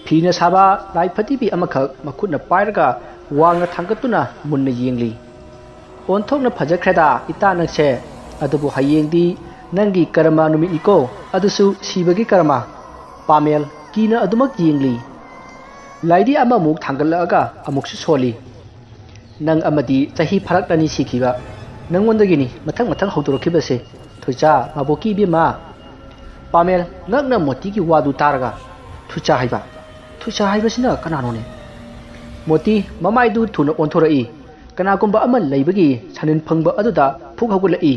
ꯐꯤꯅ ꯁꯥꯕ ꯂꯥꯏ ꯐꯗꯤꯕꯤ ꯑꯃꯈꯛ ꯃꯈꯨꯠꯅ ꯄꯥꯏꯔꯒ ꯋꯥꯡꯅ ꯊꯥꯡꯒꯠꯇꯨꯅ ꯃꯨꯟꯅ ꯌꯦꯡꯂꯤ꯫ "ꯑꯣꯟꯊꯣꯛꯅ ꯐꯖꯈ꯭ꯔꯦꯗ, ꯏꯇꯥ ꯅꯪꯁꯦ꯫ ꯑꯗꯨꯕꯨ ꯍꯌꯦꯡꯗꯤ ꯅꯪꯒꯤ ꯀꯔꯃ ꯅꯨꯃꯤꯠꯅꯤꯀꯣ, ꯑꯗꯨꯁꯨ ꯁꯤꯕꯒꯤ ꯀꯔꯃ"꯫ ꯄꯥꯃꯦꯜ ꯀꯤꯅ ꯑꯗꯨꯃꯛ ꯌꯦꯡꯂꯤ꯫ ꯂꯥꯏꯗꯤ ꯑꯃꯃꯨꯛ ꯊꯥꯡꯒꯠꯂꯛꯑꯒ ꯑꯃꯨꯛꯁꯨ ꯁꯣꯜꯂꯤ꯫ "ꯅꯪ ꯑꯃꯗꯤ ꯆꯍꯤ ꯐꯥꯔꯛꯂꯅꯤ ꯁꯤꯈꯤꯕ꯫ ꯅꯪꯉꯣꯟꯗꯒꯤꯅꯤ ꯃꯊꯪ ꯃꯊꯪ ꯍꯧꯗꯣꯔꯛꯈꯤꯕꯁꯦ, ꯊꯣꯏꯆꯥ, ꯃꯕꯣꯛꯀꯤ ꯏꯕꯦꯝꯃ"꯫ ꯄꯥꯃꯦꯜ ꯉꯛꯅ ꯃꯣꯇꯤꯒꯤ ꯋꯥꯗꯨ ꯇꯥꯔꯒ, "ꯊꯣꯏꯆꯥ ꯍꯥꯏꯕ? ꯊꯣꯏꯆꯥ ꯍꯥꯏꯕꯁꯤꯅ ꯀꯅꯥꯅꯣꯅꯦ?" ꯃꯣꯇꯤ ꯃꯃꯥꯏꯗꯨ ꯊꯨꯅ ꯑꯣꯟꯊꯣꯔꯛꯏ꯫ ꯀꯅꯥꯒꯨꯝꯕ ꯑꯃ ꯂꯩꯕꯒꯤ ꯁꯥꯅꯤꯟ ꯐꯪꯕ ꯑꯗꯨꯗ ꯐꯨꯛ ꯍꯧꯒꯠꯂꯛꯏ꯫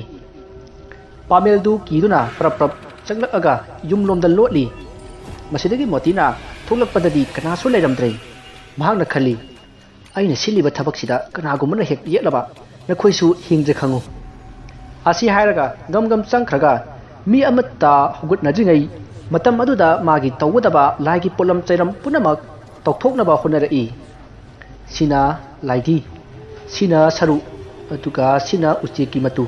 ꯄꯥꯃꯦꯜꯗꯨ ꯀꯤꯗꯨꯅ ꯄ꯭ꯔꯞ ꯄ꯭ꯔꯞ ꯆꯪꯂꯛꯑꯒ ꯌꯨꯝꯂꯣꯝꯗ ꯂꯣꯠꯂꯤ꯫ ꯃꯁꯤꯗꯒꯤ ꯃꯣꯇꯤꯅ ꯊꯣꯛꯂꯛꯄꯗꯗꯤ ꯀꯅꯥꯁꯨ ꯂꯩꯔꯝꯗ꯭ꯔꯦ꯫ ꯃꯍꯥꯛꯅ ꯈꯜꯂꯤ, "ꯑꯩꯅ ꯁꯤꯜꯂꯤꯕ ꯊꯕꯛꯁꯤꯗ ꯀꯅꯥꯒꯨꯝꯕꯅ ꯍꯦꯛ ꯌꯦꯠꯂꯕ ꯅꯈꯣꯏꯁꯨ ꯍꯤꯡꯗ꯭ꯔꯦ ꯈꯪꯉꯨ"꯫ ꯑꯁꯤ ꯍꯥꯏꯔꯒ ꯒꯝ ꯒꯝ ꯆꯪꯈ꯭ꯔꯒ ꯃꯤ ꯑꯃꯠꯇ ꯍꯧꯒꯠꯅꯗ꯭ꯔꯤꯉꯩ ꯃꯇꯝ ꯑꯗꯨꯗ ꯃꯥꯒꯤ ꯇꯧꯒꯗꯕ ꯂꯥꯏꯒꯤ ꯄꯣꯠꯂꯝ ꯆꯩꯔꯝ ꯄꯨꯝꯅꯃꯛ ꯂꯧꯊꯣꯛꯅꯕ ꯍꯣꯠꯅꯔꯛꯏ꯫ ꯁꯤꯅ ꯂꯥꯏꯙꯤ, ꯁꯤꯅ ꯁꯔꯨ, ꯑꯗꯨꯒ ꯁꯤꯅ ꯎꯆꯦꯛꯀꯤ ꯃꯇꯨ,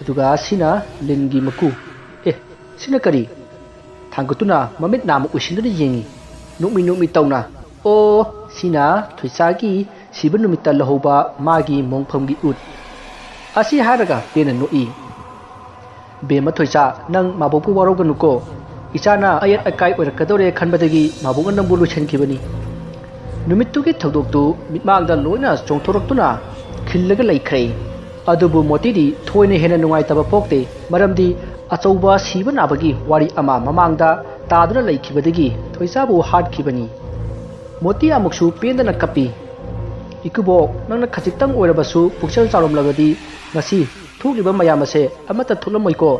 ꯑꯗꯨꯒ ꯁꯤꯅ ꯂꯤꯟꯒꯤ ꯃꯀꯨ꯫ ꯑꯦ, ꯁꯤꯅ ꯀꯔꯤ? ꯊꯥꯡꯒꯠꯇꯨꯅ ꯃꯃꯤꯠ ꯅꯥꯝꯃ ꯎꯏꯁꯤꯟꯗꯨꯅ ꯌꯦꯡꯏ꯫ ꯅꯣꯛꯃꯤ ꯅꯣꯛꯃꯤ ꯇꯧꯅ, "ꯑꯣ, ꯁꯤꯅ ꯊꯣꯏꯁꯥꯒꯤ ꯁꯤꯕ ꯅꯨꯃꯤꯠꯇ ꯂꯧꯍꯧꯕ ꯃꯥꯒꯤ ꯃꯣꯡꯐꯝꯒꯤ ꯎꯠ"꯫ ꯑꯁꯤ ꯍꯥꯏꯔꯒ ꯄꯦꯟꯅ ꯅꯣꯛꯏ꯫ "ꯕꯦꯝꯃ ꯊꯣꯏꯁꯥ, ꯅꯪ ꯃꯥꯕꯣꯛꯄꯨ ꯋꯥꯔꯧꯒꯅꯨꯀꯣ꯫ ꯏꯆꯥꯅ ꯑꯌꯦꯠ ꯑꯀꯥꯏ ꯑꯣꯏꯔꯛꯀꯗꯧꯔꯦ ꯈꯟꯕꯗꯒꯤ ꯃꯥꯕꯣꯛꯅ ꯅꯪꯕꯨ ꯂꯣꯏꯁꯤꯟꯈꯤꯕꯅꯤ"꯫ ꯅꯨꯃꯤꯠꯇꯨꯒꯤ ꯊꯧꯗꯣꯛꯇꯨ ꯃꯤꯠꯃꯥꯡꯗ ꯂꯣꯏꯅ ꯆꯣꯡꯊꯣꯔꯛꯇꯨꯅ ꯈꯤꯜꯂꯒ ꯂꯩꯈ꯭ꯔꯦ꯫ ꯑꯗꯨꯕꯨ ꯃꯣꯇꯤꯗꯤ ꯊꯣꯏꯅ ꯍꯦꯟꯅ ꯅꯨꯡꯉꯥꯏꯇꯕ ꯄꯣꯛꯇꯦ, ꯃꯔꯝꯗꯤ ꯑꯆꯧꯕ ꯁꯤꯕ ꯅꯥꯕꯒꯤ ꯋꯥꯔꯤ ꯑꯃ ꯃꯃꯥꯡꯗ ꯇꯥꯗꯨꯅ ꯂꯩꯈꯤꯕꯗꯒꯤ ꯊꯣꯏꯁꯥꯕꯨ ꯍꯥꯠꯈꯤꯕꯅꯤ꯫ ꯃꯣꯇꯤ ꯑꯃꯨꯛꯁꯨ ꯄꯦꯟꯗꯅ ꯀꯞꯄꯤ꯫ "ꯏꯀꯨꯕꯣꯛ, ꯅꯪꯅ ꯈꯖꯤꯛꯇꯪ ꯑꯣꯏꯔꯕꯁꯨ ꯄꯨꯛꯆꯦꯜ ꯆꯥꯎꯔꯝꯂꯕꯗꯤ ꯉꯁꯤ ꯊꯣꯛꯂꯤꯕ ꯃꯌꯥꯝ ꯑꯁꯦ ꯑꯃꯠꯇ ꯊꯣꯛꯂꯝꯃꯣꯏꯀꯣ꯫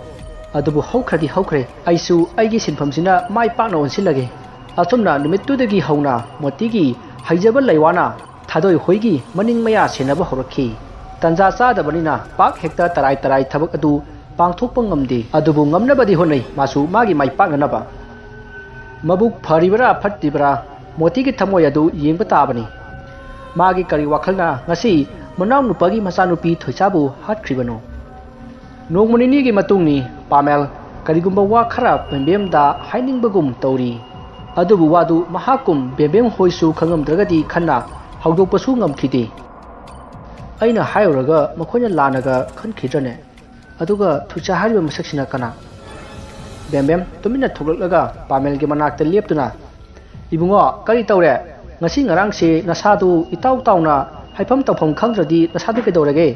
ꯑꯗꯨꯕꯨ ꯍꯧꯈ꯭ꯔꯗꯤ ꯍꯧꯈ꯭ꯔꯦ, ꯑꯩꯁꯨ ꯑꯩꯒꯤ ꯁꯤꯟꯐꯝꯁꯤꯅ ꯃꯥꯏ ꯄꯥꯛꯅ ꯑꯣꯟꯁꯤꯜꯂꯒꯦ"꯫ ꯑꯁꯨꯝꯅ ꯅꯨꯃꯤꯠꯇꯨꯗꯒꯤ ꯍꯧꯅ ꯃꯣꯇꯤꯒꯤ ꯍꯩꯖꯕ ꯂꯩꯋꯥꯅ ꯊꯥꯗꯣꯏ ꯍꯣꯏꯒꯤ ꯃꯅꯤꯡ ꯃꯌꯥ ꯁꯦꯟꯅꯕ ꯍꯧꯔꯛꯈꯤ꯫ ꯇꯟꯖꯥ ꯆꯥꯗꯕꯅꯤꯅ ꯄꯥꯛ ꯍꯦꯛꯇ ꯇꯔꯥꯏ ꯇꯔꯥꯏ ꯊꯕꯛ ꯑꯗꯨ ꯄꯥꯡꯊꯣꯛꯄ ꯉꯝꯗꯦ꯫ ꯑꯗꯨꯕꯨ ꯉꯝꯅꯕꯗꯤ ꯍꯣꯠꯅꯩ ꯃꯥꯁꯨ ꯃꯥꯒꯤ ꯃꯥꯏ ꯄꯥꯛꯅꯅꯕ꯫ ꯃꯕꯨꯛ ꯐꯔꯤꯕꯔꯥ ꯐꯠꯇ꯭ꯔꯤꯕꯔꯥ, ꯃꯣꯇꯤꯒꯤ ꯊꯃꯣꯏ ꯑꯗꯨ ꯌꯦꯡꯕ ꯇꯥꯕꯅꯤ꯫ ꯃꯥꯒꯤ ꯀꯔꯤ ꯋꯥꯈꯜꯅ ꯉꯁꯤ ꯃꯅꯥꯎꯅꯨꯄꯥꯒꯤ ꯃꯆꯥꯅꯨꯄꯤ ꯊꯣꯏꯁꯥꯕꯨ ꯍꯥꯠꯈ꯭ꯔꯤꯕꯅꯣ? ꯅꯣꯡꯃ ꯅꯤꯅꯤꯒꯤ ꯃꯇꯨꯡꯅꯤ꯫ ꯄꯥꯃꯦꯜ ꯀꯔꯤꯒꯨꯝꯕ ꯋꯥ ꯈꯔ ꯕꯦꯝꯕꯦꯝꯗ ꯍꯥꯏꯅꯤꯡꯕꯒꯨꯝ ꯇꯧꯔꯤ꯫ ꯑꯗꯨꯕꯨ ꯋꯥꯗꯨ ꯃꯍꯥꯛꯀꯨꯝ ꯕꯦꯝꯕꯦꯝ ꯍꯣꯏꯁꯨ ꯈꯪꯉꯝꯗ꯭ꯔꯒꯗꯤ ꯈꯟꯅ ꯍꯧꯗꯣꯛꯄꯁꯨ ꯉꯝꯈꯤꯗꯦ꯫ "ꯑꯩꯅ ꯍꯥꯏꯔꯨꯔꯒ ꯃꯈꯣꯏꯅ ꯂꯥꯟꯅꯒ ꯈꯟꯈꯤꯗ꯭ꯔꯅꯦ? ꯑꯗꯨꯒ ꯊꯣꯏꯁꯥ ꯍꯥꯏꯔꯤꯕ ꯃꯁꯛꯁꯤꯅ ꯀꯅꯥ?" ꯕꯦꯝꯕꯦꯝ ꯇꯨꯃꯤꯟꯅ ꯊꯣꯛꯂꯛꯂꯒ ꯄꯥꯃꯦꯜꯒꯤ ꯃꯅꯥꯛꯇ ꯂꯦꯞꯇꯨꯅ, "ꯏꯕꯨꯡꯉꯣ, ꯀꯔꯤ ꯇꯧꯔꯦ? ꯉꯁꯤ ꯉꯔꯥꯡꯁꯦ ꯅꯁꯥꯗꯨ ꯏꯇꯥꯎ ꯇꯥꯎꯅ ꯍꯥꯏꯐꯝ ꯇꯧꯐꯝ ꯈꯪꯗ꯭ꯔꯗꯤ ꯅꯁꯥꯗꯨ ꯀꯩꯗꯧꯔꯒꯦ?"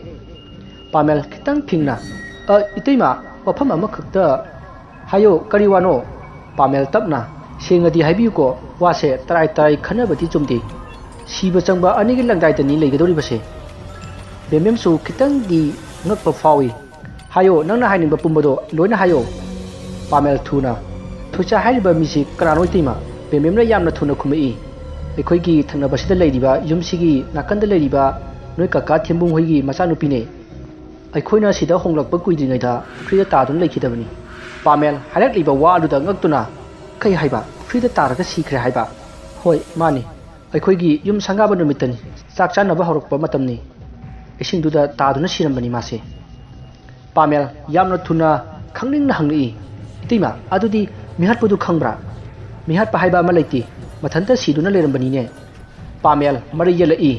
ꯄꯥꯃꯦꯜ ꯈꯤꯇꯪ ꯐꯤꯡꯅ, "ꯑ, ꯏꯇꯩꯃ, ꯋꯥꯐꯝ ꯑꯃꯈꯛꯇ ꯍꯥꯏꯌꯣ, ꯀꯔꯤ ꯋꯥꯅꯣ?" ꯄꯥꯃꯦꯜ ꯇꯞꯅ, "ꯁꯦꯡꯅꯗꯤ ꯍꯥꯏꯕꯤꯌꯨꯀꯣ, ꯋꯥꯁꯦ ꯇꯔꯥꯏ ꯇꯔꯥꯏ ꯈꯟꯅꯕꯗꯤ ꯆꯨꯝꯗꯦ꯫ ꯁꯤꯕ ꯆꯪꯕ ꯑꯅꯤꯒꯤ ꯂꯪꯗꯥꯏꯗꯅꯤ ꯂꯩꯒꯗꯧꯔꯤꯕꯁꯦ"꯫ ꯕꯦꯝꯕꯦꯝꯁꯨ ꯈꯤꯇꯪꯗꯤ ꯉꯛꯄ ꯐꯥꯎꯏ꯫ "ꯍꯥꯏꯌꯣ, ꯅꯪꯅ ꯍꯥꯏꯅꯤꯡꯕ ꯄꯨꯝꯕꯗꯣ ꯂꯣꯏꯅ ꯍꯥꯏꯌꯣ"꯫ ꯄꯥꯃꯦꯜ ꯊꯨꯅ, "ꯊꯣꯏꯁꯥ ꯍꯥꯏꯔꯤꯕ ꯃꯤꯁꯤ ꯀꯅꯥꯅꯣ ꯏꯇꯩꯃ?" ꯕꯦꯝꯕꯦꯝꯅ ꯌꯥꯝꯅ ꯊꯨꯅ ꯈꯨꯝꯃꯛꯏ꯫ "ꯑꯩꯈꯣꯏꯒꯤ ꯊꯪꯅꯕꯁꯤꯗ ꯂꯩꯔꯤꯕ ꯌꯨꯝꯁꯤꯒꯤ ꯅꯥꯀꯟꯗ ꯂꯩꯔꯤꯕ ꯅꯣꯏ ꯀꯀꯥ ꯊꯦꯝꯕꯨꯡ ꯍꯣꯏꯒꯤ ꯃꯆꯥꯅꯨꯄꯤꯅꯦ꯫ ꯑꯩꯈꯣꯏꯅ ꯁꯤꯗ ꯍꯣꯡꯂꯛꯄ ꯀꯨꯏꯗ꯭ꯔꯤꯉꯩꯗ ꯄꯨꯈ꯭ꯔꯤꯗ ꯇꯥꯗꯨꯅ ꯂꯩꯈꯤꯗꯕꯅꯤ"꯫ ꯄꯥꯃꯦꯜ ꯍꯥꯏꯔꯛꯂꯤꯕ ꯋꯥ ꯑꯗꯨꯗ ꯉꯛꯇꯨꯅ, "ꯀꯩ ꯍꯥꯏꯕ? ꯄꯨꯈ꯭ꯔꯤꯗ ꯇꯥꯔꯒ ꯁꯤꯈ꯭ꯔꯦ ꯍꯥꯏꯕ?" ꯍꯣꯏ, ꯃꯥꯅꯤ꯫ ꯑꯩꯈꯣꯏꯒꯤ ꯌꯨꯝ ꯁꯪꯒꯥꯕ ꯅꯨꯃꯤꯠꯇꯅꯤ꯫ ꯆꯥꯛ ꯆꯥꯅꯕ ꯍꯧꯔꯛꯄ ꯃꯇꯝꯅꯤ꯫ ꯏꯁꯤꯡꯗꯨꯗ ꯇꯥꯗꯨꯅ ꯁꯤꯔꯝꯕꯅꯤ ꯃꯥꯁꯦ꯫ ꯄꯥꯃꯦꯜ ꯌꯥꯝꯅ ꯊꯨꯅ ꯈꯪꯅꯤꯡꯅ ꯍꯪꯂꯛꯏ, "ꯏꯇꯩꯃ, ꯑꯗꯨꯗꯤ ꯃꯤꯍꯥꯠꯄꯗꯨ ꯈꯪꯕ꯭ꯔꯥ?" "ꯃꯤꯍꯥꯠꯄ ꯍꯥꯏꯕ ꯑꯃ ꯂꯩꯇꯦ, ꯃꯊꯟꯇ ꯁꯤꯗꯨꯅ ꯂꯩꯔꯝꯕꯅꯤꯅꯦ꯫" ꯄꯥꯃꯦꯜ ꯃꯔꯩ ꯌꯦꯜꯂꯛꯏ꯫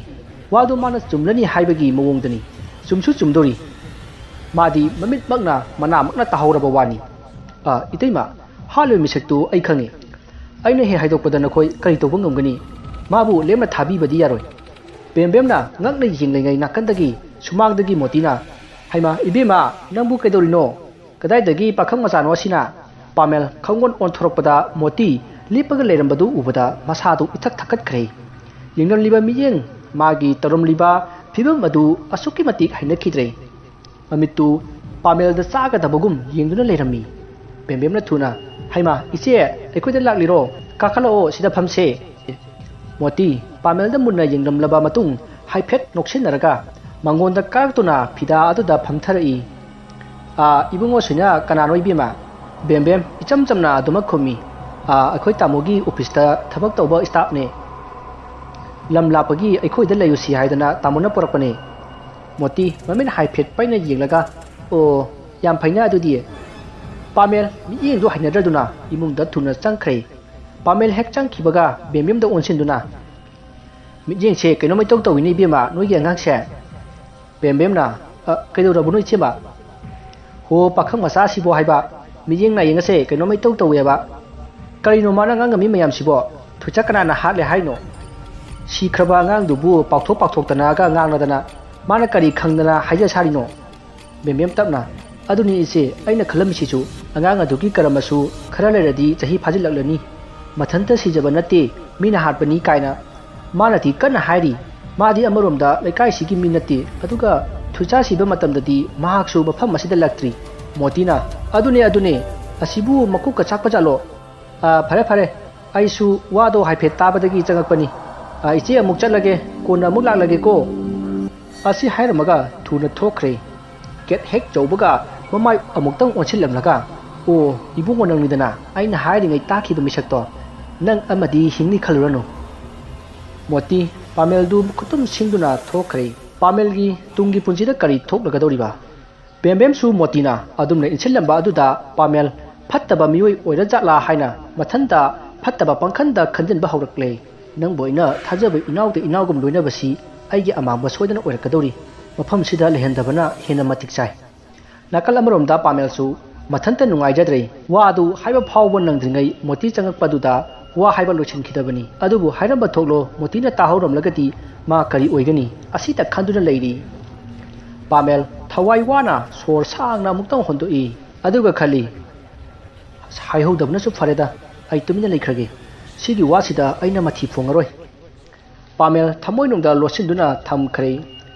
ꯋꯥꯗꯨ ꯃꯥꯅ ꯆꯨꯝꯂꯅꯤ ꯍꯥꯏꯕꯒꯤ ꯃꯑꯣꯡꯗꯅꯤ꯫ ꯆꯨꯝꯁꯨ ꯆꯨꯝꯗꯣꯔꯤ꯫ ꯃꯥꯗꯤ ꯃꯃꯤꯠꯃꯛꯅ ꯃꯅꯥꯃꯛꯅ ꯇꯥꯍꯧꯔꯕ ꯋꯥꯅꯤ꯫ "ꯑ, ꯏꯇꯩꯃ, ꯍꯥꯠꯂꯤꯕ ꯃꯤꯁꯛꯇꯨ ꯑꯩ ꯈꯪꯏ꯫ ꯑꯩꯅ ꯍꯦꯛ ꯍꯥꯏꯗꯣꯛꯄꯗ ꯅꯈꯣꯏ ꯀꯔꯤ ꯇꯧꯕ ꯉꯝꯒꯅꯤ? ꯃꯥꯕꯨ ꯂꯦꯝꯅ ꯊꯥꯕꯤꯕꯗꯤ ꯌꯥꯔꯣꯏ꯫" ꯕꯦꯝꯕꯦꯝꯅ ꯉꯛꯅ ꯌꯦꯡꯂꯤꯉꯩ ꯅꯥꯀꯟꯗꯒꯤ ꯁꯨꯃꯥꯡꯗꯒꯤ ꯃꯣꯇꯤꯅ, "ꯍꯩꯃꯥ, ꯏꯕꯦꯝꯃ, ꯅꯪꯕꯨ ꯀꯩꯗꯧꯔꯤꯅꯣ? ꯀꯗꯥꯏꯗꯒꯤ ꯄꯥꯈꯪ ꯃꯆꯥꯅꯣ ꯑꯁꯤꯅ?" ꯄꯥꯃꯦꯜ ꯈꯪꯑꯣꯟ ꯑꯣꯟꯊꯣꯔꯛꯄꯗ ꯃꯣꯇꯤ ꯂꯦꯞꯄꯒ ꯂꯩꯔꯝꯕꯗꯨ ꯎꯕꯗ ꯃꯁꯥꯗꯨ ꯏꯊꯛ ꯊꯛꯀꯠꯈ꯭ꯔꯦ꯫ ꯌꯦꯡꯂꯝꯂꯤꯕ ꯃꯤꯠꯌꯦꯡ, ꯃꯥꯒꯤ ꯇꯧꯔꯝꯂꯤꯕ ꯐꯤꯕꯝ ꯑꯗꯨ ꯑꯁꯨꯛꯀꯤ ꯃꯇꯤꯛ ꯍꯩꯅꯈꯤꯗ꯭ꯔꯦ꯫ ꯃꯃꯤꯠꯇꯨ ꯄꯥꯃꯦꯜꯗ ꯆꯥꯒꯗꯕꯒꯨꯝ ꯌꯦꯡꯗꯨꯅ ꯂꯩꯔꯝꯃꯤ꯫ ꯕꯦꯝꯕꯦꯝꯅ ꯊꯨꯅ, "ꯍꯩꯃꯥ, ꯏꯆꯦ, ꯑꯩꯈꯣꯏꯗ ꯂꯥꯛꯂꯤꯔꯣ? ꯀꯥꯈꯠꯂꯛꯑꯣ, ꯁꯤꯗ ꯐꯝꯁꯦ꯫" ꯃꯣꯇꯤ ꯄꯥꯃꯦꯜꯗ ꯃꯨꯟꯅ ꯌꯦꯡꯂꯝꯂꯕ ꯃꯇꯨꯡ ꯍꯥꯏꯐꯦꯠ ꯅꯣꯛꯁꯤꯟꯅꯔꯒ ꯃꯉꯣꯟꯗ ꯀꯥꯔꯛꯇꯨꯅ ꯐꯤꯗꯥ ꯑꯗꯨꯗ ꯐꯝꯊꯔꯛꯏ꯫ "ꯑꯥ, ꯏꯕꯨꯡꯉꯣ ꯁꯨꯏꯅ ꯀꯅꯥꯅꯣ ꯏꯕꯦꯝꯃ?" ꯕꯦꯝꯕꯦꯝ ꯏꯆꯝ ꯆꯝꯅ ꯑꯗꯨꯃꯛ ꯈꯨꯝꯃꯤ꯫ "ꯑꯥ, ꯑꯩꯈꯣꯏ ꯇꯥꯃꯣꯒꯤ ꯑꯣꯐꯤꯁꯇ ꯊꯕꯛ ꯇꯧꯕ ꯁ꯭ꯇꯥꯐꯅꯦ꯫ ꯂꯝ ꯂꯥꯞꯄꯒꯤ ꯑꯩꯈꯣꯏꯗ ꯂꯩꯔꯨꯁꯤ ꯍꯥꯏꯗꯅ ꯇꯥꯃꯣꯅ ꯄꯨꯔꯛꯄꯅꯦ꯫" ꯃꯣꯇꯤ ꯃꯃꯤꯠ ꯍꯥꯏꯐꯦꯠ ꯄꯩꯅ ꯌꯦꯡꯂꯒ, "ꯑꯣ, ꯌꯥꯝ ꯐꯩꯅ ꯑꯗꯨꯗꯤ꯫" ꯄꯥꯃꯦꯜ ꯃꯤꯠꯌꯦꯡꯗꯨ ꯍꯩꯅꯗ꯭ꯔꯗꯨꯅ ꯏꯃꯨꯡꯗ ꯊꯨꯅ ꯆꯪꯈ꯭ꯔꯦ꯫ ꯄꯥꯃꯦꯜ ꯍꯦꯛ ꯆꯪꯈꯤꯕꯒ ꯕꯦꯝꯕꯦꯝꯗ ꯑꯣꯟꯁꯤꯟꯗꯨꯅ, "ꯃꯤꯠꯌꯦꯡꯁꯦ ꯀꯩꯅꯣꯝ ꯏꯇꯧ ꯇꯧꯏꯅꯦ ꯏꯕꯦꯝꯃ, ꯅꯣꯏꯒꯤ ꯑꯉꯥꯡꯁꯦ꯫" ꯕꯦꯝꯕꯦꯝꯅ, "ꯑ, ꯀꯩꯗꯧꯔꯕꯅꯣ ꯏꯆꯦꯃ?" "ꯍꯣ, ꯄꯥꯈꯪ ꯃꯆꯥꯁꯤꯕꯣ ꯍꯥꯏꯕ, ꯃꯤꯠꯌꯦꯡ ꯅꯥꯌꯦꯡ ꯑꯁꯦ ꯀꯩꯅꯣꯝ ꯏꯇꯧ ꯇꯧꯏ ꯍꯥꯏꯕ꯫ ꯀꯔꯤꯅꯣ ꯃꯥꯅ ꯉꯥꯡꯉꯝꯃꯤ ꯃꯌꯥꯝꯁꯤꯕꯣ? ꯊꯣꯏꯆꯥ ꯀꯅꯥꯅ ꯍꯥꯠꯂꯦ ꯍꯥꯏꯅꯣ? ꯁꯤꯈ꯭ꯔꯕ ꯑꯉꯥꯡꯗꯨꯕꯨ ꯄꯥꯎꯊꯣꯛ ꯄꯥꯎꯊꯣꯛꯇꯅꯒ ꯉꯥꯡꯂꯗꯅ ꯃꯥꯅ ꯀꯔꯤ ꯈꯪꯗꯅ ꯍꯥꯏꯖ ꯁꯥꯔꯤꯅꯣ?" ꯕꯦꯝꯕꯦꯝ ꯇꯞꯅ, "ꯑꯗꯨꯅꯤ ꯏꯆꯦ, ꯑꯩꯅ ꯈꯜꯂꯝꯃꯤꯁꯤꯁꯨ, ꯑꯉꯥꯡ ꯑꯗꯨꯒꯤ ꯀꯔꯃꯁꯨ ꯈꯔ ꯂꯩꯔꯗꯤ ꯆꯍꯤ ꯐꯥꯖꯤꯜꯂꯛꯂꯅꯤ꯫ ꯃꯊꯟꯇ ꯁꯤꯖꯕ ꯅꯠꯇꯦ, ꯃꯤꯅ ꯍꯥꯠꯄꯅꯤ ꯀꯥꯏꯅ ꯃꯥꯅꯗꯤ ꯀꯟꯅ ꯍꯥꯏꯔꯤ꯫ ꯃꯥꯗꯤ ꯑꯃꯔꯣꯝꯗ ꯂꯩꯀꯥꯏꯁꯤꯒꯤ ꯃꯤ ꯅꯠꯇꯦ, ꯑꯗꯨꯒ ꯊꯣꯏꯆꯥ ꯁꯤꯕ ꯃꯇꯝꯗꯗꯤ ꯃꯍꯥꯛꯁꯨ ꯃꯐꯝ ꯑꯁꯤꯗ ꯂꯥꯛꯇ꯭ꯔꯤ꯫" ꯃꯣꯇꯤꯅ, "ꯑꯗꯨꯅꯦ, ꯑꯗꯨꯅꯦ, ꯑꯁꯤꯕꯨ ꯃꯀꯣꯛꯀ ꯆꯥꯛꯄ ꯖꯥꯠꯂꯣ? ꯑꯥ, ꯐꯔꯦ, ꯐꯔꯦ, ꯑꯩꯁꯨ ꯋꯥꯗꯣ ꯍꯥꯏꯐꯦꯠ ꯇꯥꯕꯗꯒꯤ ꯆꯪꯉꯛꯄꯅꯤ꯫ ꯑꯥ, ꯏꯆꯦ, ꯑꯃꯨꯛ ꯆꯠꯂꯒꯦ, ꯀꯣꯟꯅ ꯑꯃꯨꯛ ꯂꯥꯛꯂꯒꯦꯀꯣ꯫" ꯑꯁꯤ ꯍꯥꯏꯔꯝꯃꯒ ꯊꯨꯅ ꯊꯣꯛꯈ꯭ꯔꯦ꯫ ꯒꯦꯠ ꯍꯦꯛ ꯌꯧꯕꯒ ꯃꯃꯥꯏ ꯑꯃꯨꯛꯇꯪ ꯑꯣꯟꯁꯤꯜꯂꯝꯂꯒ, "ꯑꯣ, ꯏꯕꯨꯡꯉꯣ ꯅꯪꯅꯤꯗꯅ ꯑꯩꯅ ꯍꯥꯏꯔꯤꯉꯩ ꯇꯥꯈꯤꯕ ꯃꯤꯁꯛꯇꯣ?" ꯅꯪ ꯑꯃꯗꯤ ꯍꯤꯡꯅꯤ ꯈꯜꯂꯨꯔꯅꯨ꯫ ꯃꯣꯇꯤ ꯄꯥꯃꯦꯜꯗꯨ ꯈꯨꯇꯨꯝ ꯁꯤꯡꯗꯨꯅ ꯊꯣꯛꯈ꯭ꯔꯦ꯫ ꯄꯥꯃꯦꯜꯒꯤ ꯇꯨꯡꯒꯤ ꯄꯨꯟꯁꯤꯗ ꯀꯔꯤ ꯊꯣꯛꯂꯒꯗꯧꯔꯤꯕ? ꯕꯦꯝꯕꯦꯝꯁꯨ ꯃꯣꯇꯤꯅ ꯑꯗꯨꯝꯅ ꯏꯟꯁꯤꯜꯂꯝꯕ ꯑꯗꯨꯗ ꯄꯥꯃꯦꯜ ꯐꯠꯇꯕ ꯃꯤꯑꯣꯏ ꯑꯣꯏꯔꯖꯥꯠꯂꯥ ꯍꯥꯏꯅ ꯃꯊꯟꯇ ꯐꯠꯇꯕ ꯄꯪꯈꯟꯗ ꯈꯟꯖꯤꯟꯕ ꯍꯧꯔꯛꯂꯦ꯫ ꯅꯪꯕꯨ ꯑꯩꯅ ꯊꯥꯖꯕ ꯏꯅꯥꯎꯗ ꯏꯅꯥꯎꯒꯨꯝ ꯂꯣꯏꯅꯕꯁꯤ ꯑꯩꯒꯤ ꯑꯃꯥꯡꯕ ꯁꯣꯏꯗꯅ ꯑꯣꯏꯔꯛꯀꯗꯧꯔꯤ꯫ ꯃꯐꯝꯁꯤꯗ ꯂꯩꯍꯟꯗꯕꯅ ꯍꯦꯟꯅ ꯃꯇꯤꯛ ꯆꯥꯏ꯫ ꯅꯥꯀꯜ ꯑꯃꯔꯣꯝꯗ ꯄꯥꯃꯦꯜꯁꯨ ꯃꯊꯟꯇ ꯅꯨꯡꯉꯥꯏꯖꯗ꯭ꯔꯦ꯫ ꯋꯥꯗꯨ ꯍꯥꯏꯕ ꯐꯥꯎꯕ ꯅꯪꯗ꯭ꯔꯤꯉꯩ ꯃꯣꯇꯤ ꯆꯪꯉꯛꯄꯗꯨꯗ ꯋꯥ ꯍꯥꯏꯕ ꯂꯣꯏꯁꯤꯟꯈꯤꯗꯕꯅꯤ꯫ ꯑꯗꯨꯕꯨ ꯍꯥꯏꯔꯝꯕ ꯊꯣꯛꯂꯣ, ꯃꯣꯇꯤꯅ ꯇꯥꯍꯧꯔꯝꯂꯒꯗꯤ ꯃꯥ ꯀꯔꯤ ꯑꯣꯏꯒꯅꯤ? ꯑꯁꯤꯇ ꯈꯟꯗꯨꯅ ꯂꯩꯔꯤ꯫ ꯄꯥꯃꯦꯜ ꯊꯋꯥꯏ ꯋꯥꯅ ꯁꯣꯔ ꯁꯥꯡꯅ ꯑꯃꯨꯛꯇꯪ ꯍꯣꯟꯗꯣꯛꯏ꯫ ꯑꯗꯨꯒ ꯈꯜꯂꯤ, ꯍꯥꯏꯍꯧꯗꯕꯅꯁꯨ ꯐꯔꯦꯗ, ꯑꯩ ꯇꯨꯃꯤꯟꯅ ꯂꯩꯈ꯭ꯔꯒꯦ꯫ ꯁꯤꯒꯤ ꯋꯥꯁꯤꯗ ꯑꯩꯅ ꯃꯊꯤ ꯐꯣꯡꯉꯔꯣꯏ꯫ ꯄꯥꯃꯦꯜ ꯊꯃꯣꯏꯅꯨꯡꯗ ꯂꯣꯠꯁꯤꯟꯗꯨꯅ ꯊꯝꯈ꯭ꯔꯦ꯫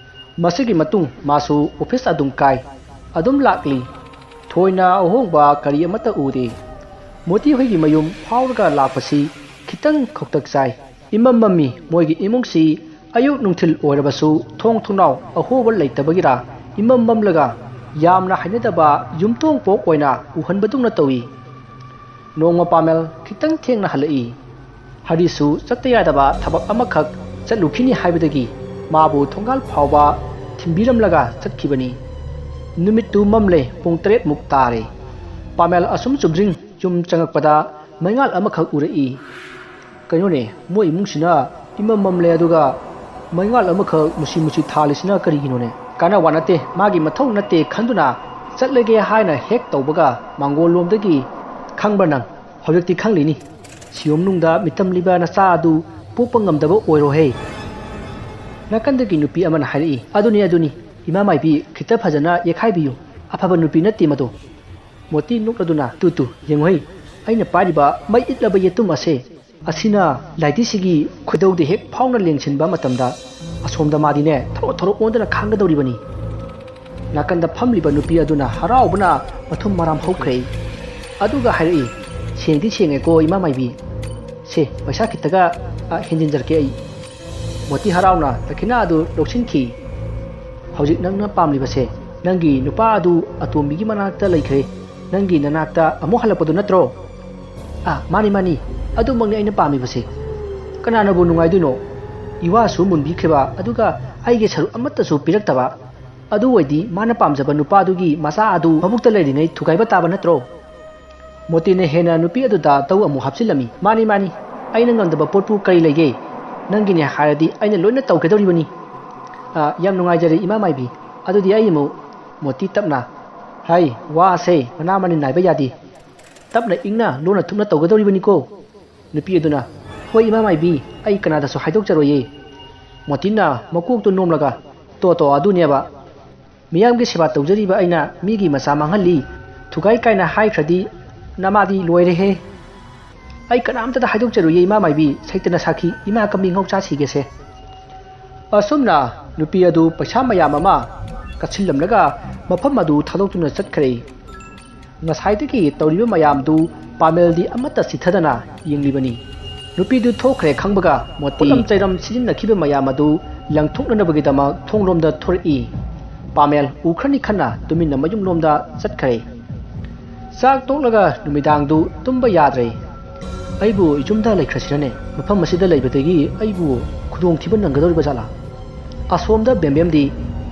ꯃꯁꯤꯒꯤ ꯃꯇꯨꯡ ꯃꯥꯁꯨ ꯑꯣꯐꯤꯁ ꯑꯗꯨꯝ ꯀꯥꯏ, ꯑꯗꯨꯝ ꯂꯥꯛꯂꯤ꯫ ꯊꯣꯏꯅ ꯑꯍꯣꯡꯕ ꯀꯔꯤ ꯑꯃꯠꯇ ꯎꯗꯦ꯫ ꯃꯣꯇꯤ ꯍꯣꯏꯒꯤ ꯃꯌꯨꯝ ꯐꯥꯎꯔꯒ ꯂꯥꯛꯄꯁꯤ ꯈꯤꯇꯪ ꯈꯧꯇꯛ ꯆꯥꯏ꯫ ꯏꯃꯝ ꯃꯝꯃꯤ꯫ ꯃꯣꯏꯒꯤ ꯏꯃꯨꯡꯁꯤ ꯑꯌꯨꯛ ꯅꯨꯡꯊꯤꯜ ꯑꯣꯏꯔꯕꯁꯨ ꯊꯣꯡ ꯊꯣꯡꯅꯥꯎ ꯑꯍꯣꯕ ꯂꯩꯇꯕꯒꯤꯔꯥ ꯏꯃꯝ ꯃꯝꯂꯒ ꯌꯥꯝꯅ ꯍꯩꯅꯗꯕ ꯌꯨꯝꯊꯣꯡ ꯄꯣꯛ ꯑꯣꯏꯅ ꯎꯍꯟꯕꯗꯧꯅ ꯇꯧꯏ꯫ ꯅꯣꯡꯃ ꯄꯥꯃꯦꯜ ꯈꯤꯇꯪ ꯊꯦꯡꯅ ꯍꯜꯂꯛꯏ꯫ ꯍꯔꯤꯁꯨ ꯆꯠꯇ ꯌꯥꯗꯕ ꯊꯕꯛ ꯑꯃꯈꯛ ꯆꯠꯂꯨꯈꯤꯅꯤ ꯍꯥꯏꯕꯗꯒꯤ ꯃꯥꯕꯨ ꯊꯣꯡꯒꯥꯜ ꯐꯥꯎꯕ ꯊꯤꯟꯕꯤꯔꯝꯂꯒ ꯆꯠꯈꯤꯕꯅꯤ꯫ ꯅꯨꯃꯤꯠꯇꯨ ꯃꯝꯂꯦ, ꯄꯨꯡ ꯇꯔꯦꯠꯃꯨꯛ ꯇꯥꯔꯦ꯫ ꯄꯥꯃꯦꯜ ꯑꯁꯨꯝ ꯆꯨꯝꯗ꯭ꯔꯤꯡ ꯌꯨꯝ ꯆꯪꯉꯛꯄꯗ ꯃꯩꯉꯥꯜ ꯑꯃꯈꯛ ꯎꯔꯛꯏ꯫ ꯀꯩꯅꯣꯅꯦ, ꯃꯣꯏ ꯏꯃꯨꯡꯁꯤꯅ ꯏꯃꯝ ꯃꯝꯂꯦ, ꯑꯗꯨꯒ ꯃꯩꯉꯥꯜ ꯑꯃꯈꯛ ꯃꯨꯁꯤ ꯃꯨꯁꯤ ꯊꯥꯜꯂꯤꯁꯤꯅ ꯀꯔꯤꯒꯤꯅꯣꯅꯦ? ꯀꯥꯟꯅ ꯋꯥ ꯅꯠꯇꯦ, ꯃꯥꯒꯤ ꯃꯊꯧ ꯅꯠꯇꯦ ꯈꯟꯗꯨꯅ ꯆꯠꯂꯒꯦ ꯍꯥꯏꯅ ꯍꯦꯛ ꯇꯧꯕꯒ ꯃꯥꯡꯒꯣꯜ ꯂꯣꯝꯗꯒꯤ, ꯈꯪꯕ꯭ꯔꯥ ꯅꯪ? ꯍꯧꯖꯤꯛꯇꯤ ꯈꯪꯂꯤꯅꯤ꯫ ꯁꯤꯌꯣꯝꯅꯨꯡꯗ ꯃꯤꯇꯝꯂꯤꯕ ꯅꯆꯥ ꯑꯗꯨ ꯄꯣꯛꯄ ꯉꯝꯗꯕ ꯑꯣꯏꯔꯣꯍꯦ꯫ ꯅꯥꯀꯟꯗꯒꯤ ꯅꯨꯄꯤ ꯑꯃꯅ ꯍꯥꯏꯔꯛꯏ, "ꯑꯗꯨꯅꯤ, ꯑꯗꯨꯅꯤ, ꯏꯃꯥ ꯃꯥꯏꯕꯤ, ꯈꯤꯇ ꯐꯖꯅ ꯌꯦꯛꯈꯥꯏꯕꯤꯌꯨ꯫ ꯑꯐꯕ ꯅꯨꯄꯤ ꯅꯠꯇꯦ ꯃꯗꯨ꯫" ꯃꯣꯇꯤ ꯅꯣꯛꯂꯗꯨꯅ, "ꯇꯨ, ꯇꯨ, ꯌꯦꯡꯉꯨꯍꯩ, ꯑꯩꯅ ꯄꯥꯏꯔꯤꯕ ꯃꯩ ꯏꯠꯂꯕ ꯌꯦꯇꯨꯝ ꯑꯁꯦ, ꯑꯁꯤꯅ ꯂꯥꯏꯙꯤꯁꯤꯒꯤ ꯈꯣꯏꯗꯧꯗ ꯍꯦꯛ ꯐꯥꯎꯅ ꯂꯦꯡꯁꯤꯟꯕ ꯃꯇꯝꯗ ꯑꯁꯣꯝꯗ ꯃꯥꯗꯤꯅꯦ ꯊꯣꯔꯣ ꯊꯣꯔꯣ ꯑꯣꯟꯗꯨꯅ ꯈꯥꯡꯒꯗꯧꯔꯤꯕꯅꯤ꯫" ꯅꯥꯀꯟꯗ ꯐꯝꯂꯤꯕ ꯅꯨꯄꯤ ꯑꯗꯨꯅ ꯍꯔꯥꯎꯕꯅ ꯃꯊꯨꯝ ꯃꯔꯥꯝ ꯍꯧꯈ꯭ꯔꯦ꯫ ꯑꯗꯨꯒ ꯍꯥꯏꯔꯛꯏ, "ꯁꯦꯡꯗꯤ ꯁꯦꯡꯉꯦꯀꯣ, ꯏꯃꯥ ꯃꯥꯏꯕꯤ꯫ ꯁꯦ, ꯄꯩꯁꯥ ꯈꯤꯇꯒ, ꯑ, ꯍꯦꯟꯖꯤꯟꯖꯔꯛꯀꯦ ꯑꯩ꯫" ꯃꯣꯇꯤ ꯍꯔꯥꯎꯅ ꯗꯈꯤꯅꯥ ꯑꯗꯨ ꯂꯧꯁꯤꯟꯈꯤ꯫ "ꯍꯧꯖꯤꯛ ꯅꯪꯅ ꯄꯥꯝꯂꯤꯕꯁꯦ ꯅꯪꯒꯤ ꯅꯨꯄꯥ ꯑꯗꯨ ꯑꯇꯣꯝꯕꯤꯒꯤ ꯃꯅꯥꯛꯇ ꯂꯩꯈ꯭ꯔꯦ꯫ ꯅꯪꯒꯤ ꯅꯅꯥꯛꯇ ꯑꯃꯨꯛ ꯍꯜꯂꯛꯄꯗꯨ ꯅꯠꯇ꯭ꯔꯣ?" "ꯑꯥ, ꯃꯥꯅꯤ, ꯃꯥꯅꯤ꯫ ꯑꯗꯨꯃꯛꯅꯤ ꯑꯩꯅ ꯄꯥꯝꯃꯤꯕꯁꯦ꯫ ꯀꯅꯥꯅꯕꯨ ꯅꯨꯡꯉꯥꯏꯗꯣꯏꯅꯣ? ꯏꯋꯥꯁꯨ ꯃꯨꯟꯕꯤꯈ꯭ꯔꯤꯕ, ꯑꯗꯨꯒ ꯑꯩꯒꯤ ꯁꯔꯨꯛ ꯑꯃꯠꯇꯁꯨ ꯄꯤꯔꯛꯇꯕ꯫ ꯑꯗꯨ ꯑꯣꯏꯗꯤ ꯃꯥꯅ ꯄꯥꯝꯖꯕ ꯅꯨꯄꯥꯗꯨꯒꯤ ꯃꯆꯥ ꯑꯗꯨ ꯃꯕꯨꯛꯇ ꯂꯩꯔꯤꯉꯩ ꯊꯨꯒꯥꯏꯕ ꯇꯥꯕ ꯅꯠꯇ꯭ꯔꯣ? ꯃꯣꯇꯤꯅ ꯍꯦꯟꯅ ꯅꯨꯄꯤ ꯑꯗꯨꯗ ꯇꯧ ꯑꯃꯨꯛ ꯍꯥꯞꯆꯤꯜꯂꯝꯃꯤ꯫ "ꯃꯥꯅꯤ, ꯃꯥꯅꯤ, ꯑꯩꯅ ꯉꯝꯗꯕ ꯄꯣꯠꯄꯨ ꯀꯔꯤ ꯂꯩꯒꯦ? ꯅꯪꯒꯤꯅꯦ ꯍꯥꯏꯔꯗꯤ ꯑꯩꯅ ꯂꯣꯏꯅ ꯇꯧꯒꯗꯧꯔꯤꯕꯅꯤ꯫" "ꯑ, ꯌꯥꯝ ꯅꯨꯡꯉꯥꯏꯖꯔꯦ, ꯏꯃꯥ ꯃꯥꯏꯕꯤ꯫ ꯑꯗꯨꯗꯤ ꯑꯩ ꯑꯃꯨꯛ꯫" ꯃꯣꯇꯤ ꯇꯞꯅ꯫ "ꯍꯩ, ꯋꯥꯁꯦ ꯃꯅꯥ ꯃꯅꯤꯟ ꯅꯥꯏꯕ ꯌꯥꯗꯦ꯫ ꯇꯞꯅ ꯏꯪꯅ ꯂꯣꯟꯅ ꯊꯨꯞꯅ ꯇꯧꯒꯗꯧꯔꯤꯕꯅꯤꯀꯣ꯫" ꯅꯨꯄꯤ ꯑꯗꯨꯅ, "ꯍꯣꯏ, ꯏꯃꯥ ꯃꯥꯏꯕꯤ, ꯑꯩ ꯀꯅꯥꯗꯁꯨ ꯍꯥꯏꯗꯣꯛꯆꯔꯣꯏꯌꯦ꯫" ꯃꯣꯇꯤꯅ ꯃꯀꯣꯛꯇꯨ ꯅꯣꯝꯂꯒ, "ꯇꯣ, ꯇꯣ, ꯑꯗꯨꯅꯦꯕ꯫ ꯃꯤꯌꯥꯝꯒꯤ ꯁꯦꯕꯥ ꯇꯧꯖꯔꯤꯕ ꯑꯩꯅ ꯃꯤꯒꯤ ꯃꯆꯥ ꯃꯥꯡꯍꯜꯂꯤ, ꯊꯨꯒꯥꯏ ꯀꯥꯏꯅ ꯍꯥꯏꯈ꯭ꯔꯗꯤ ꯅꯃꯥꯗꯤ ꯂꯣꯏꯔꯦꯍꯦ꯫" "ꯑꯩ ꯀꯅꯥꯝꯇꯗ ꯍꯥꯏꯗꯣꯛꯆꯔꯣꯏꯌꯦ, ꯏꯃꯥ ꯃꯥꯏꯕꯤ, ꯁꯩꯇꯅ ꯁꯥꯈꯤ, ꯏꯃꯥ ꯀꯝꯕꯤ ꯉꯧ ꯆꯥꯁꯤꯒꯦꯁꯦ꯫" ꯑꯁꯨꯝꯅ ꯅꯨꯄꯤ ꯑꯗꯨ ꯄꯩꯁꯥ ꯃꯌꯥꯝ ꯑꯃ ꯀꯠꯁꯤꯜꯂꯝꯂꯒ ꯃꯐꯝ ꯑꯗꯨ ꯊꯥꯗꯣꯛꯇꯨꯅ ꯆꯠꯈ꯭ꯔꯦ꯫ ꯉꯁꯥꯏꯗꯒꯤ ꯇꯧꯔꯤꯕ ꯃꯌꯥꯝꯗꯨ ꯄꯥꯃꯦꯜꯗꯤ ꯑꯃꯠꯇ ꯆꯤꯊꯗꯅ ꯌꯦꯡꯂꯤꯕꯅꯤ꯫ ꯅꯨꯄꯤꯗꯨ ꯊꯣꯛꯈ꯭ꯔꯦ ꯈꯪꯕꯒ ꯃꯣꯇꯤ ꯄꯣꯠꯂꯝ ꯆꯩꯔꯝ ꯁꯤꯖꯤꯟꯅꯈꯤꯕ ꯃꯌꯥꯝ ꯑꯗꯨ ꯂꯪꯊꯣꯛꯅꯅꯕꯒꯤꯗꯃꯛ ꯊꯣꯡꯂꯣꯝꯗ ꯊꯣꯔꯛꯏ꯫ ꯄꯥꯃꯦꯜ ꯎꯈ꯭ꯔꯅꯤ ꯈꯟꯅ ꯇꯨꯃꯤꯟꯅ ꯃꯌꯨꯝꯂꯣꯝꯗ ꯆꯠꯈ꯭ꯔꯦ꯫ ꯆꯥꯛ ꯇꯣꯛꯂꯒ ꯅꯨꯃꯤꯗꯥꯡꯗꯨ ꯇꯨꯝꯕ ꯌꯥꯗ꯭ꯔꯦ꯫ "ꯑꯩꯕꯨ ꯌꯨꯝꯗ ꯂꯩꯈ꯭ꯔꯁꯤꯔꯅꯦ? ꯃꯐꯝ ꯑꯁꯤꯗ ꯂꯩꯕꯗꯒꯤ ꯑꯩꯕꯨ ꯈꯨꯗꯣꯡꯊꯤꯕ ꯅꯪꯒꯗꯧꯔꯤꯕ ꯖꯥꯠꯂꯥ?" ꯑꯁꯣꯝꯗ ꯕꯦꯝꯕꯦꯝꯗꯤ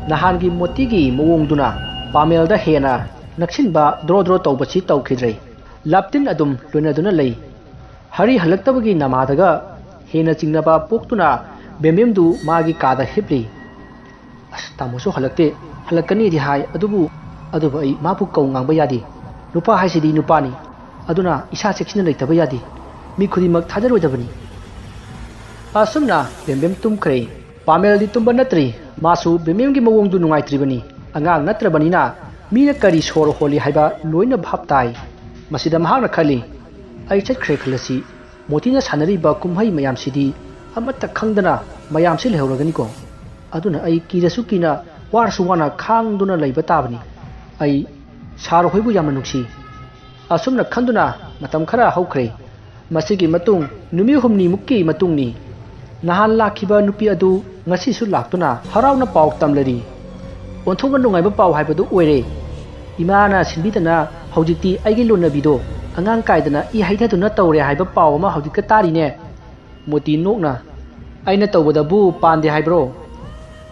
ꯅꯍꯥꯟꯒꯤ ꯃꯣꯇꯤꯒꯤ ꯃꯑꯣꯡꯗꯨꯅ ꯄꯥꯃꯦꯜꯗ ꯍꯦꯟꯅ ꯅꯛꯁꯤꯟꯕ ꯗ꯭ꯔꯣ ꯗ꯭ꯔꯣ ꯇꯧꯕꯁꯤ ꯇꯧꯈꯤꯗ꯭ꯔꯦ꯫ ꯂꯥꯞꯇꯤꯟ ꯑꯗꯨꯝ ꯂꯣꯏꯅꯗꯨꯅ ꯂꯩ꯫ ꯍꯔꯤ ꯍꯜꯂꯛꯇꯕꯒꯤ ꯅꯃꯥꯗꯒ ꯍꯦꯟꯅ ꯆꯤꯡꯅꯕ ꯄꯣꯛꯇꯨꯅ ꯕꯦꯝꯕꯦꯝꯗꯨ ꯃꯥꯒꯤ ꯀꯥꯗ ꯍꯤꯞꯂꯤ꯫ "ꯑꯁ, ꯇꯥꯃꯣꯁꯨ ꯍꯜꯂꯛꯇꯦ꯫ ꯍꯜꯂꯛꯀꯅꯤꯗꯤ ꯍꯥꯏ, ꯑꯗꯨꯕꯨ, ꯑꯗꯨꯕꯨ ꯑꯩ ꯃꯥꯕꯨ ꯀꯧ ꯉꯥꯡꯕ ꯌꯥꯗꯦ꯫ ꯅꯨꯄꯥ ꯍꯥꯏꯁꯤꯗꯤ ꯅꯨꯄꯥꯅꯤ꯫ ꯑꯗꯨꯅ ꯏꯁꯥ ꯆꯦꯛꯁꯤꯟꯅ ꯂꯩꯇꯕ ꯌꯥꯗꯦ꯫ ꯃꯤ ꯈꯨꯗꯤꯡꯃꯛ ꯊꯥꯖꯔꯣꯏꯗꯕꯅꯤ꯫" ꯑꯁꯨꯝꯅ ꯕꯦꯝꯕꯦꯝ ꯇꯨꯝꯈ꯭ꯔꯦ꯫ ꯄꯥꯃꯦꯜꯗꯤ ꯇꯨꯝꯕ ꯅꯠꯇ꯭ꯔꯤ꯫ ꯃꯥꯁꯨ ꯕꯦꯝꯕꯦꯝꯒꯤ ꯃꯑꯣꯡꯗꯨ ꯅꯨꯡꯉꯥꯏꯇ꯭ꯔꯤꯕꯅꯤ꯫ ꯑꯉꯥꯡ ꯅꯠꯇ꯭ꯔꯕꯅꯤꯅ ꯃꯤꯅ ꯀꯔꯤ ꯁꯣꯔ ꯍꯣꯜꯂꯤ ꯍꯥꯏꯕ ꯂꯣꯏꯅ ꯚꯥꯞ ꯇꯥꯏ꯫ ꯃꯁꯤꯗ ꯃꯍꯥꯛꯅ ꯈꯜꯂꯤ, "ꯑꯩ ꯆꯠꯈ꯭ꯔꯦ ꯈꯜꯂꯁꯤ, ꯃꯣꯇꯤꯅ ꯁꯥꯟꯅꯔꯤꯕ ꯀꯨꯝꯍꯩ ꯃꯌꯥꯝꯁꯤꯗꯤ ꯑꯃꯠꯇ ꯈꯪꯗꯅ ꯃꯌꯥꯝꯁꯤ ꯂꯩꯍꯧꯔꯒꯅꯤꯀꯣ꯫ ꯑꯗꯨꯅ ꯑꯩ ꯀꯤꯔꯁꯨ ꯀꯤꯅ, ꯋꯥꯔꯁꯨ ꯋꯥꯅ ꯈꯥꯡꯗꯨꯅ ꯂꯩꯕ ꯇꯥꯕꯅꯤ꯫ ꯑꯩ ꯁꯥꯔ ꯍꯣꯏꯕꯨ ꯌꯥꯝꯅ ꯅꯨꯡꯁꯤ꯫" ꯑꯁꯨꯝꯅ ꯈꯟꯗꯨꯅ ꯃꯇꯝ ꯈꯔ ꯍꯧꯈ꯭ꯔꯦ꯫ ꯃꯁꯤꯒꯤ ꯃꯇꯨꯡ ꯅꯨꯃꯤꯠ ꯍꯨꯝꯅꯤꯃꯨꯛꯀꯤ ꯃꯇꯨꯡꯅꯤ꯫ ꯅꯍꯥꯟ ꯂꯥꯛꯈꯤꯕ ꯅꯨꯄꯤ ꯑꯗꯨ ꯉꯁꯤꯁꯨ ꯂꯥꯛꯇꯨꯅ ꯍꯔꯥꯎꯅ ꯄꯥꯎ ꯇꯝꯂꯔꯤ꯫ ꯑꯣꯟꯊꯣꯛꯅ ꯅꯨꯡꯉꯥꯏꯕ ꯄꯥꯎ ꯍꯥꯏꯕꯗꯨ ꯑꯣꯏꯔꯦ꯫ ꯏꯃꯥꯅ ꯁꯤꯟꯕꯤꯗꯅ ꯍꯧꯖꯤꯛꯇꯤ ꯑꯩꯒꯤ ꯂꯣꯟꯅꯕꯤꯗꯣ ꯑꯉꯥꯡ ꯀꯥꯏꯗꯅ ꯏ ꯍꯩꯊꯗꯨꯅ ꯇꯧꯔꯦ ꯍꯥꯏꯕ ꯄꯥꯎ ꯑꯃ ꯍꯧꯖꯤꯛꯇ ꯇꯥꯔꯤꯅꯦ꯫ ꯃꯣꯇꯤ ꯅꯣꯛꯅ, "ꯑꯩꯅ ꯇꯧꯕꯗꯕꯨ ꯄꯥꯟꯗꯦ ꯍꯥꯏꯕ꯭ꯔꯣ?"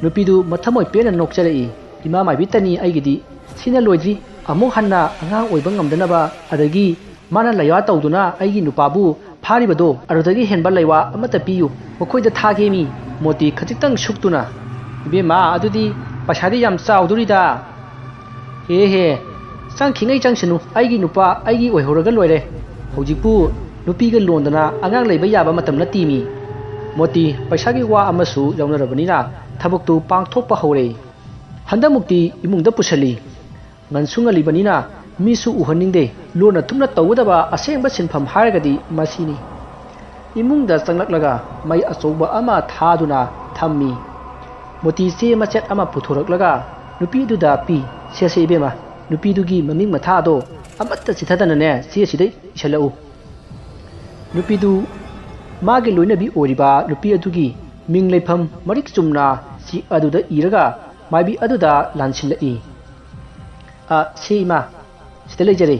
ꯅꯨꯄꯤꯗꯨ ꯃꯊꯃꯣꯏ ꯄꯦꯟꯅ ꯅꯣꯛꯆꯔꯛꯏ꯫ "ꯏꯃꯥ ꯃꯥꯏꯕꯤꯇꯅꯤ ꯑꯩꯒꯤꯗꯤ꯫ ꯁꯤꯅ ꯂꯣꯏꯗ꯭ꯔꯤ꯫ ꯑꯃꯨꯛ ꯍꯟꯅ ꯑꯉꯥꯡ ꯑꯣꯏꯕ ꯉꯝꯗꯅꯕ, ꯑꯗꯒꯤ ꯃꯥꯅ ꯂꯩꯋꯥ ꯇꯧꯗꯨꯅ ꯑꯩꯒꯤ ꯅꯨꯄꯥꯕꯨ ꯐꯥꯔꯤꯕꯗꯣ, ꯑꯗꯨꯗꯒꯤ ꯍꯦꯟꯕ ꯂꯩꯋꯥ ꯑꯃꯠꯇ ꯄꯤꯌꯨ꯫ ꯃꯈꯣꯏꯗ ꯊꯥꯒꯦ ꯃꯤ꯫" ꯃꯣꯇꯤ ꯈꯖꯤꯛꯇꯪ ꯁꯨꯛꯇꯨꯅ, "ꯏꯕꯦꯝꯃ, ꯑꯗꯨꯗꯤ ꯄꯩꯁꯥꯗꯤ ꯌꯥꯝ ꯆꯥꯎꯗꯣꯔꯤꯗ꯫" "ꯍꯦ ꯍꯦ, ꯆꯪꯈꯤꯉꯩ ꯆꯪꯁꯅꯨ꯫ ꯑꯩꯒꯤ ꯅꯨꯄꯥ ꯑꯩꯒꯤ ꯑꯣꯏꯍꯧꯔꯒ ꯂꯣꯏꯔꯦ꯫ ꯍꯧꯖꯤꯛꯄꯨ ꯅꯨꯄꯤꯒ ꯂꯣꯟꯗꯅ ꯑꯉꯥꯡ ꯂꯩꯕ ꯌꯥꯕ ꯃꯇꯝ ꯅꯠꯇꯦꯃꯤ꯫" ꯃꯣꯇꯤ ꯄꯩꯁꯥꯒꯤ ꯋꯥ ꯑꯃꯁꯨ ꯌꯥꯎꯅꯔꯕꯅꯤꯅ ꯊꯕꯛꯇꯨ ꯄꯥꯡꯊꯣꯛꯄ ꯍꯧꯔꯦ꯫ ꯍꯟꯗꯛꯃꯨꯛꯇꯤ ꯏꯃꯨꯡꯗ ꯄꯨꯁꯜꯂꯤ꯫ ꯉꯟꯁꯨ ꯉꯜꯂꯤꯕꯅꯤꯅ ꯃꯤꯁꯨ ꯎꯍꯟꯅꯤꯡꯗꯦ꯫ ꯂꯣꯟꯅ ꯊꯨꯞꯅ ꯇꯧꯒꯗꯕ ꯑꯁꯦꯡꯕ ꯁꯤꯟꯐꯝ ꯍꯥꯏꯔꯒꯗꯤ ꯃꯁꯤꯅꯤ꯫ ꯏꯃꯨꯡꯗ ꯆꯪꯂꯛꯂꯒ ꯃꯩ ꯑꯆꯧꯕ ꯑꯃ ꯊꯥꯗꯨꯅ ꯊꯝꯃꯤ꯫ ꯃꯣꯇꯤ ꯆꯦ ꯃꯆꯦꯠ ꯑꯃ ꯄꯨꯊꯣꯔꯛꯂꯒ ꯅꯨꯄꯤꯗꯨꯗ ꯄꯤ꯫ "ꯁꯦ ꯁꯦ ꯏꯕꯦꯝꯃ, ꯅꯨꯄꯤꯗꯨꯒꯤ ꯃꯃꯤꯡ ꯃꯊꯥꯗꯣ ꯑꯃꯠꯇ ꯆꯤꯊꯗꯅꯅꯦ ꯆꯦꯁꯤꯗ ꯏꯁꯜꯂꯛꯎ꯫" ꯅꯨꯄꯤꯗꯨ ꯃꯥꯒꯤ ꯂꯣꯏꯅꯕꯤ ꯑꯣꯏꯔꯤꯕ ꯅꯨꯄꯤ ꯑꯗꯨꯒꯤ ꯃꯤꯡ ꯂꯩꯐꯝ ꯃꯔꯤꯛ ꯆꯨꯝꯅ ꯆꯦ ꯑꯗꯨꯗ ꯏꯔꯒ ꯃꯥꯏꯕꯤ ꯑꯗꯨꯗ ꯂꯥꯟꯁꯤꯜꯂꯛꯏ꯫ "ꯑ, ꯁꯤ ꯏꯃꯥ, ꯁꯤꯗ ꯂꯩꯖꯔꯦ꯫"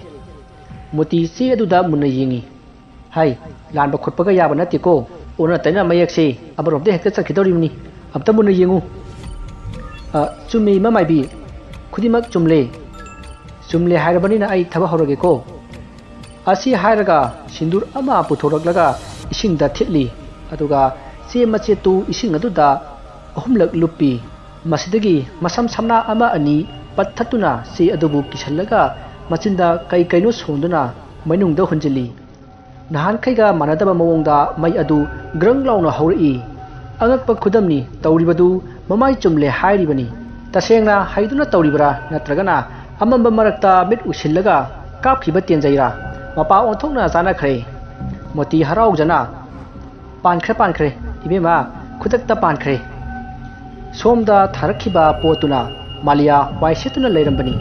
ꯃꯣꯇꯤ ꯆꯦ ꯑꯗꯨꯗ ꯃꯨꯟꯅ ꯌꯦꯡꯉꯤ꯫ "ꯍꯥꯏ, ꯂꯥꯟꯕ ꯈꯣꯠꯄꯒ ꯌꯥꯕ ꯅꯠꯇꯦꯀꯣ꯫ ꯑꯣꯟꯅ ꯇꯩꯅ ꯃꯌꯦꯛꯁꯦ ꯑꯃꯔꯣꯝꯗ ꯍꯦꯛꯇ ꯆꯠꯈꯤꯗꯧꯔꯤꯕꯅꯤ꯫ ꯑꯝꯇ ꯃꯨꯟꯅ ꯌꯦꯡꯉꯨ꯫" "ꯑ, ꯆꯨꯝꯃꯤ ꯏꯃꯥ ꯃꯥꯏꯕꯤ, ꯈꯨꯗꯤꯡꯃꯛ ꯆꯨꯝꯂꯦ꯫ ꯆꯨꯝꯂꯦ ꯍꯥꯏꯔꯕꯅꯤꯅ ꯑꯩ ꯊꯕꯛ ꯍꯧꯔꯒꯦꯀꯣ꯫" ꯑꯁꯤ ꯍꯥꯏꯔꯒ ꯁꯤꯟꯗꯨꯔ ꯑꯃ ꯄꯨꯊꯣꯔꯛꯂꯒ ꯏꯁꯤꯡꯗ ꯊꯤꯠꯂꯤ꯫ ꯑꯗꯨꯒ ꯆꯦ ꯃꯆꯦꯠꯇꯨ ꯏꯁꯤꯡ ꯑꯗꯨꯗ ꯑꯍꯨꯝꯂꯛ ꯂꯨꯞꯄꯤ꯫ ꯃꯁꯤꯗꯒꯤ ꯃꯁꯝ ꯁꯝꯅꯥ ꯑꯃ ꯑꯅꯤ ꯄꯠꯊꯠꯇꯨꯅ ꯆꯦ ꯑꯗꯨꯕꯨ ꯀꯤꯁꯜꯂꯒ ꯃꯆꯤꯟꯗ ꯀꯩ ꯀꯩꯅꯣ ꯁꯣꯟꯗꯨꯅ ꯃꯩꯅꯨꯡꯗ ꯍꯨꯟꯖꯤꯜꯂꯤ꯫ ꯅꯍꯥꯟꯈꯩꯒ ꯃꯥꯟꯅꯗꯕ ꯃꯑꯣꯡꯗ ꯃꯩ ꯑꯗꯨ ꯒ꯭ꯔꯪ ꯂꯥꯎꯅ ꯍꯧꯔꯛꯏ꯫ ꯑꯉꯛꯄ ꯈꯨꯗꯝꯅꯤ ꯇꯧꯔꯤꯕꯗꯨ꯫ ꯃꯃꯥꯏ ꯆꯨꯝꯂꯦ ꯍꯥꯏꯔꯤꯕꯅꯤ꯫ ꯇꯁꯦꯡꯅ ꯍꯩꯗꯨꯅ ꯇꯧꯔꯤꯕ꯭ꯔꯥ ꯅꯠꯇ꯭ꯔꯒꯅ ꯑꯃꯝꯕ ꯃꯔꯛꯇ ꯃꯤꯠ ꯎꯏꯁꯤꯜꯂꯒ ꯀꯥꯞꯈꯤꯕ ꯇꯦꯟꯖꯩꯔꯥ? ꯃꯄꯥ ꯑꯣꯟꯊꯣꯛꯅ ꯆꯥꯅꯈ꯭ꯔꯦ꯫ ꯃꯣꯇꯤ ꯍꯔꯥꯎꯖꯅ, "ꯄꯥꯟꯈ꯭ꯔꯦ, ꯄꯥꯟꯈ꯭ꯔꯦ, ꯏꯕꯦꯝꯃ, ꯈꯨꯗꯛꯇ ꯄꯥꯟꯈ꯭ꯔꯦ꯫" ꯁꯣꯝꯗ ꯊꯥꯔꯛꯈꯤꯕ ꯄꯣꯠꯇꯨꯅ ꯃꯥꯂꯤꯌꯥ ꯋꯥꯏ ꯁꯤꯠꯇꯨꯅ ꯂꯩꯔꯝꯕꯅꯤ꯫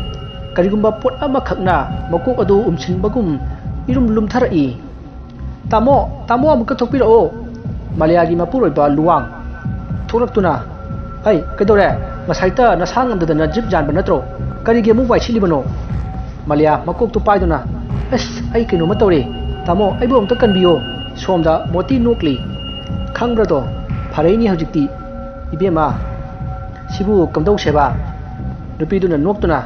ꯀꯔꯤꯒꯨꯝꯕ ꯄꯣꯠ ꯑꯃꯈꯛꯅ ꯃꯀꯣꯛ ꯑꯗꯨ ꯎꯝꯁꯤꯟꯕꯒꯨꯝ ꯏꯔꯨꯝ ꯂꯨꯝꯊꯔꯛꯏ꯫ "ꯇꯥꯃꯣ, ꯇꯥꯃꯣ, ꯑꯃꯨꯛꯇ ꯊꯣꯛꯄꯤꯔꯛꯑꯣ꯫" ꯃꯥꯂꯤꯌꯥꯒꯤ ꯃꯄꯨꯔꯣꯏꯕ ꯂꯨꯋꯥꯡ ꯊꯣꯛꯂꯛꯇꯨꯅ, "ꯍꯩ, ꯀꯩꯗꯧꯔꯦ? ꯉꯁꯥꯏꯇ ꯅꯁꯥ ꯉꯝꯗꯗꯅ ꯖꯤꯞ ꯌꯥꯟꯕ ꯅꯠꯇ꯭ꯔꯣ? ꯀꯔꯤꯒꯤ ꯑꯃꯨꯛ ꯋꯥꯏꯁꯤꯠꯂꯤꯕꯅꯣ?" ꯃꯥꯂꯤꯌꯥ ꯃꯀꯣꯛꯇꯨ ꯄꯥꯏꯗꯨꯅ, "ꯑꯁ, ꯑꯩ ꯀꯩꯅꯣꯝꯃ ꯇꯧꯔꯦ꯫ ꯇꯥꯃꯣ, ꯑꯩꯕꯨ ꯑꯝꯇ ꯀꯟꯕꯤꯌꯣ꯫ ꯁꯣꯝꯗ ꯃꯣꯇꯤ ꯅꯣꯛꯂꯤ꯫ ꯈꯪꯕ꯭ꯔꯗꯣ? ꯐꯔꯦꯅꯦ ꯍꯧꯖꯤꯛꯇꯤ꯫ ꯏꯕꯦꯝꯃ, ꯁꯤꯕꯨ ꯀꯝꯗꯧꯁꯦꯕ?" ꯅꯨꯄꯤꯗꯨꯅ ꯅꯣꯛꯇꯨꯅ,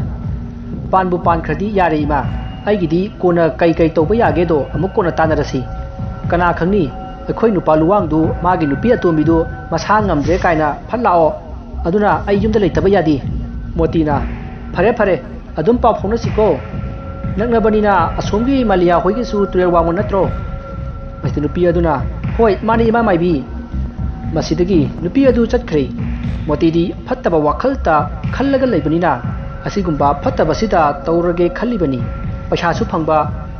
"ꯄꯥꯟꯕꯨ ꯄꯥꯟꯈ꯭ꯔꯗꯤ ꯌꯥꯔꯦ ꯏꯃꯥ꯫ ꯑꯩꯒꯤꯗꯤ ꯀꯣꯟꯅ ꯀꯩ ꯀꯩ ꯇꯧꯕ ꯌꯥꯒꯦꯗꯣ ꯑꯃꯨꯛ ꯀꯣꯟꯅ ꯇꯥꯟꯅꯔꯁꯤ꯫ ꯀꯅꯥ ꯈꯪꯅꯤ, ꯑꯩꯈꯣꯏ ꯅꯨꯄꯥ ꯂꯨꯋꯥꯡꯗꯨ ꯃꯥꯒꯤ ꯅꯨꯄꯤ ꯑꯇꯣꯝꯕꯤꯗꯨ ꯃꯁꯥ ꯉꯝꯗ꯭ꯔꯦ ꯀꯥꯏꯅ ꯐꯠ ꯂꯥꯛꯑꯣ꯫ ꯑꯗꯨꯅ ꯑꯩ ꯌꯨꯝꯗ ꯂꯩꯇꯕ ꯌꯥꯗꯦ꯫" ꯃꯣꯇꯤꯅ, "ꯐꯔꯦ ꯐꯔꯦ, ꯑꯗꯨꯝ ꯄꯥꯎ ꯐꯥꯎꯅꯁꯤꯀꯣ꯫ ꯅꯛꯅꯕꯅꯤꯅ ꯑꯁꯣꯝꯒꯤ ꯃꯥꯂꯤꯌꯥ ꯍꯣꯏꯒꯤꯁꯨ ꯇꯨꯔꯦꯜ ꯋꯥꯡꯃ ꯅꯠꯇ꯭ꯔꯣ?" ꯃꯁꯤꯗ ꯅꯨꯄꯤ ꯑꯗꯨꯅ, "ꯍꯣꯏ, ꯃꯥꯅꯤ, ꯏꯃꯥ ꯃꯥꯏꯕꯤ꯫" ꯃꯁꯤꯗꯒꯤ ꯅꯨꯄꯤ ꯑꯗꯨ ꯆꯠꯈ꯭ꯔꯦ꯫ ꯃꯣꯇꯤꯗꯤ ꯐꯠꯇꯕ ꯋꯥꯈꯜꯇ ꯈꯜꯂꯒ ꯂꯩꯕꯅꯤꯅ ꯑꯁꯤꯒꯨꯝꯕ ꯐꯠꯇꯕꯁꯤꯗ ꯇꯧꯔꯒꯦ ꯈꯜꯂꯤꯕꯅꯤ꯫ ꯄꯩꯁꯥꯁꯨ ꯐꯪꯕ,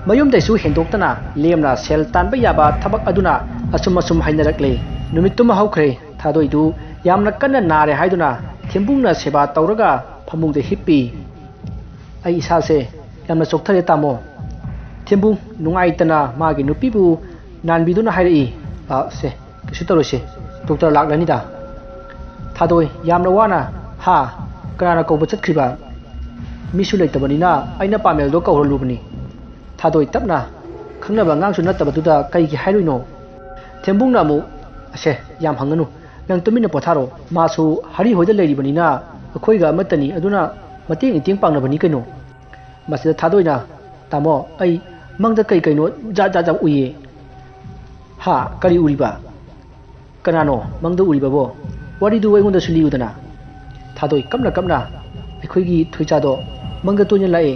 ꯃꯌꯨꯝꯗꯩꯁꯨ ꯍꯦꯟꯗꯣꯛꯇꯅ ꯂꯦꯝꯅ ꯁꯦꯜ ꯇꯥꯟꯕ ꯌꯥꯕ ꯊꯕꯛ ꯑꯗꯨꯅ ꯑꯁꯨꯝ ꯑꯁꯨꯝ ꯍꯥꯏꯅꯔꯛꯂꯦ꯫ ꯅꯨꯃꯤꯠꯇꯨꯃ ꯍꯧꯈ꯭ꯔꯦ꯫ ꯊꯥꯗꯣꯏꯗꯨ ꯌꯥꯝꯅ ꯀꯟꯅ ꯅꯥꯔꯦ ꯍꯥꯏꯗꯨꯅ ꯊꯦꯝꯕꯨꯡꯅ ꯁꯦꯕꯥ ꯇꯧꯔꯒ ꯐꯃꯨꯡꯗ ꯍꯤꯞꯄꯤ꯫ "ꯑꯩ ꯏꯁꯥꯁꯦ ꯌꯥꯝꯅ ꯆꯣꯛꯊꯔꯦ, ꯇꯥꯃꯣ꯫" ꯊꯦꯝꯕꯨꯡ ꯅꯨꯡꯉꯥꯏꯇꯅ ꯃꯥꯒꯤ ꯅꯨꯄꯤꯕꯨ ꯅꯥꯟꯕꯤꯗꯨꯅ ꯍꯥꯏꯔꯛꯏ꯫ "ꯑ, ꯁꯦ, ꯀꯩꯁꯨ ꯇꯧꯔꯣꯏꯁꯦ, ꯗꯣꯛꯇꯔ ꯂꯥꯛꯂꯅꯤꯗ꯫" ꯊꯥꯗꯣꯏ ꯌꯥꯝꯅ ꯋꯥꯅ, "ꯍꯥ? ꯀꯅꯥꯅ ꯀꯧꯕ ꯆꯠꯈ꯭ꯔꯤꯕ?" "ꯃꯤꯁꯨ ꯂꯩꯇꯕꯅꯤꯅ ꯑꯩꯅ ꯄꯥꯃꯦꯜꯗꯣ ꯀꯧꯍꯜꯂꯨꯕꯅꯤ꯫" ꯊꯥꯗꯣꯏ ꯇꯞꯅ, "ꯈꯪꯅꯕ ꯑꯉꯥꯡꯁꯨ ꯅꯠꯇꯕꯗꯨꯗ ꯀꯩꯒꯤ ꯍꯥꯏꯔꯨꯏꯅꯣ?" ꯊꯦꯝꯕꯨꯡꯅ ꯑꯃꯨꯛ, "ꯑꯁꯦ, ꯌꯥꯝ ꯍꯪꯒꯅꯨ, ꯅꯪ ꯇꯨꯃꯤꯟꯅ ꯄꯣꯊꯥꯔꯣ꯫ ꯃꯥꯁꯨ ꯍꯔꯤ ꯍꯣꯏꯗ ꯂꯩꯔꯤꯕꯅꯤꯅ ꯑꯩꯈꯣꯏꯒ ꯑꯃꯠꯇꯅꯤ, ꯑꯗꯨꯅ ꯃꯇꯦꯡ ꯏꯇꯦꯡ ꯄꯥꯡꯅꯕꯅꯤ ꯀꯩꯅꯣ꯫" ꯃꯁꯤꯗ ꯊꯥꯗꯣꯏꯅ, "ꯇꯥꯃꯣ, ꯑꯩ ꯃꯪꯗ ꯀꯩ ꯀꯩꯅꯣ ꯖꯥꯠ ꯖꯥꯠ ꯌꯥꯝ ꯎꯏꯌꯦ꯫" "ꯍꯥ? ꯀꯔꯤ ꯎꯔꯤꯕ? ꯀꯅꯥꯅꯣ ꯃꯪꯗ ꯎꯔꯤꯕꯕꯣ? ꯋꯥꯔꯤꯗꯨ ꯑꯩꯉꯣꯟꯗꯁꯨ ꯂꯤꯌꯨꯗꯅ꯫" ꯊꯥꯗꯣꯏ ꯀꯞꯅ ꯀꯞꯅ, "ꯑꯩꯈꯣꯏꯒꯤ ꯊꯣꯏꯆꯥꯗꯣ ꯃꯪꯗ ꯇꯣꯏꯅ ꯂꯥꯛꯑꯦ,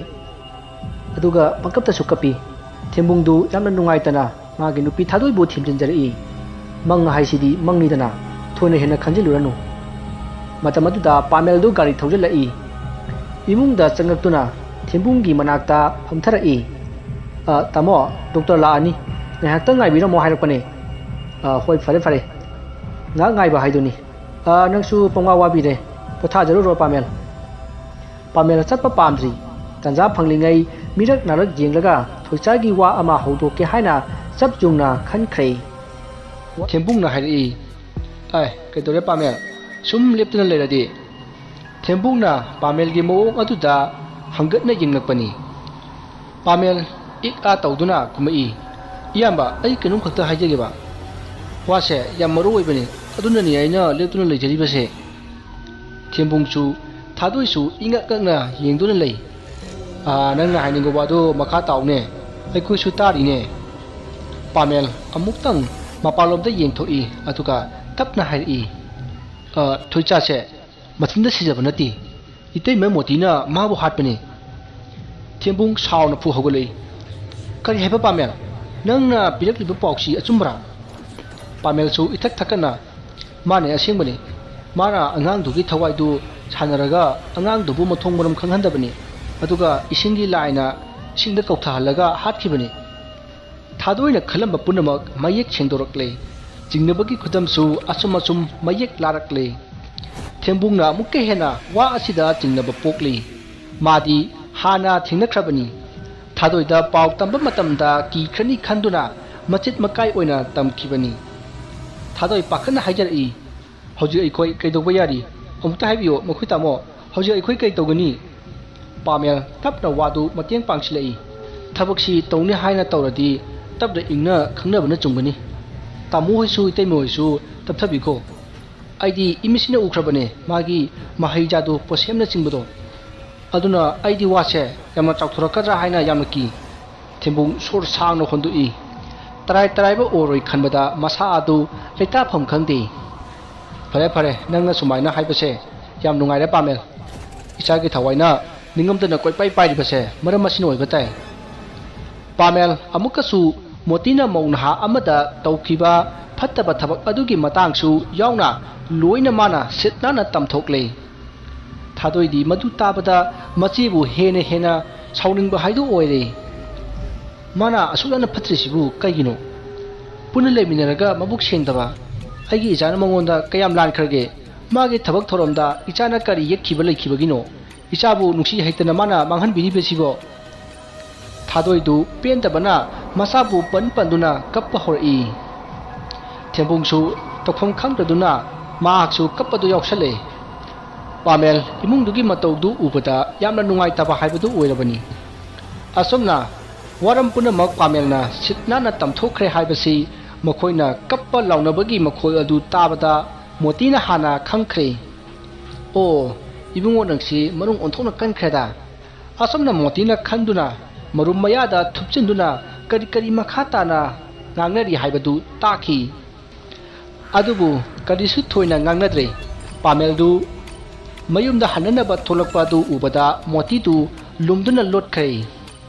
ꯑꯗꯨꯒ ꯄꯪꯀꯞꯇꯁꯨ ꯀꯞꯄꯤ꯫" ꯊꯦꯝꯕꯨꯡꯗꯨ ꯌꯥꯝꯅ ꯅꯨꯡꯉꯥꯏꯇꯅ ꯃꯥꯒꯤ ꯅꯨꯄꯤ ꯊꯥꯗꯣꯏꯕꯨ ꯊꯦꯝꯖꯤꯟꯖꯔꯛꯏ꯫ "ꯃꯪ ꯍꯥꯏꯁꯤꯗꯤ ꯃꯪꯅꯤꯗꯅ, ꯊꯣꯏꯅ ꯍꯦꯟꯅ ꯈꯟꯖꯤꯜꯂꯨꯔꯅꯨ꯫" ꯃꯇꯝ ꯑꯗꯨꯗ ꯄꯥꯃꯦꯜꯗꯨ ꯒꯥꯔꯤ ꯊꯧꯖꯤꯜꯂꯛꯏ꯫ ꯏꯃꯨꯡꯗ ꯆꯪꯂꯛꯇꯨꯅ ꯊꯦꯝꯕꯨꯡꯒꯤ ꯃꯅꯥꯛꯇ ꯐꯝꯊꯔꯛꯏ꯫ "ꯑ, ꯇꯥꯃꯣ, ꯗꯣꯛꯇꯔ ꯂꯥꯛꯑꯅꯤ, ꯉꯥꯏꯍꯥꯛꯇꯪ ꯉꯥꯏꯕꯤꯔꯝꯃꯣ ꯍꯥꯏꯔꯛꯄꯅꯦ꯫" "ꯑ, ꯍꯣꯏ, ꯐꯔꯦ ꯐꯔꯦ, ꯉꯥꯏꯍꯥꯛ ꯉꯥꯏꯕ ꯍꯥꯏꯗꯨꯅꯤ꯫ ꯑ, ꯅꯪꯁꯨ ꯄꯪꯋꯥ ꯋꯥꯕꯤꯔꯦ, ꯄꯣꯊꯥꯖꯔꯨꯔꯣ ꯄꯥꯃꯦꯜ꯫" ꯄꯥꯃꯦꯜ ꯆꯠꯄ ꯄꯥꯝꯗ꯭ꯔꯤ꯫ ꯇꯟꯖꯥ ꯐꯪꯂꯤꯉꯩ ꯃꯤꯔꯛ ꯅꯥꯔꯛ ꯌꯦꯡꯂꯒ ꯊꯣꯏꯆꯥꯒꯤ ꯋꯥ ꯑꯃ ꯍꯧꯗꯣꯛꯀꯦ ꯍꯥꯏꯅ ꯆꯞ ꯌꯨꯡꯅ ꯈꯟꯈ꯭ꯔꯦ꯫ ꯊꯦꯝꯕꯨꯡꯅ ꯍꯥꯏꯔꯛꯏ, "ꯑꯥꯏ, ꯀꯩꯗꯧꯔꯦ ꯄꯥꯃꯦꯜ? ꯁꯨꯝ ꯂꯦꯞꯇꯨꯅ ꯂꯩꯔꯗꯤ?" ꯊꯦꯝꯕꯨꯡꯅ ꯄꯥꯃꯦꯜꯒꯤ ꯃꯑꯣꯡ ꯑꯗꯨꯗ ꯍꯪꯒꯠꯅ ꯌꯦꯡꯂꯛꯄꯅꯤ꯫ ꯄꯥꯃꯦꯜ ꯏꯛ ꯑꯥ ꯇꯧꯗꯨꯅ ꯀꯨꯝꯃꯛꯏ꯫ "ꯏꯌꯥꯝꯕ, ꯑꯩ ꯀꯩꯅꯣꯝ ꯈꯛꯇ ꯍꯥꯏꯖꯒꯦꯕ꯫ ꯋꯥꯁꯦ ꯌꯥꯝ ꯃꯔꯨ ꯑꯣꯏꯕꯅꯤ, ꯑꯗꯨꯅꯅꯤ ꯑꯩꯅ ꯂꯦꯞꯇꯨꯅ ꯂꯩꯖꯔꯤꯕꯁꯦ꯫" ꯊꯦꯝꯕꯨꯡꯁꯨ ꯊꯥꯗꯣꯏꯁꯨ ꯏꯉꯛ ꯉꯛꯅ ꯌꯦꯡꯗꯨꯅ ꯂꯩ꯫ "ꯑꯥ, ꯅꯪꯅ ꯍꯥꯏꯅꯤꯡꯕ ꯋꯥꯗꯣ ꯃꯈꯥ ꯇꯥꯎꯅꯦ, ꯑꯩꯈꯣꯏꯁꯨ ꯇꯥꯔꯤꯅꯦ꯫" ꯄꯥꯃꯦꯜ ꯑꯃꯨꯛꯇꯪ ꯃꯄꯥꯟꯂꯣꯝꯗ ꯌꯦꯡꯊꯣꯛꯏ, ꯑꯗꯨꯒ ꯇꯞꯅ ꯍꯥꯏꯔꯛꯏ, "ꯑ, ꯊꯣꯏꯆꯥꯁꯦ ꯃꯊꯟꯇ ꯁꯤꯖꯕ ꯅꯠꯇꯦ, ꯏꯇꯩꯃ ꯃꯣꯇꯤꯅ ꯃꯥꯕꯨ ꯍꯥꯠꯄꯅꯤ꯫" ꯊꯦꯝꯕꯨꯡ ꯁꯥꯎꯅ ꯐꯨ ꯍꯧꯒꯠꯂꯛꯏ꯫ "ꯀꯔꯤ ꯍꯥꯏꯕ ꯄꯥꯃꯦꯜ? ꯅꯪꯅ ꯄꯤꯔꯛꯂꯤꯕ ꯄꯥꯎꯁꯤ ꯑꯆꯨꯝꯕꯔꯥ?" ꯄꯥꯃꯦꯜꯁꯨ ꯏꯊꯛ ꯊꯛꯀꯠꯅ, "ꯃꯥꯅꯦ, ꯑꯁꯦꯡꯕꯅꯤ꯫ ꯃꯥꯅ ꯑꯉꯥꯡꯗꯨꯒꯤ ꯊꯋꯥꯏꯗꯨ ꯁꯥꯟꯅꯔꯒ ꯑꯉꯥꯡꯗꯨꯕꯨ ꯃꯊꯣꯡ ꯃꯔꯝ ꯈꯪꯍꯟꯗꯕꯅꯤ, ꯑꯗꯨꯒ ꯏꯁꯤꯡꯒꯤ ꯂꯥꯏꯅ ꯏꯁꯤꯡꯗ ꯀꯧꯊꯍꯜꯂꯒ ꯍꯥꯠꯈꯤꯕꯅꯤ꯫" ꯊꯥꯗꯣꯏꯅ ꯈꯜꯂꯝꯕ ꯄꯨꯝꯅꯃꯛ ꯃꯌꯦꯛ ꯁꯦꯡꯗꯣꯔꯛꯂꯦ꯫ ꯆꯤꯡꯅꯕꯒꯤ ꯈꯨꯗꯝꯁꯨ ꯑꯁꯨꯝ ꯑꯁꯨꯝ ꯃꯌꯦꯛ ꯂꯥꯔꯛꯂꯦ꯫ ꯊꯦꯝꯕꯨꯡꯅ ꯑꯃꯨꯛꯀ ꯍꯦꯟꯅ ꯋꯥ ꯑꯁꯤꯗ ꯆꯤꯡꯅꯕ ꯄꯣꯛꯂꯤ꯫ ꯃꯥꯗꯤ ꯍꯥꯟꯅ ꯊꯦꯡꯅꯈ꯭ꯔꯕꯅꯤ꯫ ꯊꯥꯗꯣꯏꯗ ꯄꯥꯎ ꯇꯝꯕ ꯃꯇꯝꯗ ꯀꯤꯈ꯭ꯔꯅꯤ ꯈꯟꯗꯨꯅ ꯃꯆꯤꯠ ꯃꯀꯥꯏ ꯑꯣꯏꯅ ꯇꯝꯈꯤꯕꯅꯤ꯫ ꯊꯥꯗꯣꯏ ꯄꯥꯈꯠꯅ ꯍꯥꯏꯖꯔꯛꯏ, "ꯍꯧꯖꯤꯛ ꯑꯩꯈꯣꯏ ꯀꯩꯗꯧꯕ ꯌꯥꯔꯤ? ꯑꯃꯨꯛꯇ ꯍꯥꯏꯕꯤꯌꯨ, ꯃꯈꯣꯏ ꯇꯥꯃꯣ, ꯍꯧꯖꯤꯛ ꯑꯩꯈꯣꯏ ꯀꯩ ꯇꯧꯒꯅꯤ?" ꯄꯥꯃꯦꯜ ꯇꯞꯅ ꯋꯥꯗꯨ ꯃꯇꯦꯡ ꯄꯥꯡꯁꯤꯜꯂꯛꯏ꯫ "ꯊꯕꯛꯁꯤ ꯇꯧꯅꯤ ꯍꯥꯏꯅ ꯇꯧꯔꯗꯤ ꯇꯞꯅ ꯏꯪꯅ ꯈꯪꯅꯕꯅ ꯆꯨꯝꯒꯅꯤ꯫ ꯇꯥꯃꯣ ꯍꯣꯏꯁꯨ ꯏꯇꯩꯃ ꯍꯣꯏꯁꯨ ꯇꯞꯊꯕꯤꯈꯣ꯫ ꯑꯩꯗꯤ ꯏꯃꯤꯠꯁꯤꯅ ꯎꯈ꯭ꯔꯕꯅꯦ ꯃꯥꯒꯤ ꯃꯍꯩꯖꯥꯗꯨ ꯄꯣꯠꯁꯦꯝꯅꯆꯤꯡꯕꯗꯣ꯫ ꯑꯗꯨꯅ ꯑꯩꯗꯤ ꯋꯥꯁꯦ ꯌꯥꯝꯅ ꯆꯥꯎꯊꯣꯔꯛꯀꯗ꯭ꯔꯥ ꯍꯥꯏꯅ ꯌꯥꯝꯅ ꯀꯤ꯫" ꯊꯦꯝꯕꯨꯡ ꯁꯣꯔ ꯁꯥꯡꯅ ꯍꯣꯟꯗꯣꯛꯏ꯫ ꯇꯔꯥꯏ ꯇꯔꯥꯏꯕ ꯑꯣꯏꯔꯣꯏ ꯈꯟꯕꯗ ꯃꯁꯥ ꯑꯗꯨ ꯂꯩꯇꯥꯐꯝ ꯈꯪꯗꯦ꯫ "ꯐꯔꯦ, ꯐꯔꯦ, ꯅꯪꯅ ꯁꯨꯃꯥꯏꯅ ꯍꯥꯏꯕꯁꯦ ꯌꯥꯝ ꯅꯨꯡꯉꯥꯏꯔꯦ ꯄꯥꯃꯦꯜ꯫ ꯏꯆꯥꯒꯤ ꯊꯋꯥꯏꯅ ꯅꯤꯡꯉꯝꯗꯅ ꯀꯣꯏꯄꯥꯏ ꯄꯥꯏꯔꯤꯕꯁꯦ ꯃꯔꯝ ꯑꯁꯤꯅ ꯑꯣꯏꯕ ꯇꯥꯏ꯫" ꯄꯥꯃꯦꯜ ꯑꯃꯨꯛꯀꯁꯨ ꯃꯣꯇꯤꯅ ꯃꯧ ꯅꯍꯥ ꯑꯃꯗ ꯇꯧꯈꯤꯕ ꯐꯠꯇꯕ ꯊꯕꯛ ꯑꯗꯨꯒꯤ ꯃꯇꯥꯡꯁꯨ ꯌꯥꯎꯅ ꯂꯣꯏꯅ ꯃꯥꯅ ꯁꯤꯠ ꯅꯥꯟꯅ ꯇꯝꯊꯣꯛꯂꯦ꯫ ꯊꯥꯗꯣꯏꯗꯤ ꯃꯗꯨ ꯇꯥꯕꯗ ꯃꯆꯦꯕꯨ ꯍꯦꯟꯅ ꯍꯦꯟꯅ ꯁꯥꯎꯅꯤꯡꯕ ꯍꯥꯏꯗꯨ ꯑꯣꯏꯔꯦ꯫ "ꯃꯥꯅ ꯑꯁꯨꯛ ꯌꯥꯝꯅ ꯐꯠꯇ꯭ꯔꯤꯁꯤꯕꯨ ꯀꯩꯒꯤꯅꯣ? ꯄꯨꯟꯅ ꯂꯩꯃꯤꯟꯅꯔꯒ ꯃꯕꯨꯛ ꯁꯦꯡꯗꯕ ꯑꯩꯒꯤ ꯏꯆꯥꯅ ꯃꯉꯣꯟꯗ ꯀꯌꯥꯝ ꯂꯥꯟꯈ꯭ꯔꯒꯦ? ꯃꯥꯒꯤ ꯊꯕꯛ ꯊꯧꯔꯝꯗ ꯏꯆꯥꯅ ꯀꯔꯤ ꯌꯦꯠꯈꯤꯕ ꯂꯩꯈꯤꯕꯒꯤꯅꯣ? ꯏꯆꯥꯕꯨ ꯅꯨꯡꯁꯤ ꯍꯩꯇꯅ ꯃꯥꯅ ꯃꯥꯡꯍꯟꯕꯤꯔꯤꯕꯁꯤꯕꯣ?" ꯊꯥꯗꯣꯏꯗꯨ ꯄꯦꯟꯗꯕꯅ ꯃꯁꯥꯕꯨ ꯄꯟ ꯄꯟꯗꯨꯅ ꯀꯞꯄ ꯍꯧꯔꯛꯏ꯫ ꯊꯦꯝꯕꯨꯡꯁꯨ ꯇꯧꯐꯝ ꯈꯪꯗꯗꯨꯅ ꯃꯍꯥꯛꯁꯨ ꯀꯞꯄꯗꯨ ꯌꯥꯎꯁꯜꯂꯦ꯫ ꯄꯥꯃꯦꯜ ꯏꯃꯨꯡꯗꯨꯒꯤ ꯃꯇꯧꯗꯨ ꯎꯕꯗ ꯌꯥꯝꯅ ꯅꯨꯡꯉꯥꯏꯇꯕ ꯍꯥꯏꯕꯗꯨ ꯑꯣꯏꯔꯕꯅꯤ꯫ ꯑꯁꯨꯝꯅ ꯋꯥꯔꯝ ꯄꯨꯝꯅꯃꯛ ꯄꯥꯃꯦꯜꯅ ꯁꯤꯠ ꯅꯥꯟꯅ ꯇꯝꯊꯣꯛꯈ꯭ꯔꯦ ꯍꯥꯏꯕꯁꯤ ꯃꯈꯣꯏꯅ ꯀꯞꯄ ꯂꯥꯎꯅꯕꯒꯤ ꯃꯈꯣꯜ ꯑꯗꯨ ꯇꯥꯕꯗ ꯃꯣꯇꯤꯅ ꯍꯥꯟꯅ ꯈꯪꯈ꯭ꯔꯦ꯫ "ꯑꯣ, ꯏꯕꯨꯡꯉꯣ ꯅꯪꯁꯤ ꯃꯅꯨꯡ ꯑꯣꯟꯊꯣꯛꯅ ꯀꯟꯈ꯭ꯔꯦꯗ!" ꯑꯁꯨꯝꯅ ꯃꯣꯇꯤꯅ ꯈꯟꯗꯨꯅ ꯃꯔꯨꯝ ꯃꯌꯥꯗ ꯊꯨꯞꯆꯤꯟꯗꯨꯅ ꯀꯔꯤ ꯀꯔꯤ ꯃꯈꯥ ꯇꯥꯅ ꯉꯥꯡꯅꯔꯤ ꯍꯥꯏꯕꯗꯨ ꯇꯥꯈꯤ꯫ ꯑꯗꯨꯕꯨ ꯀꯔꯤꯁꯨ ꯊꯣꯏꯅ ꯉꯥꯡꯅꯗ꯭ꯔꯦ꯫ ꯄꯥꯃꯦꯜꯗꯨ ꯃꯌꯨꯝꯗ ꯍꯟꯅꯅꯕ ꯊꯣꯛꯂꯛꯄ ꯑꯗꯨ ꯎꯕꯗ ꯃꯣꯇꯤꯗꯨ ꯂꯨꯝꯗꯨꯅ ꯂꯣꯠꯈ꯭ꯔꯦ꯫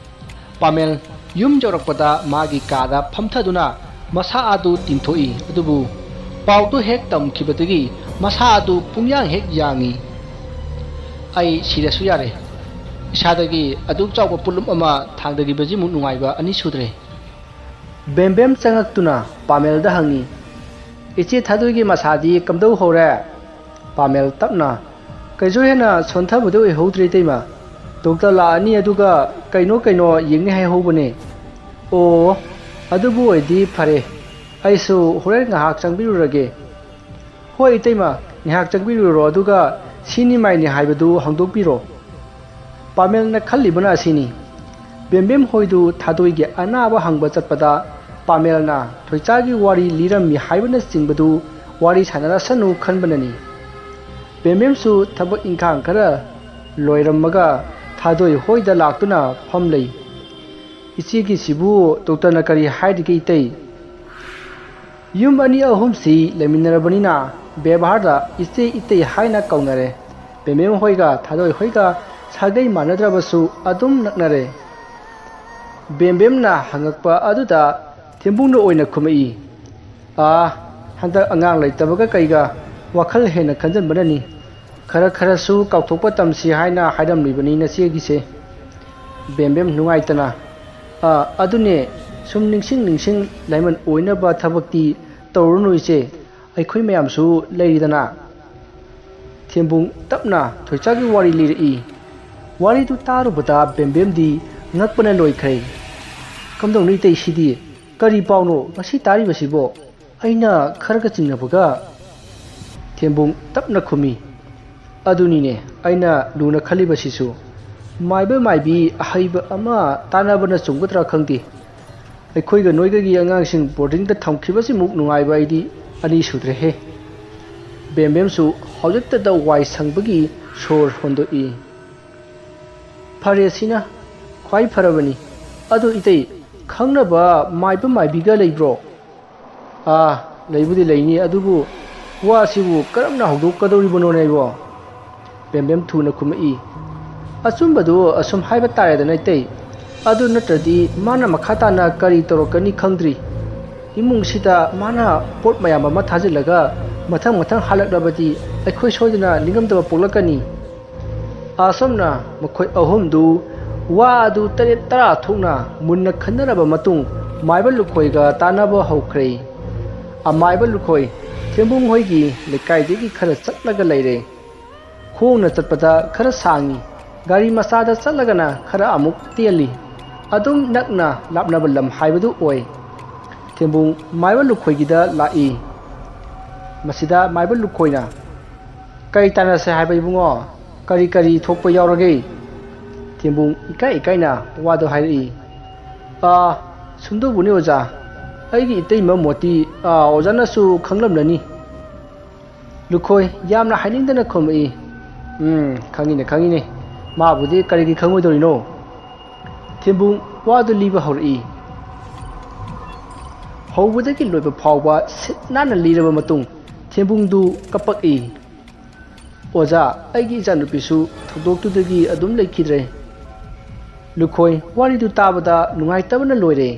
ꯄꯥꯃꯦꯜ ꯌꯨꯝ ꯌꯧꯔꯛꯄꯗ ꯃꯥꯒꯤ ꯀꯥꯗ ꯐꯝꯊꯗꯨꯅ ꯃꯁꯥ ꯑꯗꯨ ꯇꯤꯡꯊꯣꯛꯏ꯫ ꯑꯗꯨꯕꯨ ꯄꯥꯎꯗꯨ ꯍꯦꯛ ꯇꯝꯈꯤꯕꯗꯒꯤ ꯃꯁꯥ ꯑꯗꯨ ꯄꯨꯡꯌꯥꯡ ꯍꯦꯛ ꯌꯥꯡꯏ꯫ "ꯑꯩ ꯁꯤꯔꯁꯨ ꯌꯥꯔꯦ꯫ ꯏꯁꯥꯗꯒꯤ ꯑꯗꯨꯛ ꯆꯥꯎꯕ ꯄꯣꯠꯂꯨꯝ ꯑꯃ ꯊꯥꯡꯗꯈꯤꯕꯁꯤꯃꯨꯛ ꯅꯨꯡꯉꯥꯏꯕ ꯑꯅꯤ ꯁꯨꯗ꯭ꯔꯦ꯫" ꯕꯦꯝꯕꯦꯝ ꯆꯪꯉꯛꯇꯨꯅ ꯄꯥꯃꯦꯜꯗ ꯍꯪꯉꯤ, "ꯏꯆꯦ ꯊꯥꯗꯣꯏꯒꯤ ꯃꯁꯥꯗꯤ ꯀꯝꯗꯧ ꯍꯧꯔꯦ?" ꯄꯥꯃꯦꯜ ꯇꯞꯅ, "ꯀꯩꯁꯨ ꯍꯦꯟꯅ ꯁꯣꯟꯊꯕꯗꯤ ꯑꯣꯏꯍꯧꯗ꯭ꯔꯦ ꯏꯇꯩꯃ꯫ ꯗꯣꯛꯇꯔ ꯂꯥꯛꯑꯅꯤ, ꯑꯗꯨꯒ ꯀꯩꯅꯣ ꯀꯩꯅꯣ ꯌꯦꯡꯅꯤ ꯍꯥꯏꯍꯧꯕꯅꯦ꯫" "ꯑꯣ, ꯑꯗꯨꯕꯨ ꯑꯣꯏꯗꯤ ꯐꯔꯦ꯫ ꯑꯩꯁꯨ ꯍꯣꯔꯦꯟ ꯉꯥꯏꯍꯥꯛ ꯆꯪꯕꯤꯔꯨꯔꯒꯦ꯫" "ꯍꯣꯏ ꯏꯇꯩꯃ, ꯉꯥꯏꯍꯥꯛ ꯆꯪꯕꯤꯔꯨꯔꯣ, ꯑꯗꯨꯒ ꯁꯤꯅꯤ ꯃꯥꯏꯅꯤ ꯍꯥꯏꯕꯗꯨ ꯍꯪꯗꯣꯛꯄꯤꯔꯣ꯫" ꯄꯥꯃꯦꯜꯅ ꯈꯜꯂꯤꯕꯅ ꯑꯁꯤꯅꯤ꯫ ꯕꯦꯝꯕꯦꯝ ꯍꯣꯏꯗꯨ ꯊꯥꯗꯣꯏꯒꯤ ꯑꯅꯥꯕ ꯍꯪꯕ ꯆꯠꯄꯗ ꯄꯥꯃꯦꯜꯅ ꯊꯣꯏꯆꯥꯒꯤ ꯋꯥꯔꯤ ꯂꯤꯔꯝꯃꯤ ꯍꯥꯏꯕꯅꯆꯤꯡꯕꯗꯨ ꯋꯥꯔꯤ ꯁꯥꯟꯅꯔꯁꯅꯨ ꯈꯟꯕꯅꯅꯤ꯫ ꯕꯦꯝꯕꯦꯝꯁꯨ ꯊꯕꯛ ꯏꯪꯈꯥꯡ ꯈꯔ ꯂꯣꯏꯔꯝꯃꯒ ꯊꯥꯗꯣꯏ ꯍꯣꯏꯗ ꯂꯥꯛꯇꯨꯅ ꯐꯝꯂꯩ꯫ "ꯏꯆꯦꯒꯤꯁꯤꯕꯨ ꯗꯣꯛꯇꯔꯅ ꯀꯔꯤ ꯍꯥꯏꯔꯤꯒꯦ ꯏꯇꯩ?" ꯌꯨꯝ ꯑꯅꯤ ꯑꯍꯨꯝꯁꯤ ꯂꯩꯃꯤꯟꯅꯔꯕꯅꯤꯅ ꯕꯦꯕꯥꯔꯗ ꯏꯆꯦ ꯏꯇꯩ ꯍꯥꯏꯅ ꯀꯧꯅꯔꯦ꯫ ꯕꯦꯝꯕꯦꯝ ꯍꯣꯏꯒ ꯊꯥꯗꯣꯏ ꯍꯣꯏꯒ ꯁꯥꯒꯩ ꯃꯥꯟꯅꯗ꯭ꯔꯕꯁꯨ ꯑꯗꯨꯝ ꯅꯛꯅꯔꯦ꯫ ꯕꯦꯝꯕꯦꯝꯅ ꯍꯪꯉꯛꯄ ꯑꯗꯨꯗ ꯊꯦꯝꯕꯨꯡꯅ ꯑꯣꯏꯅ ꯈꯨꯝꯃꯛꯏ, "ꯑꯥ, ꯍꯟꯗꯛ ꯑꯉꯥꯡ ꯂꯩꯇꯕꯒ ꯀꯩꯒ ꯋꯥꯈꯜ ꯍꯦꯟꯅ ꯈꯟꯖꯟꯕꯅꯅꯤ꯫ ꯈꯔ ꯈꯔꯁꯨ ꯀꯥꯎꯊꯣꯛꯄ ꯇꯝꯁꯤ ꯍꯥꯏꯅ ꯍꯥꯏꯔꯝꯂꯤꯕꯅꯤ ꯅꯆꯦꯒꯤꯁꯦ꯫" ꯕꯦꯝꯕꯦꯝ ꯅꯨꯡꯉꯥꯏꯇꯅ, "ꯑꯥ, ꯑꯗꯨꯅꯦ, ꯁꯨꯝ ꯅꯤꯡꯁꯤꯡ ꯅꯤꯡꯁꯤꯡ ꯂꯥꯏꯃꯟ ꯑꯣꯏꯅꯕ ꯊꯕꯛꯇꯤ ꯇꯧꯔꯨꯅꯨ ꯏꯆꯦ, ꯑꯩꯈꯣꯏ ꯃꯌꯥꯝꯁꯨ ꯂꯩꯔꯤꯗꯅ꯫" ꯊꯦꯝꯕꯨꯡ ꯇꯞꯅ ꯊꯣꯏꯆꯥꯒꯤ ꯋꯥꯔꯤ ꯂꯤꯔꯛꯏ꯫ ꯋꯥꯔꯤꯗꯨ ꯇꯥꯔꯨꯕꯗ ꯕꯦꯝꯕꯦꯝꯗꯤ ꯉꯛꯄꯅ ꯂꯣꯏꯈ꯭ꯔꯦ꯫ "ꯀꯝꯗꯧꯅꯣ ꯏꯇꯩ, ꯁꯤꯗꯤ ꯀꯔꯤ ꯄꯥꯎꯅꯣ ꯉꯁꯤ ꯇꯥꯔꯤꯕꯁꯤꯕꯣ? ꯑꯩꯅ ꯈꯔꯒ ꯆꯤꯡꯅꯕꯒ?" ꯊꯦꯝꯕꯨꯡ ꯇꯞꯅ ꯈꯨꯝꯃꯤ, "ꯑꯗꯨꯅꯤꯅꯦ ꯑꯩꯅ ꯂꯨꯅ ꯈꯜꯂꯤꯕꯁꯤꯁꯨ꯫ ꯃꯥꯏꯕ ꯃꯥꯏꯕꯤ ꯑꯍꯩꯕ ꯑꯃ ꯇꯥꯟꯅꯕꯅ ꯆꯨꯝꯒꯗ꯭ꯔꯥ ꯈꯪꯗꯦ꯫ ꯑꯩꯈꯣꯏꯒ ꯅꯣꯏꯒꯒꯤ ꯑꯉꯥꯡꯁꯤꯡ ꯕꯣꯔꯗꯤꯡꯗ ꯊꯝꯈꯤꯕꯁꯤꯃꯨꯛ ꯅꯨꯡꯉꯥꯏꯕ ꯑꯩꯗꯤ ꯑꯅꯤ ꯁꯨꯗ꯭ꯔꯦꯍꯦ꯫ ꯕꯦꯝꯕꯦꯝꯁꯨ ꯍꯧꯖꯤꯛꯇꯗ ꯋꯥꯏ ꯁꯪꯕꯒꯤ ꯁꯣꯔ ꯍꯣꯟꯗꯣꯛꯏ꯫ ꯐꯔꯦ, ꯁꯤꯅ ꯈ꯭ꯋꯥꯏ ꯐꯔꯕꯅꯤ꯫ ꯑꯗꯨ ꯏꯇꯩ, ꯈꯪꯅꯕ ꯃꯥꯏꯕ ꯃꯥꯏꯕꯤꯒ ꯂꯩꯕ꯭ꯔꯣ? ꯑꯥ, ꯂꯩꯕꯨꯗꯤ ꯂꯩꯅꯤ, ꯑꯗꯨꯕꯨ ꯋꯥꯁꯤꯕꯨ ꯀꯔꯝꯅ ꯍꯧꯗꯣꯛꯀꯗꯧꯔꯤꯕꯅꯣꯅꯦ ꯑꯩꯕꯣ? ꯕꯦꯝꯕꯦꯝ ꯊꯨꯅ ꯈꯨꯝꯃꯛꯏ꯫ ꯑꯆꯨꯝꯕꯗꯨ ꯑꯁꯨꯝ ꯍꯥꯏꯕ ꯇꯥꯔꯦꯗꯅ ꯏꯇꯩ꯫ ꯑꯗꯨ ꯅꯠꯇ꯭ꯔꯗꯤ ꯃꯥꯅ ꯃꯈꯥ ꯇꯥꯅ ꯀꯔꯤ ꯇꯧꯔꯛꯀꯅꯤ ꯈꯪꯗ꯭ꯔꯤ꯫ ꯏꯃꯨꯡꯁꯤꯗ ꯃꯥꯅ ꯄꯣꯠ ꯃꯌꯥꯝ ꯑꯃ ꯊꯥꯖꯤꯜꯂꯒ ꯃꯊꯪ ꯃꯊꯪ ꯍꯥꯜꯂꯛꯂꯕꯗꯤ ꯑꯩꯈꯣꯏ ꯁꯣꯏꯗꯅ ꯅꯤꯡꯉꯝꯗꯕ ꯄꯣꯛꯂꯛꯀꯅꯤ꯫ ꯑꯁꯨꯝꯅ ꯃꯈꯣꯏ ꯑꯍꯨꯝꯗꯨ ꯋꯥ ꯑꯗꯨ ꯇꯔꯦꯠ ꯇꯔꯥ ꯊꯣꯛꯅ ꯃꯨꯟꯅ ꯈꯟꯅꯔꯕ ꯃꯇꯨꯡ ꯃꯥꯏꯕ ꯂꯨꯈꯣꯏꯒ ꯇꯥꯟꯅꯕ ꯍꯧꯈ꯭ꯔꯦ꯫ ꯑꯃꯥꯏꯕ ꯂꯨꯈꯣꯏ ꯊꯦꯝꯕꯨꯡ ꯍꯣꯏꯒꯤ ꯂꯩꯀꯥꯏꯗꯒꯤ ꯈꯔ ꯆꯠꯂꯒ ꯂꯩꯔꯦ꯫ ꯈꯣꯡꯅ ꯆꯠꯄꯗ ꯈꯔ ꯁꯥꯡꯉꯤ, ꯒꯥꯔꯤ ꯃꯆꯥꯗ ꯆꯠꯂꯒꯅ ꯈꯔ ꯑꯃꯨꯛ ꯇꯦꯜꯂꯤ꯫ ꯑꯗꯨꯝ ꯅꯛꯅ ꯂꯥꯞꯅꯕ ꯂꯝ ꯍꯥꯏꯕꯗꯨ ꯑꯣꯏ꯫ ꯊꯦꯝꯕꯨꯡ ꯃꯥꯏꯕ ꯂꯨꯈꯣꯏꯒꯤꯗ ꯂꯥꯛꯏ꯫ ꯃꯁꯤꯗ ꯃꯥꯏꯕ ꯂꯨꯈꯣꯏꯅ, "ꯀꯔꯤ ꯇꯥꯟꯅꯁꯦ ꯍꯥꯏꯕ ꯏꯕꯨꯡꯉꯣ? ꯀꯔꯤ ꯀꯔꯤ ꯊꯣꯛꯄ ꯌꯥꯎꯔꯒꯦ?" ꯊꯦꯝꯕꯨꯡ ꯏꯀꯥꯏ ꯏꯀꯥꯏꯅ ꯋꯥꯗꯨ ꯍꯥꯏꯔꯛꯏ꯫ "ꯑꯥ, ꯁꯨꯝꯗꯧꯕꯅꯤ ꯑꯣꯖꯥ, ꯑꯩꯒꯤ ꯏꯇꯩꯃ ꯃꯣꯇꯤ, ꯑꯥ, ꯑꯣꯖꯥꯅꯁꯨ ꯈꯪꯂꯝꯂꯅꯤ꯫" ꯂꯨꯈꯣꯏ ꯌꯥꯝꯅ ꯍꯥꯏꯅꯤꯡꯗꯅ ꯈꯨꯝꯃꯛꯏ꯫ "ꯎꯝ, ꯈꯪꯉꯤꯅꯦ, ꯈꯪꯉꯤꯅꯦ꯫ ꯃꯥꯕꯨꯗꯤ ꯀꯔꯤꯒꯤ ꯈꯪꯉꯣꯏꯗꯧꯔꯤꯅꯣ?" ꯊꯦꯝꯕꯨꯡ ꯋꯥꯗꯨ ꯂꯤꯕ ꯍꯧꯔꯛꯏ꯫ ꯍꯧꯕꯗꯒꯤ ꯂꯣꯏꯕ ꯐꯥꯎꯕ ꯁꯤꯠ ꯅꯥꯟꯅ ꯂꯤꯔꯕ ꯃꯇꯨꯡ ꯊꯦꯝꯕꯨꯡꯗꯨ ꯀꯞꯄꯛꯏ꯫ "ꯑꯣꯖꯥ, ꯑꯩꯒꯤ ꯏꯆꯥꯅꯨꯄꯤꯁꯨ ꯊꯧꯗꯣꯛꯇꯨꯗꯒꯤ ꯑꯗꯨꯝ ꯂꯩꯈꯤꯗ꯭ꯔꯦ꯫" ꯂꯨꯈꯣꯏ ꯋꯥꯔꯤꯗꯨ ꯇꯥꯕꯗ ꯅꯨꯡꯉꯥꯏꯇꯕꯅ ꯂꯣꯏꯔꯦ꯫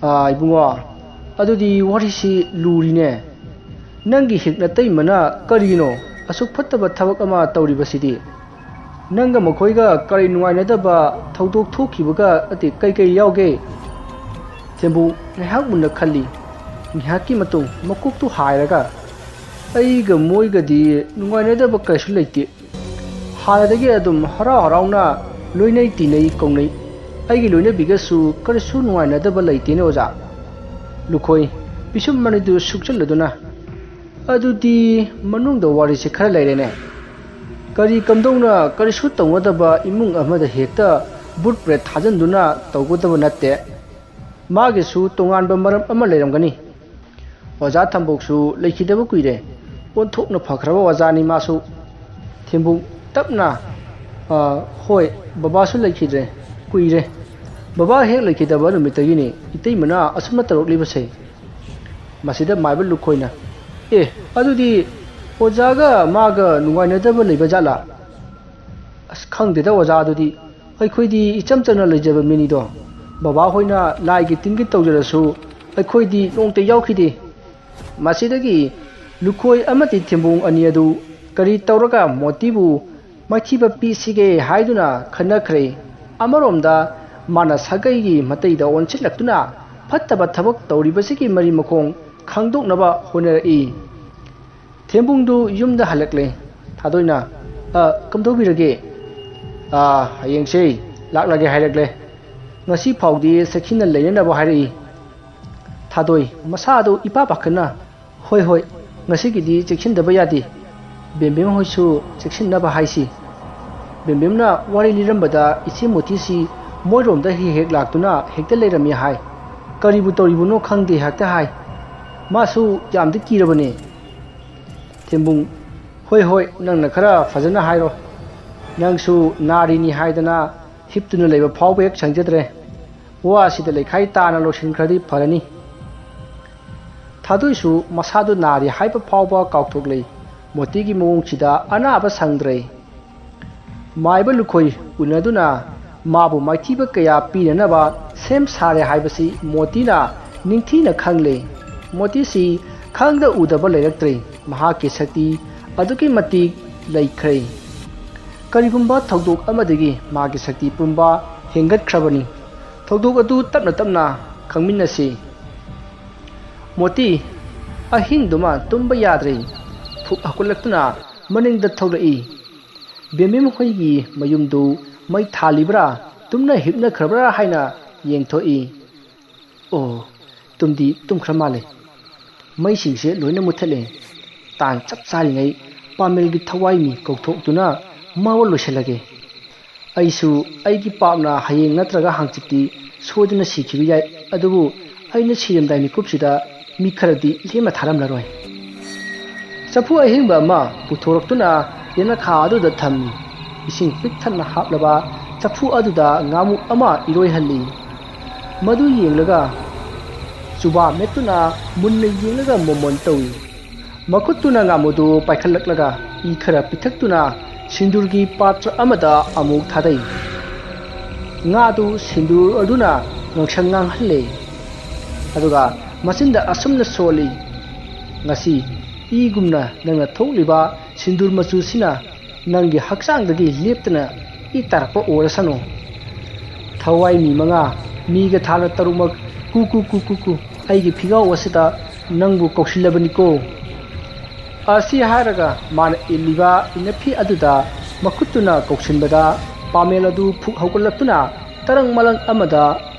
"ꯑꯥ, ꯏꯕꯨꯡꯉꯣ, ꯑꯗꯨꯗꯤ ꯋꯥꯔꯤꯁꯤ ꯂꯨꯔꯤꯅꯦ꯫ ꯅꯪꯒꯤ ꯍꯦꯛ ꯅꯇꯩꯃꯅ ꯀꯔꯤꯒꯤꯅꯣ ꯑꯁꯨꯛ ꯐꯠꯇꯕ ꯊꯕꯛ ꯑꯃ ꯇꯧꯔꯤꯕꯁꯤꯗꯤ? ꯅꯪꯒ ꯃꯈꯣꯏꯒ ꯀꯔꯤ ꯅꯨꯡꯉꯥꯏꯅꯗꯕ ꯊꯧꯗꯣꯛ ꯊꯣꯛꯈꯤꯕꯒ ꯅꯠꯇꯦ, ꯀꯩ ꯀꯩ ꯌꯥꯎꯒꯦ?" ꯊꯦꯝꯕꯨ ꯉꯥꯏꯍꯥꯛ ꯃꯨꯟꯅ ꯈꯜꯂꯤ꯫ ꯉꯥꯏꯍꯥꯛꯀꯤ ꯃꯇꯨꯡ ꯃꯀꯣꯛꯇꯨ ꯍꯥꯏꯔꯒ, "ꯑꯩꯒ ꯃꯣꯏꯒꯗꯤ ꯅꯨꯡꯉꯥꯏꯅꯗꯕ ꯀꯩꯁꯨ ꯂꯩꯇꯦ꯫ ꯍꯥꯟꯅꯗꯒꯤ ꯑꯗꯨꯝ ꯍꯔꯥꯎ ꯍꯔꯥꯎꯅ ꯂꯣꯏꯅꯩ ꯇꯤꯟꯅꯩ ꯀꯧꯅꯩ꯫ ꯑꯩꯒꯤ ꯂꯣꯏꯅꯕꯤꯒꯁꯨ ꯀꯔꯤꯁꯨ ꯅꯨꯡꯉꯥꯏꯅꯗꯕ ꯂꯩꯇꯦꯅꯦ ꯑꯣꯖꯥ꯫" ꯂꯨꯈꯣꯏ ꯄꯤꯁꯨꯝ ꯑꯅꯤꯗꯨ ꯁꯨꯛꯆꯜꯂꯗꯨꯅ, "ꯑꯗꯨꯗꯤ ꯃꯅꯨꯡꯗ ꯋꯥꯔꯤꯁꯦ ꯈꯔ ꯂꯩꯔꯦꯅꯦ꯫" ꯀꯔꯤ ꯀꯝꯗꯧꯅ ꯀꯔꯤꯁꯨ ꯇꯧꯅꯗꯕ ꯏꯃꯨꯡ ꯑꯃꯗ ꯍꯦꯛꯇ ꯚꯨꯠ ꯄ꯭ꯔꯦꯠ ꯊꯥꯖꯤꯟꯗꯨꯅ ꯇꯧꯒꯗꯕ ꯅꯠꯇꯦ꯫ ꯃꯥꯒꯤꯁꯨ ꯇꯣꯉꯥꯟꯕ ꯃꯔꯝ ꯑꯃ ꯂꯩꯔꯝꯒꯅꯤ꯫ ꯑꯣꯖꯥ ꯊꯝꯕꯣꯛꯁꯨ ꯂꯩꯈꯤꯗꯕ ꯀꯨꯏꯔꯦ꯫ ꯑꯣꯟꯊꯣꯛꯅ ꯐꯈ꯭ꯔꯕ ꯑꯣꯖꯥꯅꯤ ꯃꯥꯁꯨ꯫ ꯊꯦꯝꯕꯨꯡ ꯇꯞꯅ, "ꯑ, ꯍꯣꯏ, ꯕꯕꯥꯁꯨ ꯂꯩꯈꯤꯗ꯭ꯔꯦ ꯀꯨꯏꯔꯦ꯫ ꯕꯕꯥ ꯍꯦꯛ ꯂꯩꯈꯤꯗꯕ ꯅꯨꯃꯤꯠꯇꯒꯤꯅꯤ ꯏꯇꯩꯃꯅ ꯑꯁꯨꯝꯅ ꯇꯧꯔꯛꯂꯤꯕꯁꯦ꯫" ꯃꯁꯤꯗ ꯃꯥꯏꯕ ꯂꯨꯈꯣꯏꯅ, "ꯑꯦ, ꯑꯗꯨꯗꯤ ꯑꯣꯖꯥꯒ ꯃꯥꯒ ꯅꯨꯡꯉꯥꯏꯅꯗꯕ ꯂꯩꯕ ꯖꯥꯠꯂꯥ?" "ꯑꯁ, ꯈꯪꯗꯦꯗ ꯑꯣꯖꯥ, ꯑꯗꯨꯗꯤ ꯑꯩꯈꯣꯏꯗꯤ ꯏꯆꯝ ꯆꯝꯅ ꯂꯩꯖꯕ ꯃꯤꯅꯤꯗꯣ꯫ ꯕꯕꯥꯍꯣꯏꯅ ꯂꯥꯏꯒꯤ ꯇꯤꯟꯒꯤ ꯇꯧꯖꯔꯁꯨ ꯑꯩꯈꯣꯏꯗꯤ ꯅꯣꯡꯇ ꯌꯥꯎꯈꯤꯗꯦ꯫" ꯃꯁꯤꯗꯒꯤ ꯂꯨꯈꯣꯏ ꯑꯃꯗꯤ ꯊꯦꯝꯕꯨꯡ ꯑꯅꯤ ꯑꯗꯨ ꯀꯔꯤ ꯇꯧꯔꯒ ꯃꯣꯇꯤꯕꯨ ꯃꯥꯏꯊꯤꯕ ꯄꯤꯁꯤꯒꯦ ꯍꯥꯏꯗꯨꯅ ꯈꯟꯅꯈ꯭ꯔꯦ꯫ ꯑꯃꯔꯣꯝꯗ ꯃꯥꯅ ꯁꯥꯒꯩꯒꯤ ꯃꯇꯩꯗ ꯑꯣꯟꯁꯤꯜꯂꯛꯇꯨꯅ ꯐꯠꯇꯕ ꯊꯕꯛ ꯇꯧꯔꯤꯕꯁꯤꯒꯤ ꯃꯔꯤ ꯃꯈꯣꯡ ꯈꯪꯗꯣꯛꯅꯕ ꯍꯣꯠꯅꯔꯛꯏ꯫ ꯊꯦꯝꯕꯨꯡꯗꯨ ꯌꯨꯝꯗ ꯍꯜꯂꯛꯂꯦ꯫ ꯊꯥꯗꯣꯏꯅ, "ꯑ, ꯀꯝꯗꯧꯕꯤꯔꯒꯦ?" "ꯑ, ꯍꯌꯦꯡꯁꯦ ꯂꯥꯛꯂꯒꯦ ꯍꯥꯏꯔꯛꯂꯦ꯫ ꯉꯁꯤ ꯐꯥꯎꯗꯤ ꯆꯦꯛꯁꯤꯟꯅ ꯂꯩꯅꯅꯕ ꯍꯥꯏꯔꯛꯏ꯫" ꯊꯥꯗꯣꯏ, ꯃꯁꯥꯗꯨ ꯏꯄꯥ ꯄꯥꯈꯠꯅ, "ꯍꯣꯏ, ꯍꯣꯏ, ꯉꯁꯤꯒꯤꯗꯤ ꯆꯦꯛꯁꯤꯟꯗꯕ ꯌꯥꯗꯦ꯫ ꯕꯦꯝꯕꯦꯝ ꯍꯣꯏꯁꯨ ꯆꯦꯛꯁꯤꯟꯅꯕ ꯍꯥꯏꯁꯤ꯫" ꯕꯦꯝꯕꯦꯝꯅ ꯋꯥꯔꯤ ꯂꯤꯔꯝꯕꯗ ꯏꯆꯦ ꯃꯣꯇꯤꯁꯤ ꯃꯣꯏꯔꯣꯝꯗ ꯍꯦꯛ ꯍꯦꯛ ꯂꯥꯛꯇꯨꯅ ꯍꯦꯛꯇ ꯂꯩꯔꯝꯃꯤ ꯍꯥꯏ꯫ "ꯀꯔꯤꯕꯨ ꯇꯧꯔꯤꯕꯅꯣ ꯈꯪꯗꯦ" ꯍꯦꯛꯇ ꯍꯥꯏ꯫ ꯃꯥꯁꯨ ꯌꯥꯝꯗꯤ ꯀꯤꯔꯕꯅꯦ꯫ ꯊꯦꯝꯕꯨꯡ, "ꯍꯣꯏ, ꯍꯣꯏ, ꯅꯪꯅ ꯈꯔ ꯐꯖꯅ ꯍꯥꯏꯔꯣ꯫ ꯅꯪꯁꯨ ꯅꯥꯔꯤꯅꯤ ꯍꯥꯏꯗꯅ ꯍꯤꯞꯇꯨꯅ ꯂꯩꯕ ꯐꯥꯎꯕ ꯍꯦꯛ ꯁꯪꯖꯗ꯭ꯔꯦ꯫ ꯋꯥꯁꯤꯗ ꯂꯩꯈꯥꯏ ꯇꯥꯅ ꯂꯣꯏꯁꯤꯟꯈ꯭ꯔꯗꯤ ꯐꯔꯅꯤ꯫" ꯊꯥꯗꯣꯏꯁꯨ ꯃꯁꯥꯗꯨ ꯅꯥꯔꯤ ꯍꯥꯏꯕ ꯐꯥꯎꯕ ꯀꯥꯎꯊꯣꯛꯂꯦ꯫ ꯃꯣꯇꯤꯒꯤ ꯃꯑꯣꯡꯁꯤꯗ ꯑꯅꯥꯕ ꯁꯪꯗ꯭ꯔꯦ꯫ ꯃꯥꯏꯕ ꯂꯨꯈꯣꯏ ꯎꯅꯗꯨꯅ ꯃꯥꯕꯨ ꯃꯥꯏꯊꯤꯕ ꯀꯌꯥ ꯄꯤꯅꯅꯕ ꯁꯦꯝ ꯁꯥꯔꯦ ꯍꯥꯏꯕꯁꯤ ꯃꯣꯇꯤꯅ ꯅꯤꯡꯊꯤꯅ ꯈꯪꯂꯦ꯫ ꯃꯣꯇꯤꯁꯤ ꯈꯪꯗ ꯎꯗꯕ ꯂꯩꯔꯛꯇ꯭ꯔꯦ꯫ ꯃꯍꯥꯛꯀꯤ ꯁꯛꯇꯤ ꯑꯗꯨꯛꯀꯤ ꯃꯇꯤꯛ ꯂꯩꯈ꯭ꯔꯦ꯫ ꯀꯔꯤꯒꯨꯝꯕ ꯊꯧꯗꯣꯛ ꯑꯃꯗꯒꯤ ꯃꯥꯒꯤ ꯁꯛꯇꯤ ꯄꯨꯝꯕ ꯍꯦꯟꯒꯠꯈ꯭ꯔꯕꯅꯤ꯫ ꯊꯧꯗꯣꯛ ꯑꯗꯨ ꯇꯞꯅ ꯇꯞꯅ ꯈꯪꯃꯤꯟꯅꯁꯤ꯫ ꯃꯣꯇꯤ, ꯑꯍꯤꯡꯗꯨꯃ ꯇꯨꯝꯕ ꯌꯥꯗ꯭ꯔꯦ꯫ ꯐꯨꯛ ꯍꯧꯒꯠꯂꯛꯇꯨꯅ ꯃꯅꯤꯡꯗ ꯊꯣꯛꯂꯛꯏ꯫ ꯕꯦꯝꯕꯦꯝ ꯍꯣꯏꯒꯤ ꯃꯌꯨꯝꯗꯨ ꯃꯩ ꯊꯥꯜꯂꯤꯕ꯭ꯔꯥ, ꯇꯨꯝꯅ ꯍꯤꯞꯅꯈ꯭ꯔꯕ꯭ꯔꯥ ꯍꯥꯏꯅ ꯌꯦꯡꯊꯣꯛꯏ꯫ ꯑꯣ, ꯇꯨꯝꯗꯤ ꯇꯨꯝꯈ꯭ꯔ ꯃꯥꯜꯂꯦ꯫ ꯃꯩꯁꯤꯡꯁꯦ ꯂꯣꯏꯅ ꯃꯨꯠꯊꯠꯂꯦ꯫ ꯇꯥꯟ ꯆꯞ ꯆꯥꯔꯤꯉꯩ ꯄꯥꯃꯦꯜꯒꯤ ꯊꯋꯥꯏ ꯃꯤ ꯀꯧꯊꯣꯛꯇꯨꯅ ꯃꯥꯋꯣ ꯂꯣꯏꯁꯤꯜꯂꯒꯦ꯫ ꯑꯩꯁꯨ ꯑꯩꯒꯤ ꯄꯥꯞꯅ ꯍꯌꯦꯡ ꯅꯠꯇ꯭ꯔꯒ ꯍꯥꯡꯆꯤꯠꯇꯤ ꯁꯣꯏꯗꯅ ꯁꯤꯈꯤꯕ ꯌꯥꯏ, ꯑꯗꯨꯕꯨ ꯑꯩꯅ ꯁꯤꯔꯝꯗꯥꯏ ꯃꯤꯀꯨꯞꯁꯤꯗ ꯃꯤ ꯈꯔꯗꯤ ꯂꯦꯝꯅ ꯊꯥꯔꯝꯂꯔꯣꯏ꯫ ꯆꯐꯨ ꯑꯍꯤꯡꯕ ꯑꯃ ꯄꯨꯊꯣꯔꯛꯇꯨꯅ ꯌꯦꯅꯈꯥ ꯑꯗꯨꯗ ꯊꯝꯃꯤ꯫ ꯏꯁꯤꯡ ꯄꯤꯛ ꯊꯟꯅ ꯍꯥꯞꯂꯕ ꯆꯐꯨ ꯑꯗꯨꯗ ꯉꯥꯃꯨ ꯑꯃ ꯏꯔꯣꯏꯍꯜꯂꯤ꯫ ꯃꯗꯨ ꯌꯦꯡꯂꯒ ꯆꯨꯕꯥ ꯃꯦꯠꯇꯨꯅ ꯃꯨꯟꯅ ꯌꯦꯡꯂꯒ ꯃꯣꯃꯣꯟ ꯇꯧꯏ꯫ ꯃꯈꯨꯠꯇꯨꯅ ꯉꯥꯃꯨꯗꯨ ꯄꯥꯏꯈꯠꯂꯛꯂꯒ ꯏ ꯈꯔ ꯄꯤꯊꯛꯇꯨꯅ ꯁꯤꯟꯗꯨꯔꯒꯤ ꯄꯥꯇ꯭ꯔ ꯑꯃꯗ ꯑꯃꯨꯛ ꯊꯥꯗꯩ꯫ ꯉꯥꯗꯨ ꯁꯤꯟꯗꯨꯔ ꯑꯗꯨꯅ ꯉꯥꯡꯁꯪ ꯉꯥꯡꯍꯜꯂꯦ꯫ ꯑꯗꯨꯒ ꯃꯆꯤꯟꯗ ꯑꯁꯨꯝꯅ ꯁꯣꯜꯂꯤ, "ꯉꯁꯤ ꯏꯒꯨꯝꯅ ꯅꯪꯅ ꯊꯣꯛꯂꯤꯕ ꯁꯤꯟꯗꯨꯔ ꯃꯆꯨꯁꯤꯅ ꯅꯪꯒꯤ ꯍꯛꯆꯥꯡꯗꯒꯤ ꯂꯦꯞꯇꯅ ꯏ ꯇꯥꯔꯛꯄ ꯑꯣꯏꯔꯁꯅꯨ꯫ ꯊꯋꯥꯏ ꯃꯤ ꯃꯉꯥ, ꯃꯤꯒ ꯊꯥꯅ ꯇꯔꯨꯛꯃꯛ, ꯀꯨ ꯀꯨ ꯀꯨ ꯀꯨ ꯀꯨ, ꯑꯩꯒꯤ ꯐꯤꯒꯥꯎ ꯑꯁꯤꯗ ꯅꯪꯕꯨ ꯀꯧꯁꯤꯜꯂꯕꯅꯤꯀꯣ"꯫ ꯑꯁꯤ ꯍꯥꯏꯔꯒ ꯃꯥꯅ ꯏꯜꯂꯤꯕ ꯏꯅꯐꯤ ꯑꯗꯨꯗ ꯃꯈꯨꯠꯇꯨꯅ ꯀꯧꯁꯤꯟꯕꯗ ꯄꯥꯃꯦꯜ ꯑꯗꯨ ꯐꯨꯛ ꯍꯧꯒꯠꯂꯛꯇꯨꯅ ꯇꯔꯪ ꯃꯂꯪ ꯑꯃꯗ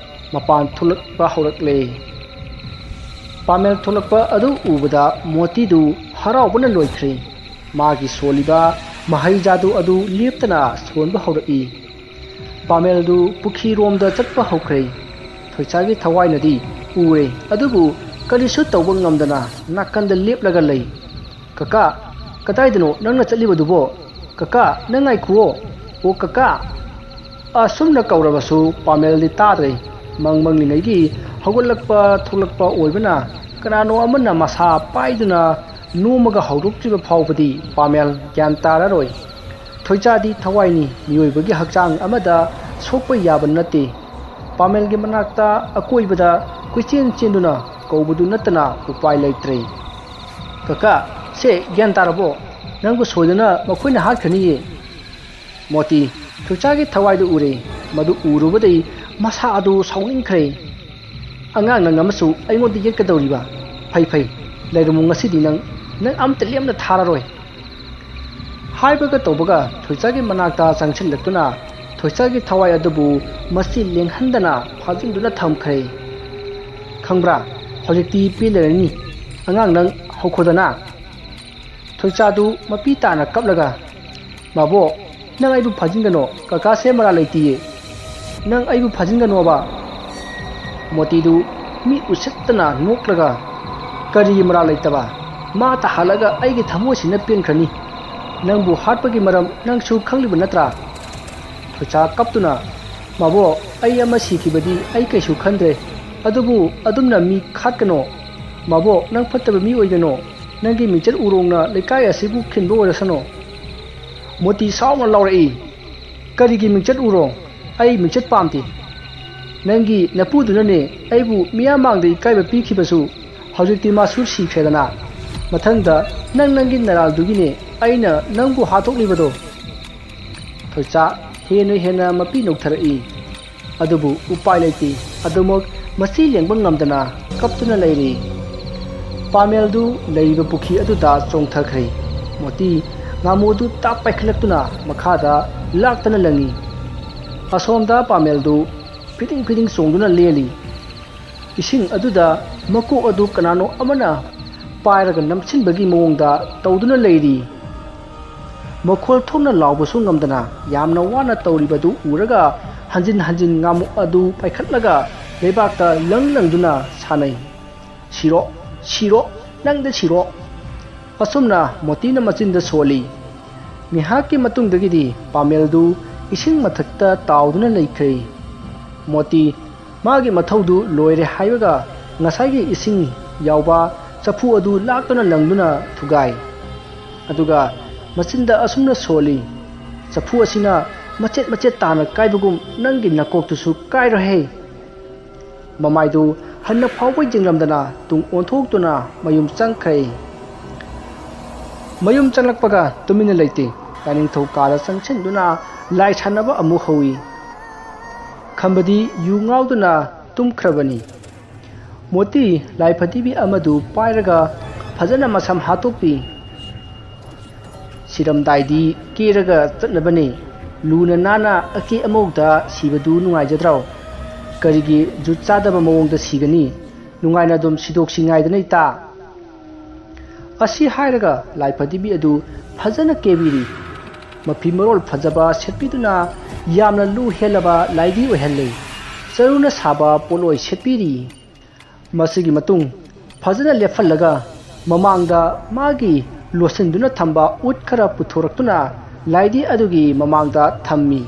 ꯃꯄꯥꯟ ꯊꯣꯛꯂꯛꯄ ꯍꯧꯔꯛꯂꯦ꯫ ꯄꯥꯃꯦꯜ ꯊꯣꯛꯂꯛꯄ ꯑꯗꯨ ꯎꯕꯗ ꯃꯣꯇꯤꯗꯨ ꯍꯔꯥꯎꯕꯅ ꯂꯣꯏꯈ꯭ꯔꯦ꯫ ꯃꯥꯒꯤ ꯁꯣꯜꯂꯤꯕ ꯃꯍꯩ ꯖꯥꯗꯨ ꯑꯗꯨ ꯂꯦꯞꯇꯅ ꯁꯣꯟꯕ ꯍꯧꯔꯛꯏ꯫ ꯄꯥꯃꯦꯜꯗꯨ ꯄꯨꯈ꯭ꯔꯤꯔꯣꯝꯗ ꯆꯠꯄ ꯍꯧꯈ꯭ꯔꯦ꯫ ꯊꯣꯏꯆꯥꯒꯤ ꯊꯋꯥꯏꯅꯗꯤ ꯎꯔꯦ, ꯑꯗꯨꯕꯨ ꯀꯔꯤꯁꯨ ꯇꯧꯕ ꯉꯝꯗꯅ ꯅꯥꯀꯟꯗ ꯂꯦꯞꯂꯒ ꯂꯩ꯫ "ꯀꯀꯥ, ꯀꯗꯥꯏꯗꯅꯣ ꯅꯪꯅ ꯆꯠꯂꯤꯕꯗꯨꯕꯣ? ꯀꯀꯥ, ꯅꯪ ꯉꯥꯏꯈꯨꯑꯣ꯫ ꯑꯣ ꯀꯀꯥ!" ꯑꯁꯨꯝꯅ ꯀꯧꯔꯕꯁꯨ ꯄꯥꯃꯦꯜꯗꯤ ꯇꯥꯗ꯭ꯔꯦ꯫ ꯃꯪ ꯃꯪꯂꯤꯉꯩꯒꯤ ꯍꯧꯒꯠꯂꯛꯄ ꯊꯣꯛꯂꯛꯄ ꯑꯣꯏꯕꯅ ꯀꯅꯥꯅꯣ ꯑꯃꯅ ꯃꯁꯥ ꯄꯥꯏꯗꯨꯅ ꯅꯣꯝꯃꯒ ꯍꯧꯗꯣꯛꯇ꯭ꯔꯤꯕ ꯐꯥꯎꯕꯗꯤ ꯄꯥꯃꯦꯜ ꯒ꯭ꯌꯥꯟ ꯇꯥꯔꯔꯣꯏ꯫ ꯊꯣꯏꯆꯥꯗꯤ ꯊꯋꯥꯏꯅꯤ, ꯃꯤꯑꯣꯏꯕꯒꯤ ꯍꯛꯆꯥꯡ ꯑꯃꯗ ꯁꯣꯛꯄ ꯌꯥꯕ ꯅꯠꯇꯦ꯫ ꯄꯥꯃꯦꯜꯒꯤ ꯃꯅꯥꯛꯇ ꯑꯀꯣꯏꯕꯗ ꯀꯣꯏꯆꯦꯟ ꯆꯦꯟꯗꯨꯅ ꯀꯧꯕꯗꯨ ꯅꯠꯇꯅ ꯎꯄꯥꯏ ꯂꯩꯇ꯭ꯔꯦ꯫ "ꯀꯀꯥ, ꯁꯦ ꯒ꯭ꯌꯥꯟ ꯇꯥꯔꯕꯣ? ꯅꯪꯕꯨ ꯁꯣꯏꯗꯅ ꯃꯈꯣꯏꯅ ꯍꯥꯠꯈ꯭ꯔꯅꯤꯌꯦ"꯫ ꯃꯣꯇꯤ ꯊꯣꯏꯆꯥꯒꯤ ꯊꯋꯥꯏꯗꯨ ꯎꯔꯦ꯫ ꯃꯗꯨ ꯎꯔꯨꯕꯗꯩ ꯃꯁꯥ ꯑꯗꯨ ꯁꯥꯎꯅꯤꯡꯈ꯭ꯔꯦ꯫ "ꯑꯉꯥꯡ ꯅꯪ ꯑꯃꯁꯨ ꯑꯩꯉꯣꯟꯗ ꯌꯦꯠꯀꯗꯧꯔꯤꯕ? ꯐꯩ ꯐꯩ, ꯂꯩꯔꯝꯃꯨ, ꯉꯁꯤꯗꯤ ꯅꯪ, ꯅꯪ ꯑꯝꯇ ꯂꯦꯝꯅ ꯊꯥꯔꯔꯣꯏ"꯫ ꯍꯥꯏꯕꯒ ꯇꯧꯕꯒ ꯊꯣꯏꯆꯥꯒꯤ ꯃꯅꯥꯛꯇ ꯆꯪꯁꯤꯜꯂꯛꯇꯨꯅ ꯊꯣꯏꯆꯥꯒꯤ ꯊꯋꯥꯏ ꯑꯗꯨꯕꯨ ꯃꯁꯤ ꯂꯦꯡꯍꯟꯗꯅ ꯐꯥꯖꯤꯟꯗꯨꯅ ꯊꯝꯈ꯭ꯔꯦ꯫ "ꯈꯪꯕ꯭ꯔꯥ, ꯍꯧꯖꯤꯛꯇꯤ ꯄꯦꯜꯂꯔꯅꯤ꯫ ꯑꯉꯥꯡ ꯅꯪ ꯍꯧꯈꯣꯗꯅ"꯫ ꯊꯣꯏꯆꯥꯗꯨ ꯃꯄꯤ ꯇꯥꯅ ꯀꯞꯂꯒ, "ꯃꯥꯕꯣꯛ, ꯅꯪ ꯑꯩꯕꯨ ꯐꯥꯖꯤꯟꯒꯅꯣ, ꯀꯀꯥꯁꯦ ꯃꯔꯥꯜ ꯂꯩꯇꯤꯌꯦ꯫ ꯅꯪ ꯑꯩꯕꯨ ꯐꯥꯖꯤꯟꯒꯅꯣꯕ꯫" ꯃꯣꯇꯤꯗꯨ ꯃꯤ ꯎꯁꯤꯠꯇꯅ ꯅꯣꯛꯂꯒ, "ꯀꯔꯤꯒꯤ ꯃꯔꯥꯜ ꯂꯩꯇꯕ? ꯃꯥ ꯇꯥꯍꯜꯂꯒ ꯑꯩꯒꯤ ꯊꯃꯣꯏꯁꯤꯅ ꯄꯦꯟꯈ꯭ꯔꯅꯤ꯫ ꯅꯪꯕꯨ ꯍꯥꯠꯄꯒꯤ ꯃꯔꯝ ꯅꯪꯁꯨ ꯈꯪꯂꯤꯕ ꯅꯠꯇ꯭ꯔꯥ?" ꯊꯣꯏꯆꯥ ꯀꯞꯇꯨꯅ, "ꯃꯥꯕꯣꯛ, ꯑꯩ ꯑꯃ ꯁꯤꯈꯤꯕꯗꯤ ꯑꯩ ꯀꯩꯁꯨ ꯈꯟꯗ꯭ꯔꯦ꯫ ꯑꯗꯨꯕꯨ ꯑꯗꯨꯝꯅ ꯃꯤ ꯈꯥꯠꯀꯅꯣ꯫ ꯃꯥꯕꯣꯛ, ꯅꯪ ꯐꯠꯇꯕ ꯃꯤ ꯑꯣꯏꯒꯅꯣ꯫ ꯅꯪꯒꯤ ꯃꯤꯡꯆꯠ ꯎꯔꯣꯡꯅ ꯂꯩꯀꯥꯏ ꯑꯁꯤꯕꯨ ꯈꯤꯟꯕ ꯑꯣꯏꯔꯁꯅꯨ꯫" ꯃꯣꯇꯤ ꯁꯥꯎꯅ ꯂꯥꯎꯔꯛꯏ, "ꯀꯔꯤꯒꯤ ꯃꯤꯡꯆꯠ ꯎꯔꯣꯡ? ꯑꯩ ꯃꯤꯡꯆꯠ ꯄꯥꯝꯗꯦ꯫ ꯅꯪꯒꯤ ꯅꯄꯨꯗꯨꯅꯅꯦ ꯑꯩꯕꯨ ꯃꯤꯌꯥꯝ ꯃꯥꯡꯗ ꯏꯀꯥꯏꯕ ꯄꯤꯈꯤꯕꯁꯨ, ꯍꯧꯖꯤꯛꯇꯤ ꯃꯥꯁꯨ ꯁꯤꯈ꯭ꯔꯦꯗꯅ꯫ ꯃꯊꯪꯗ ꯅꯪ ꯅꯪꯒꯤ ꯅꯔꯥꯜꯗꯨꯒꯤꯅꯦ ꯑꯩꯅ ꯅꯪꯕꯨ ꯍꯥꯠꯇꯣꯛꯂꯤꯕꯗꯣ꯫" ꯊꯣꯏꯆꯥ ꯍꯦꯟꯅ ꯍꯦꯟꯅ ꯃꯄꯤ ꯅꯣꯛꯊꯔꯛꯏ꯫ ꯑꯗꯨꯕꯨ ꯎꯄꯥꯏ ꯂꯩꯇꯦ꯫ ꯑꯗꯨꯃꯛ ꯃꯆꯤ ꯂꯦꯡꯕ ꯉꯝꯗꯅ ꯀꯞꯇꯨꯅ ꯂꯩꯔꯤ꯫ ꯄꯥꯃꯦꯜꯗꯨ ꯂꯩꯔꯤꯕ ꯄꯨꯈ꯭ꯔꯤ ꯑꯗꯨꯗ ꯆꯣꯡꯊꯈ꯭ꯔꯦ꯫ ꯃꯣꯇꯤ ꯉꯥꯃꯨ ꯑꯗꯨ ꯇꯥꯞ ꯄꯥꯏꯈꯠꯂꯛꯇꯨꯅ ꯃꯈꯥꯗ ꯂꯥꯛꯇꯅ ꯂꯪꯉꯤ꯫ ꯑꯁꯣꯝꯗ ꯄꯥꯃꯦꯜꯗꯨ ꯐꯤꯗꯤꯡ ꯐꯤꯗꯤꯡ ꯆꯣꯡꯗꯨꯅ ꯂꯦꯜꯂꯤ꯫ ꯏꯁꯤꯡ ꯑꯗꯨꯗ ꯃꯀꯣꯛ ꯑꯗꯨ ꯀꯅꯥꯅꯣ ꯑꯃꯅ ꯄꯥꯏꯔꯒ ꯅꯝꯁꯤꯟꯕꯒꯤ ꯃꯑꯣꯡꯗ ꯇꯧꯗꯨꯅ ꯂꯩꯔꯤ꯫ ꯃꯈꯣꯜ ꯊꯣꯛꯅ ꯂꯥꯎꯕꯁꯨ ꯉꯝꯗꯅ ꯌꯥꯝꯅ ꯋꯥꯅ ꯇꯧꯔꯤꯕꯗꯨ ꯎꯔꯒ ꯍꯟꯖꯤꯟ ꯍꯟꯖꯤꯟ ꯉꯥꯃꯨ ꯑꯗꯨ ꯄꯥꯏꯈꯠꯂꯒ ꯂꯩꯕꯥꯛꯇ ꯂꯪ ꯂꯪꯗꯨꯅ ꯁꯥꯟꯅꯩ꯫ "ꯁꯤꯔꯣ, ꯁꯤꯔꯣ, ꯅꯪꯗ ꯁꯤꯔꯣ!" ꯑꯁꯨꯝꯅ ꯃꯣꯇꯤꯅ ꯃꯆꯤꯟꯗ ꯁꯣꯜꯂꯤ꯫ ꯉꯥꯏꯍꯥꯛꯀꯤ ꯃꯇꯨꯡꯗꯒꯤꯗꯤ ꯄꯥꯃꯦꯜꯗꯨ ꯏꯁꯤꯡ ꯃꯊꯛꯇ ꯇꯥꯎꯗꯨꯅ ꯂꯩꯈ꯭ꯔꯦ꯫ ꯃꯣꯇꯤ ꯃꯥꯒꯤ ꯃꯊꯧꯗꯨ ꯂꯣꯏꯔꯦ ꯍꯥꯏꯕꯒ ꯉꯁꯥꯏꯒꯤ ꯏꯁꯤꯡ ꯌꯥꯎꯕ ꯆꯐꯨ ꯑꯗꯨ ꯂꯥꯛꯇꯨꯅ ꯂꯪꯗꯨꯅ ꯊꯨꯒꯥꯏ꯫ ꯑꯗꯨꯒ ꯃꯆꯤꯟꯗ ꯑꯁꯨꯝꯅ ꯁꯣꯜꯂꯤ, "ꯆꯐꯨ ꯑꯁꯤꯅ ꯃꯆꯦꯠ ꯃꯆꯦꯠ ꯇꯥꯅ ꯀꯥꯏꯕꯒꯨꯝ ꯅꯪꯒꯤ ꯅꯀꯣꯛꯇꯨꯁꯨ ꯀꯥꯏꯔꯣꯍꯦ!" ꯃꯃꯥꯏꯗꯨ ꯍꯟꯅ ꯐꯥꯎꯕ ꯌꯦꯡꯂꯝꯗꯅ ꯇꯨꯡ ꯑꯣꯟꯊꯣꯛꯇꯨꯅ ꯃꯌꯨꯝ ꯆꯪꯈ꯭ꯔꯦ꯫ ꯃꯌꯨꯝ ꯆꯪꯂꯛꯄꯒ ꯇꯨꯃꯤꯟꯅ ꯂꯩꯇꯦ꯫ ꯂꯥꯏꯅꯤꯡꯊꯧ ꯀꯥꯗ ꯆꯪꯁꯤꯟꯗꯨꯅ ꯂꯥꯏ ꯁꯥꯟꯅꯕ ꯑꯃꯨꯛ ꯍꯧꯏ꯫ ꯈꯝꯕꯗꯤ ꯌꯨ ꯉꯥꯎꯗꯨꯅ ꯇꯨꯝꯈ꯭ꯔꯕꯅꯤ꯫ ꯃꯣꯇꯤ ꯂꯥꯏ ꯐꯗꯤꯕꯤ ꯑꯃꯗꯨ ꯄꯥꯏꯔꯒ ꯐꯖꯅ ꯃꯁꯝ ꯍꯥꯠꯇꯣꯛꯄꯤ꯫ ꯁꯤꯔꯝꯗꯥꯏꯗꯤ ꯀꯦꯔꯒ ꯆꯠꯅꯕꯅꯤ꯫ ꯂꯨꯅ ꯅꯥꯟꯅ ꯑꯀꯦ ꯑꯃꯧꯗ ꯁꯤꯕꯗꯨ ꯅꯨꯡꯉꯥꯏꯖꯗ꯭ꯔꯣ? ꯀꯔꯤꯒꯤ ꯖꯨꯠ ꯆꯥꯗꯕ ꯃꯑꯣꯡꯗ ꯁꯤꯒꯅꯤ? ꯅꯨꯡꯉꯥꯏꯅ ꯑꯗꯨꯝ ꯁꯤꯗꯣꯛꯁꯤ ꯉꯥꯏꯗꯅ ꯏꯇꯥ꯫ ꯑꯁꯤ ꯍꯥꯏꯔꯒ ꯂꯥꯏꯐꯗꯤꯕꯤ ꯑꯗꯨ ꯐꯖꯅ ꯀꯦꯕꯤꯔꯤ꯫ ꯃꯐꯤ ꯃꯔꯣꯜ ꯐꯖꯕ ꯁꯦꯠꯄꯤꯗꯨꯅ ꯌꯥꯝꯅ ꯂꯨ ꯍꯦꯜꯂꯕ ꯂꯥꯏꯗꯤ ꯑꯣꯏꯍꯜꯂꯤ꯫ ꯆꯔꯨꯅ ꯁꯥꯕ ꯄꯣꯠꯂꯣꯏ ꯁꯦꯠꯄꯤꯔꯤ꯫ ꯃꯁꯤꯒꯤ ꯃꯇꯨꯡ ꯐꯖꯅ ꯂꯦꯞꯍꯜꯂꯒ ꯃꯃꯥꯡꯗ ꯃꯥꯒꯤ ꯂꯣꯠꯁꯤꯟꯗꯨꯅ ꯊꯝꯕ ꯎꯠ ꯈꯔ ꯄꯨꯊꯣꯔꯛꯇꯨꯅ ꯂꯥꯏꯗꯤ ꯑꯗꯨꯒꯤ ꯃꯃꯥꯡꯗ ꯊꯝꯃꯤ꯫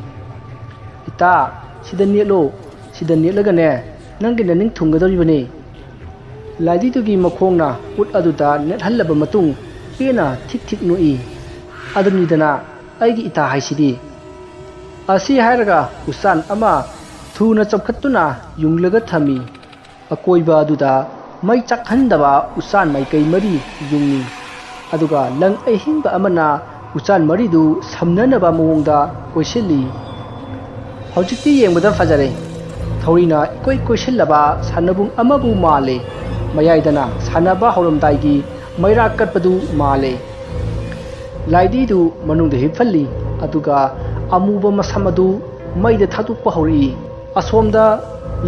"ꯏꯇꯥ, ꯁꯤꯗ ꯅꯦꯠꯂꯣ, ꯁꯤꯗ ꯅꯦꯠꯂꯒꯅꯦ ꯅꯪꯒꯤ ꯅꯅꯤꯡ ꯊꯨꯡꯒꯗꯧꯔꯤꯕꯅꯤ꯫" ꯂꯥꯏꯗꯤꯗꯨꯒꯤ ꯃꯈꯣꯡꯅ ꯎꯠ ꯑꯗꯨꯗ ꯅꯦꯠꯍꯜꯂꯕ ꯃꯇꯨꯡ ꯄꯦꯟꯅ ꯊꯤꯛ ꯊꯤꯛ ꯅꯣꯛꯏ꯫ "ꯑꯗꯨꯅꯤꯗꯅ ꯑꯩꯒꯤ ꯏꯇꯥ ꯍꯥꯏꯁꯤꯗꯤ꯫" ꯑꯁꯤ ꯍꯥꯏꯔꯒ ꯎꯆꯥꯟ ꯑꯃ ꯊꯨꯅ ꯆꯞꯈꯠꯇꯨꯅ ꯌꯨꯡꯂꯒ ꯊꯝꯃꯤ꯫ ꯑꯀꯣꯏꯕ ꯑꯗꯨꯗ ꯃꯩ ꯆꯥꯛꯍꯟꯗꯕ ꯎꯆꯥꯟ ꯃꯥꯏꯀꯩ ꯃꯔꯤ ꯌꯨꯡꯏ꯫ ꯑꯗꯨꯒ ꯂꯪ ꯑꯍꯤꯡꯕ ꯑꯃꯅ ꯎꯆꯥꯟ ꯃꯔꯤꯗꯨ ꯁꯝꯅꯅꯕ ꯃꯑꯣꯡꯗ ꯀꯣꯏꯁꯤꯜꯂꯤ꯫ ꯍꯧꯖꯤꯛꯇꯤ ꯌꯦꯡꯕꯗ ꯐꯖꯔꯦ꯫ ꯊꯧꯔꯤꯅ ꯏꯀꯣꯏ ꯀꯣꯏꯁꯤꯜꯂꯕ ꯁꯥꯟꯅꯕꯨꯡ ꯑꯃꯕꯨ ꯃꯥꯜꯂꯦ꯫ ꯃꯌꯥꯏꯗꯅ ꯁꯥꯟꯅꯕ ꯍꯧꯔꯝꯗꯥꯏꯒꯤ ꯃꯩꯔꯥ ꯀꯠꯄꯗꯨ ꯃꯥꯜꯂꯦ꯫ ꯂꯥꯏꯗꯤꯗꯨ ꯃꯅꯨꯡꯗ ꯍꯤꯞꯍꯜꯂꯤ, ꯑꯗꯨꯒ ꯑꯃꯨꯕ ꯃꯁꯝ ꯑꯗꯨ ꯃꯩꯗ ꯊꯥꯗꯣꯛꯄ ꯍꯧꯔꯛꯏ꯫ ꯑꯁꯣꯝꯗ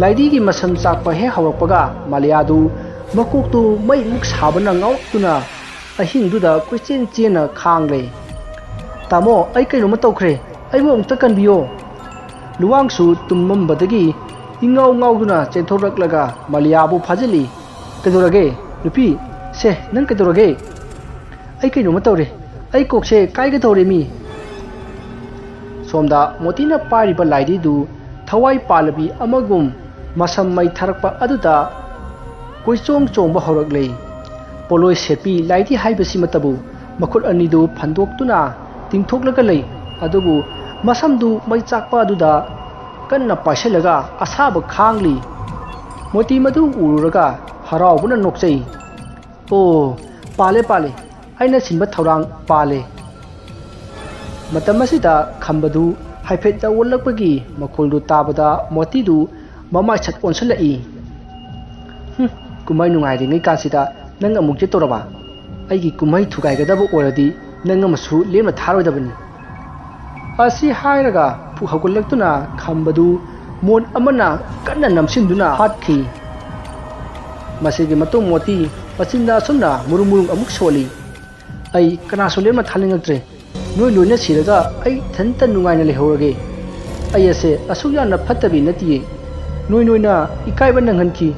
ꯂꯥꯏꯗꯤꯒꯤ ꯃꯁꯝ ꯆꯥꯛꯄ ꯍꯦꯛ ꯍꯧꯔꯛꯄꯒ ꯃꯥꯂꯤꯌꯥꯗꯨ ꯃꯀꯣꯛꯇꯨ ꯃꯩꯃꯨꯛ ꯁꯥꯕꯅ ꯉꯥꯎꯔꯛꯇꯨꯅ ꯑꯍꯤꯡꯗꯨꯗ ꯀꯣꯏꯆꯦꯟ ꯆꯦꯟꯅ ꯈꯥꯡꯂꯦ꯫ "ꯇꯥꯃꯣ, ꯑꯩ ꯀꯩꯅꯣꯝꯃ ꯇꯧꯈ꯭ꯔꯦ, ꯑꯩꯕꯨ ꯑꯃꯨꯛꯇ ꯀꯟꯕꯤꯌꯣ!" ꯂꯨꯋꯥꯡꯁꯨ ꯇꯨꯝꯃꯝꯕꯗꯒꯤ ꯏꯉꯥꯎ ꯉꯥꯎꯗꯨꯅ ꯆꯦꯟꯊꯣꯔꯛꯂꯒ ꯃꯥꯂꯤꯌꯥꯕꯨ ꯐꯥꯖꯤꯜꯂꯤ꯫ "ꯀꯩꯗꯧꯔꯒꯦ? ꯅꯨꯄꯤ, ꯁꯦ, ꯅꯪ ꯀꯩꯗꯧꯔꯒꯦ?" "ꯑꯩ ꯀꯩꯅꯣꯝꯃ ꯇꯧꯔꯦ꯫ ꯑꯩ ꯀꯣꯛꯁꯦ ꯀꯥꯏꯒꯗꯧꯔꯦ ꯃꯤ!" ꯁꯣꯝꯗ ꯃꯣꯇꯤꯅ ꯄꯥꯏꯔꯤꯕ ꯂꯥꯏꯙꯤꯗꯨ ꯊꯋꯥꯏ ꯄꯥꯜꯂꯕꯤ ꯑꯃꯒꯨꯝ ꯃꯁꯝ ꯃꯩ ꯊꯥꯔꯛꯄ ꯑꯗꯨꯗ ꯀꯣꯏꯆꯣꯡ ꯆꯣꯡꯕ ꯍꯧꯔꯛꯂꯦ꯫ ꯄꯣꯠꯂꯣꯏ ꯁꯦꯠꯄꯤ ꯂꯥꯏꯙꯤ ꯍꯥꯏꯕꯁꯤꯃꯛꯇꯕꯨ ꯃꯈꯨꯠ ꯑꯅꯤꯗꯨ ꯐꯟꯗꯣꯛꯇꯨꯅ ꯇꯤꯡꯊꯣꯛꯂꯒ ꯂꯩ, ꯑꯗꯨꯕꯨ ꯃꯁꯝꯗꯨ ꯃꯩ ꯆꯥꯛꯄ ꯑꯗꯨꯗ ꯀꯟꯅ ꯄꯥꯏꯁꯤꯜꯂꯒ ꯑꯁꯥꯕ ꯈꯥꯡꯂꯤ꯫ ꯃꯣꯇꯤ ꯃꯗꯨ ꯎꯔꯨꯔꯒ ꯍꯔꯥꯎꯕꯅ ꯅꯣꯛꯆꯩ꯫ "ꯑꯣ, ꯄꯥꯜꯂꯦ, ꯄꯥꯜꯂꯦ꯫ ꯑꯩꯅ ꯁꯤꯟꯕ ꯊꯧꯔꯥꯡ ꯄꯥꯜꯂꯦ꯫" ꯃꯇꯝ ꯑꯁꯤꯗ ꯈꯝꯕꯗꯨ ꯍꯥꯏꯐꯦꯠ ꯌꯥꯑꯣꯜꯂꯛꯄꯒꯤ ꯃꯈꯣꯜꯗꯨ ꯇꯥꯕꯗ ꯃꯣꯇꯤꯗꯨ ꯃꯃꯥꯏ ꯁꯠ ꯑꯣꯟꯁꯤꯜꯂꯛꯏ꯫ "ꯍꯨꯝ, ꯀꯨꯝꯍꯩ ꯅꯨꯡꯉꯥꯏꯔꯤꯉꯩ ꯀꯥꯟꯁꯤꯗ ꯅꯪ ꯑꯃꯨꯛ ꯆꯠꯇꯧꯔꯕ? ꯑꯩꯒꯤ ꯀꯨꯝꯍꯩ ꯊꯨꯒꯥꯏꯒꯗꯕ ꯑꯣꯏꯔꯗꯤ ꯅꯪ ꯑꯃꯁꯨ ꯂꯦꯝꯅ ꯊꯥꯔꯣꯏꯗꯕꯅꯤ꯫" ꯑꯁꯤ ꯍꯥꯏꯔꯒ ꯐꯨꯛ ꯍꯧꯒꯠꯂꯛꯇꯨꯅ ꯈꯝꯕꯗꯨ ꯃꯣꯟ ꯑꯃꯅ ꯀꯟꯅ ꯅꯝꯁꯤꯟꯗꯨꯅ ꯍꯥꯠꯈꯤ꯫ ꯃꯁꯤꯒꯤ ꯃꯇꯨꯡ ꯃꯣꯇꯤ ꯃꯆꯤꯟꯗ ꯑꯁꯨꯝꯅ ꯃꯨꯔꯨꯝ ꯃꯨꯔꯨꯝ ꯑꯃꯨꯛ ꯁꯣꯜꯂꯤ꯫ ꯑꯩ ꯀꯅꯥꯁꯨ ꯂꯦꯝꯅ ꯊꯥꯅꯤꯡꯉꯛꯇ꯭ꯔꯦ꯫ ꯅꯣꯏ ꯂꯣꯏꯅ ꯁꯤꯔꯒ ꯑꯩ ꯏꯊꯟꯇ ꯅꯨꯡꯉꯥꯏꯅ ꯂꯩꯍꯧꯔꯒꯦ꯫ ꯑꯩ ꯑꯁꯦ ꯑꯁꯨꯛ ꯌꯥꯝꯅ ꯐꯠꯇꯕꯤ ꯅꯠꯇꯤꯌꯦ꯫ ꯅꯣꯏ ꯅꯣꯏꯅ ꯏꯀꯥꯏꯕ ꯅꯪꯍꯟꯈꯤ꯫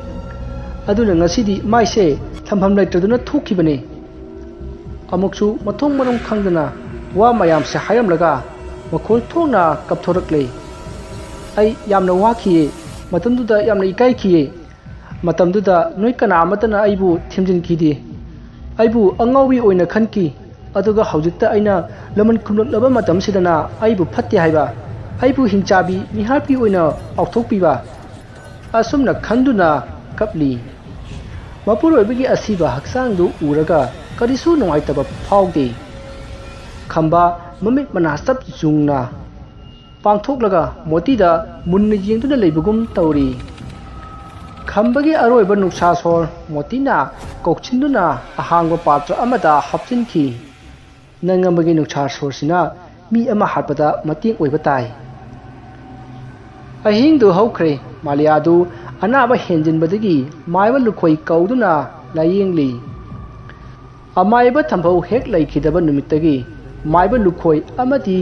ꯑꯗꯨꯅ ꯉꯁꯤꯗꯤ ꯃꯥꯏꯁꯦ ꯊꯝꯐꯝ ꯂꯩꯇ꯭ꯔꯗꯨꯅ ꯊꯣꯛꯈꯤꯕꯅꯦ꯫ ꯑꯃꯨꯛꯁꯨ ꯃꯊꯣꯡ ꯃꯔꯝ ꯈꯪꯗꯅ ꯋꯥ ꯃꯌꯥꯝꯁꯦ ꯍꯥꯏꯔꯝꯂꯒ ꯃꯈꯣꯜ ꯊꯣꯛꯅ ꯀꯞꯊꯣꯔꯛꯂꯦ꯫ ꯑꯩ ꯌꯥꯝꯅ ꯋꯥꯈꯤꯌꯦ꯫ ꯃꯇꯝꯗꯨꯗ ꯌꯥꯝꯅ ꯏꯀꯥꯏꯈꯤꯌꯦ꯫ ꯃꯇꯝꯗꯨꯗ ꯅꯣꯏ ꯀꯅꯥ ꯑꯃꯠꯇꯅ ꯑꯩꯕꯨ ꯊꯦꯝꯖꯤꯟꯈꯤꯗꯦ꯫ ꯑꯩꯕꯨ ꯑꯉꯥꯎꯕꯤ ꯑꯣꯏꯅ ꯈꯟꯈꯤ꯫ ꯑꯗꯨꯒ ꯍꯧꯖꯤꯛꯇ ꯑꯩꯅ ꯂꯃꯟ ꯈꯨꯝꯂꯛꯂꯕ ꯃꯇꯝꯁꯤꯗꯅ ꯑꯩꯕꯨ ꯐꯠꯇꯦ ꯍꯥꯏꯕ, ꯑꯩꯕꯨ ꯍꯤꯡꯆꯥꯕꯤ ꯃꯤꯍꯥꯠꯄꯤ ꯑꯣꯏꯅ ꯄꯥꯎꯊꯣꯛꯄꯤꯕ, ꯑꯁꯨꯝꯅ ꯈꯟꯗꯨꯅ ꯀꯞꯂꯤ꯫ ꯃꯄꯨꯔꯣꯏꯕꯒꯤ ꯑꯁꯤꯕ ꯍꯛꯆꯥꯡꯗꯨ ꯎꯔꯒ ꯀꯔꯤꯁꯨ ꯅꯨꯡꯉꯥꯏꯇꯕ ꯐꯥꯎꯗꯦ꯫ ꯈꯝꯕ ꯃꯃꯤꯠ ꯃꯅꯥ ꯆꯞ ꯌꯨꯡꯅ ꯄꯥꯡꯊꯣꯛꯂꯒ ꯃꯣꯇꯤꯗ ꯃꯨꯟꯅ ꯌꯦꯡꯗꯨꯅ ꯂꯩꯕꯒꯨꯝ ꯇꯧꯔꯤ꯫ ꯈꯝꯕꯒꯤ ꯑꯔꯣꯏꯕ ꯅꯨꯡꯁꯥ ꯁꯣꯔ ꯃꯣꯇꯤꯅ ꯀꯧꯁꯤꯟꯗꯨꯅ ꯑꯍꯥꯡꯕ ꯄꯥꯇ꯭ꯔ ꯑꯃꯗ ꯍꯥꯞꯆꯤꯟꯈꯤ꯫ ꯅꯪ ꯑꯃꯒꯤ ꯅꯨꯡꯁꯥ ꯁꯣꯔꯁꯤꯅ ꯃꯤ ꯑꯃ ꯍꯥꯠꯄꯗ ꯃꯇꯦꯡ ꯑꯣꯏꯕ ꯇꯥꯏ꯫ ꯑꯍꯤꯡꯗꯨ ꯍꯧꯈ꯭ꯔꯦ꯫ ꯃꯥꯂꯤꯌꯥꯗꯨ ꯑꯅꯥꯕ ꯍꯦꯟꯖꯤꯟꯕꯗꯒꯤ ꯃꯥꯏꯕ ꯂꯨꯈꯣꯏ ꯀꯧꯗꯨꯅ ꯂꯥꯌꯦꯡꯂꯤ꯫ ꯑꯃꯥꯏꯕ ꯊꯝꯕꯧ ꯍꯦꯛ ꯂꯩꯈꯤꯗꯕ ꯅꯨꯃꯤꯠꯇꯒꯤ ꯃꯥꯏꯕ ꯂꯨꯈꯣꯏ ꯑꯃꯗꯤ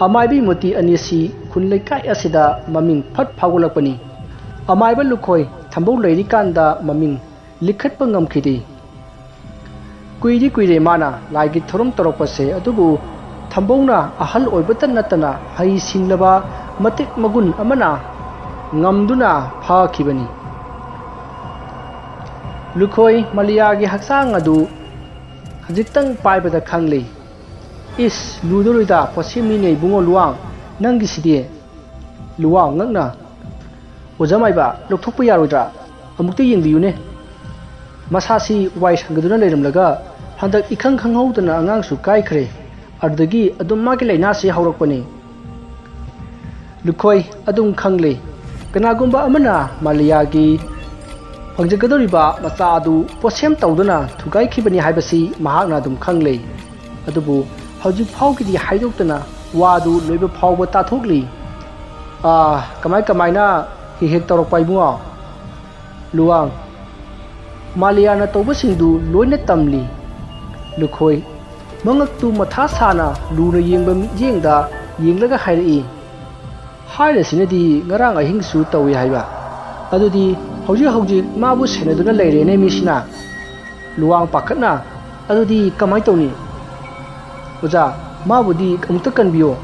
ꯑꯃꯥꯏꯕꯤ ꯃꯣꯇꯤ ꯑꯅꯤꯁꯤ ꯈꯨꯟ ꯂꯩꯀꯥꯏ ꯑꯁꯤꯗ ꯃꯃꯤꯡ ꯐꯠ ꯐꯥꯎꯒꯠꯂꯛꯄꯅꯤ꯫ ꯑꯃꯥꯏꯕ ꯂꯨꯈꯣꯏ ꯊꯝꯕꯧ ꯂꯩꯔꯤꯀꯥꯟꯗ ꯃꯃꯤꯡ ꯂꯤꯈꯠꯄ ꯉꯝꯈꯤꯗꯦ꯫ ꯀꯨꯏꯗꯤ ꯀꯨꯏꯔꯦ ꯃꯥꯅ ꯂꯥꯏꯒꯤ ꯊꯧꯔꯝ ꯇꯧꯔꯛꯄꯁꯦ, ꯑꯗꯨꯕꯨ ꯊꯝꯕꯧꯅ ꯑꯍꯜ ꯑꯣꯏꯕꯇ ꯅꯠꯇꯅ ꯍꯩ ꯁꯤꯡꯂꯕ ꯃꯇꯤꯛ ꯃꯒꯨꯟ ꯑꯃꯅ ꯉꯝꯗꯨꯅ ꯐꯥꯈꯤꯕꯅꯤ꯫ ꯂꯨꯈꯣꯏ ꯃꯂꯤꯌꯥꯒꯤ ꯍꯛꯆꯥꯡ ꯑꯗꯨ ꯈꯖꯤꯛꯇꯪ ꯄꯥꯏꯕꯗ ꯈꯪꯂꯤ꯫ "ꯏꯁ, ꯂꯨꯗꯣꯔꯤꯗ ꯄꯣꯠꯁꯦꯝꯅꯤꯅꯦ ꯏꯕꯨꯡꯉꯣ ꯂꯨꯋꯥꯡ, ꯅꯪꯒꯤꯁꯤꯗꯤ"꯫ ꯂꯨꯋꯥꯡ ꯉꯛꯅ, "ꯑꯣꯖꯥ ꯃꯥꯏꯕ, ꯂꯧꯊꯣꯛꯄ ꯌꯥꯔꯣꯏꯗ꯭ꯔꯥ? ꯑꯃꯨꯛꯇ ꯌꯦꯡꯕꯤꯌꯨꯅꯦ꯫ ꯃꯁꯥꯁꯤ ꯋꯥꯏ ꯁꯪꯒꯗꯨꯅ ꯂꯩꯔꯝꯂꯒ ꯍꯟꯗꯛ ꯏꯈꯪ ꯈꯪꯍꯧꯗꯅ ꯑꯉꯥꯡꯁꯨ ꯀꯥꯏꯈ꯭ꯔꯦ꯫ ꯑꯗꯨꯗꯒꯤ ꯑꯗꯨꯝ ꯃꯥꯒꯤ ꯂꯥꯏꯅꯥꯁꯤ ꯍꯧꯔꯛꯄꯅꯤ"꯫ ꯂꯨꯈꯣꯏ ꯑꯗꯨꯝ ꯈꯪꯂꯤ꯫ ꯀꯅꯥꯒꯨꯝꯕ ꯑꯃꯅ ꯃꯥꯂꯤꯌꯥꯒꯤ ꯐꯪꯖꯒꯗꯧꯔꯤꯕ ꯃꯆꯥ ꯑꯗꯨ ꯄꯣꯠꯁꯦꯝ ꯇꯧꯗꯨꯅ ꯊꯨꯒꯥꯏꯈꯤꯕꯅꯤ ꯍꯥꯏꯕꯁꯤ ꯃꯍꯥꯛꯅ ꯑꯗꯨꯝ ꯈꯪꯂꯤ꯫ ꯑꯗꯨꯕꯨ ꯍꯧꯖꯤꯛ ꯐꯥꯎꯒꯤꯗꯤ ꯍꯥꯏꯗꯣꯛꯇꯅ ꯋꯥꯗꯨ ꯂꯣꯏꯕ ꯐꯥꯎꯕ ꯇꯥꯊꯣꯛꯂꯤ꯫ "ꯑꯥ, ꯀꯃꯥꯏ ꯀꯃꯥꯏꯅ ꯍꯦꯛ ꯍꯦꯛ ꯇꯧꯔꯛꯄ ꯏꯕꯨꯡꯉꯣ?" ꯂꯨꯋꯥꯡ, ꯃꯥꯂꯤꯌꯥꯅ ꯇꯧꯕꯁꯤꯡꯗꯨ ꯂꯣꯏꯅ ꯇꯝꯂꯤ꯫ ꯂꯨꯈꯣꯏ, ꯃꯉꯛꯇꯨ ꯃꯊꯥ ꯁꯥꯅ ꯂꯨꯅ ꯌꯦꯡꯕ ꯃꯤꯠꯌꯦꯡꯗ ꯌꯦꯡꯂꯒ ꯍꯥꯏꯔꯛꯏ, "ꯍꯥꯏꯔꯤꯁꯤꯅꯗꯤ ꯉꯔꯥꯡ ꯑꯍꯤꯡꯁꯨ ꯇꯧꯏ ꯍꯥꯏꯕ꯫ ꯑꯗꯨꯗꯤ ꯍꯧꯖꯤꯛ ꯍꯧꯖꯤꯛ ꯃꯥꯕꯨ ꯁꯦꯟꯅꯗꯨꯅ ꯂꯩꯔꯦꯅꯦ ꯃꯤꯁꯤꯅ?" ꯂꯨꯋꯥꯡ ꯄꯥꯈꯠꯅ, "ꯑꯗꯨꯗꯤ ꯀꯃꯥꯏ ꯇꯧꯅꯤ?" "ꯑꯣꯖꯥ, ꯃꯥꯕꯨꯗꯤ ꯑꯃꯨꯛꯇ ꯀꯟꯕꯤꯌꯣ꯫"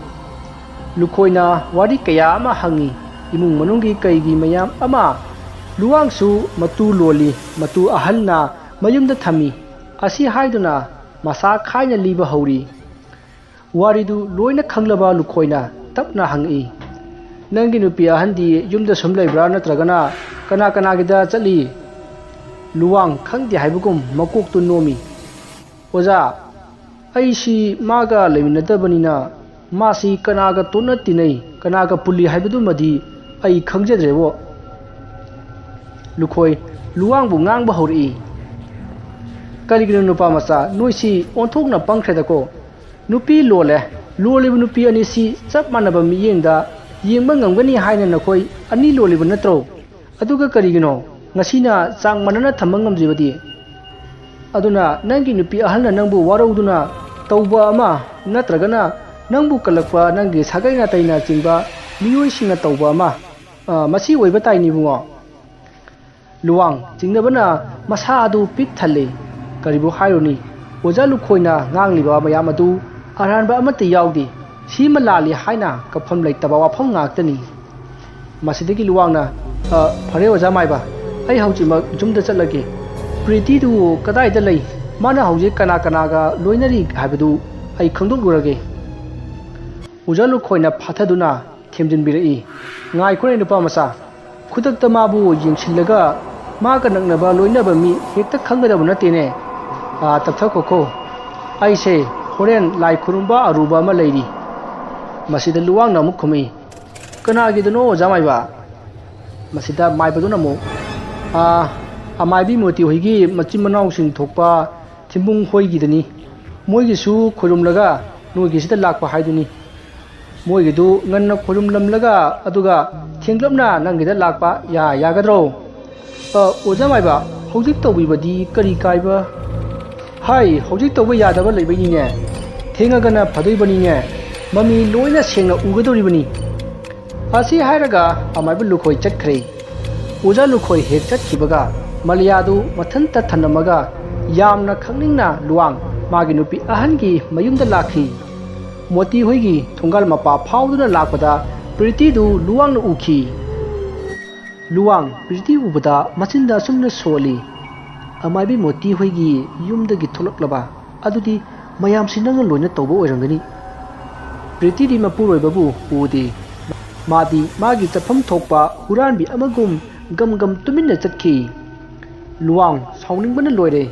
ꯂꯨꯈꯣꯏꯅ ꯋꯥꯔꯤ ꯀꯌꯥ ꯑꯃ ꯍꯪꯉꯤ꯫ ꯏꯃꯨꯡ ꯃꯅꯨꯡꯒꯤ ꯀꯩꯒꯤ ꯃꯌꯥꯝ ꯑꯃ꯫ ꯂꯨꯋꯥꯡꯁꯨ ꯃꯇꯨ ꯂꯣꯜꯂꯤ, ꯃꯇꯨ ꯑꯍꯜꯅ ꯃꯌꯨꯝꯗ ꯊꯝꯃꯤ꯫ ꯑꯁꯤ ꯍꯥꯏꯗꯨꯅ ꯃꯁꯥ ꯈꯥꯏꯅ ꯂꯤꯕ ꯍꯧꯔꯤ꯫ ꯋꯥꯔꯤꯗꯨ ꯂꯣꯏꯅ ꯈꯪꯂꯕ ꯂꯨꯈꯣꯏꯅ ꯇꯞꯅ ꯍꯪꯉꯛꯏ, "ꯅꯪꯒꯤ ꯅꯨꯄꯤ ꯑꯍꯟꯗꯤ ꯌꯨꯝꯗ ꯁꯨꯝ ꯂꯩꯕ꯭ꯔꯥ, ꯅꯠꯇ꯭ꯔꯒꯅ ꯀꯅꯥ ꯀꯅꯥꯒꯤꯗ ꯆꯠꯂꯤ?" ꯂꯨꯋꯥꯡ ꯈꯪꯗꯦ ꯍꯥꯏꯕꯒꯨꯝ ꯃꯀꯣꯛꯇꯨ ꯅꯣꯝꯃꯤ꯫ "ꯑꯣꯖꯥ, ꯑꯩꯁꯤ ꯃꯥꯒ ꯂꯩꯃꯤꯟꯅꯗꯕꯅꯤꯅ ꯃꯥꯁꯤ ꯀꯅꯥꯒ ꯇꯣꯠꯅ ꯇꯤꯟꯅꯩ, ꯀꯅꯥꯒ ꯄꯨꯜꯂꯤ ꯍꯥꯏꯕꯗꯨꯃꯗꯤ ꯑꯩ ꯈꯪꯖꯗ꯭ꯔꯦꯕꯣ꯫" ꯂꯨꯈꯣꯏ, ꯂꯨꯋꯥꯡꯕꯨ ꯉꯥꯡꯕ ꯍꯧꯔꯛꯏ꯫ "ꯀꯔꯤꯒꯤꯅꯣ ꯅꯨꯄꯥ ꯃꯆꯥ, ꯅꯣꯏꯁꯤ ꯑꯣꯟꯊꯣꯛꯅ ꯄꯪꯈ꯭ꯔꯦꯗꯀꯣ꯫ ꯅꯨꯄꯤ ꯂꯣꯜꯂꯦ, ꯂꯣꯜꯂꯤꯕ ꯅꯨꯄꯤ ꯑꯅꯤꯁꯤ ꯆꯞ ꯃꯥꯟꯅꯕ ꯃꯤꯠꯌꯦꯡꯗ ꯌꯦꯡꯕ ꯉꯝꯒꯅꯤ ꯍꯥꯏꯅ ꯅꯈꯣꯏ ꯑꯅꯤ ꯂꯣꯜꯂꯤꯕ ꯅꯠꯇ꯭ꯔꯣ? ꯑꯗꯨꯒ ꯀꯔꯤꯒꯤꯅꯣ ꯉꯁꯤꯅ ꯆꯥꯡ ꯃꯥꯟꯅꯅ ꯊꯝꯕ ꯉꯝꯗ꯭ꯔꯤꯕꯗꯤ? ꯑꯗꯨꯅ ꯅꯪꯒꯤ ꯅꯨꯄꯤ ꯑꯍꯜꯅ ꯅꯪꯕꯨ ꯋꯥꯔꯧꯗꯨꯅ ꯇꯧꯕ ꯑꯃ, ꯅꯠꯇ꯭ꯔꯒꯅ ꯅꯪꯕꯨ ꯀꯜꯂꯛꯄ ꯅꯪꯒꯤ ꯁꯥꯒꯩ ꯅꯥꯇꯩꯅꯆꯤꯡꯕ ꯃꯤꯑꯣꯏꯁꯤꯡꯅ ꯇꯧꯕ ꯑꯃ, ꯑ, ꯃꯁꯤ ꯑꯣꯏꯕ ꯇꯥꯏꯅꯦ ꯏꯕꯨꯡꯉꯣ꯫" ꯂꯨꯋꯥꯡ ꯆꯤꯡꯅꯕꯅ ꯃꯁꯥ ꯑꯗꯨ ꯄꯤꯛ ꯊꯜꯂꯦ꯫ ꯀꯔꯤꯕꯨ ꯍꯥꯏꯔꯨꯅꯤ? ꯑꯣꯖꯥ ꯂꯨꯈꯣꯏꯅ ꯉꯥꯡꯂꯤꯕ ꯃꯌꯥꯝ ꯑꯗꯨ ꯑꯔꯥꯟꯕ ꯑꯃꯠꯇ ꯌꯥꯎꯗꯦ꯫ ꯁꯤꯃ ꯂꯥꯜꯂꯤ ꯍꯥꯏꯅ ꯀꯛꯐꯝ ꯂꯩꯇꯕ ꯋꯥꯐꯝ ꯉꯥꯛꯇꯅꯤ꯫ ꯃꯁꯤꯗꯒꯤ ꯂꯨꯋꯥꯡꯅ, "ꯑ, ꯐꯔꯦ ꯑꯣꯖꯥ ꯃꯥꯏꯕ, ꯑꯩ ꯍꯧꯖꯤꯛꯃꯛ ꯌꯨꯝꯗ ꯆꯠꯂꯒꯦ꯫ ꯄ꯭ꯔꯤꯇꯤꯗꯨ ꯀꯗꯥꯏꯗ ꯂꯩ? ꯃꯥꯅ ꯍꯧꯖꯤꯛ ꯀꯅꯥ ꯀꯅꯥꯒ ꯂꯣꯏꯅꯔꯤ ꯍꯥꯏꯕꯗꯨ ꯑꯩ ꯈꯪꯗꯣꯛꯂꯨꯔꯒꯦ꯫" ꯑꯣꯖꯥ ꯂꯨꯈꯣꯏꯅ ꯐꯥꯊꯗꯨꯅ ꯊꯦꯝꯖꯤꯟꯕꯤꯔꯛꯏ, "ꯉꯥꯏꯈꯣꯅꯦ ꯅꯨꯄꯥ ꯃꯆꯥ, ꯈꯨꯗꯛꯇ ꯃꯥꯕꯨ ꯌꯦꯡꯁꯤꯜꯂꯒ ꯃꯥꯒ ꯅꯛꯅꯕ ꯂꯣꯏꯅꯕ ꯃꯤ ꯍꯦꯛꯇ ꯈꯪꯒꯗꯕ ꯅꯠꯇꯦꯅꯦ꯫ ꯑꯥ, ꯇꯞꯊꯈꯣꯈꯣ, ꯑꯩꯁꯦ ꯍꯣꯔꯦꯟ ꯂꯥꯏ ꯈꯨꯔꯨꯝꯕ ꯑꯔꯨꯕ ꯑꯃ ꯂꯩꯔꯤ꯫" ꯃꯁꯤꯗ ꯂꯨꯋꯥꯡꯅ ꯑꯃꯨꯛ ꯈꯨꯝꯃꯛꯏ, "ꯀꯅꯥꯒꯤꯗꯅꯣ ꯑꯣꯖꯥ ꯃꯥꯏꯕ?" ꯃꯁꯤꯗ ꯃꯥꯏꯕꯗꯨꯅ ꯑꯃꯨꯛ, "ꯑꯥ, ꯑꯃꯥꯏꯕꯤ ꯃꯣꯇꯤ ꯍꯣꯏꯒꯤ ꯃꯆꯤꯟ ꯃꯅꯥꯎꯁꯤꯡ ꯊꯣꯛꯄ ꯊꯤꯝꯕꯨꯡ ꯍꯣꯏꯒꯤꯗꯅꯤ꯫ ꯃꯣꯏꯒꯤꯁꯨ ꯈꯣꯏꯔꯨꯝꯂꯒ ꯅꯣꯏꯒꯤꯁꯤꯗ ꯂꯥꯛꯄ ꯍꯥꯏꯗꯨꯅꯤ꯫ ꯃꯣꯏꯒꯤꯗꯨ ꯉꯟꯅ ꯈꯣꯏꯔꯨꯝꯂꯝꯂꯒ ꯑꯗꯨꯒ ꯊꯦꯡꯂꯞꯅ ꯅꯪꯒꯤꯗ ꯂꯥꯛꯄ ꯌꯥ-, ꯌꯥꯒꯗ꯭ꯔꯣ?" "ꯑ, ꯑꯣꯖꯥ ꯃꯥꯏꯕ, ꯍꯧꯖꯤꯛ ꯇꯧꯕꯤꯕꯗꯤ ꯀꯔꯤ ꯀꯥꯏꯕ? ꯍꯥꯏ, ꯍꯧꯖꯤꯛ ꯇꯧꯕ ꯌꯥꯗꯕ ꯂꯩꯕꯩꯅꯤꯅꯦ꯫ ꯊꯦꯡꯉꯒꯅ ꯐꯗꯣꯏꯕꯅꯤꯅꯦ꯫ ꯃꯃꯤ ꯂꯣꯏꯅ ꯁꯦꯡꯅ ꯎꯒꯗꯧꯔꯤꯕꯅꯤ꯫ ꯑꯁꯤ ꯍꯥꯏꯔꯒ ꯑꯃꯥꯏꯕ ꯂꯨꯈꯣꯏ ꯆꯠꯈ꯭ꯔꯦ꯫ ꯑꯣꯖꯥ ꯂꯨꯈꯣꯏ ꯍꯦꯛ ꯆꯠꯈꯤꯕꯒ ꯃꯂꯤꯌꯥꯗꯨ ꯃꯊꯟꯇ ꯊꯝꯂꯝꯃꯒ ꯌꯥꯝꯅ ꯈꯪꯅꯤꯡꯅ ꯂꯨꯋꯥꯡ ꯃꯥꯒꯤ ꯅꯨꯄꯤ ꯑꯍꯟꯒꯤ ꯃꯌꯨꯝꯗ ꯂꯥꯛꯈꯤ꯫ ꯃꯣꯇꯤ ꯍꯣꯏꯒꯤ ꯊꯣꯡꯒꯥꯜ ꯃꯄꯥ ꯐꯥꯎꯗꯨꯅ ꯂꯥꯛꯄꯗ ꯄ꯭ꯔꯤꯇꯤꯗꯨ ꯂꯨꯋꯥꯡꯅ ꯎꯈꯤ꯫ ꯂꯨꯋꯥꯡ ꯄ꯭ꯔꯤꯇꯤ ꯎꯕꯗ ꯃꯆꯤꯟꯗ ꯑꯁꯨꯝꯅ ꯁꯣꯜꯂꯤ, "ꯑꯃꯥꯏꯕꯤ ꯃꯣꯇꯤ ꯍꯣꯏꯒꯤ ꯌꯨꯝꯗꯒꯤ ꯊꯣꯛꯂꯛꯂꯕ? ꯑꯗꯨꯗꯤ ꯃꯌꯥꯝꯁꯤ ꯅꯪꯅ ꯂꯣꯏꯅ ꯇꯧꯕ ꯑꯣꯏꯔꯝꯒꯅꯤ꯫" ꯄ꯭ꯔꯤꯇꯤꯗꯤ ꯃꯄꯨꯔꯣꯏꯕꯕꯨ ꯎꯗꯦ꯫ ꯃꯥꯗꯤ ꯃꯥꯒꯤ ꯆꯠꯐꯝ ꯊꯣꯛꯄ ꯍꯨꯔꯥꯟꯕꯤ ꯑꯃꯒꯨꯝ ꯒꯝ ꯒꯝ ꯇꯨꯃꯤꯟꯅ ꯆꯠꯈꯤ꯫ ꯂꯨꯋꯥꯡ ꯁꯥꯎꯅꯤꯡꯕꯅ ꯂꯣꯏꯔꯦ꯫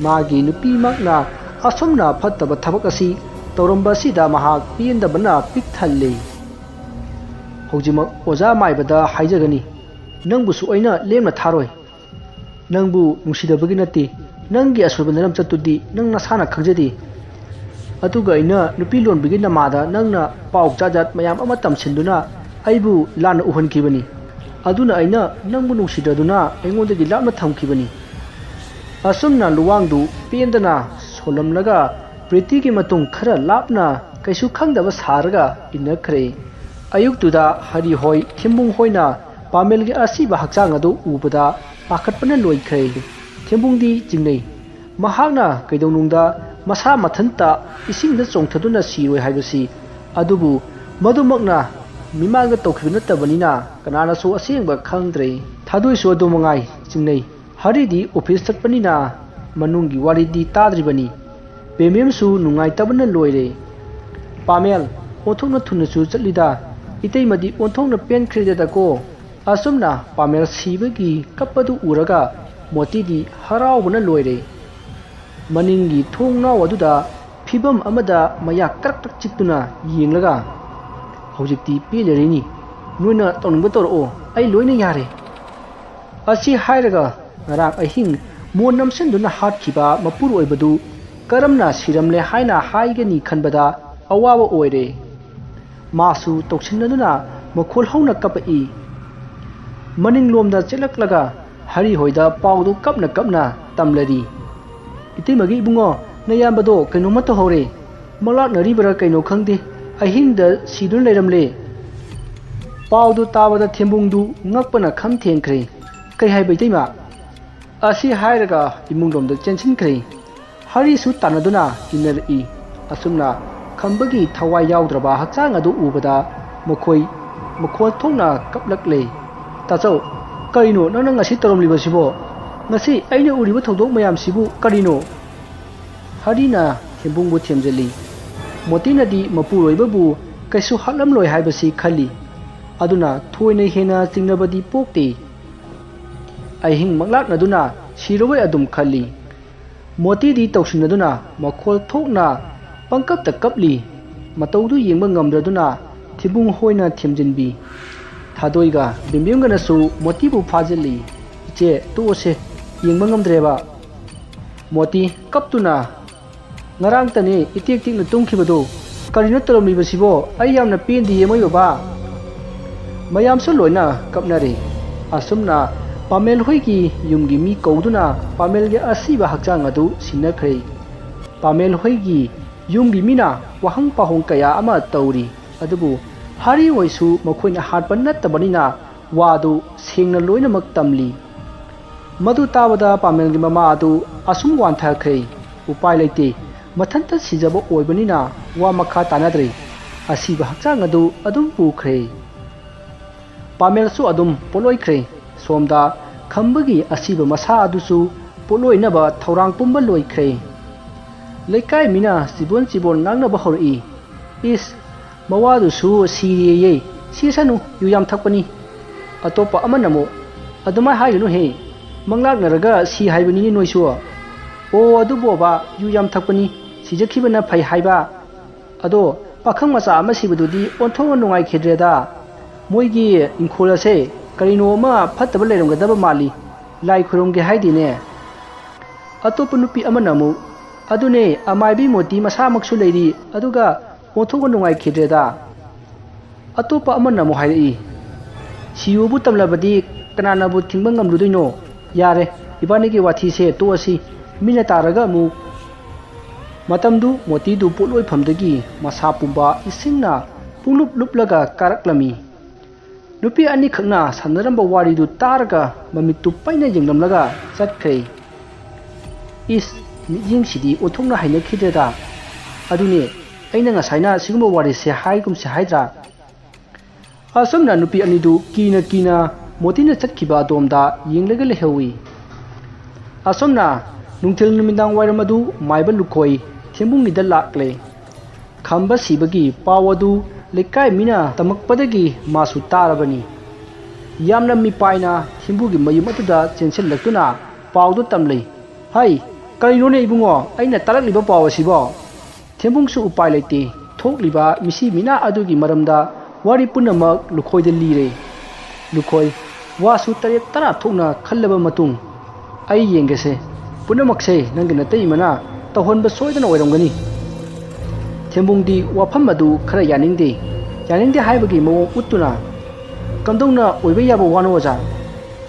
ꯃꯥꯒꯤ ꯅꯨꯄꯤꯃꯛꯅ ꯑꯁꯨꯝꯅ ꯐꯠꯇꯕ ꯊꯕꯛ ꯑꯁꯤ ꯇꯧꯔꯝꯕ ꯑꯁꯤꯗ ꯃꯍꯥꯛ ꯄꯦꯟꯗꯕꯅ ꯄꯤꯛ ꯊꯜꯂꯦ꯫ ꯍꯧꯖꯤꯛꯃꯛ ꯑꯣꯖꯥ ꯃꯥꯏꯕꯗ ꯍꯥꯏꯖꯒꯅꯤ꯫ ꯅꯪꯕꯨꯁꯨ ꯑꯩꯅ ꯂꯦꯝꯅ ꯊꯥꯔꯣꯏ꯫ ꯅꯪꯕꯨ ꯅꯨꯡꯁꯤꯗꯕꯒꯤ ꯅꯠꯇꯦ꯫ ꯅꯪꯒꯤ ꯑꯁꯣꯏꯕ ꯅꯔꯝꯆꯠꯇꯨꯗꯤ ꯅꯪ ꯅꯁꯥꯅ ꯈꯪꯖꯗꯦ꯫ ꯑꯗꯨꯒ ꯑꯩꯅ ꯅꯨꯄꯤ ꯂꯣꯟꯕꯤꯒꯤ ꯅꯃꯥꯗ ꯅꯪꯅ ꯄꯥꯎ ꯖꯥꯠ ꯖꯥꯠ ꯃꯌꯥꯝ ꯑꯃ ꯇꯝꯁꯤꯟꯗꯨꯅ ꯑꯩꯕꯨ ꯂꯥꯟꯅ ꯎꯍꯟꯈꯤꯕꯅꯤ꯫ ꯑꯗꯨꯅ ꯑꯩꯅ ꯅꯪꯕꯨ ꯅꯨꯡꯁꯤꯗ꯭ꯔꯗꯨꯅ ꯑꯩꯉꯣꯟꯗꯒꯤ ꯂꯥꯞꯅ ꯊꯝꯈꯤꯕꯅꯤ꯫ ꯑꯁꯨꯝꯅ ꯂꯨꯋꯥꯡꯗꯨ ꯄꯦꯟꯗꯅ ꯁꯣꯜꯂꯝꯂꯒ ꯄ꯭ꯔꯤꯇꯤꯒꯤ ꯃꯇꯨꯡ ꯈꯔ ꯂꯥꯞꯅ ꯀꯩꯁꯨ ꯈꯪꯗꯕ ꯁꯥꯔꯒ ꯏꯟꯅꯈ꯭ꯔꯦ꯫ ꯑꯌꯨꯛꯇꯨꯗ ꯍꯔꯤ ꯍꯣꯏ ꯊꯤꯝꯕꯨꯡ ꯍꯣꯏꯅ ꯄꯥꯃꯦꯜꯒꯤ ꯑꯁꯤꯕ ꯍꯛꯆꯥꯡ ꯑꯗꯨ ꯎꯕꯗ ꯄꯥꯈꯠꯄꯅ ꯂꯣꯏꯈ꯭ꯔꯦ꯫ ꯊꯤꯝꯕꯨꯡꯗꯤ ꯆꯤꯡꯅꯩ꯫ ꯃꯍꯥꯛꯅ ꯀꯩꯗꯧꯅꯨꯡꯗ ꯃꯁꯥ ꯃꯊꯟꯇ ꯏꯁꯤꯡꯗ ꯆꯣꯡꯊꯗꯨꯅ ꯁꯤꯔꯣꯏ ꯍꯥꯏꯕꯁꯤ꯫ ꯑꯗꯨꯕꯨ ꯃꯗꯨꯃꯛꯅ ꯃꯤꯃꯥꯡꯗ ꯇꯧꯈꯤꯕ ꯅꯠꯇꯕꯅꯤꯅ ꯀꯅꯥꯅꯁꯨ ꯑꯁꯦꯡꯕ ꯈꯪꯗ꯭ꯔꯦ꯫ ꯊꯥꯗꯣꯏꯁꯨ ꯑꯗꯨ ꯃꯉꯥꯏ ꯆꯤꯡꯅꯩ꯫ ꯍꯔꯤꯗꯤ ꯑꯣꯐꯤꯁ ꯆꯠꯄꯅꯤꯅ ꯃꯅꯨꯡꯒꯤ ꯋꯥꯔꯤꯗꯤ ꯇꯥꯗ꯭ꯔꯤꯕꯅꯤ꯫ ꯕꯦꯃꯦꯝꯁꯨ ꯅꯨꯡꯉꯥꯏꯇꯕꯅ ꯂꯣꯏꯔꯦ꯫ "ꯄꯥꯃꯦꯜ, ꯑꯣꯟꯊꯣꯛꯅ ꯊꯨꯅꯁꯨ ꯆꯠꯂꯤꯗ꯫ ꯏꯇꯩꯃꯗꯤ ꯑꯣꯟꯊꯣꯛꯅ ꯄꯦꯟꯈ꯭ꯔꯦꯗꯀꯣ꯫" ꯑꯁꯨꯝꯅ ꯄꯥꯃꯦꯜ ꯁꯤꯕꯒꯤ ꯀꯞꯄꯗꯨ ꯎꯔꯒ ꯃꯣꯇꯤꯗꯤ ꯍꯔꯥꯎꯕꯅ ꯂꯣꯏꯔꯦ꯫ ꯃꯅꯤꯡꯒꯤ ꯊꯣꯡꯅꯥꯎ ꯑꯗꯨꯗ ꯐꯤꯕꯝ ꯑꯃꯗ ꯃꯌꯥ ꯀ꯭ꯔꯛ ꯀ꯭ꯔꯛ ꯆꯤꯛꯇꯨꯅ ꯌꯦꯡꯂꯒ, "ꯍꯧꯖꯤꯛꯇꯤ ꯄꯦꯜꯂꯔꯤꯅꯤ꯫ ꯅꯣꯏꯅ ꯇꯧꯅꯤꯡꯕ ꯇꯧꯔꯛꯑꯣ, ꯑꯩ ꯂꯣꯏꯅ ꯌꯥꯔꯦ꯫" ꯑꯁꯤ ꯍꯥꯏꯔꯒ ꯉꯔꯥꯡ ꯑꯍꯤꯡ ꯃꯣꯟ ꯅꯝꯁꯤꯟꯗꯨꯅ ꯍꯥꯠꯈꯤꯕ ꯃꯄꯨꯔꯣꯏꯕꯗꯨ ꯀꯔꯝꯅ ꯁꯤꯔꯝꯂꯦ ꯍꯥꯏꯅ ꯍꯥꯏꯒꯅꯤ ꯈꯟꯕꯗ ꯑꯋꯥꯕ ꯑꯣꯏꯔꯦ꯫ ꯃꯥꯁꯨ ꯇꯧꯁꯤꯟꯅꯗꯨꯅ ꯃꯈꯣꯜ ꯍꯧꯅ ꯀꯞꯄꯛꯏ꯫ ꯃꯅꯤꯡꯂꯣꯝꯗ ꯆꯦꯜꯂꯛꯂꯒ ꯍꯔꯤ ꯍꯣꯏꯗ ꯄꯥꯎꯗꯨ ꯀꯞꯅ ꯀꯞꯅ ꯇꯝꯂꯔꯤ꯫ "ꯏꯇꯩꯃꯒꯤ ꯏꯕꯨꯡꯉꯣ, ꯅꯌꯥꯝꯕꯗꯣ ꯀꯩꯅꯣꯝꯃ ꯇꯧꯍꯧꯔꯦ꯫ ꯃꯂꯥꯛꯅꯔꯤꯕꯔꯥ ꯀꯩꯅꯣ ꯈꯪꯗꯦ, ꯑꯍꯤꯡꯗ ꯁꯤꯗꯨꯅ ꯂꯩꯔꯝꯂꯦ!" ꯄꯥꯎꯗꯨ ꯇꯥꯕꯗ ꯊꯦꯝꯕꯨꯡꯗꯨ ꯉꯛꯄꯅ ꯈꯝ ꯊꯦꯡꯈ꯭ꯔꯦ꯫ "ꯀꯩ ꯍꯥꯏꯕ, ꯏꯇꯩꯃ?" ꯑꯁꯤ ꯍꯥꯏꯔꯒ ꯏꯃꯨꯡꯂꯣꯝꯗ ꯆꯦꯟꯁꯤꯟꯈ꯭ꯔꯦ꯫ ꯍꯔꯤꯁꯨ ꯇꯥꯟꯅꯗꯨꯅ ꯏꯟꯅꯔꯛꯏ꯫ ꯑꯁꯨꯝꯅ ꯈꯝꯕꯒꯤ ꯊꯋꯥꯏ ꯌꯥꯎꯗ꯭ꯔꯕ ꯍꯛꯆꯥꯡ ꯑꯗꯨ ꯎꯕꯗ ꯃꯈꯣꯏ ꯃꯈꯣꯜ ꯊꯣꯛꯅ ꯀꯞꯂꯛꯂꯦ꯫ "ꯇꯥꯆꯧ, ꯀꯔꯤꯅꯣ ꯅꯪꯅ ꯉꯁꯤ ꯇꯧꯔꯝꯂꯤꯕꯁꯤꯕꯣ? ꯉꯁꯤ ꯑꯩꯅ ꯎꯔꯤꯕ ꯊꯧꯗꯣꯛ ꯃꯌꯥꯝꯁꯤꯕꯨ ꯀꯔꯤꯅꯣ?" ꯍꯔꯤꯅ ꯊꯦꯝꯕꯨꯡꯕꯨ ꯊꯦꯝꯖꯤꯜꯂꯤ꯫ ꯃꯣꯇꯤꯅꯗꯤ ꯃꯄꯨꯔꯣꯏꯕꯕꯨ ꯀꯩꯁꯨ ꯍꯥꯠꯂꯝꯂꯣꯏ ꯍꯥꯏꯕꯁꯤ ꯈꯜꯂꯤ꯫ ꯑꯗꯨꯅ ꯊꯣꯏꯅ ꯍꯦꯟꯅ ꯆꯤꯡꯅꯕꯗꯤ ꯄꯣꯛꯇꯦ꯫ ꯑꯍꯤꯡ ꯃꯪꯂꯥꯛꯅꯗꯨꯅ ꯁꯤꯔꯕꯣꯏ ꯑꯗꯨꯝ ꯈꯜꯂꯤ꯫ ꯃꯣꯇꯤꯗꯤ ꯇꯧꯁꯤꯟꯅꯗꯨꯅ ꯃꯈꯣꯜ ꯊꯣꯛꯅ ꯄꯪꯀꯞꯇ ꯀꯞꯂꯤ꯫ ꯃꯇꯧꯗꯨ ꯌꯦꯡꯕ ꯉꯝꯗ꯭ꯔꯗꯨꯅ ꯊꯤꯕꯨꯡ ꯍꯣꯏꯅ ꯊꯦꯝꯖꯤꯟꯕꯤ꯫ ꯊꯥꯗꯣꯏꯒ ꯕꯦꯝꯕꯦꯝꯒꯅꯁꯨ ꯃꯣꯇꯤꯕꯨ ꯐꯥꯖꯤꯜꯂꯤ꯫ "ꯏꯆꯦ, ꯇꯣꯛꯑꯁꯦ, ꯌꯦꯡꯕ ꯉꯝꯗ꯭ꯔꯦꯕ꯫" ꯃꯣꯇꯤ ꯀꯞꯇꯨꯅ, "ꯉꯔꯥꯡꯇꯅꯦ ꯏꯇꯦꯛ ꯇꯦꯛꯅ ꯇꯨꯝꯈꯤꯕꯗꯣ꯫ ꯀꯔꯤꯅꯣ ꯇꯧꯔꯝꯂꯤꯕꯁꯤꯕꯣ? ꯑꯩ ꯌꯥꯝꯅ ꯄꯦꯟꯗꯤꯌꯦ ꯃꯣꯏ ꯕꯕꯥ꯫" ꯃꯌꯥꯝꯁꯨ ꯂꯣꯏꯅ ꯀꯞꯅꯔꯦ꯫ ꯑꯁꯨꯝꯅ ꯄꯥꯃꯦꯜ ꯍꯣꯏꯒꯤ ꯌꯨꯝꯒꯤ ꯃꯤ ꯀꯧꯗꯨꯅ ꯄꯥꯃꯦꯜꯒꯤ ꯑꯁꯤꯕ ꯍꯛꯆꯥꯡ ꯑꯗꯨ ꯁꯤꯟꯅꯈ꯭ꯔꯦ꯫ ꯄꯥꯃꯦꯜ ꯍꯣꯏꯒꯤ ꯌꯨꯝꯒꯤ ꯃꯤꯅ ꯋꯥꯍꯪ ꯄꯥꯎꯍꯪ ꯀꯌꯥ ꯑꯃ ꯇꯧꯔꯤ, ꯑꯗꯨꯕꯨ ꯍꯔꯤ ꯍꯣꯏꯁꯨ ꯃꯈꯣꯏꯅ ꯍꯥꯠꯄ ꯅꯠꯇꯕꯅꯤꯅ ꯋꯥꯗꯨ ꯁꯦꯡꯅ ꯂꯣꯏꯅꯃꯛ ꯇꯝꯂꯤ꯫ ꯃꯗꯨ ꯇꯥꯕꯗ ꯄꯥꯃꯦꯜꯒꯤ ꯃꯃꯥ ꯑꯗꯨ ꯑꯁꯨꯝ ꯋꯥꯟꯊꯈ꯭ꯔꯦ꯫ ꯎꯄꯥꯏ ꯂꯩꯇꯦ, ꯃꯊꯟꯇ ꯁꯤꯖꯕ ꯑꯣꯏꯕꯅꯤꯅ ꯋꯥ ꯃꯈꯥ ꯇꯥꯅꯗ꯭ꯔꯦ꯫ ꯑꯁꯤꯕ ꯍꯛꯆꯥꯡ ꯑꯗꯨ ꯑꯗꯨꯝ ꯄꯨꯈ꯭ꯔꯦ꯫ ꯄꯥꯃꯦꯜꯁꯨ ꯑꯗꯨꯝ ꯄꯣꯠꯂꯣꯏꯈ꯭ꯔꯦ꯫ ꯁꯣꯝꯗ ꯈꯝꯕꯒꯤ ꯑꯁꯤꯕ ꯃꯁꯥ ꯑꯗꯨꯁꯨ ꯄꯣꯠꯂꯣꯏꯅꯕ ꯊꯧꯔꯥꯡ ꯄꯨꯝꯕ ꯂꯣꯏꯈ꯭ꯔꯦ꯫ ꯂꯩꯀꯥꯏ ꯃꯤꯅ ꯆꯤꯕꯣꯟ ꯆꯤꯕꯣꯟ ꯉꯥꯡꯅꯕ ꯍꯧꯔꯛꯏ꯫ "ꯏꯁ, ꯃꯋꯥꯗꯨꯁꯨ ꯁꯤꯔꯦꯌꯦ, ꯁꯤꯁꯅꯨ, ꯌꯨ ꯌꯥꯝ ꯊꯛꯄꯅꯤ꯫" ꯑꯇꯣꯞꯄ ꯑꯃꯅ ꯑꯃꯨꯛ, "ꯑꯗꯨꯃꯥꯏ ꯍꯥꯏꯒꯅꯨꯍꯦ, ꯃꯪꯂꯥꯛꯅꯔꯒ ꯁꯤ ꯍꯥꯏꯕꯅꯤꯅꯦ ꯅꯣꯏꯁꯨ꯫" "ꯑꯣ, ꯑꯗꯨꯕꯣꯕ, ꯌꯨ ꯌꯥꯝ ꯊꯛꯄꯅꯤ, ꯁꯤꯖꯈꯤꯕꯅ ꯐꯩ ꯍꯥꯏꯕ꯫ ꯑꯗꯣ ꯄꯥꯈꯪ ꯃꯆꯥ ꯑꯃ ꯁꯤꯕꯗꯨꯗꯤ ꯑꯣꯟꯊꯣꯛꯅ ꯅꯨꯡꯉꯥꯏꯈꯤꯗ꯭ꯔꯦꯗ꯫ ꯃꯣꯏꯒꯤ ꯏꯪꯈꯣꯜ ꯑꯁꯦ ꯀꯔꯤꯅꯣ ꯑꯃ ꯐꯠꯇꯕ ꯂꯩꯔꯝꯒꯗꯕ ꯃꯥꯜꯂꯤ, ꯂꯥꯏ ꯈꯨꯔꯨꯝꯒꯦ ꯍꯥꯏꯗꯤꯅꯦ꯫" ꯑꯇꯣꯞꯄ ꯅꯨꯄꯤ ꯑꯃꯅ ꯑꯃꯨꯛ, "ꯑꯗꯨꯅꯦ, ꯑꯃꯥꯏꯕꯤ ꯃꯣꯇꯤ ꯃꯁꯥꯃꯛꯁꯨ ꯂꯩꯔꯤ, ꯑꯗꯨꯒ ꯑꯣꯟꯊꯣꯛꯅ ꯅꯨꯡꯉꯥꯏꯈꯤꯗ꯭ꯔꯦꯗ꯫" ꯑꯇꯣꯞꯄ ꯑꯃꯅ ꯑꯃꯨꯛ ꯍꯥꯏꯔꯛꯏ, "ꯁꯤꯌꯨꯕꯨ ꯇꯝꯂꯕꯗꯤ ꯀꯅꯥꯅꯕꯨ ꯊꯤꯡꯕ ꯉꯝꯂꯨꯗꯣꯏꯅꯣ? ꯌꯥꯔꯦ, ꯏꯕꯥꯅꯤꯒꯤ ꯋꯥꯊꯤꯁꯦ ꯇꯣꯛꯑꯁꯤ꯫ ꯃꯤꯅ ꯇꯥꯔꯒ ꯑꯃꯨꯛ꯫ ꯃꯇꯝꯗꯨ ꯃꯣꯇꯤꯗꯨ ꯄꯣꯠꯂꯣꯏꯐꯝꯗꯒꯤ ꯃꯁꯥ ꯄꯨꯝꯕ ꯏꯁꯤꯡꯅ ꯄꯨꯡꯂꯨꯞ ꯂꯨꯞꯂꯒ ꯀꯥꯔꯛꯂꯝꯃꯤ꯫ ꯅꯨꯄꯤ ꯑꯅꯤꯈꯛꯅ ꯁꯥꯟꯅꯔꯝꯕ ꯋꯥꯔꯤꯗꯨ ꯇꯥꯔꯒ ꯃꯃꯤꯠꯇꯨ ꯄꯩꯅ ꯌꯦꯡꯂꯝꯂꯒ ꯆꯠꯈ꯭ꯔꯦ꯫ ꯏꯁ, ꯃꯤꯠꯌꯦꯡꯁꯤꯗꯤ ꯑꯣꯟꯊꯣꯛꯅ ꯍꯩꯅꯈꯤꯗ꯭ꯔꯦꯗ꯫ ꯑꯗꯨꯅꯦ, ꯑꯩꯅ ꯉꯁꯥꯏꯅ ꯁꯤꯒꯨꯝꯕ ꯋꯥꯔꯤꯁꯦ ꯍꯥꯏꯒꯨꯝꯁꯦ ꯍꯥꯏꯗ꯭ꯔꯥ? ꯑꯁꯨꯝꯅ ꯅꯨꯄꯤ ꯑꯅꯤꯗꯨ ꯀꯤꯅ ꯀꯤꯅ ꯃꯣꯇꯤꯅ ꯆꯠꯈꯤꯕ ꯑꯗꯣꯝꯗ ꯌꯦꯡꯂꯒ ꯂꯩꯍꯧꯏ꯫ ꯑꯁꯨꯝꯅ ꯅꯨꯡꯊꯤꯜ ꯅꯨꯃꯤꯗꯥꯡ ꯋꯥꯏꯔꯝ ꯑꯗꯨ ꯃꯥꯏꯕ ꯂꯨꯈꯣꯏ ꯊꯦꯝꯕꯨꯡꯒꯤꯗ ꯂꯥꯛꯂꯦ꯫ ꯈꯝꯕ ꯁꯤꯕꯒꯤ ꯄꯥꯎ ꯑꯗꯨ ꯂꯩꯀꯥꯏ ꯃꯤꯅ ꯇꯝꯃꯛꯄꯗꯒꯤ ꯃꯥꯁꯨ ꯇꯥꯔꯕꯅꯤ꯫ ꯌꯥꯝꯅ ꯃꯤꯄꯥꯏꯅ ꯊꯦꯝꯕꯨꯒꯤ ꯃꯌꯨꯝ ꯑꯗꯨꯗ ꯆꯦꯟꯁꯤꯜꯂꯛꯇꯨꯅ ꯄꯥꯎꯗꯨ ꯇꯝꯂꯦ꯫ "ꯍꯩ, ꯀꯔꯤꯅꯣꯅꯦ ꯏꯕꯨꯡꯉꯣ, ꯑꯩꯅ ꯇꯥꯔꯛꯂꯤꯕ ꯄꯥꯎ ꯑꯁꯤꯕꯣ?" ꯊꯦꯝꯕꯨꯡꯁꯨ ꯎꯄꯥꯏ ꯂꯩꯇꯦ꯫ ꯊꯣꯛꯂꯤꯕ ꯃꯤꯁꯤ ꯃꯤꯅꯥ ꯑꯗꯨꯒꯤ ꯃꯔꯝꯗ ꯋꯥꯔꯤ ꯄꯨꯝꯅꯃꯛ ꯂꯨꯈꯣꯏꯗ ꯂꯤꯔꯦ꯫ ꯂꯨꯈꯣꯏ, ꯋꯥꯁꯨ ꯇꯔꯦꯠ ꯇꯔꯥ ꯊꯣꯛꯅ ꯈꯜꯂꯕ ꯃꯇꯨꯡ, "ꯑꯩ ꯌꯦꯡꯒꯦꯁꯦ, ꯄꯨꯝꯅꯃꯛꯁꯦ ꯅꯪꯒꯤ ꯅꯇꯩꯃꯅ ꯇꯧꯍꯟꯕ ꯁꯣꯏꯗꯅ ꯑꯣꯏꯔꯝꯒꯅꯤ꯫" ꯊꯦꯝꯕꯨꯡꯗꯤ ꯋꯥꯐꯝ ꯑꯗꯨ ꯈꯔ ꯌꯥꯅꯤꯡꯗꯦ꯫ ꯌꯥꯅꯤꯡꯗꯦ ꯍꯥꯏꯕꯒꯤ ꯃꯑꯣꯡ ꯎꯠꯇꯨꯅ, "ꯀꯝꯗꯧꯅ ꯑꯣꯏꯕ ꯌꯥꯕ ꯋꯥꯅꯣ, ꯑꯣꯖꯥ?"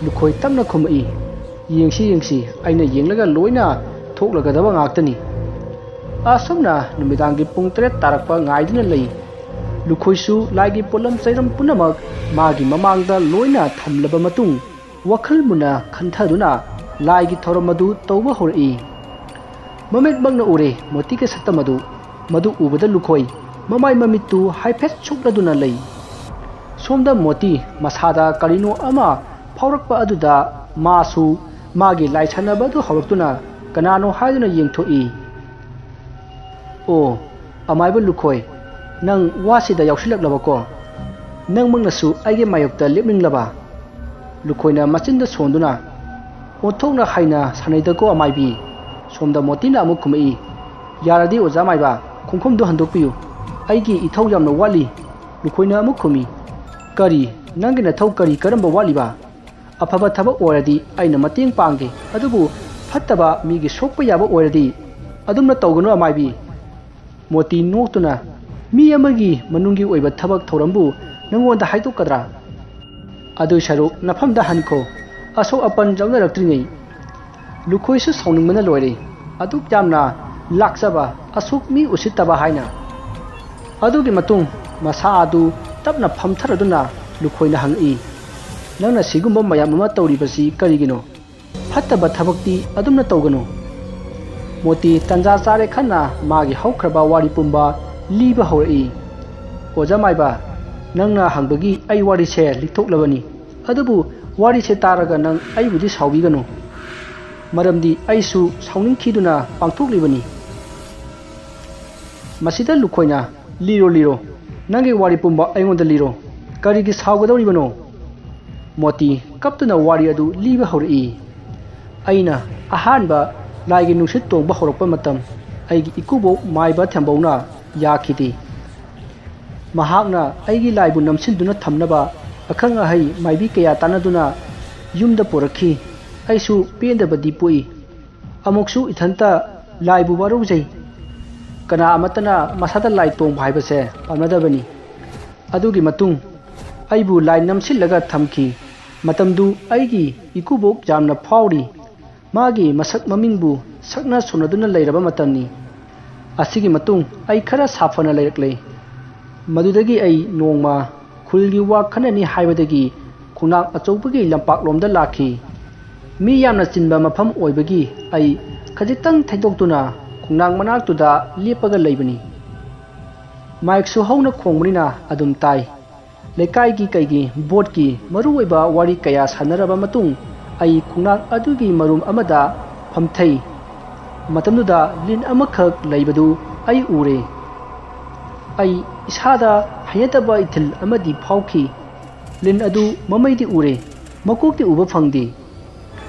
ꯂꯨꯈꯣꯏ ꯇꯞꯅ ꯈꯨꯝꯃꯛꯏ꯫ "ꯌꯦꯡꯁꯤ, ꯌꯦꯡꯁꯤ, ꯑꯩꯅ ꯌꯦꯡꯂꯒ ꯂꯣꯏꯅ ꯊꯣꯛꯂꯒꯗꯕ ꯉꯥꯛꯇꯅꯤ꯫" ꯑꯁꯨꯝꯅ ꯅꯨꯃꯤꯗꯥꯡꯒꯤ ꯄꯨꯡ ꯇꯔꯦꯠ ꯇꯥꯔꯛꯄ ꯉꯥꯏꯗꯨꯅ ꯂꯩ꯫ ꯂꯨꯈꯣꯏꯁꯨ ꯂꯥꯏꯒꯤ ꯄꯣꯠꯂꯝ ꯆꯩꯔꯝ ꯄꯨꯝꯅꯃꯛ ꯃꯥꯒꯤ ꯃꯃꯥꯡꯗ ꯂꯣꯏꯅ ꯊꯝꯂꯕ ꯃꯇꯨꯡ, ꯋꯥꯈꯜ ꯃꯨꯟꯅ ꯈꯟꯊꯗꯨꯅ ꯂꯥꯏꯒꯤ ꯊꯧꯔꯝ ꯑꯗꯨ ꯇꯧꯕ ꯍꯧꯔꯛꯏ꯫ ꯃꯃꯤꯠꯃꯛꯅ ꯎꯔꯦ ꯃꯣꯇꯤꯒꯤ ꯁꯛꯇꯝ ꯑꯗꯨ꯫ ꯃꯗꯨ ꯎꯕꯗ ꯂꯨꯈꯣꯏ ꯃꯃꯥꯏ ꯃꯃꯤꯠꯇꯨ ꯍꯥꯏꯐꯦꯠ ꯁꯨꯛꯂꯗꯨꯅ ꯂꯩ꯫ ꯁꯣꯝꯗ ꯃꯣꯇꯤ ꯃꯁꯥꯗ ꯀꯔꯤꯅꯣ ꯑꯃ ꯐꯥꯎꯔꯛꯄ ꯑꯗꯨꯗ ꯃꯥꯁꯨ ꯃꯥꯒꯤ ꯂꯥꯏ ꯁꯥꯟꯅꯕ ꯑꯗꯨ ꯍꯧꯔꯛꯇꯨꯅ ꯀꯅꯥꯅꯣ ꯍꯥꯏꯗꯨꯅ ꯌꯦꯡꯊꯣꯛꯏ꯫ "ꯑꯣ, ꯑꯃꯥꯏꯕ ꯂꯨꯈꯣꯏ, ꯅꯪ ꯋꯥꯁꯤꯗ ꯌꯥꯎꯁꯤꯜꯂꯛꯂꯕꯀꯣ? ꯅꯪꯃꯛꯅꯁꯨ ꯑꯩꯒꯤ ꯃꯥꯌꯣꯛꯇ ꯂꯦꯞꯅꯤꯡꯂꯕ?" ꯂꯨꯈꯣꯏꯅ ꯃꯆꯤꯟꯗ ꯁꯣꯟꯗꯨꯅ, "ꯑꯣꯟꯊꯣꯛꯅ ꯍꯩꯅ ꯁꯥꯟꯅꯩꯗꯀꯣ ꯑꯃꯥꯏꯕꯤ꯫" ꯁꯣꯝꯗ ꯃꯣꯇꯤꯅ ꯑꯃꯨꯛ ꯈꯨꯝꯃꯛꯏ, "ꯌꯥꯔꯗꯤ ꯑꯣꯖꯥ ꯃꯥꯏꯕ, ꯈꯣꯡꯐꯝꯗꯨ ꯍꯟꯗꯣꯛꯄꯤꯌꯨ꯫ ꯑꯩꯒꯤ ꯏꯊꯧ ꯌꯥꯝꯅ ꯋꯥꯠꯂꯤ꯫" ꯂꯨꯈꯣꯏꯅ ꯑꯃꯨꯛ ꯈꯨꯝꯃꯤ, "ꯀꯔꯤ? ꯅꯪꯒꯤ ꯅꯊꯧ ꯀꯔꯤ ꯀꯔꯝꯕ ꯋꯥꯠꯂꯤꯕ? ꯑꯐꯕ ꯊꯕꯛ ꯑꯣꯏꯔꯗꯤ ꯑꯩꯅ ꯃꯇꯦꯡ ꯄꯥꯡꯒꯦ, ꯑꯗꯨꯕꯨ ꯐꯠꯇꯕ ꯃꯤꯒꯤ ꯁꯣꯛꯄ ꯌꯥꯕ ꯑꯣꯏꯔꯗꯤ ꯑꯗꯨꯝꯅ ꯇꯧꯒꯅꯨ ꯑꯃꯥꯏꯕꯤ꯫" ꯃꯣꯇꯤ ꯅꯣꯛꯇꯨꯅ, "ꯃꯤ ꯑꯃꯒꯤ ꯃꯅꯨꯡꯒꯤ ꯑꯣꯏꯕ ꯊꯕꯛ ꯊꯧꯔꯝꯕꯨ ꯅꯪꯉꯣꯟꯗ ꯍꯥꯏꯗꯣꯛꯀꯗ꯭ꯔꯥ?" ꯑꯗꯨꯏ ꯁꯔꯨꯛ ꯅꯐꯝꯗ ꯍꯟꯈꯣ꯫ ꯑꯁꯣꯛ ꯑꯄꯟ ꯌꯥꯎꯅꯔꯛꯇ꯭ꯔꯤꯉꯩ꯫ ꯂꯨꯈꯣꯏꯁꯨ ꯁꯥꯎꯅꯤꯡꯕꯅ ꯂꯣꯏꯔꯦ꯫ ꯑꯗꯨꯛ ꯌꯥꯝꯅ ꯂꯥꯛꯆꯕ, ꯑꯁꯨꯛ ꯃꯤ ꯎꯁꯤꯠꯇꯕ ꯍꯥꯏꯅ꯫ ꯑꯗꯨꯒꯤ ꯃꯇꯨꯡ ꯃꯁꯥ ꯑꯗꯨ ꯇꯞꯅ ꯐꯝꯊꯔꯗꯨꯅ ꯂꯨꯈꯣꯏꯅ ꯍꯪꯉꯛꯏ, "ꯅꯪꯅ ꯁꯤꯒꯨꯝꯕ ꯃꯌꯥꯝ ꯑꯃ ꯇꯧꯔꯤꯕꯁꯤ ꯀꯔꯤꯒꯤꯅꯣ? ꯐꯠꯇꯕ ꯊꯕꯛꯇꯤ ꯑꯗꯨꯝꯅ ꯇꯧꯒꯅꯨ꯫" ꯃꯣꯇꯤ ꯇꯟꯖꯥ ꯆꯥꯔꯦ ꯈꯟꯅ ꯃꯥꯒꯤ ꯍꯧꯈ꯭ꯔꯕ ꯋꯥꯔꯤ ꯄꯨꯝꯕ ꯂꯤꯕ ꯍꯧꯔꯛꯏ꯫ "ꯑꯣꯖꯥ ꯃꯥꯏꯕ, ꯅꯪꯅ ꯍꯪꯕꯒꯤ ꯑꯩ ꯋꯥꯔꯤꯁꯦ ꯂꯤꯊꯣꯛꯂꯕꯅꯤ꯫ ꯑꯗꯨꯕꯨ ꯋꯥꯔꯤꯁꯦ ꯇꯥꯔꯒ ꯅꯪ ꯑꯩꯕꯨꯗꯤ ꯁꯥꯎꯕꯤꯒꯅꯨ꯫ ꯃꯔꯝꯗꯤ ꯑꯩꯁꯨ ꯁꯥꯎꯅꯤꯡꯈꯤꯗꯨꯅ ꯄꯥꯡꯊꯣꯛꯂꯤꯕꯅꯤ꯫" ꯃꯁꯤꯗ ꯂꯨꯈꯣꯏꯅ, "ꯂꯤꯔꯣ, ꯂꯤꯔꯣ, ꯅꯪꯒꯤ ꯋꯥꯔꯤ ꯄꯨꯝꯕ ꯑꯩꯉꯣꯟꯗ ꯂꯤꯔꯣ꯫ ꯀꯔꯤꯒꯤ ꯁꯥꯎꯒꯗꯧꯔꯤꯕꯅꯣ?" ꯃꯣꯇꯤ ꯀꯞꯇꯨꯅ ꯋꯥꯔꯤ ꯑꯗꯨ ꯂꯤꯕ ꯍꯧꯔꯛꯏ꯫ "ꯑꯩꯅ ꯑꯍꯥꯟꯕ ꯂꯥꯏꯒꯤ ꯅꯨꯡꯁꯤꯠ ꯇꯣꯡꯕ ꯍꯧꯔꯛꯄ ꯃꯇꯝ, ꯑꯩꯒꯤ ꯏꯀꯨꯕꯣꯛ ꯃꯥꯏꯕ ꯊꯦꯝꯕꯧꯅ ꯌꯥꯈꯤꯗꯦ꯫ ꯃꯍꯥꯛꯅ ꯑꯩꯒꯤ ꯂꯥꯏꯕꯨ ꯅꯝꯁꯤꯟꯗꯨꯅ ꯊꯝꯅꯕ ꯑꯈꯪ ꯑꯍꯩ ꯃꯥꯏꯕꯤ ꯀꯌꯥ ꯇꯥꯟꯅꯗꯨꯅ ꯌꯨꯝꯗ ꯄꯨꯔꯛꯈꯤ꯫ ꯑꯩꯁꯨ ꯄꯦꯟꯗꯕꯗꯤ ꯄꯣꯛꯏ꯫ ꯑꯃꯨꯛꯁꯨ ꯏꯊꯟꯇ ꯂꯥꯏꯕꯨ ꯋꯥꯔꯧꯖꯩ꯫ ꯀꯅꯥ ꯑꯃꯠꯇꯅ ꯃꯁꯥꯗ ꯂꯥꯏ ꯇꯣꯡꯕ ꯍꯥꯏꯕꯁꯦ ꯄꯥꯝꯅꯗꯕꯅꯤ꯫ ꯑꯗꯨꯒꯤ ꯃꯇꯨꯡ ꯑꯩꯕꯨ ꯂꯥꯏ ꯅꯝꯁꯤꯜꯂꯒ ꯊꯝꯈꯤ꯫ ꯃꯇꯝꯗꯨ ꯑꯩꯒꯤ ꯏꯀꯨꯕꯣꯛ ꯌꯥꯝꯅ ꯐꯥꯎꯔꯤ꯫ ꯃꯥꯒꯤ ꯃꯁꯛ ꯃꯃꯤꯡꯕꯨ ꯁꯛꯅ ꯁꯣꯟꯅꯗꯨꯅ ꯂꯩꯔꯕ ꯃꯇꯝꯅꯤ꯫ ꯑꯁꯤꯒꯤ ꯃꯇꯨꯡ ꯑꯩ ꯈꯔ ꯁꯥꯐꯅ ꯂꯩꯔꯛꯂꯦ꯫ ꯃꯗꯨꯗꯒꯤ ꯑꯩ ꯅꯣꯡꯃ ꯈꯨꯜꯒꯤ ꯋꯥ ꯈꯟꯅꯅꯤ ꯍꯥꯏꯕꯗꯒꯤ ꯈꯣꯡꯅꯥꯡ ꯑꯆꯧꯕꯒꯤ ꯂꯝꯄꯥꯛꯂꯣꯝꯗ ꯂꯥꯛꯈꯤ꯫ ꯃꯤ ꯌꯥꯝꯅ ꯆꯤꯟꯕ ꯃꯐꯝ ꯑꯣꯏꯕꯒꯤ ꯑꯩ ꯈꯖꯤꯛꯇꯪ ꯊꯩꯗꯣꯛꯇꯨꯅ ꯈꯣꯡꯅꯥꯡ ꯃꯅꯥꯛꯇꯨꯗ ꯂꯦꯞꯄꯒ ꯂꯩꯕꯅꯤ꯫ ꯃꯥꯏꯛꯁꯨ ꯍꯧꯅ ꯈꯣꯡꯕꯅꯤꯅ ꯑꯗꯨꯝ ꯇꯥꯏ꯫ ꯂꯩꯀꯥꯏꯒꯤ ꯀꯩꯒꯤ ꯕꯣꯠꯀꯤ ꯃꯔꯨꯑꯣꯏꯕ ꯋꯥꯔꯤ ꯀꯌꯥ ꯁꯥꯟꯅꯔꯕ ꯃꯇꯨꯡ ꯑꯩ ꯈꯣꯡꯅꯥꯡ ꯑꯗꯨꯒꯤ ꯃꯔꯨꯝ ꯑꯃꯗ ꯐꯝꯊꯩ꯫ ꯃꯇꯝꯗꯨꯗ ꯂꯤꯟ ꯑꯃꯈꯛ ꯂꯩꯕꯗꯨ ꯑꯩ ꯎꯔꯦ꯫ ꯑꯩ ꯏꯁꯥꯗ ꯍꯩꯅꯗꯕ ꯏꯊꯤꯜ ꯑꯃꯗꯤ ꯐꯥꯎꯈꯤ꯫ ꯂꯤꯟ ꯑꯗꯨ ꯃꯃꯩꯗꯤ ꯎꯔꯦ, ꯃꯀꯣꯛꯇꯤ ꯎꯕ ꯐꯪꯗꯦ꯫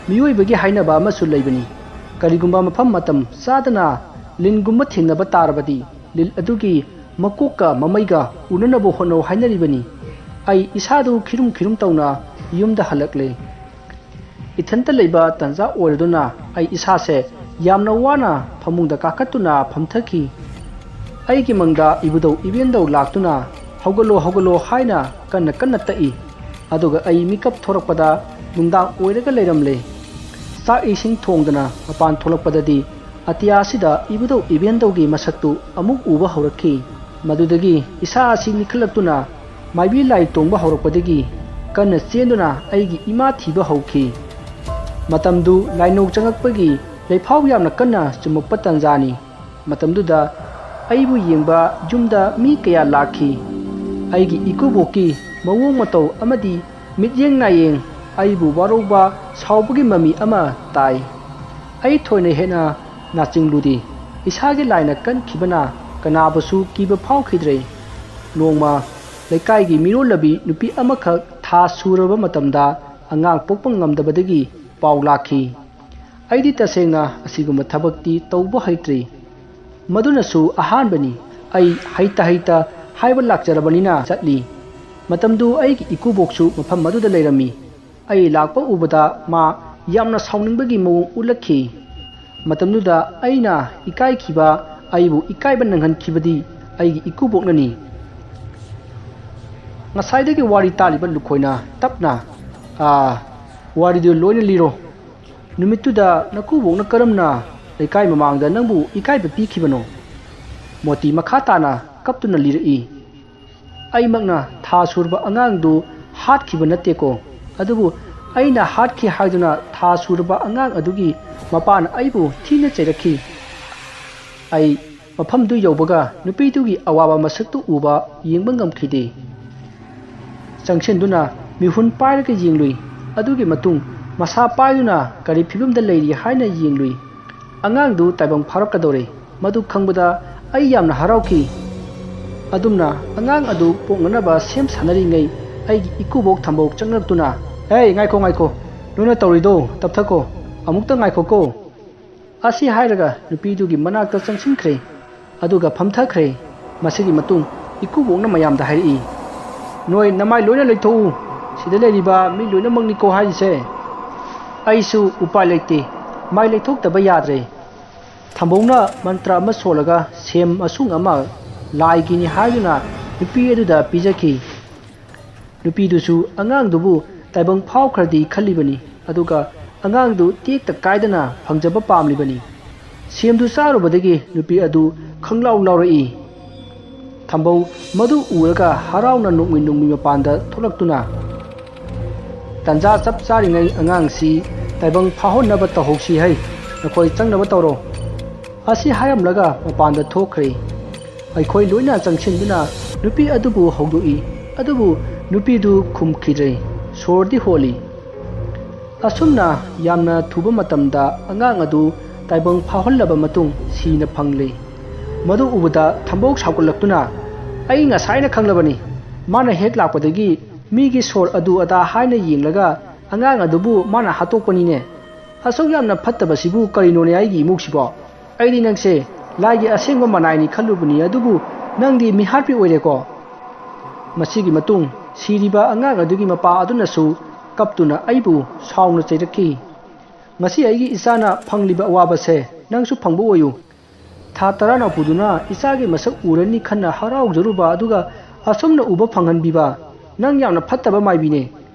ꯃꯤꯑꯣꯏꯕꯒꯤ ꯍꯥꯏꯅꯕ ꯑꯃꯁꯨ ꯂꯩꯕꯅꯤ, ꯀꯔꯤꯒꯨꯝꯕ ꯃꯐꯝ ꯃꯇꯝ ꯆꯥꯗꯅ ꯂꯤꯟꯒꯨꯝꯕ ꯊꯦꯡꯅꯕ ꯇꯥꯔꯕꯗꯤ, ꯂꯤꯟ ꯑꯗꯨꯒꯤ ꯃꯀꯣꯛꯀ ꯃꯃꯩꯒ ꯎꯅꯅꯕ ꯍꯣꯠꯅꯧ ꯍꯥꯏꯅꯔꯤꯕꯅꯤ꯫ ꯑꯩ ꯏꯁꯥꯗꯨ ꯈꯤꯔꯨꯝ ꯈꯤꯔꯨꯝ ꯇꯧꯅ ꯌꯨꯝꯗ ꯍꯜꯂꯛꯂꯦ꯫ ꯏꯊꯟꯇ ꯂꯩꯕ ꯇꯟꯖꯥ ꯑꯣꯏꯔꯗꯨꯅ ꯑꯩ ꯏꯁꯥꯁꯦ ꯌꯥꯝꯅ ꯋꯥꯅ ꯐꯃꯨꯡꯗ ꯀꯥꯈꯠꯇꯨꯅ ꯐꯝꯊꯈꯤ꯫ ꯑꯩꯒꯤ ꯃꯪꯗ ꯏꯕꯨꯙꯧ ꯏꯕꯦꯟꯗꯧ ꯂꯥꯛꯇꯨꯅ "ꯍꯧꯒꯠꯂꯣ, ꯍꯧꯒꯠꯂꯣ" ꯍꯥꯏꯅ ꯀꯟꯅ ꯀꯟꯅ ꯇꯛꯏ꯫ ꯑꯗꯨꯒ ꯑꯩ ꯃꯤꯀꯞ ꯊꯣꯔꯛꯄꯗ ꯅꯨꯡꯗꯥꯡ ꯑꯣꯏꯔꯒ ꯂꯩꯔꯝꯂꯦ꯫ ꯆꯥꯛ ꯏꯁꯤꯡ ꯊꯣꯡꯗꯅ ꯃꯄꯥꯟ ꯊꯣꯛꯂꯛꯄꯗꯗꯤ ꯑꯇꯤꯌꯥꯁꯤꯗ ꯏꯕꯨꯙꯧ ꯏꯕꯦꯟꯗꯧꯒꯤ ꯃꯁꯛꯇꯨ ꯑꯃꯨꯛ ꯎꯕ ꯍꯧꯔꯛꯈꯤ꯫ ꯃꯗꯨꯗꯒꯤ ꯏꯁꯥ ꯑꯁꯤ ꯅꯤꯛꯈꯠꯂꯛꯇꯨꯅ ꯃꯥꯏꯕꯤ ꯂꯥꯏ ꯇꯣꯡꯕ ꯍꯧꯔꯛꯄꯗꯒꯤ ꯀꯟꯅ ꯆꯦꯟꯗꯨꯅ ꯑꯩꯒꯤ ꯏꯃꯥ ꯊꯤꯕ ꯍꯧꯈꯤ꯫ ꯃꯇꯝꯗꯨ ꯂꯥꯏꯅꯧ ꯆꯪꯉꯛꯄꯒꯤ ꯂꯩꯐꯥꯎ ꯌꯥꯝꯅ ꯀꯟꯅ ꯆꯨꯝꯃꯛꯄ ꯇꯥꯟꯖꯥꯅꯤ꯫ ꯃꯇꯝꯗꯨꯗ ꯑꯩꯕꯨ ꯌꯦꯡꯕ ꯌꯨꯝꯗ ꯃꯤ ꯀꯌꯥ ꯂꯥꯛꯈꯤ꯫ ꯑꯩꯒꯤ ꯏꯀꯨꯕꯣꯛꯀꯤ ꯃꯑꯣꯡ ꯃꯇꯧ ꯑꯃꯗꯤ ꯃꯤꯠꯌꯦꯡ ꯅꯥꯌꯦꯡ ꯑꯩꯕꯨ ꯋꯥꯔꯧꯕ ꯁꯥꯎꯕꯒꯤ ꯃꯃꯤ ꯑꯃ ꯇꯥꯏ꯫ ꯑꯩ ꯊꯣꯏꯅ ꯍꯦꯟꯅ ꯅꯥꯆꯤꯡꯂꯨꯗꯦ꯫ ꯏꯁꯥꯒꯤ ꯂꯥꯏꯅ ꯀꯟꯈꯤꯕꯅ ꯀꯅꯥꯕꯨꯁꯨ ꯀꯤꯕ ꯐꯥꯎꯈꯤꯗ꯭ꯔꯦ꯫ ꯅꯣꯡꯃ ꯂꯩꯀꯥꯏꯒꯤ ꯃꯤꯔꯣꯜꯂꯕꯤ ꯅꯨꯄꯤ ꯑꯃꯈꯛ ꯊꯥ ꯁꯨꯔꯕ ꯃꯇꯝꯗ ꯑꯉꯥꯡ ꯄꯣꯛꯄ ꯉꯝꯗꯕꯗꯒꯤ ꯄꯥꯎ ꯂꯥꯛꯈꯤ꯫ ꯑꯩꯗꯤ ꯇꯁꯦꯡꯅ ꯑꯁꯤꯒꯨꯝꯕ ꯊꯕꯛꯇꯤ ꯇꯧꯕ ꯍꯩꯇ꯭ꯔꯤ꯫ ꯃꯗꯨꯅꯁꯨ ꯑꯍꯥꯟꯕꯅꯤ꯫ ꯑꯩ ꯍꯩꯇ ꯍꯩꯇ ꯍꯥꯏꯕ ꯂꯥꯛꯆꯔꯕꯅꯤꯅ ꯆꯠꯂꯤ꯫ ꯃꯇꯝꯗꯨ ꯑꯩꯒꯤ ꯏꯀꯨꯕꯣꯛꯁꯨ ꯃꯐꯝ ꯑꯗꯨꯗ ꯂꯩꯔꯝꯃꯤ꯫ ꯑꯩ ꯂꯥꯛꯄ ꯎꯕꯗ ꯃꯥ ꯌꯥꯝꯅ ꯁꯥꯎꯅꯤꯡꯕꯒꯤ ꯃꯑꯣꯡ ꯎꯠꯂꯛꯈꯤ꯫ ꯃꯇꯝꯗꯨꯗ ꯑꯩꯅ ꯏꯀꯥꯏꯈꯤꯕ, ꯑꯩꯕꯨ ꯏꯀꯥꯏꯕ ꯅꯪꯍꯟꯈꯤꯕꯗꯤ ꯑꯩꯒꯤ ꯏꯀꯨꯕꯣꯛꯅꯅꯤ꯫ ꯉꯁꯥꯏꯗꯒꯤ ꯋꯥꯔꯤ ꯇꯥꯔꯤꯕ ꯂꯨꯈꯣꯏꯅ ꯇꯞꯅ, "ꯑꯥ, ꯋꯥꯔꯤꯗꯨ ꯂꯣꯏꯅ ꯂꯤꯔꯣ꯫ ꯅꯨꯃꯤꯠꯇꯨꯗ ꯅꯀꯨꯕꯣꯛꯅ ꯀꯔꯝꯅ ꯂꯩꯀꯥꯏ ꯃꯃꯥꯡꯗ ꯅꯪꯕꯨ ꯏꯀꯥꯏꯕ ꯄꯤꯈꯤꯕꯅꯣ?" ꯃꯣꯇꯤ ꯃꯈꯥ ꯇꯥꯅ ꯀꯞꯇꯨꯅ ꯂꯤꯔꯛꯏ꯫ ꯑꯩꯃꯛꯅ ꯊꯥ ꯁꯨꯔꯕ ꯑꯉꯥꯡꯗꯨ ꯍꯥꯠꯈꯤꯕ ꯅꯠꯇꯦꯀꯣ, ꯑꯗꯨꯕꯨ ꯑꯩꯅ ꯍꯥꯠꯈꯤ ꯍꯥꯏꯗꯨꯅ ꯊꯥ ꯁꯨꯔꯕ ꯑꯉꯥꯡ ꯑꯗꯨꯒꯤ ꯃꯄꯥꯅ ꯑꯩꯕꯨ ꯊꯤꯅ ꯆꯩꯔꯛꯈꯤ꯫ ꯑꯩ ꯃꯐꯝꯗꯨ ꯌꯧꯕꯒ ꯅꯨꯄꯤꯗꯨꯒꯤ ꯑꯋꯥꯕ ꯃꯁꯛꯇꯨ ꯎꯕ ꯌꯦꯡꯕ ꯉꯝꯈꯤꯗꯦ꯫ ꯆꯪꯁꯤꯟꯗꯨꯅ ꯃꯤꯍꯨꯟ ꯄꯥꯏꯔꯒ ꯌꯦꯡꯂꯨꯏ꯫ ꯑꯗꯨꯒꯤ ꯃꯇꯨꯡ ꯃꯁꯥ ꯄꯥꯏꯗꯨꯅ ꯀꯔꯤ ꯐꯤꯕꯝꯗ ꯂꯩꯔꯤ ꯍꯥꯏꯅ ꯌꯦꯡꯂꯨꯏ꯫ ꯑꯉꯥꯡꯗꯨ ꯇꯥꯏꯕꯪ ꯐꯥꯔꯛꯀꯗꯧꯔꯦ꯫ ꯃꯗꯨ ꯈꯪꯕꯗ ꯑꯩ ꯌꯥꯝꯅ ꯍꯔꯥꯎꯈꯤ꯫ ꯑꯗꯨꯝꯅ ꯑꯉꯥꯡ ꯑꯗꯨ ꯄꯣꯛꯅꯅꯕ ꯁꯦꯝ ꯁꯥꯅꯔꯤꯉꯩ ꯑꯩꯒꯤ ꯏꯀꯨꯕꯣꯛ ꯊꯝꯕꯧ ꯆꯪꯂꯛꯇꯨꯅ, "ꯍꯦ, ꯉꯥꯏꯈꯣ, ꯉꯥꯏꯈꯣ, ꯅꯣꯏꯅ ꯇꯧꯔꯤꯗꯣ ꯇꯞꯊꯈꯣ, ꯑꯃꯨꯛꯇ ꯉꯥꯏꯈꯣꯀꯣ"꯫ ꯑꯁꯤ ꯍꯥꯏꯔꯒ ꯅꯨꯄꯤꯗꯨꯒꯤ ꯃꯅꯥꯛꯇ ꯆꯪꯁꯤꯟꯈ꯭ꯔꯦ꯫ ꯑꯗꯨꯒ ꯐꯝꯊꯈ꯭ꯔꯦ꯫ ꯃꯁꯤꯒꯤ ꯃꯇꯨꯡ ꯏꯀꯨꯕꯣꯛꯅ ꯃꯌꯥꯝꯗ ꯍꯥꯏꯔꯛꯏ, "ꯅꯣꯏ ꯅꯃꯥꯏ ꯂꯣꯏꯅ ꯂꯩꯊꯣꯛꯎ꯫ ꯁꯤꯗ ꯂꯩꯔꯤꯕ ꯃꯤ ꯂꯣꯏꯅꯃꯛꯅꯤꯀꯣ ꯍꯥꯏꯔꯤꯁꯦ"꯫ ꯑꯩꯁꯨ ꯎꯄꯥꯏ ꯂꯩꯇꯦ꯫ ꯃꯥꯏ ꯂꯩꯊꯣꯛꯇꯕ ꯌꯥꯗ꯭ꯔꯦ꯫ ꯊꯝꯕꯧꯅ ꯃꯟꯇ꯭ꯔ ꯑꯃ ꯁꯣꯜꯂꯒ ꯁꯦꯝ ꯃꯁꯨꯡ ꯑꯃ ꯂꯥꯏꯒꯤꯅꯤ ꯍꯥꯏꯗꯨꯅ ꯅꯨꯄꯤ ꯑꯗꯨꯗ ꯄꯤꯖꯈꯤ꯫ ꯅꯨꯄꯤꯗꯨꯁꯨ ꯑꯉꯥꯡꯗꯨꯕꯨ ꯇꯥꯏꯕꯪ ꯐꯥꯎꯈ꯭ꯔꯗꯤ ꯈꯜꯂꯤꯕꯅꯤ, ꯑꯗꯨꯒ ꯑꯉꯥꯡꯗꯨ ꯇꯦꯛꯇ ꯀꯥꯏꯗꯅ ꯐꯪꯖꯕ ꯄꯥꯝꯂꯤꯕꯅꯤ꯫ ꯁꯦꯝꯗꯨ ꯆꯥꯔꯨꯕꯗꯒꯤ ꯅꯨꯄꯤ ꯑꯗꯨ ꯈꯪꯂꯥꯎ ꯂꯥꯎꯔꯛꯏ꯫ ꯊꯝꯕꯧ ꯃꯗꯨ ꯎꯔꯒ ꯍꯔꯥꯎꯅ ꯅꯣꯡꯃꯩ ꯅꯣꯡꯃꯩ ꯃꯄꯥꯟꯗ ꯊꯣꯛꯂꯛꯇꯨꯅ, "ꯇꯟꯖꯥ ꯆꯞ ꯆꯥꯔꯤꯉꯩ ꯑꯉꯥꯡꯁꯤ ꯇꯥꯏꯕꯪ ꯐꯥꯍꯣꯟꯅꯕ ꯇꯧꯍꯧꯁꯤ ꯍꯩ, ꯅꯈꯣꯏ ꯆꯪꯅꯕ ꯇꯧꯔꯣ" ꯑꯁꯤ ꯍꯥꯏꯔꯝꯂꯒ ꯃꯄꯥꯟꯗ ꯊꯣꯛꯈ꯭ꯔꯦ꯫ ꯑꯩꯈꯣꯏ ꯂꯣꯏꯅ ꯆꯪꯁꯤꯟꯗꯨꯅ ꯅꯨꯄꯤ ꯑꯗꯨꯕꯨ ꯍꯧꯗꯣꯛꯏ, ꯑꯗꯨꯕꯨ ꯅꯨꯄꯤꯗꯨ ꯈꯨꯝꯈꯤꯗ꯭ꯔꯦ꯫ ꯁꯣꯔꯗꯤ ꯍꯣꯜꯂꯤ꯫ ꯑꯁꯨꯝꯅ ꯌꯥꯝꯅ ꯊꯨꯕ ꯃꯇꯝꯗ ꯑꯉꯥꯡ ꯑꯗꯨ ꯇꯥꯏꯕꯪ ꯐꯥꯎꯍꯜꯂꯕ ꯃꯇꯨꯡ ꯁꯤꯅ ꯐꯪꯂꯦ꯫ ꯃꯗꯨ ꯎꯕꯗ ꯊꯝꯕꯧ ꯁꯥꯎꯒꯠꯂꯛꯇꯨꯅ, "ꯑꯩ ꯉꯁꯥꯏꯅ ꯈꯪꯂꯕꯅꯤ, ꯃꯥꯅ ꯍꯦꯛ ꯂꯥꯛꯄꯗꯒꯤ ꯃꯤꯒꯤ ꯁꯣꯔ ꯑꯗꯨ ꯑꯗꯥ ꯍꯥꯏꯅ ꯌꯦꯡꯂꯒ ꯑꯉꯥꯡ ꯑꯗꯨꯕꯨ ꯃꯥꯅ ꯍꯥꯠꯇꯣꯛꯄꯅꯤꯅꯦ꯫ ꯑꯁꯨꯛ ꯌꯥꯝꯅ ꯐꯠꯇꯕꯁꯤꯕꯨ ꯀꯔꯤꯅꯣꯅꯦ ꯑꯩꯒꯤ ꯏꯃꯨꯡꯁꯤꯕꯣ? ꯑꯩꯗꯤ ꯅꯪꯁꯦ ꯂꯥꯏꯒꯤ ꯑꯁꯦꯡꯕ ꯃꯅꯥꯏꯅꯤ ꯈꯜꯂꯨꯕꯅꯤ, ꯑꯗꯨꯕꯨ ꯅꯪꯗꯤ ꯃꯤꯍꯥꯠꯄꯤ ꯑꯣꯏꯔꯦꯀꯣ"꯫ ꯃꯁꯤꯒꯤ ꯃꯇꯨꯡ ꯁꯤꯔꯤꯕ ꯑꯉꯥꯡ ꯑꯗꯨꯒꯤ ꯃꯄꯥ ꯑꯗꯨꯅꯁꯨ ꯀꯞꯇꯨꯅ ꯑꯩꯕꯨ ꯁꯥꯎꯅ ꯆꯩꯔꯛꯈꯤ꯫ "ꯉꯁꯤ ꯑꯩꯒꯤ ꯏꯆꯥꯅ ꯐꯪꯂꯤꯕ ꯑꯋꯥꯕꯁꯦ ꯅꯪꯁꯨ ꯐꯪꯕ ꯑꯣꯏꯌꯨ꯫ ꯊꯥ ꯇꯔꯥ ꯅꯧꯄꯨꯗꯨꯅ ꯏꯆꯥꯒꯤ ꯃꯁꯛ ꯎꯔꯅꯤ ꯈꯟꯅ ꯍꯔꯥꯎꯖꯔꯨꯕ ꯑꯗꯨꯒ ꯑꯁꯨꯝꯅ ꯎꯕ ꯐꯪꯍꯟꯕꯤꯕ, ꯅꯪ ꯌꯥꯝꯅ ꯐꯠꯇꯕ ꯃꯥꯏꯕꯤꯅꯦ꯫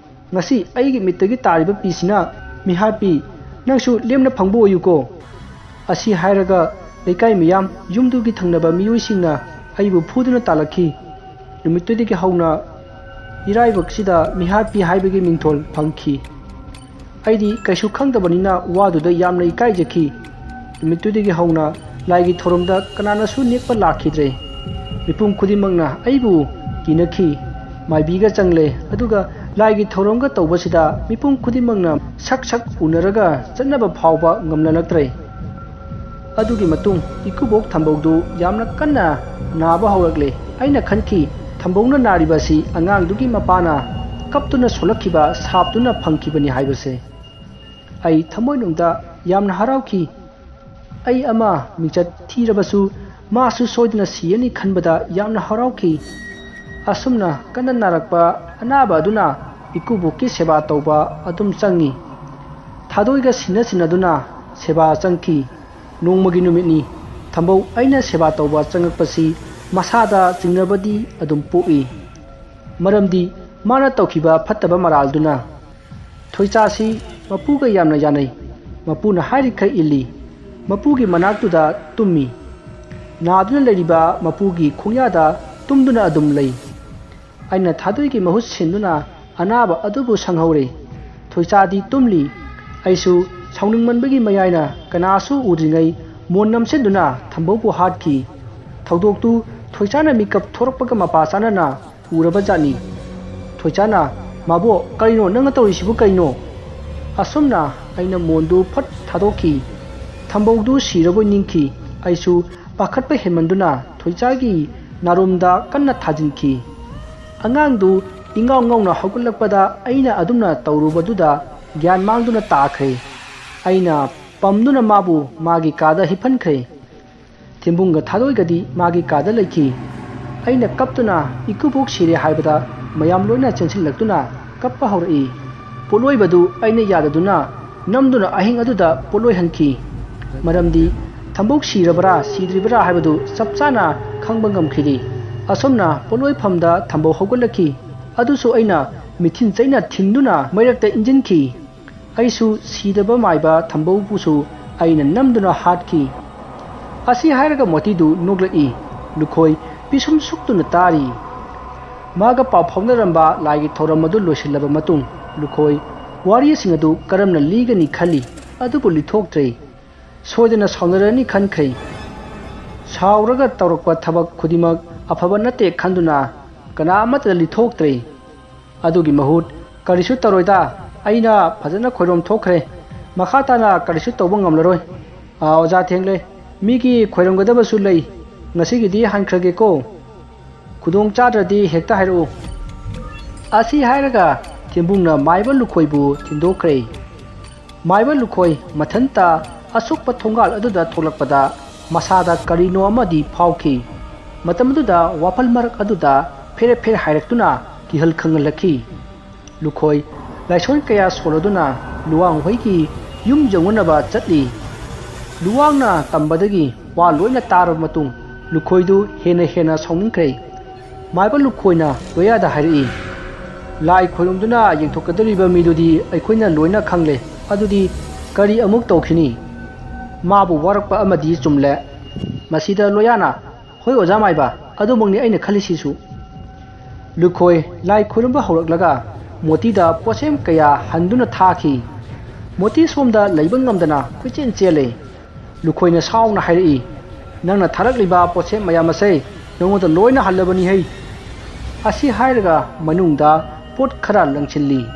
ꯉꯁꯤ ꯑꯩꯒꯤ ꯃꯤꯠꯇꯒꯤ ꯇꯥꯔꯤꯕ ꯄꯤꯁꯤꯅ ꯃꯤꯍꯥꯠꯄꯤ, ꯅꯪꯁꯨ ꯂꯦꯝꯅ ꯐꯪꯕ ꯑꯣꯏꯌꯨꯀꯣ" ꯑꯁꯤ ꯍꯥꯏꯔꯒ ꯂꯩꯀꯥꯏ ꯃꯤꯌꯥꯝ, ꯌꯨꯝꯗꯨꯒꯤ ꯊꯪꯅꯕ ꯃꯤꯑꯣꯏꯁꯤꯡꯅ ꯑꯩꯕꯨ ꯐꯨꯗꯨꯅ ꯇꯥꯜꯂꯛꯈꯤ꯫ ꯅꯨꯃꯤꯠꯇꯨꯗꯒꯤ ꯍꯧꯅ ꯏꯔꯥꯏꯕꯛꯁꯤꯗ ꯃꯤꯍꯥꯠꯄꯤ ꯍꯥꯏꯕꯒꯤ ꯃꯤꯡꯊꯣꯜ ꯐꯪꯈꯤ꯫ ꯑꯩꯗꯤ ꯀꯩꯁꯨ ꯈꯪꯗꯕꯅꯤꯅ ꯋꯥꯗꯨꯗ ꯌꯥꯝꯅ ꯏꯀꯥꯏꯖꯈꯤ꯫ ꯅꯨꯃꯤꯠꯇꯨꯗꯒꯤ ꯍꯧꯅ ꯂꯥꯏꯒꯤ ꯊꯧꯔꯝꯗ ꯀꯅꯥꯅꯁꯨ ꯅꯦꯛꯄ ꯂꯥꯛꯈꯤꯗ꯭ꯔꯦ꯫ ꯃꯤꯄꯨꯝ ꯈꯨꯗꯤꯡꯃꯛꯅ ꯑꯩꯕꯨ ꯀꯤꯅꯈꯤ꯫ ꯃꯥꯏꯕꯤꯒ ꯆꯪꯂꯦ, ꯑꯗꯨꯒ ꯂꯥꯏꯒꯤ ꯊꯧꯔꯝꯒ ꯇꯧꯕꯁꯤꯗ ꯃꯤꯄꯨꯝ ꯈꯨꯗꯤꯡꯃꯛꯅ ꯁꯛ ꯁꯛ ꯎꯅꯔꯒ ꯆꯠꯅꯕ ꯐꯥꯎꯕ ꯉꯝꯅꯔꯛꯇ꯭ꯔꯦ꯫ ꯑꯗꯨꯒꯤ ꯃꯇꯨꯡ ꯏꯀꯨꯕꯣꯛ ꯊꯝꯕꯧꯗꯨ ꯌꯥꯝꯅ ꯀꯟꯅ ꯅꯥꯕ ꯍꯧꯔꯛꯂꯦ꯫ ꯑꯩꯅ ꯈꯟꯈꯤ, ꯊꯝꯕꯧꯅ ꯅꯥꯔꯤꯕ ꯑꯁꯤ ꯑꯉꯥꯡꯗꯨꯒꯤ ꯃꯄꯥꯅ ꯀꯞꯇꯨꯅ ꯁꯣꯜꯂꯛꯈꯤꯕ ꯁꯥꯞꯇꯨꯅ ꯐꯪꯈꯤꯕꯅꯤ ꯍꯥꯏꯕꯁꯦ꯫ ꯑꯩ ꯊꯃꯣꯏꯅꯨꯡꯗ ꯌꯥꯝꯅ ꯍꯔꯥꯎꯈꯤ꯫ ꯑꯩ ꯑꯃ ꯃꯤꯡꯆꯠ ꯊꯤꯔꯕꯁꯨ ꯃꯥꯁꯨ ꯁꯣꯏꯗꯅ ꯁꯤꯔꯅꯤ ꯈꯟꯕꯗ ꯌꯥꯝꯅ ꯍꯔꯥꯎꯈꯤ꯫ ꯑꯁꯨꯝꯅ ꯀꯟꯅ ꯅꯥꯔꯛꯄ ꯑꯅꯥꯕ ꯑꯗꯨꯅ ꯏꯀꯨꯕꯣꯛꯀꯤ ꯁꯦꯕꯥ ꯇꯧꯕ ꯑꯗꯨꯝ ꯆꯪꯉꯤ꯫ ꯊꯥꯗꯣꯏꯒ ꯁꯤꯟꯅ ꯁꯤꯟꯅꯗꯨꯅ ꯁꯦꯕꯥ ꯆꯪꯈꯤ꯫ ꯅꯣꯡꯃꯒꯤ ꯅꯨꯃꯤꯠꯅꯤ꯫ ꯊꯝꯕꯧ ꯑꯩꯅ ꯁꯦꯕꯥ ꯇꯧꯕ ꯆꯪꯉꯛꯄꯁꯤ ꯃꯁꯥꯗ ꯆꯤꯡꯅꯕꯗꯤ ꯑꯗꯨꯝ ꯄꯣꯛꯏ꯫ ꯃꯔꯝꯗꯤ ꯃꯥꯅ ꯇꯧꯈꯤꯕ ꯐꯠꯇꯕ ꯃꯔꯥꯜꯗꯨꯅ ꯊꯣꯏꯆꯥꯁꯤ ꯃꯄꯨꯒ ꯌꯥꯝꯅ ꯌꯥꯅꯩ꯫ ꯃꯄꯨꯅ ꯍꯥꯏꯔꯤꯈꯩ ꯏꯜꯂꯤ꯫ ꯃꯄꯨꯒꯤ ꯃꯅꯥꯛꯇꯨꯗ ꯇꯨꯝꯃꯤ꯫ ꯅꯥꯗꯨꯅ ꯂꯩꯔꯤꯕ ꯃꯄꯨꯒꯤ ꯈꯣꯡꯌꯥꯗ ꯇꯨꯝꯗꯨꯅ ꯑꯗꯨꯝ ꯂꯩ꯫ ꯑꯩꯅ ꯊꯥꯗꯣꯏꯒꯤ ꯃꯍꯨꯠ ꯁꯤꯟꯗꯨꯅ ꯑꯅꯥꯕ ꯑꯗꯨꯕꯨ ꯁꯪꯍꯧꯔꯦ꯫ ꯊꯣꯏꯆꯥꯗꯤ ꯇꯨꯝꯂꯤ꯫ ꯑꯩꯁꯨ ꯁꯥꯎꯅꯤꯡꯃꯟꯕꯒꯤ ꯃꯌꯥꯏꯅ ꯀꯅꯥꯁꯨ ꯎꯗ꯭ꯔꯤꯉꯩ ꯃꯣꯟ ꯅꯝꯁꯤꯟꯗꯨꯅ ꯊꯝꯕꯧꯕꯨ ꯍꯥꯠꯈꯤ꯫ ꯊꯧꯗꯣꯛꯇꯨ ꯊꯣꯏꯆꯥꯅ ꯃꯤꯀꯞ ꯊꯣꯔꯛꯄꯒ ꯃꯄꯥ ꯆꯥꯅꯅ ꯎꯔꯕ ꯖꯥꯠꯅꯤ꯫ ꯊꯣꯏꯆꯥꯅ, "ꯃꯥꯕꯣꯛ, ꯀꯔꯤꯅꯣ ꯅꯪꯅ ꯇꯧꯔꯤꯁꯤꯕꯨ ꯀꯩꯅꯣ?" ꯑꯁꯨꯝꯅ ꯑꯩꯅ ꯃꯣꯟꯗꯨ ꯐꯠ ꯊꯥꯗꯣꯛꯈꯤ꯫ ꯊꯝꯕꯧꯗꯨ ꯁꯤꯔꯕꯣꯏ ꯅꯤꯡꯈꯤ꯫ ꯑꯩꯁꯨ ꯄꯥꯈꯠꯄ ꯍꯦꯟꯃꯟꯗꯨꯅ ꯊꯣꯏꯆꯥꯒꯤ ꯅꯥꯔꯨꯝꯗ ꯀꯟꯅ ꯊꯥꯖꯤꯟꯈꯤ꯫ ꯑꯉꯥꯡꯗꯨ ꯏꯉꯥꯎ ꯉꯥꯎꯅ ꯍꯧꯒꯠꯂꯛꯄꯗ ꯑꯩꯅ ꯑꯗꯨꯝꯅ ꯇꯧꯔꯨꯕꯗꯨꯗ ꯒ꯭ꯌꯥꯟ ꯃꯥꯡꯗꯨꯅ ꯇꯥꯈ꯭ꯔꯦ꯫ ꯑꯩꯅ ꯄꯝꯗꯨꯅ ꯃꯥꯕꯨ ꯃꯥꯒꯤ ꯀꯥꯗ ꯍꯤꯞꯍꯟꯈ꯭ꯔꯦ꯫ ꯊꯦꯝꯕꯨꯡꯒ ꯊꯥꯗꯣꯏꯒꯗꯤ ꯃꯥꯒꯤ ꯀꯥꯗ ꯂꯩꯈꯤ꯫ ꯑꯩꯅ ꯀꯞꯇꯨꯅ ꯏꯀꯨꯕꯣꯛ ꯁꯤꯔꯦ ꯍꯥꯏꯕꯗ ꯃꯌꯥꯝ ꯂꯣꯏꯅ ꯆꯦꯟꯁꯤꯜꯂꯛꯇꯨꯅ ꯀꯞꯄ ꯍꯧꯔꯛꯏ꯫ ꯄꯣꯠꯂꯣꯏꯕꯗꯨ ꯑꯩꯅ ꯌꯥꯗꯗꯨꯅ ꯅꯝꯗꯨꯅ ꯑꯍꯤꯡ ꯑꯗꯨꯗ ꯄꯣꯠꯂꯣꯏꯍꯟꯈꯤ꯫ ꯃꯔꯝꯗꯤ ꯊꯝꯕꯧ ꯁꯤꯔꯕ꯭ꯔꯥ ꯁꯤꯗ꯭ꯔꯤꯕ꯭ꯔꯥ ꯍꯥꯏꯕꯗꯨ ꯆꯞ ꯆꯥꯅ ꯈꯪꯕ ꯉꯝꯈꯤꯗꯦ꯫ ꯑꯁꯨꯝꯅ ꯄꯣꯠꯂꯣꯏꯐꯝꯗ ꯊꯝꯕꯧ ꯍꯧꯒꯠꯂꯛꯈꯤ꯫ ꯑꯗꯨꯁꯨ ꯑꯩꯅ ꯃꯤꯊꯤꯟ ꯆꯩꯅ ꯊꯤꯟꯗꯨꯅ ꯃꯩꯔꯛꯇ ꯏꯟꯖꯤꯟꯈꯤ꯫ ꯑꯩꯁꯨ ꯁꯤꯗꯕ ꯃꯥꯏꯕ ꯊꯝꯕꯧꯕꯨꯁꯨ ꯑꯩꯅ ꯅꯝꯗꯨꯅ ꯍꯥꯠꯈꯤ꯫ ꯑꯁꯤ ꯍꯥꯏꯔꯒ ꯃꯣꯇꯤꯗꯨ ꯅꯣꯛꯂꯛꯏ꯫ ꯂꯨꯈꯣꯏ ꯄꯤꯁꯨꯝ ꯁꯨꯛꯇꯨꯅ ꯇꯥꯔꯤ꯫ ꯃꯥꯒ ꯄꯥꯎ ꯐꯥꯎꯅꯔꯝꯕ ꯂꯥꯏꯒꯤ ꯊꯧꯔꯝ ꯑꯗꯨ ꯂꯣꯏꯁꯤꯜꯂꯕ ꯃꯇꯨꯡ ꯂꯨꯈꯣꯏ ꯋꯥꯔꯤꯁꯤꯡ ꯑꯗꯨ ꯀꯔꯝꯅ ꯂꯤꯒꯅꯤ ꯈꯜꯂꯤ, ꯑꯗꯨꯕꯨ ꯂꯤꯊꯣꯛꯇ꯭ꯔꯦ꯫ ꯁꯣꯏꯗꯅ ꯁꯥꯎꯅꯔꯅꯤ ꯈꯟꯈ꯭ꯔꯦ꯫ ꯁꯥꯎꯔꯒ ꯇꯧꯔꯛꯄ ꯊꯕꯛ ꯈꯨꯗꯤꯡꯃꯛ ꯑꯐꯕ ꯅꯠꯇꯦ ꯈꯟꯗꯨꯅ ꯀꯅꯥ ꯑꯃꯠꯇꯗ ꯂꯤꯊꯣꯛꯇ꯭ꯔꯦ꯫ ꯑꯗꯨꯒꯤ ꯃꯍꯨꯠ ꯀꯔꯤꯁꯨ ꯇꯧꯔꯣꯏꯗ, ꯑꯩꯅ ꯐꯖꯅ ꯈꯣꯏꯔꯣꯝ ꯊꯣꯛꯈ꯭ꯔꯦ꯫ ꯃꯈꯥ ꯇꯥꯅ ꯀꯔꯤꯁꯨ ꯇꯧꯕ ꯉꯝꯂꯔꯣꯏ꯫ ꯑꯥ, ꯑꯣꯖꯥ ꯊꯦꯡꯂꯦ, ꯃꯤꯒꯤ ꯈꯣꯏꯔꯝꯒꯗꯕꯁꯨ ꯂꯩ꯫ ꯉꯁꯤꯒꯤꯗꯤ ꯍꯟꯈ꯭ꯔꯒꯦꯀꯣ꯫ ꯈꯨꯗꯣꯡ ꯆꯥꯗ꯭ꯔꯗꯤ ꯍꯦꯛꯇ ꯍꯥꯏꯔꯛꯎ꯫ ꯑꯁꯤ ꯍꯥꯏꯔꯒ ꯊꯦꯝꯕꯨꯡꯅ ꯃꯥꯏꯕ ꯂꯨꯈꯣꯏꯕꯨ ꯊꯤꯟꯗꯣꯛꯈ꯭ꯔꯦ꯫ ꯃꯥꯏꯕ ꯂꯨꯈꯣꯏ ꯃꯊꯟꯇ ꯑꯁꯨꯛꯄ ꯊꯣꯡꯒꯥꯜ ꯑꯗꯨꯗ ꯊꯣꯛꯂꯛꯄꯗ ꯃꯁꯥꯗ ꯀꯔꯤꯅꯣ ꯑꯃꯗꯤ ꯐꯥꯎꯈꯤ꯫ ꯃꯇꯝ ꯑꯗꯨꯗ ꯋꯥꯄꯜ ꯃꯔꯛ ꯑꯗꯨꯗ ꯐꯦꯔꯦ ꯐꯦꯔꯦ ꯍꯥꯏꯔꯛꯇꯨꯅ ꯀꯤꯍꯜ ꯈꯪꯍꯜꯂꯛꯈꯤ꯫ ꯂꯨꯈꯣꯏ ꯂꯥꯏꯁꯣꯟ ꯀꯌꯥ ꯁꯣꯜꯂꯗꯨꯅ ꯂꯨꯋꯥꯡ ꯍꯣꯏꯒꯤ ꯌꯨꯝ ꯌꯧꯅꯅꯕ ꯆꯠꯂꯤ꯫ ꯂꯨꯋꯥꯡꯅ ꯇꯝꯕꯗꯒꯤ ꯋꯥ ꯂꯣꯏꯅ ꯇꯥꯔꯕ ꯃꯇꯨꯡ ꯂꯨꯈꯣꯏꯗꯨ ꯍꯦꯟꯅ ꯍꯦꯟꯅ ꯁꯥꯎꯅꯤꯡꯈ꯭ꯔꯦ꯫ ꯃꯥꯏꯕ ꯂꯨꯈꯣꯏꯅ ꯂꯣꯌꯥꯗ ꯍꯥꯏꯔꯛꯏ, ꯂꯥꯏ ꯈꯣꯏꯔꯨꯝꯗꯨꯅ ꯌꯦꯡꯊꯣꯛꯀꯗꯧꯔꯤꯕ ꯃꯤꯗꯨꯗꯤ ꯑꯩꯈꯣꯏꯅ ꯂꯣꯏꯅ ꯈꯪꯂꯦ꯫ ꯑꯗꯨꯗꯤ ꯀꯔꯤ ꯑꯃꯨꯛ ꯇꯧꯈꯤꯅꯤ? ꯃꯥꯕꯨ ꯋꯥꯔꯛꯄ ꯑꯃꯗꯤ ꯆꯨꯝꯂꯦ꯫ ꯃꯁꯤꯗ ꯂꯣꯌꯥꯅ, "ꯍꯣꯏ ꯑꯣꯖꯥ ꯃꯥꯏꯕ, ꯑꯗꯨꯃꯛꯅꯤ ꯑꯩꯅ ꯈꯜꯂꯤꯁꯤꯁꯨ"꯫ ꯂꯨꯈꯣꯏ ꯂꯥꯏ ꯈꯣꯏꯔꯨꯝꯕ ꯍꯧꯔꯛꯂꯒ ꯃꯣꯇꯤꯗ ꯄꯣꯠꯁꯦꯝ ꯀꯌꯥ ꯍꯟꯗꯨꯅ ꯊꯥꯈꯤ꯫ ꯃꯣꯇꯤ ꯁꯣꯝꯗ ꯂꯩꯕ ꯉꯝꯗꯅ ꯀꯣꯏꯆꯦꯟ ꯆꯦꯜꯂꯦ꯫ ꯂꯨꯈꯣꯏꯅ ꯁꯥꯎꯅ ꯍꯥꯏꯔꯛꯏ, "ꯅꯪꯅ ꯊꯥꯔꯛꯂꯤꯕ ꯄꯣꯠꯁꯦꯝ ꯃꯌꯥꯝ ꯑꯁꯦ ꯅꯉꯣꯟꯗ ꯂꯣꯏꯅ ꯍꯜꯂꯕꯅꯤ ꯍꯩ"꯫ ꯑꯁꯤ ꯍꯥꯏꯔꯒ ꯃꯅꯨꯡꯗ ꯄꯣꯠ ꯈꯔ ꯂꯪꯁꯤꯜꯂꯤ꯫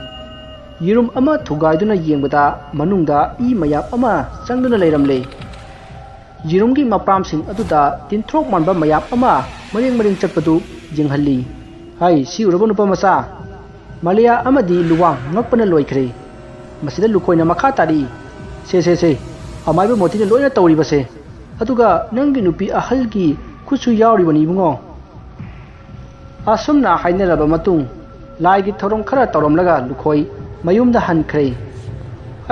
ꯌꯦꯔꯨꯝ ꯑꯃ ꯊꯨꯒꯥꯏꯗꯨꯅ ꯌꯦꯡꯕꯗ ꯃꯅꯨꯡꯗ ꯏ ꯃꯌꯥꯝ ꯑꯃ ꯆꯪꯗꯨꯅ ꯂꯩꯔꯝꯂꯦ꯫ ꯌꯦꯔꯨꯝꯒꯤ ꯃꯄ꯭ꯔꯥꯝꯁꯤꯡ ꯑꯗꯨꯗ ꯇꯤꯟꯊ꯭ꯔꯣꯛ ꯃꯥꯟꯕ ꯃꯌꯥꯝ ꯑꯃ ꯃꯔꯦꯡ ꯃꯔꯦꯡ ꯆꯠꯄꯗꯨ ꯌꯦꯡꯍꯜꯂꯤ꯫ ꯍꯥꯏ, ꯁꯤ ꯎꯔꯕ ꯅꯨꯄꯥ ꯃꯆꯥ? ꯃꯂꯤꯌꯥ ꯑꯃꯗꯤ ꯂꯨꯋꯥꯡ ꯉꯛꯄꯅ ꯂꯣꯏꯈ꯭ꯔꯦ꯫ ꯃꯁꯤꯗ ꯂꯨꯈꯣꯏꯅ ꯃꯈꯥ ꯇꯥꯔꯛꯏ, "ꯁꯦ, ꯁꯦ, ꯁꯦ, ꯑꯃꯥꯏꯕ ꯃꯣꯇꯤꯅ ꯂꯣꯏꯅ ꯇꯧꯔꯤꯕꯁꯦ꯫ ꯑꯗꯨꯒ ꯅꯪꯒꯤ ꯅꯨꯄꯤ ꯑꯍꯜꯒꯤ ꯈꯨꯠꯁꯨ ꯌꯥꯎꯔꯤꯕꯅꯤ ꯏꯕꯨꯡꯉꯣ"꯫ ꯑꯁꯨꯝꯅ ꯍꯥꯏꯅꯔꯕ ꯃꯇꯨꯡ, ꯂꯥꯏꯒꯤ ꯊꯧꯔꯝ ꯈꯔ ꯇꯧꯔꯝꯂꯒ ꯂꯨꯈꯣꯏ ꯃꯌꯨꯝꯗ ꯍꯟꯈ꯭ꯔꯦ꯫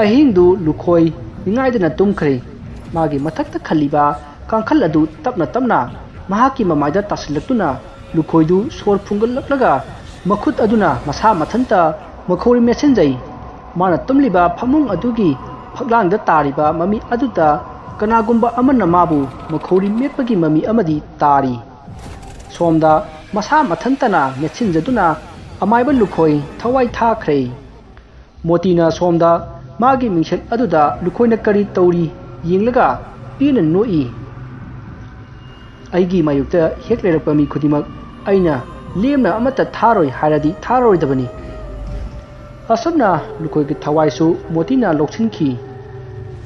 ꯑꯍꯤꯡꯗꯨ ꯂꯨꯈꯣꯏ ꯅꯤꯡꯉꯥꯏꯗꯅ ꯇꯨꯝꯈ꯭ꯔꯦ꯫ ꯃꯥꯒꯤ ꯃꯊꯛꯇ ꯈꯜꯂꯤꯕ ꯀꯥꯡꯈꯜ ꯑꯗꯨ ꯇꯞꯅ ꯇꯞꯅ ꯃꯍꯥꯛꯀꯤ ꯃꯃꯥꯏꯗ ꯇꯥꯁꯤꯜꯂꯛꯇꯨꯅ ꯂꯨꯈꯣꯏꯗꯨ ꯁꯣꯔ ꯐꯨꯡꯒꯠꯂꯛꯂꯒ ꯃꯈꯨꯠ ꯑꯗꯨꯅ ꯃꯁꯥ ꯃꯊꯟꯇ ꯃꯈꯧꯔꯤ ꯃꯦꯠꯁꯤꯟꯖꯩ꯫ ꯃꯥꯅ ꯇꯨꯝꯂꯤꯕ ꯐꯃꯨꯡ ꯑꯗꯨꯒꯤ ꯐꯛꯂꯥꯡꯗ ꯇꯥꯔꯤꯕ ꯃꯃꯤ ꯑꯗꯨꯗ ꯀꯅꯥꯒꯨꯝꯕ ꯑꯃꯅ ꯃꯥꯕꯨ ꯃꯈꯧꯔꯤ ꯃꯦꯠꯄꯒꯤ ꯃꯃꯤ ꯑꯃꯗꯤ ꯇꯥꯔꯤ꯫ ꯁꯣꯝꯗ ꯃꯁꯥ ꯃꯊꯟꯇꯅ ꯃꯦꯠꯁꯤꯟꯖꯗꯨꯅ ꯑꯃꯥꯏꯕ ꯂꯨꯈꯣꯏ ꯊꯋꯥꯏ ꯊꯥꯈ꯭ꯔꯦ꯫ ꯃꯣꯇꯤꯅ ꯁꯣꯝꯗ ꯃꯥꯒꯤ ꯃꯤꯡꯁꯦꯜ ꯑꯗꯨꯗ ꯂꯨꯈꯣꯏꯅ ꯀꯔꯤ ꯇꯧꯔꯤ ꯌꯦꯡꯂꯒ ꯄꯦꯟꯅ ꯅꯣꯛꯏ꯫ "ꯑꯩꯒꯤ ꯃꯥꯌꯣꯛꯇ ꯍꯦꯛ ꯂꯩꯔꯛꯄ ꯃꯤ ꯈꯨꯗꯤꯡꯃꯛ ꯑꯩꯅ ꯂꯦꯝꯅ ꯑꯃꯠꯇ ꯊꯥꯔꯣꯏ ꯍꯥꯏꯔꯗꯤ ꯊꯥꯔꯔꯣꯏꯗꯕꯅꯤ"꯫ ꯑꯁꯨꯝꯅ ꯂꯨꯈꯣꯏꯒꯤ ꯊꯋꯥꯏꯁꯨ ꯃꯣꯇꯤꯅ ꯂꯧꯁꯤꯟꯈꯤ꯫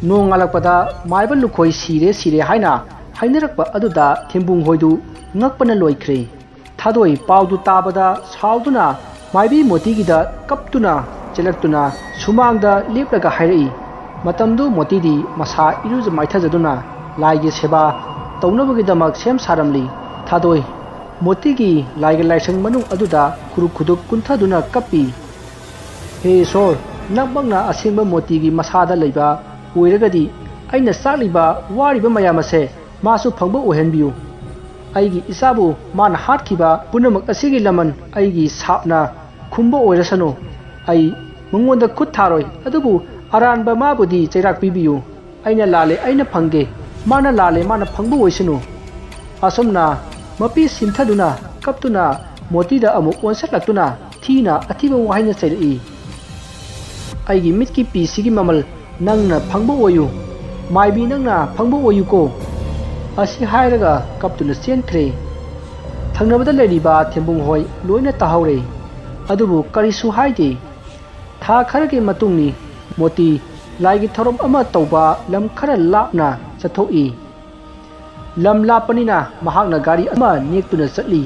ꯅꯣꯡꯉꯥꯜꯂꯛꯄꯗ ꯃꯥꯏꯕ ꯂꯨꯈꯣꯏ ꯁꯤꯔꯦ ꯁꯤꯔꯦ ꯍꯥꯏꯅ ꯍꯥꯏꯅꯔꯛꯄ ꯑꯗꯨꯗ ꯊꯦꯝꯕꯨꯡ ꯍꯣꯏꯗꯨ ꯉꯛꯄꯅ ꯂꯣꯏꯈ꯭ꯔꯦ꯫ ꯊꯥꯗꯣꯏ ꯄꯥꯎꯗꯨ ꯇꯥꯕꯗ ꯁꯥꯎꯗꯨꯅ ꯃꯥꯏꯕꯤ ꯃꯣꯇꯤꯒꯤꯗ ꯀꯞꯇꯨꯅ ꯆꯦꯜꯂꯛꯇꯨꯅ ꯁꯨꯃꯥꯡꯗ ꯂꯦꯞꯂꯒ ꯍꯥꯏꯔꯛꯏ꯫ ꯃꯇꯝꯗꯨ ꯃꯣꯇꯤꯗꯤ ꯃꯁꯥ ꯏꯔꯨꯖ ꯃꯥꯏꯊꯖꯗꯨꯅ ꯂꯥꯏꯒꯤ ꯁꯦꯕꯥ ꯇꯧꯅꯕꯒꯤꯗꯃꯛ ꯁꯦꯝ ꯁꯥꯔꯝꯂꯤ꯫ ꯊꯥꯗꯣꯏ ꯃꯣꯇꯤꯒꯤ ꯂꯥꯏꯒ ꯂꯥꯏꯁꯪ ꯃꯅꯨꯡ ꯑꯗꯨꯗ ꯈꯨꯔꯨꯛ ꯈꯨꯗꯨꯛ ꯀꯨꯟꯊꯗꯨꯅ ꯀꯞꯄꯤ꯫ "ꯍꯦ ꯏꯁꯣꯔ, ꯅꯪꯃꯛꯅ ꯑꯁꯦꯡꯕ ꯃꯣꯇꯤꯒꯤ ꯃꯁꯥꯗ ꯂꯩꯕ ꯑꯣꯏꯔꯒꯗꯤ ꯑꯩꯅ ꯆꯥꯛꯂꯤꯕ ꯋꯥꯔꯤꯕ ꯃꯌꯥꯝ ꯑꯁꯦ ꯃꯥꯁꯨ ꯐꯪꯕ ꯑꯣꯏꯍꯟꯕꯤꯌꯨ꯫ ꯑꯩꯒꯤ ꯏꯆꯥꯕꯨ ꯃꯥꯅ ꯍꯥꯠꯈꯤꯕ ꯄꯨꯝꯅꯃꯛ ꯑꯁꯤꯒꯤ ꯂꯃꯟ ꯑꯩꯒꯤ ꯁꯥꯞꯅ ꯈꯨꯝꯕ ꯑꯣꯏꯔꯁꯅꯨ꯫ ꯑꯩ ꯃꯉꯣꯟꯗ ꯈꯨꯠ ꯊꯥꯔꯣꯏ, ꯑꯗꯨꯕꯨ ꯑꯔꯥꯟꯕ ꯃꯥꯕꯨꯗꯤ ꯆꯩꯔꯥꯛ ꯄꯤꯕꯤꯌꯨ꯫ ꯑꯩꯅ ꯂꯥꯜꯂꯦ, ꯑꯩꯅ ꯐꯪꯒꯦ, ꯃꯥꯅ ꯂꯥꯜꯂꯦ, ꯃꯥꯅ ꯐꯪꯕ ꯑꯣꯏꯁꯅꯨ꯫ ꯑꯁꯨꯝꯅ ꯃꯄꯤ ꯁꯤꯟꯊꯗꯨꯅ ꯀꯞꯇꯨꯅ ꯃꯣꯇꯤꯗ ꯑꯃꯨꯛ ꯑꯣꯟꯁꯤꯜꯂꯛꯇꯨꯅ ꯊꯤꯅ ꯑꯊꯤꯕ ꯋꯥꯍꯩꯅ ꯆꯩꯔꯛꯏ꯫ "ꯑꯩꯒꯤ ꯃꯤꯠꯀꯤ ꯄꯤꯁꯤꯒꯤ ꯃꯃꯜ ꯅꯪꯅ ꯐꯪꯕ ꯑꯣꯏꯌꯨ, ꯃꯥꯏꯕꯤ ꯅꯪꯅ ꯐꯪꯕ ꯑꯣꯏꯌꯨꯀꯣ" ꯑꯁꯤ ꯍꯥꯏꯔꯒ ꯀꯞꯇꯨꯅ ꯆꯦꯟꯈ꯭ꯔꯦ꯫ ꯊꯪꯅꯕꯗ ꯂꯩꯔꯤꯕ ꯊꯦꯝꯕꯨꯡ ꯍꯣꯏ ꯂꯣꯏꯅ ꯇꯥꯍꯧꯔꯦ꯫ ꯑꯗꯨꯕꯨ ꯀꯔꯤꯁꯨ ꯍꯥꯏꯗꯦ꯫ ꯊꯥ ꯈꯔꯒꯤ ꯃꯇꯨꯡꯅꯤ꯫ ꯃꯣꯇꯤ ꯂꯥꯏꯒꯤ ꯊꯧꯔꯝ ꯑꯃ ꯇꯧꯕ ꯂꯝ ꯈꯔ ꯂꯥꯞꯅ ꯆꯠꯊꯣꯛꯏ꯫ ꯂꯝ ꯂꯥꯞꯄꯅꯤꯅ ꯃꯍꯥꯛꯅ ꯒꯥꯔꯤ ꯑꯃ ꯅꯦꯛꯇꯨꯅ ꯆꯠꯂꯤ꯫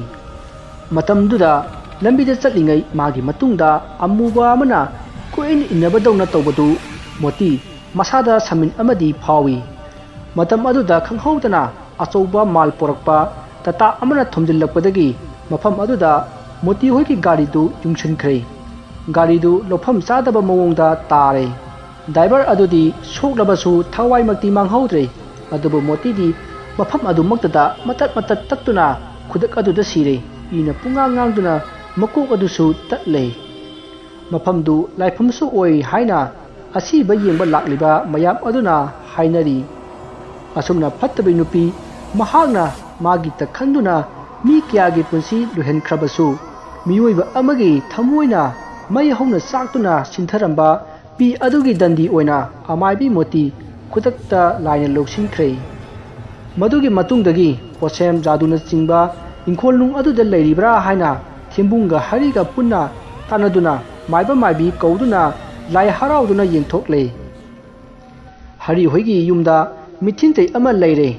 ꯃꯇꯝꯗꯨꯗ ꯂꯝꯕꯤꯗ ꯆꯠꯂꯤꯉꯩ ꯃꯥꯒꯤ ꯃꯇꯨꯡꯗ ꯑꯃꯨꯕ ꯑꯃꯅ ꯀꯣꯏꯏꯟ ꯏꯟꯅꯕꯗꯧꯅ ꯇꯧꯕꯗꯨ ꯃꯣꯇꯤ ꯃꯁꯥꯗ ꯁꯃꯤꯟ ꯑꯃꯗꯤ ꯐꯥꯎꯏ꯫ ꯃꯇꯝ ꯑꯗꯨꯗ ꯈꯪꯍꯧꯗꯅ ꯑꯆꯧꯕ ꯃꯥꯜ ꯄꯣꯔꯛꯄ ꯇꯥꯇꯥ ꯑꯃꯅ ꯊꯣꯝꯖꯤꯜꯂꯛꯄꯗꯒꯤ ꯃꯐꯝ ꯑꯗꯨꯗ ꯃꯣꯇꯤ ꯍꯣꯏꯒꯤ ꯒꯥꯔꯤꯗꯨ ꯌꯨꯡꯁꯤꯟꯈ꯭ꯔꯦ꯫ ꯒꯥꯔꯤꯗꯨ ꯂꯧꯐꯝ ꯆꯥꯗꯕ ꯃꯑꯣꯡꯗ ꯇꯥꯔꯦ꯫ ꯗ꯭ꯔꯥꯏꯚꯔ ꯑꯗꯨꯗꯤ ꯁꯣꯛꯂꯕꯁꯨ ꯊꯋꯥꯏꯃꯛꯇꯤ ꯃꯥꯡꯍꯧꯗ꯭ꯔꯦ, ꯑꯗꯨꯕꯨ ꯃꯣꯇꯤꯗꯤ ꯃꯐꯝ ꯑꯗꯨꯃꯛꯇꯗ ꯃꯇꯠ ꯃꯇꯠ ꯇꯠꯇꯨꯅ ꯈꯨꯗꯛ ꯑꯗꯨꯗ ꯁꯤꯔꯦ꯫ ꯏꯅ ꯄꯨꯡꯉꯥꯡ ꯉꯥꯡꯗꯨꯅ ꯃꯀꯣꯛ ꯑꯗꯨꯁꯨ ꯇꯠꯂꯦ꯫ ꯃꯐꯝꯗꯨ ꯂꯥꯏꯐꯝꯁꯨ ꯑꯣꯏ ꯍꯥꯏꯅ ꯑꯁꯤꯕ ꯌꯦꯡꯕ ꯂꯥꯛꯂꯤꯕ ꯃꯌꯥꯝ ꯑꯗꯨꯅ ꯍꯥꯏꯅꯔꯤ꯫ ꯑꯁꯨꯝꯅ ꯐꯠꯇꯕꯤ ꯅꯨꯄꯤ ꯃꯍꯥꯛꯅ ꯃꯥꯒꯤꯇ ꯈꯟꯗꯨꯅ ꯃꯤ ꯀꯌꯥꯒꯤ ꯄꯨꯟꯁꯤ ꯂꯣꯏꯍꯟꯈ꯭ꯔꯕꯁꯨ, ꯃꯤꯑꯣꯏꯕ ꯑꯃꯒꯤ ꯊꯃꯣꯏꯅ ꯃꯩ ꯍꯧꯅ ꯆꯥꯛꯇꯨꯅ ꯁꯤꯟꯊꯔꯝꯕ ꯄꯤ ꯑꯗꯨꯒꯤ ꯗꯟꯗꯤ ꯑꯣꯏꯅ ꯑꯃꯥꯏꯕꯤ ꯃꯣꯇꯤ ꯈꯨꯗꯛꯇ ꯂꯥꯏꯅ ꯂꯧꯁꯤꯟꯈ꯭ꯔꯦ꯫ ꯃꯗꯨꯒꯤ ꯃꯇꯨꯡꯗꯒꯤ ꯄꯣꯠꯁꯦꯝ ꯖꯥꯗꯨꯅꯆꯤꯡꯕ ꯏꯪꯈꯣꯜ ꯅꯨꯡ ꯑꯗꯨꯗ ꯂꯩꯔꯤꯕ꯭ꯔꯥ ꯍꯥꯏꯅ ꯊꯦꯝꯕꯨꯡꯒ ꯍꯔꯤꯒ ꯄꯨꯟꯅ ꯇꯥꯟꯅꯗꯨꯅ ꯃꯥꯏꯕ ꯃꯥꯏꯕꯤ ꯀꯧꯗꯨꯅ ꯂꯥꯏ ꯍꯔꯥꯎꯗꯨꯅ ꯌꯦꯡꯊꯣꯛꯂꯦ꯫ ꯍꯔꯤ ꯍꯣꯏꯒꯤ ꯌꯨꯝꯗ ꯃꯤꯊꯤꯟ ꯆꯩ ꯑꯃ ꯂꯩꯔꯦ꯫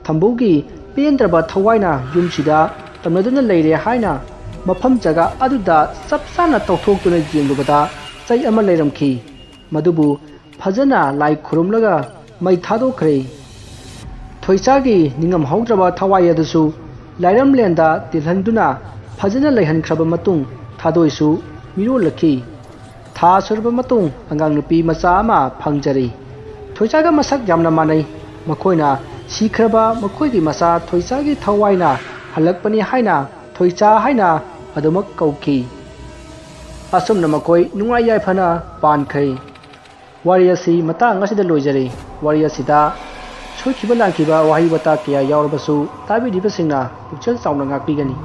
ꯊꯝꯕꯧꯒꯤ ꯄꯦꯟꯗ꯭ꯔꯕ ꯊꯋꯥꯏꯅ ꯌꯨꯝꯁꯤꯗ ꯇꯝꯅꯗꯨꯅ ꯂꯩꯔꯦ ꯍꯥꯏꯅ ꯃꯐꯝ ꯖꯒꯥ ꯑꯗꯨꯗ ꯆꯞ ꯆꯥꯅ ꯇꯧꯊꯣꯛꯇꯨꯅ ꯌꯦꯡꯂꯨꯕꯗ ꯆꯩ ꯑꯃ ꯂꯩꯔꯝꯈꯤ꯫ ꯃꯗꯨꯕꯨ ꯐꯖꯅ ꯂꯥꯏ ꯈꯨꯔꯨꯝꯂꯒ ꯃꯩ ꯊꯥꯗꯣꯛꯈ꯭ꯔꯦ꯫ ꯊꯣꯏꯆꯥꯒꯤ ꯅꯤꯡꯉꯝꯍꯧꯗ꯭ꯔꯕ ꯊꯋꯥꯏ ꯑꯗꯨꯁꯨ ꯂꯥꯏꯔꯝꯂꯦꯟꯗ ꯇꯤꯜꯍꯟꯗꯨꯅ ꯐꯖꯅ ꯂꯩꯍꯟꯈ꯭ꯔꯕ ꯃꯇꯨꯡ ꯊꯥꯗꯣꯏꯁꯨ ꯃꯤꯔꯣꯜꯂꯛꯈꯤ꯫ ꯊꯥ ꯁꯨꯔꯕ ꯃꯇꯨꯡ ꯑꯉꯥꯡ ꯅꯨꯄꯤ ꯃꯆꯥ ꯑꯃ ꯐꯪꯖꯔꯤ꯫ ꯊꯣꯏꯆꯥꯒ ꯃꯁꯛ ꯌꯥꯝꯅ ꯃꯥꯟꯅꯩ꯫ ꯃꯈꯣꯏꯅ ꯁꯤꯈ꯭ꯔꯕ ꯃꯈꯣꯏꯒꯤ ꯃꯆꯥ ꯊꯣꯏꯆꯥꯒꯤ ꯊꯋꯥꯏꯅ ꯍꯜꯂꯛꯄꯅꯤ ꯍꯥꯏꯅ ꯊꯣꯏꯆꯥ ꯍꯥꯏꯅ ꯑꯗꯨꯃꯛ ꯀꯧꯈꯤ꯫ ꯑꯁꯨꯝꯅ ꯃꯈꯣꯏ ꯅꯨꯡꯉꯥꯏ ꯌꯥꯏꯐꯅ ꯄꯥꯟꯈ꯭ꯔꯦ꯫ ꯋꯥꯔꯤ ꯑꯁꯤ ꯃꯇꯥꯡ ꯑꯁꯤꯗ ꯂꯣꯏꯖꯔꯦ꯫ ꯋꯥꯔꯤ ꯑꯁꯤꯗ ꯁꯣꯏꯈꯤꯕ ꯂꯥꯟꯈꯤꯕ ꯋꯥꯍꯩ ꯋꯥꯇꯥ ꯀꯌꯥ ꯌꯥꯎꯔꯕꯁꯨ ꯇꯥꯕꯤꯔꯤꯕꯁꯤꯡꯅ ꯄꯨꯛꯆꯦꯜ ꯆꯥꯎꯅ ꯉꯥꯛꯄꯤꯒꯅꯤ꯫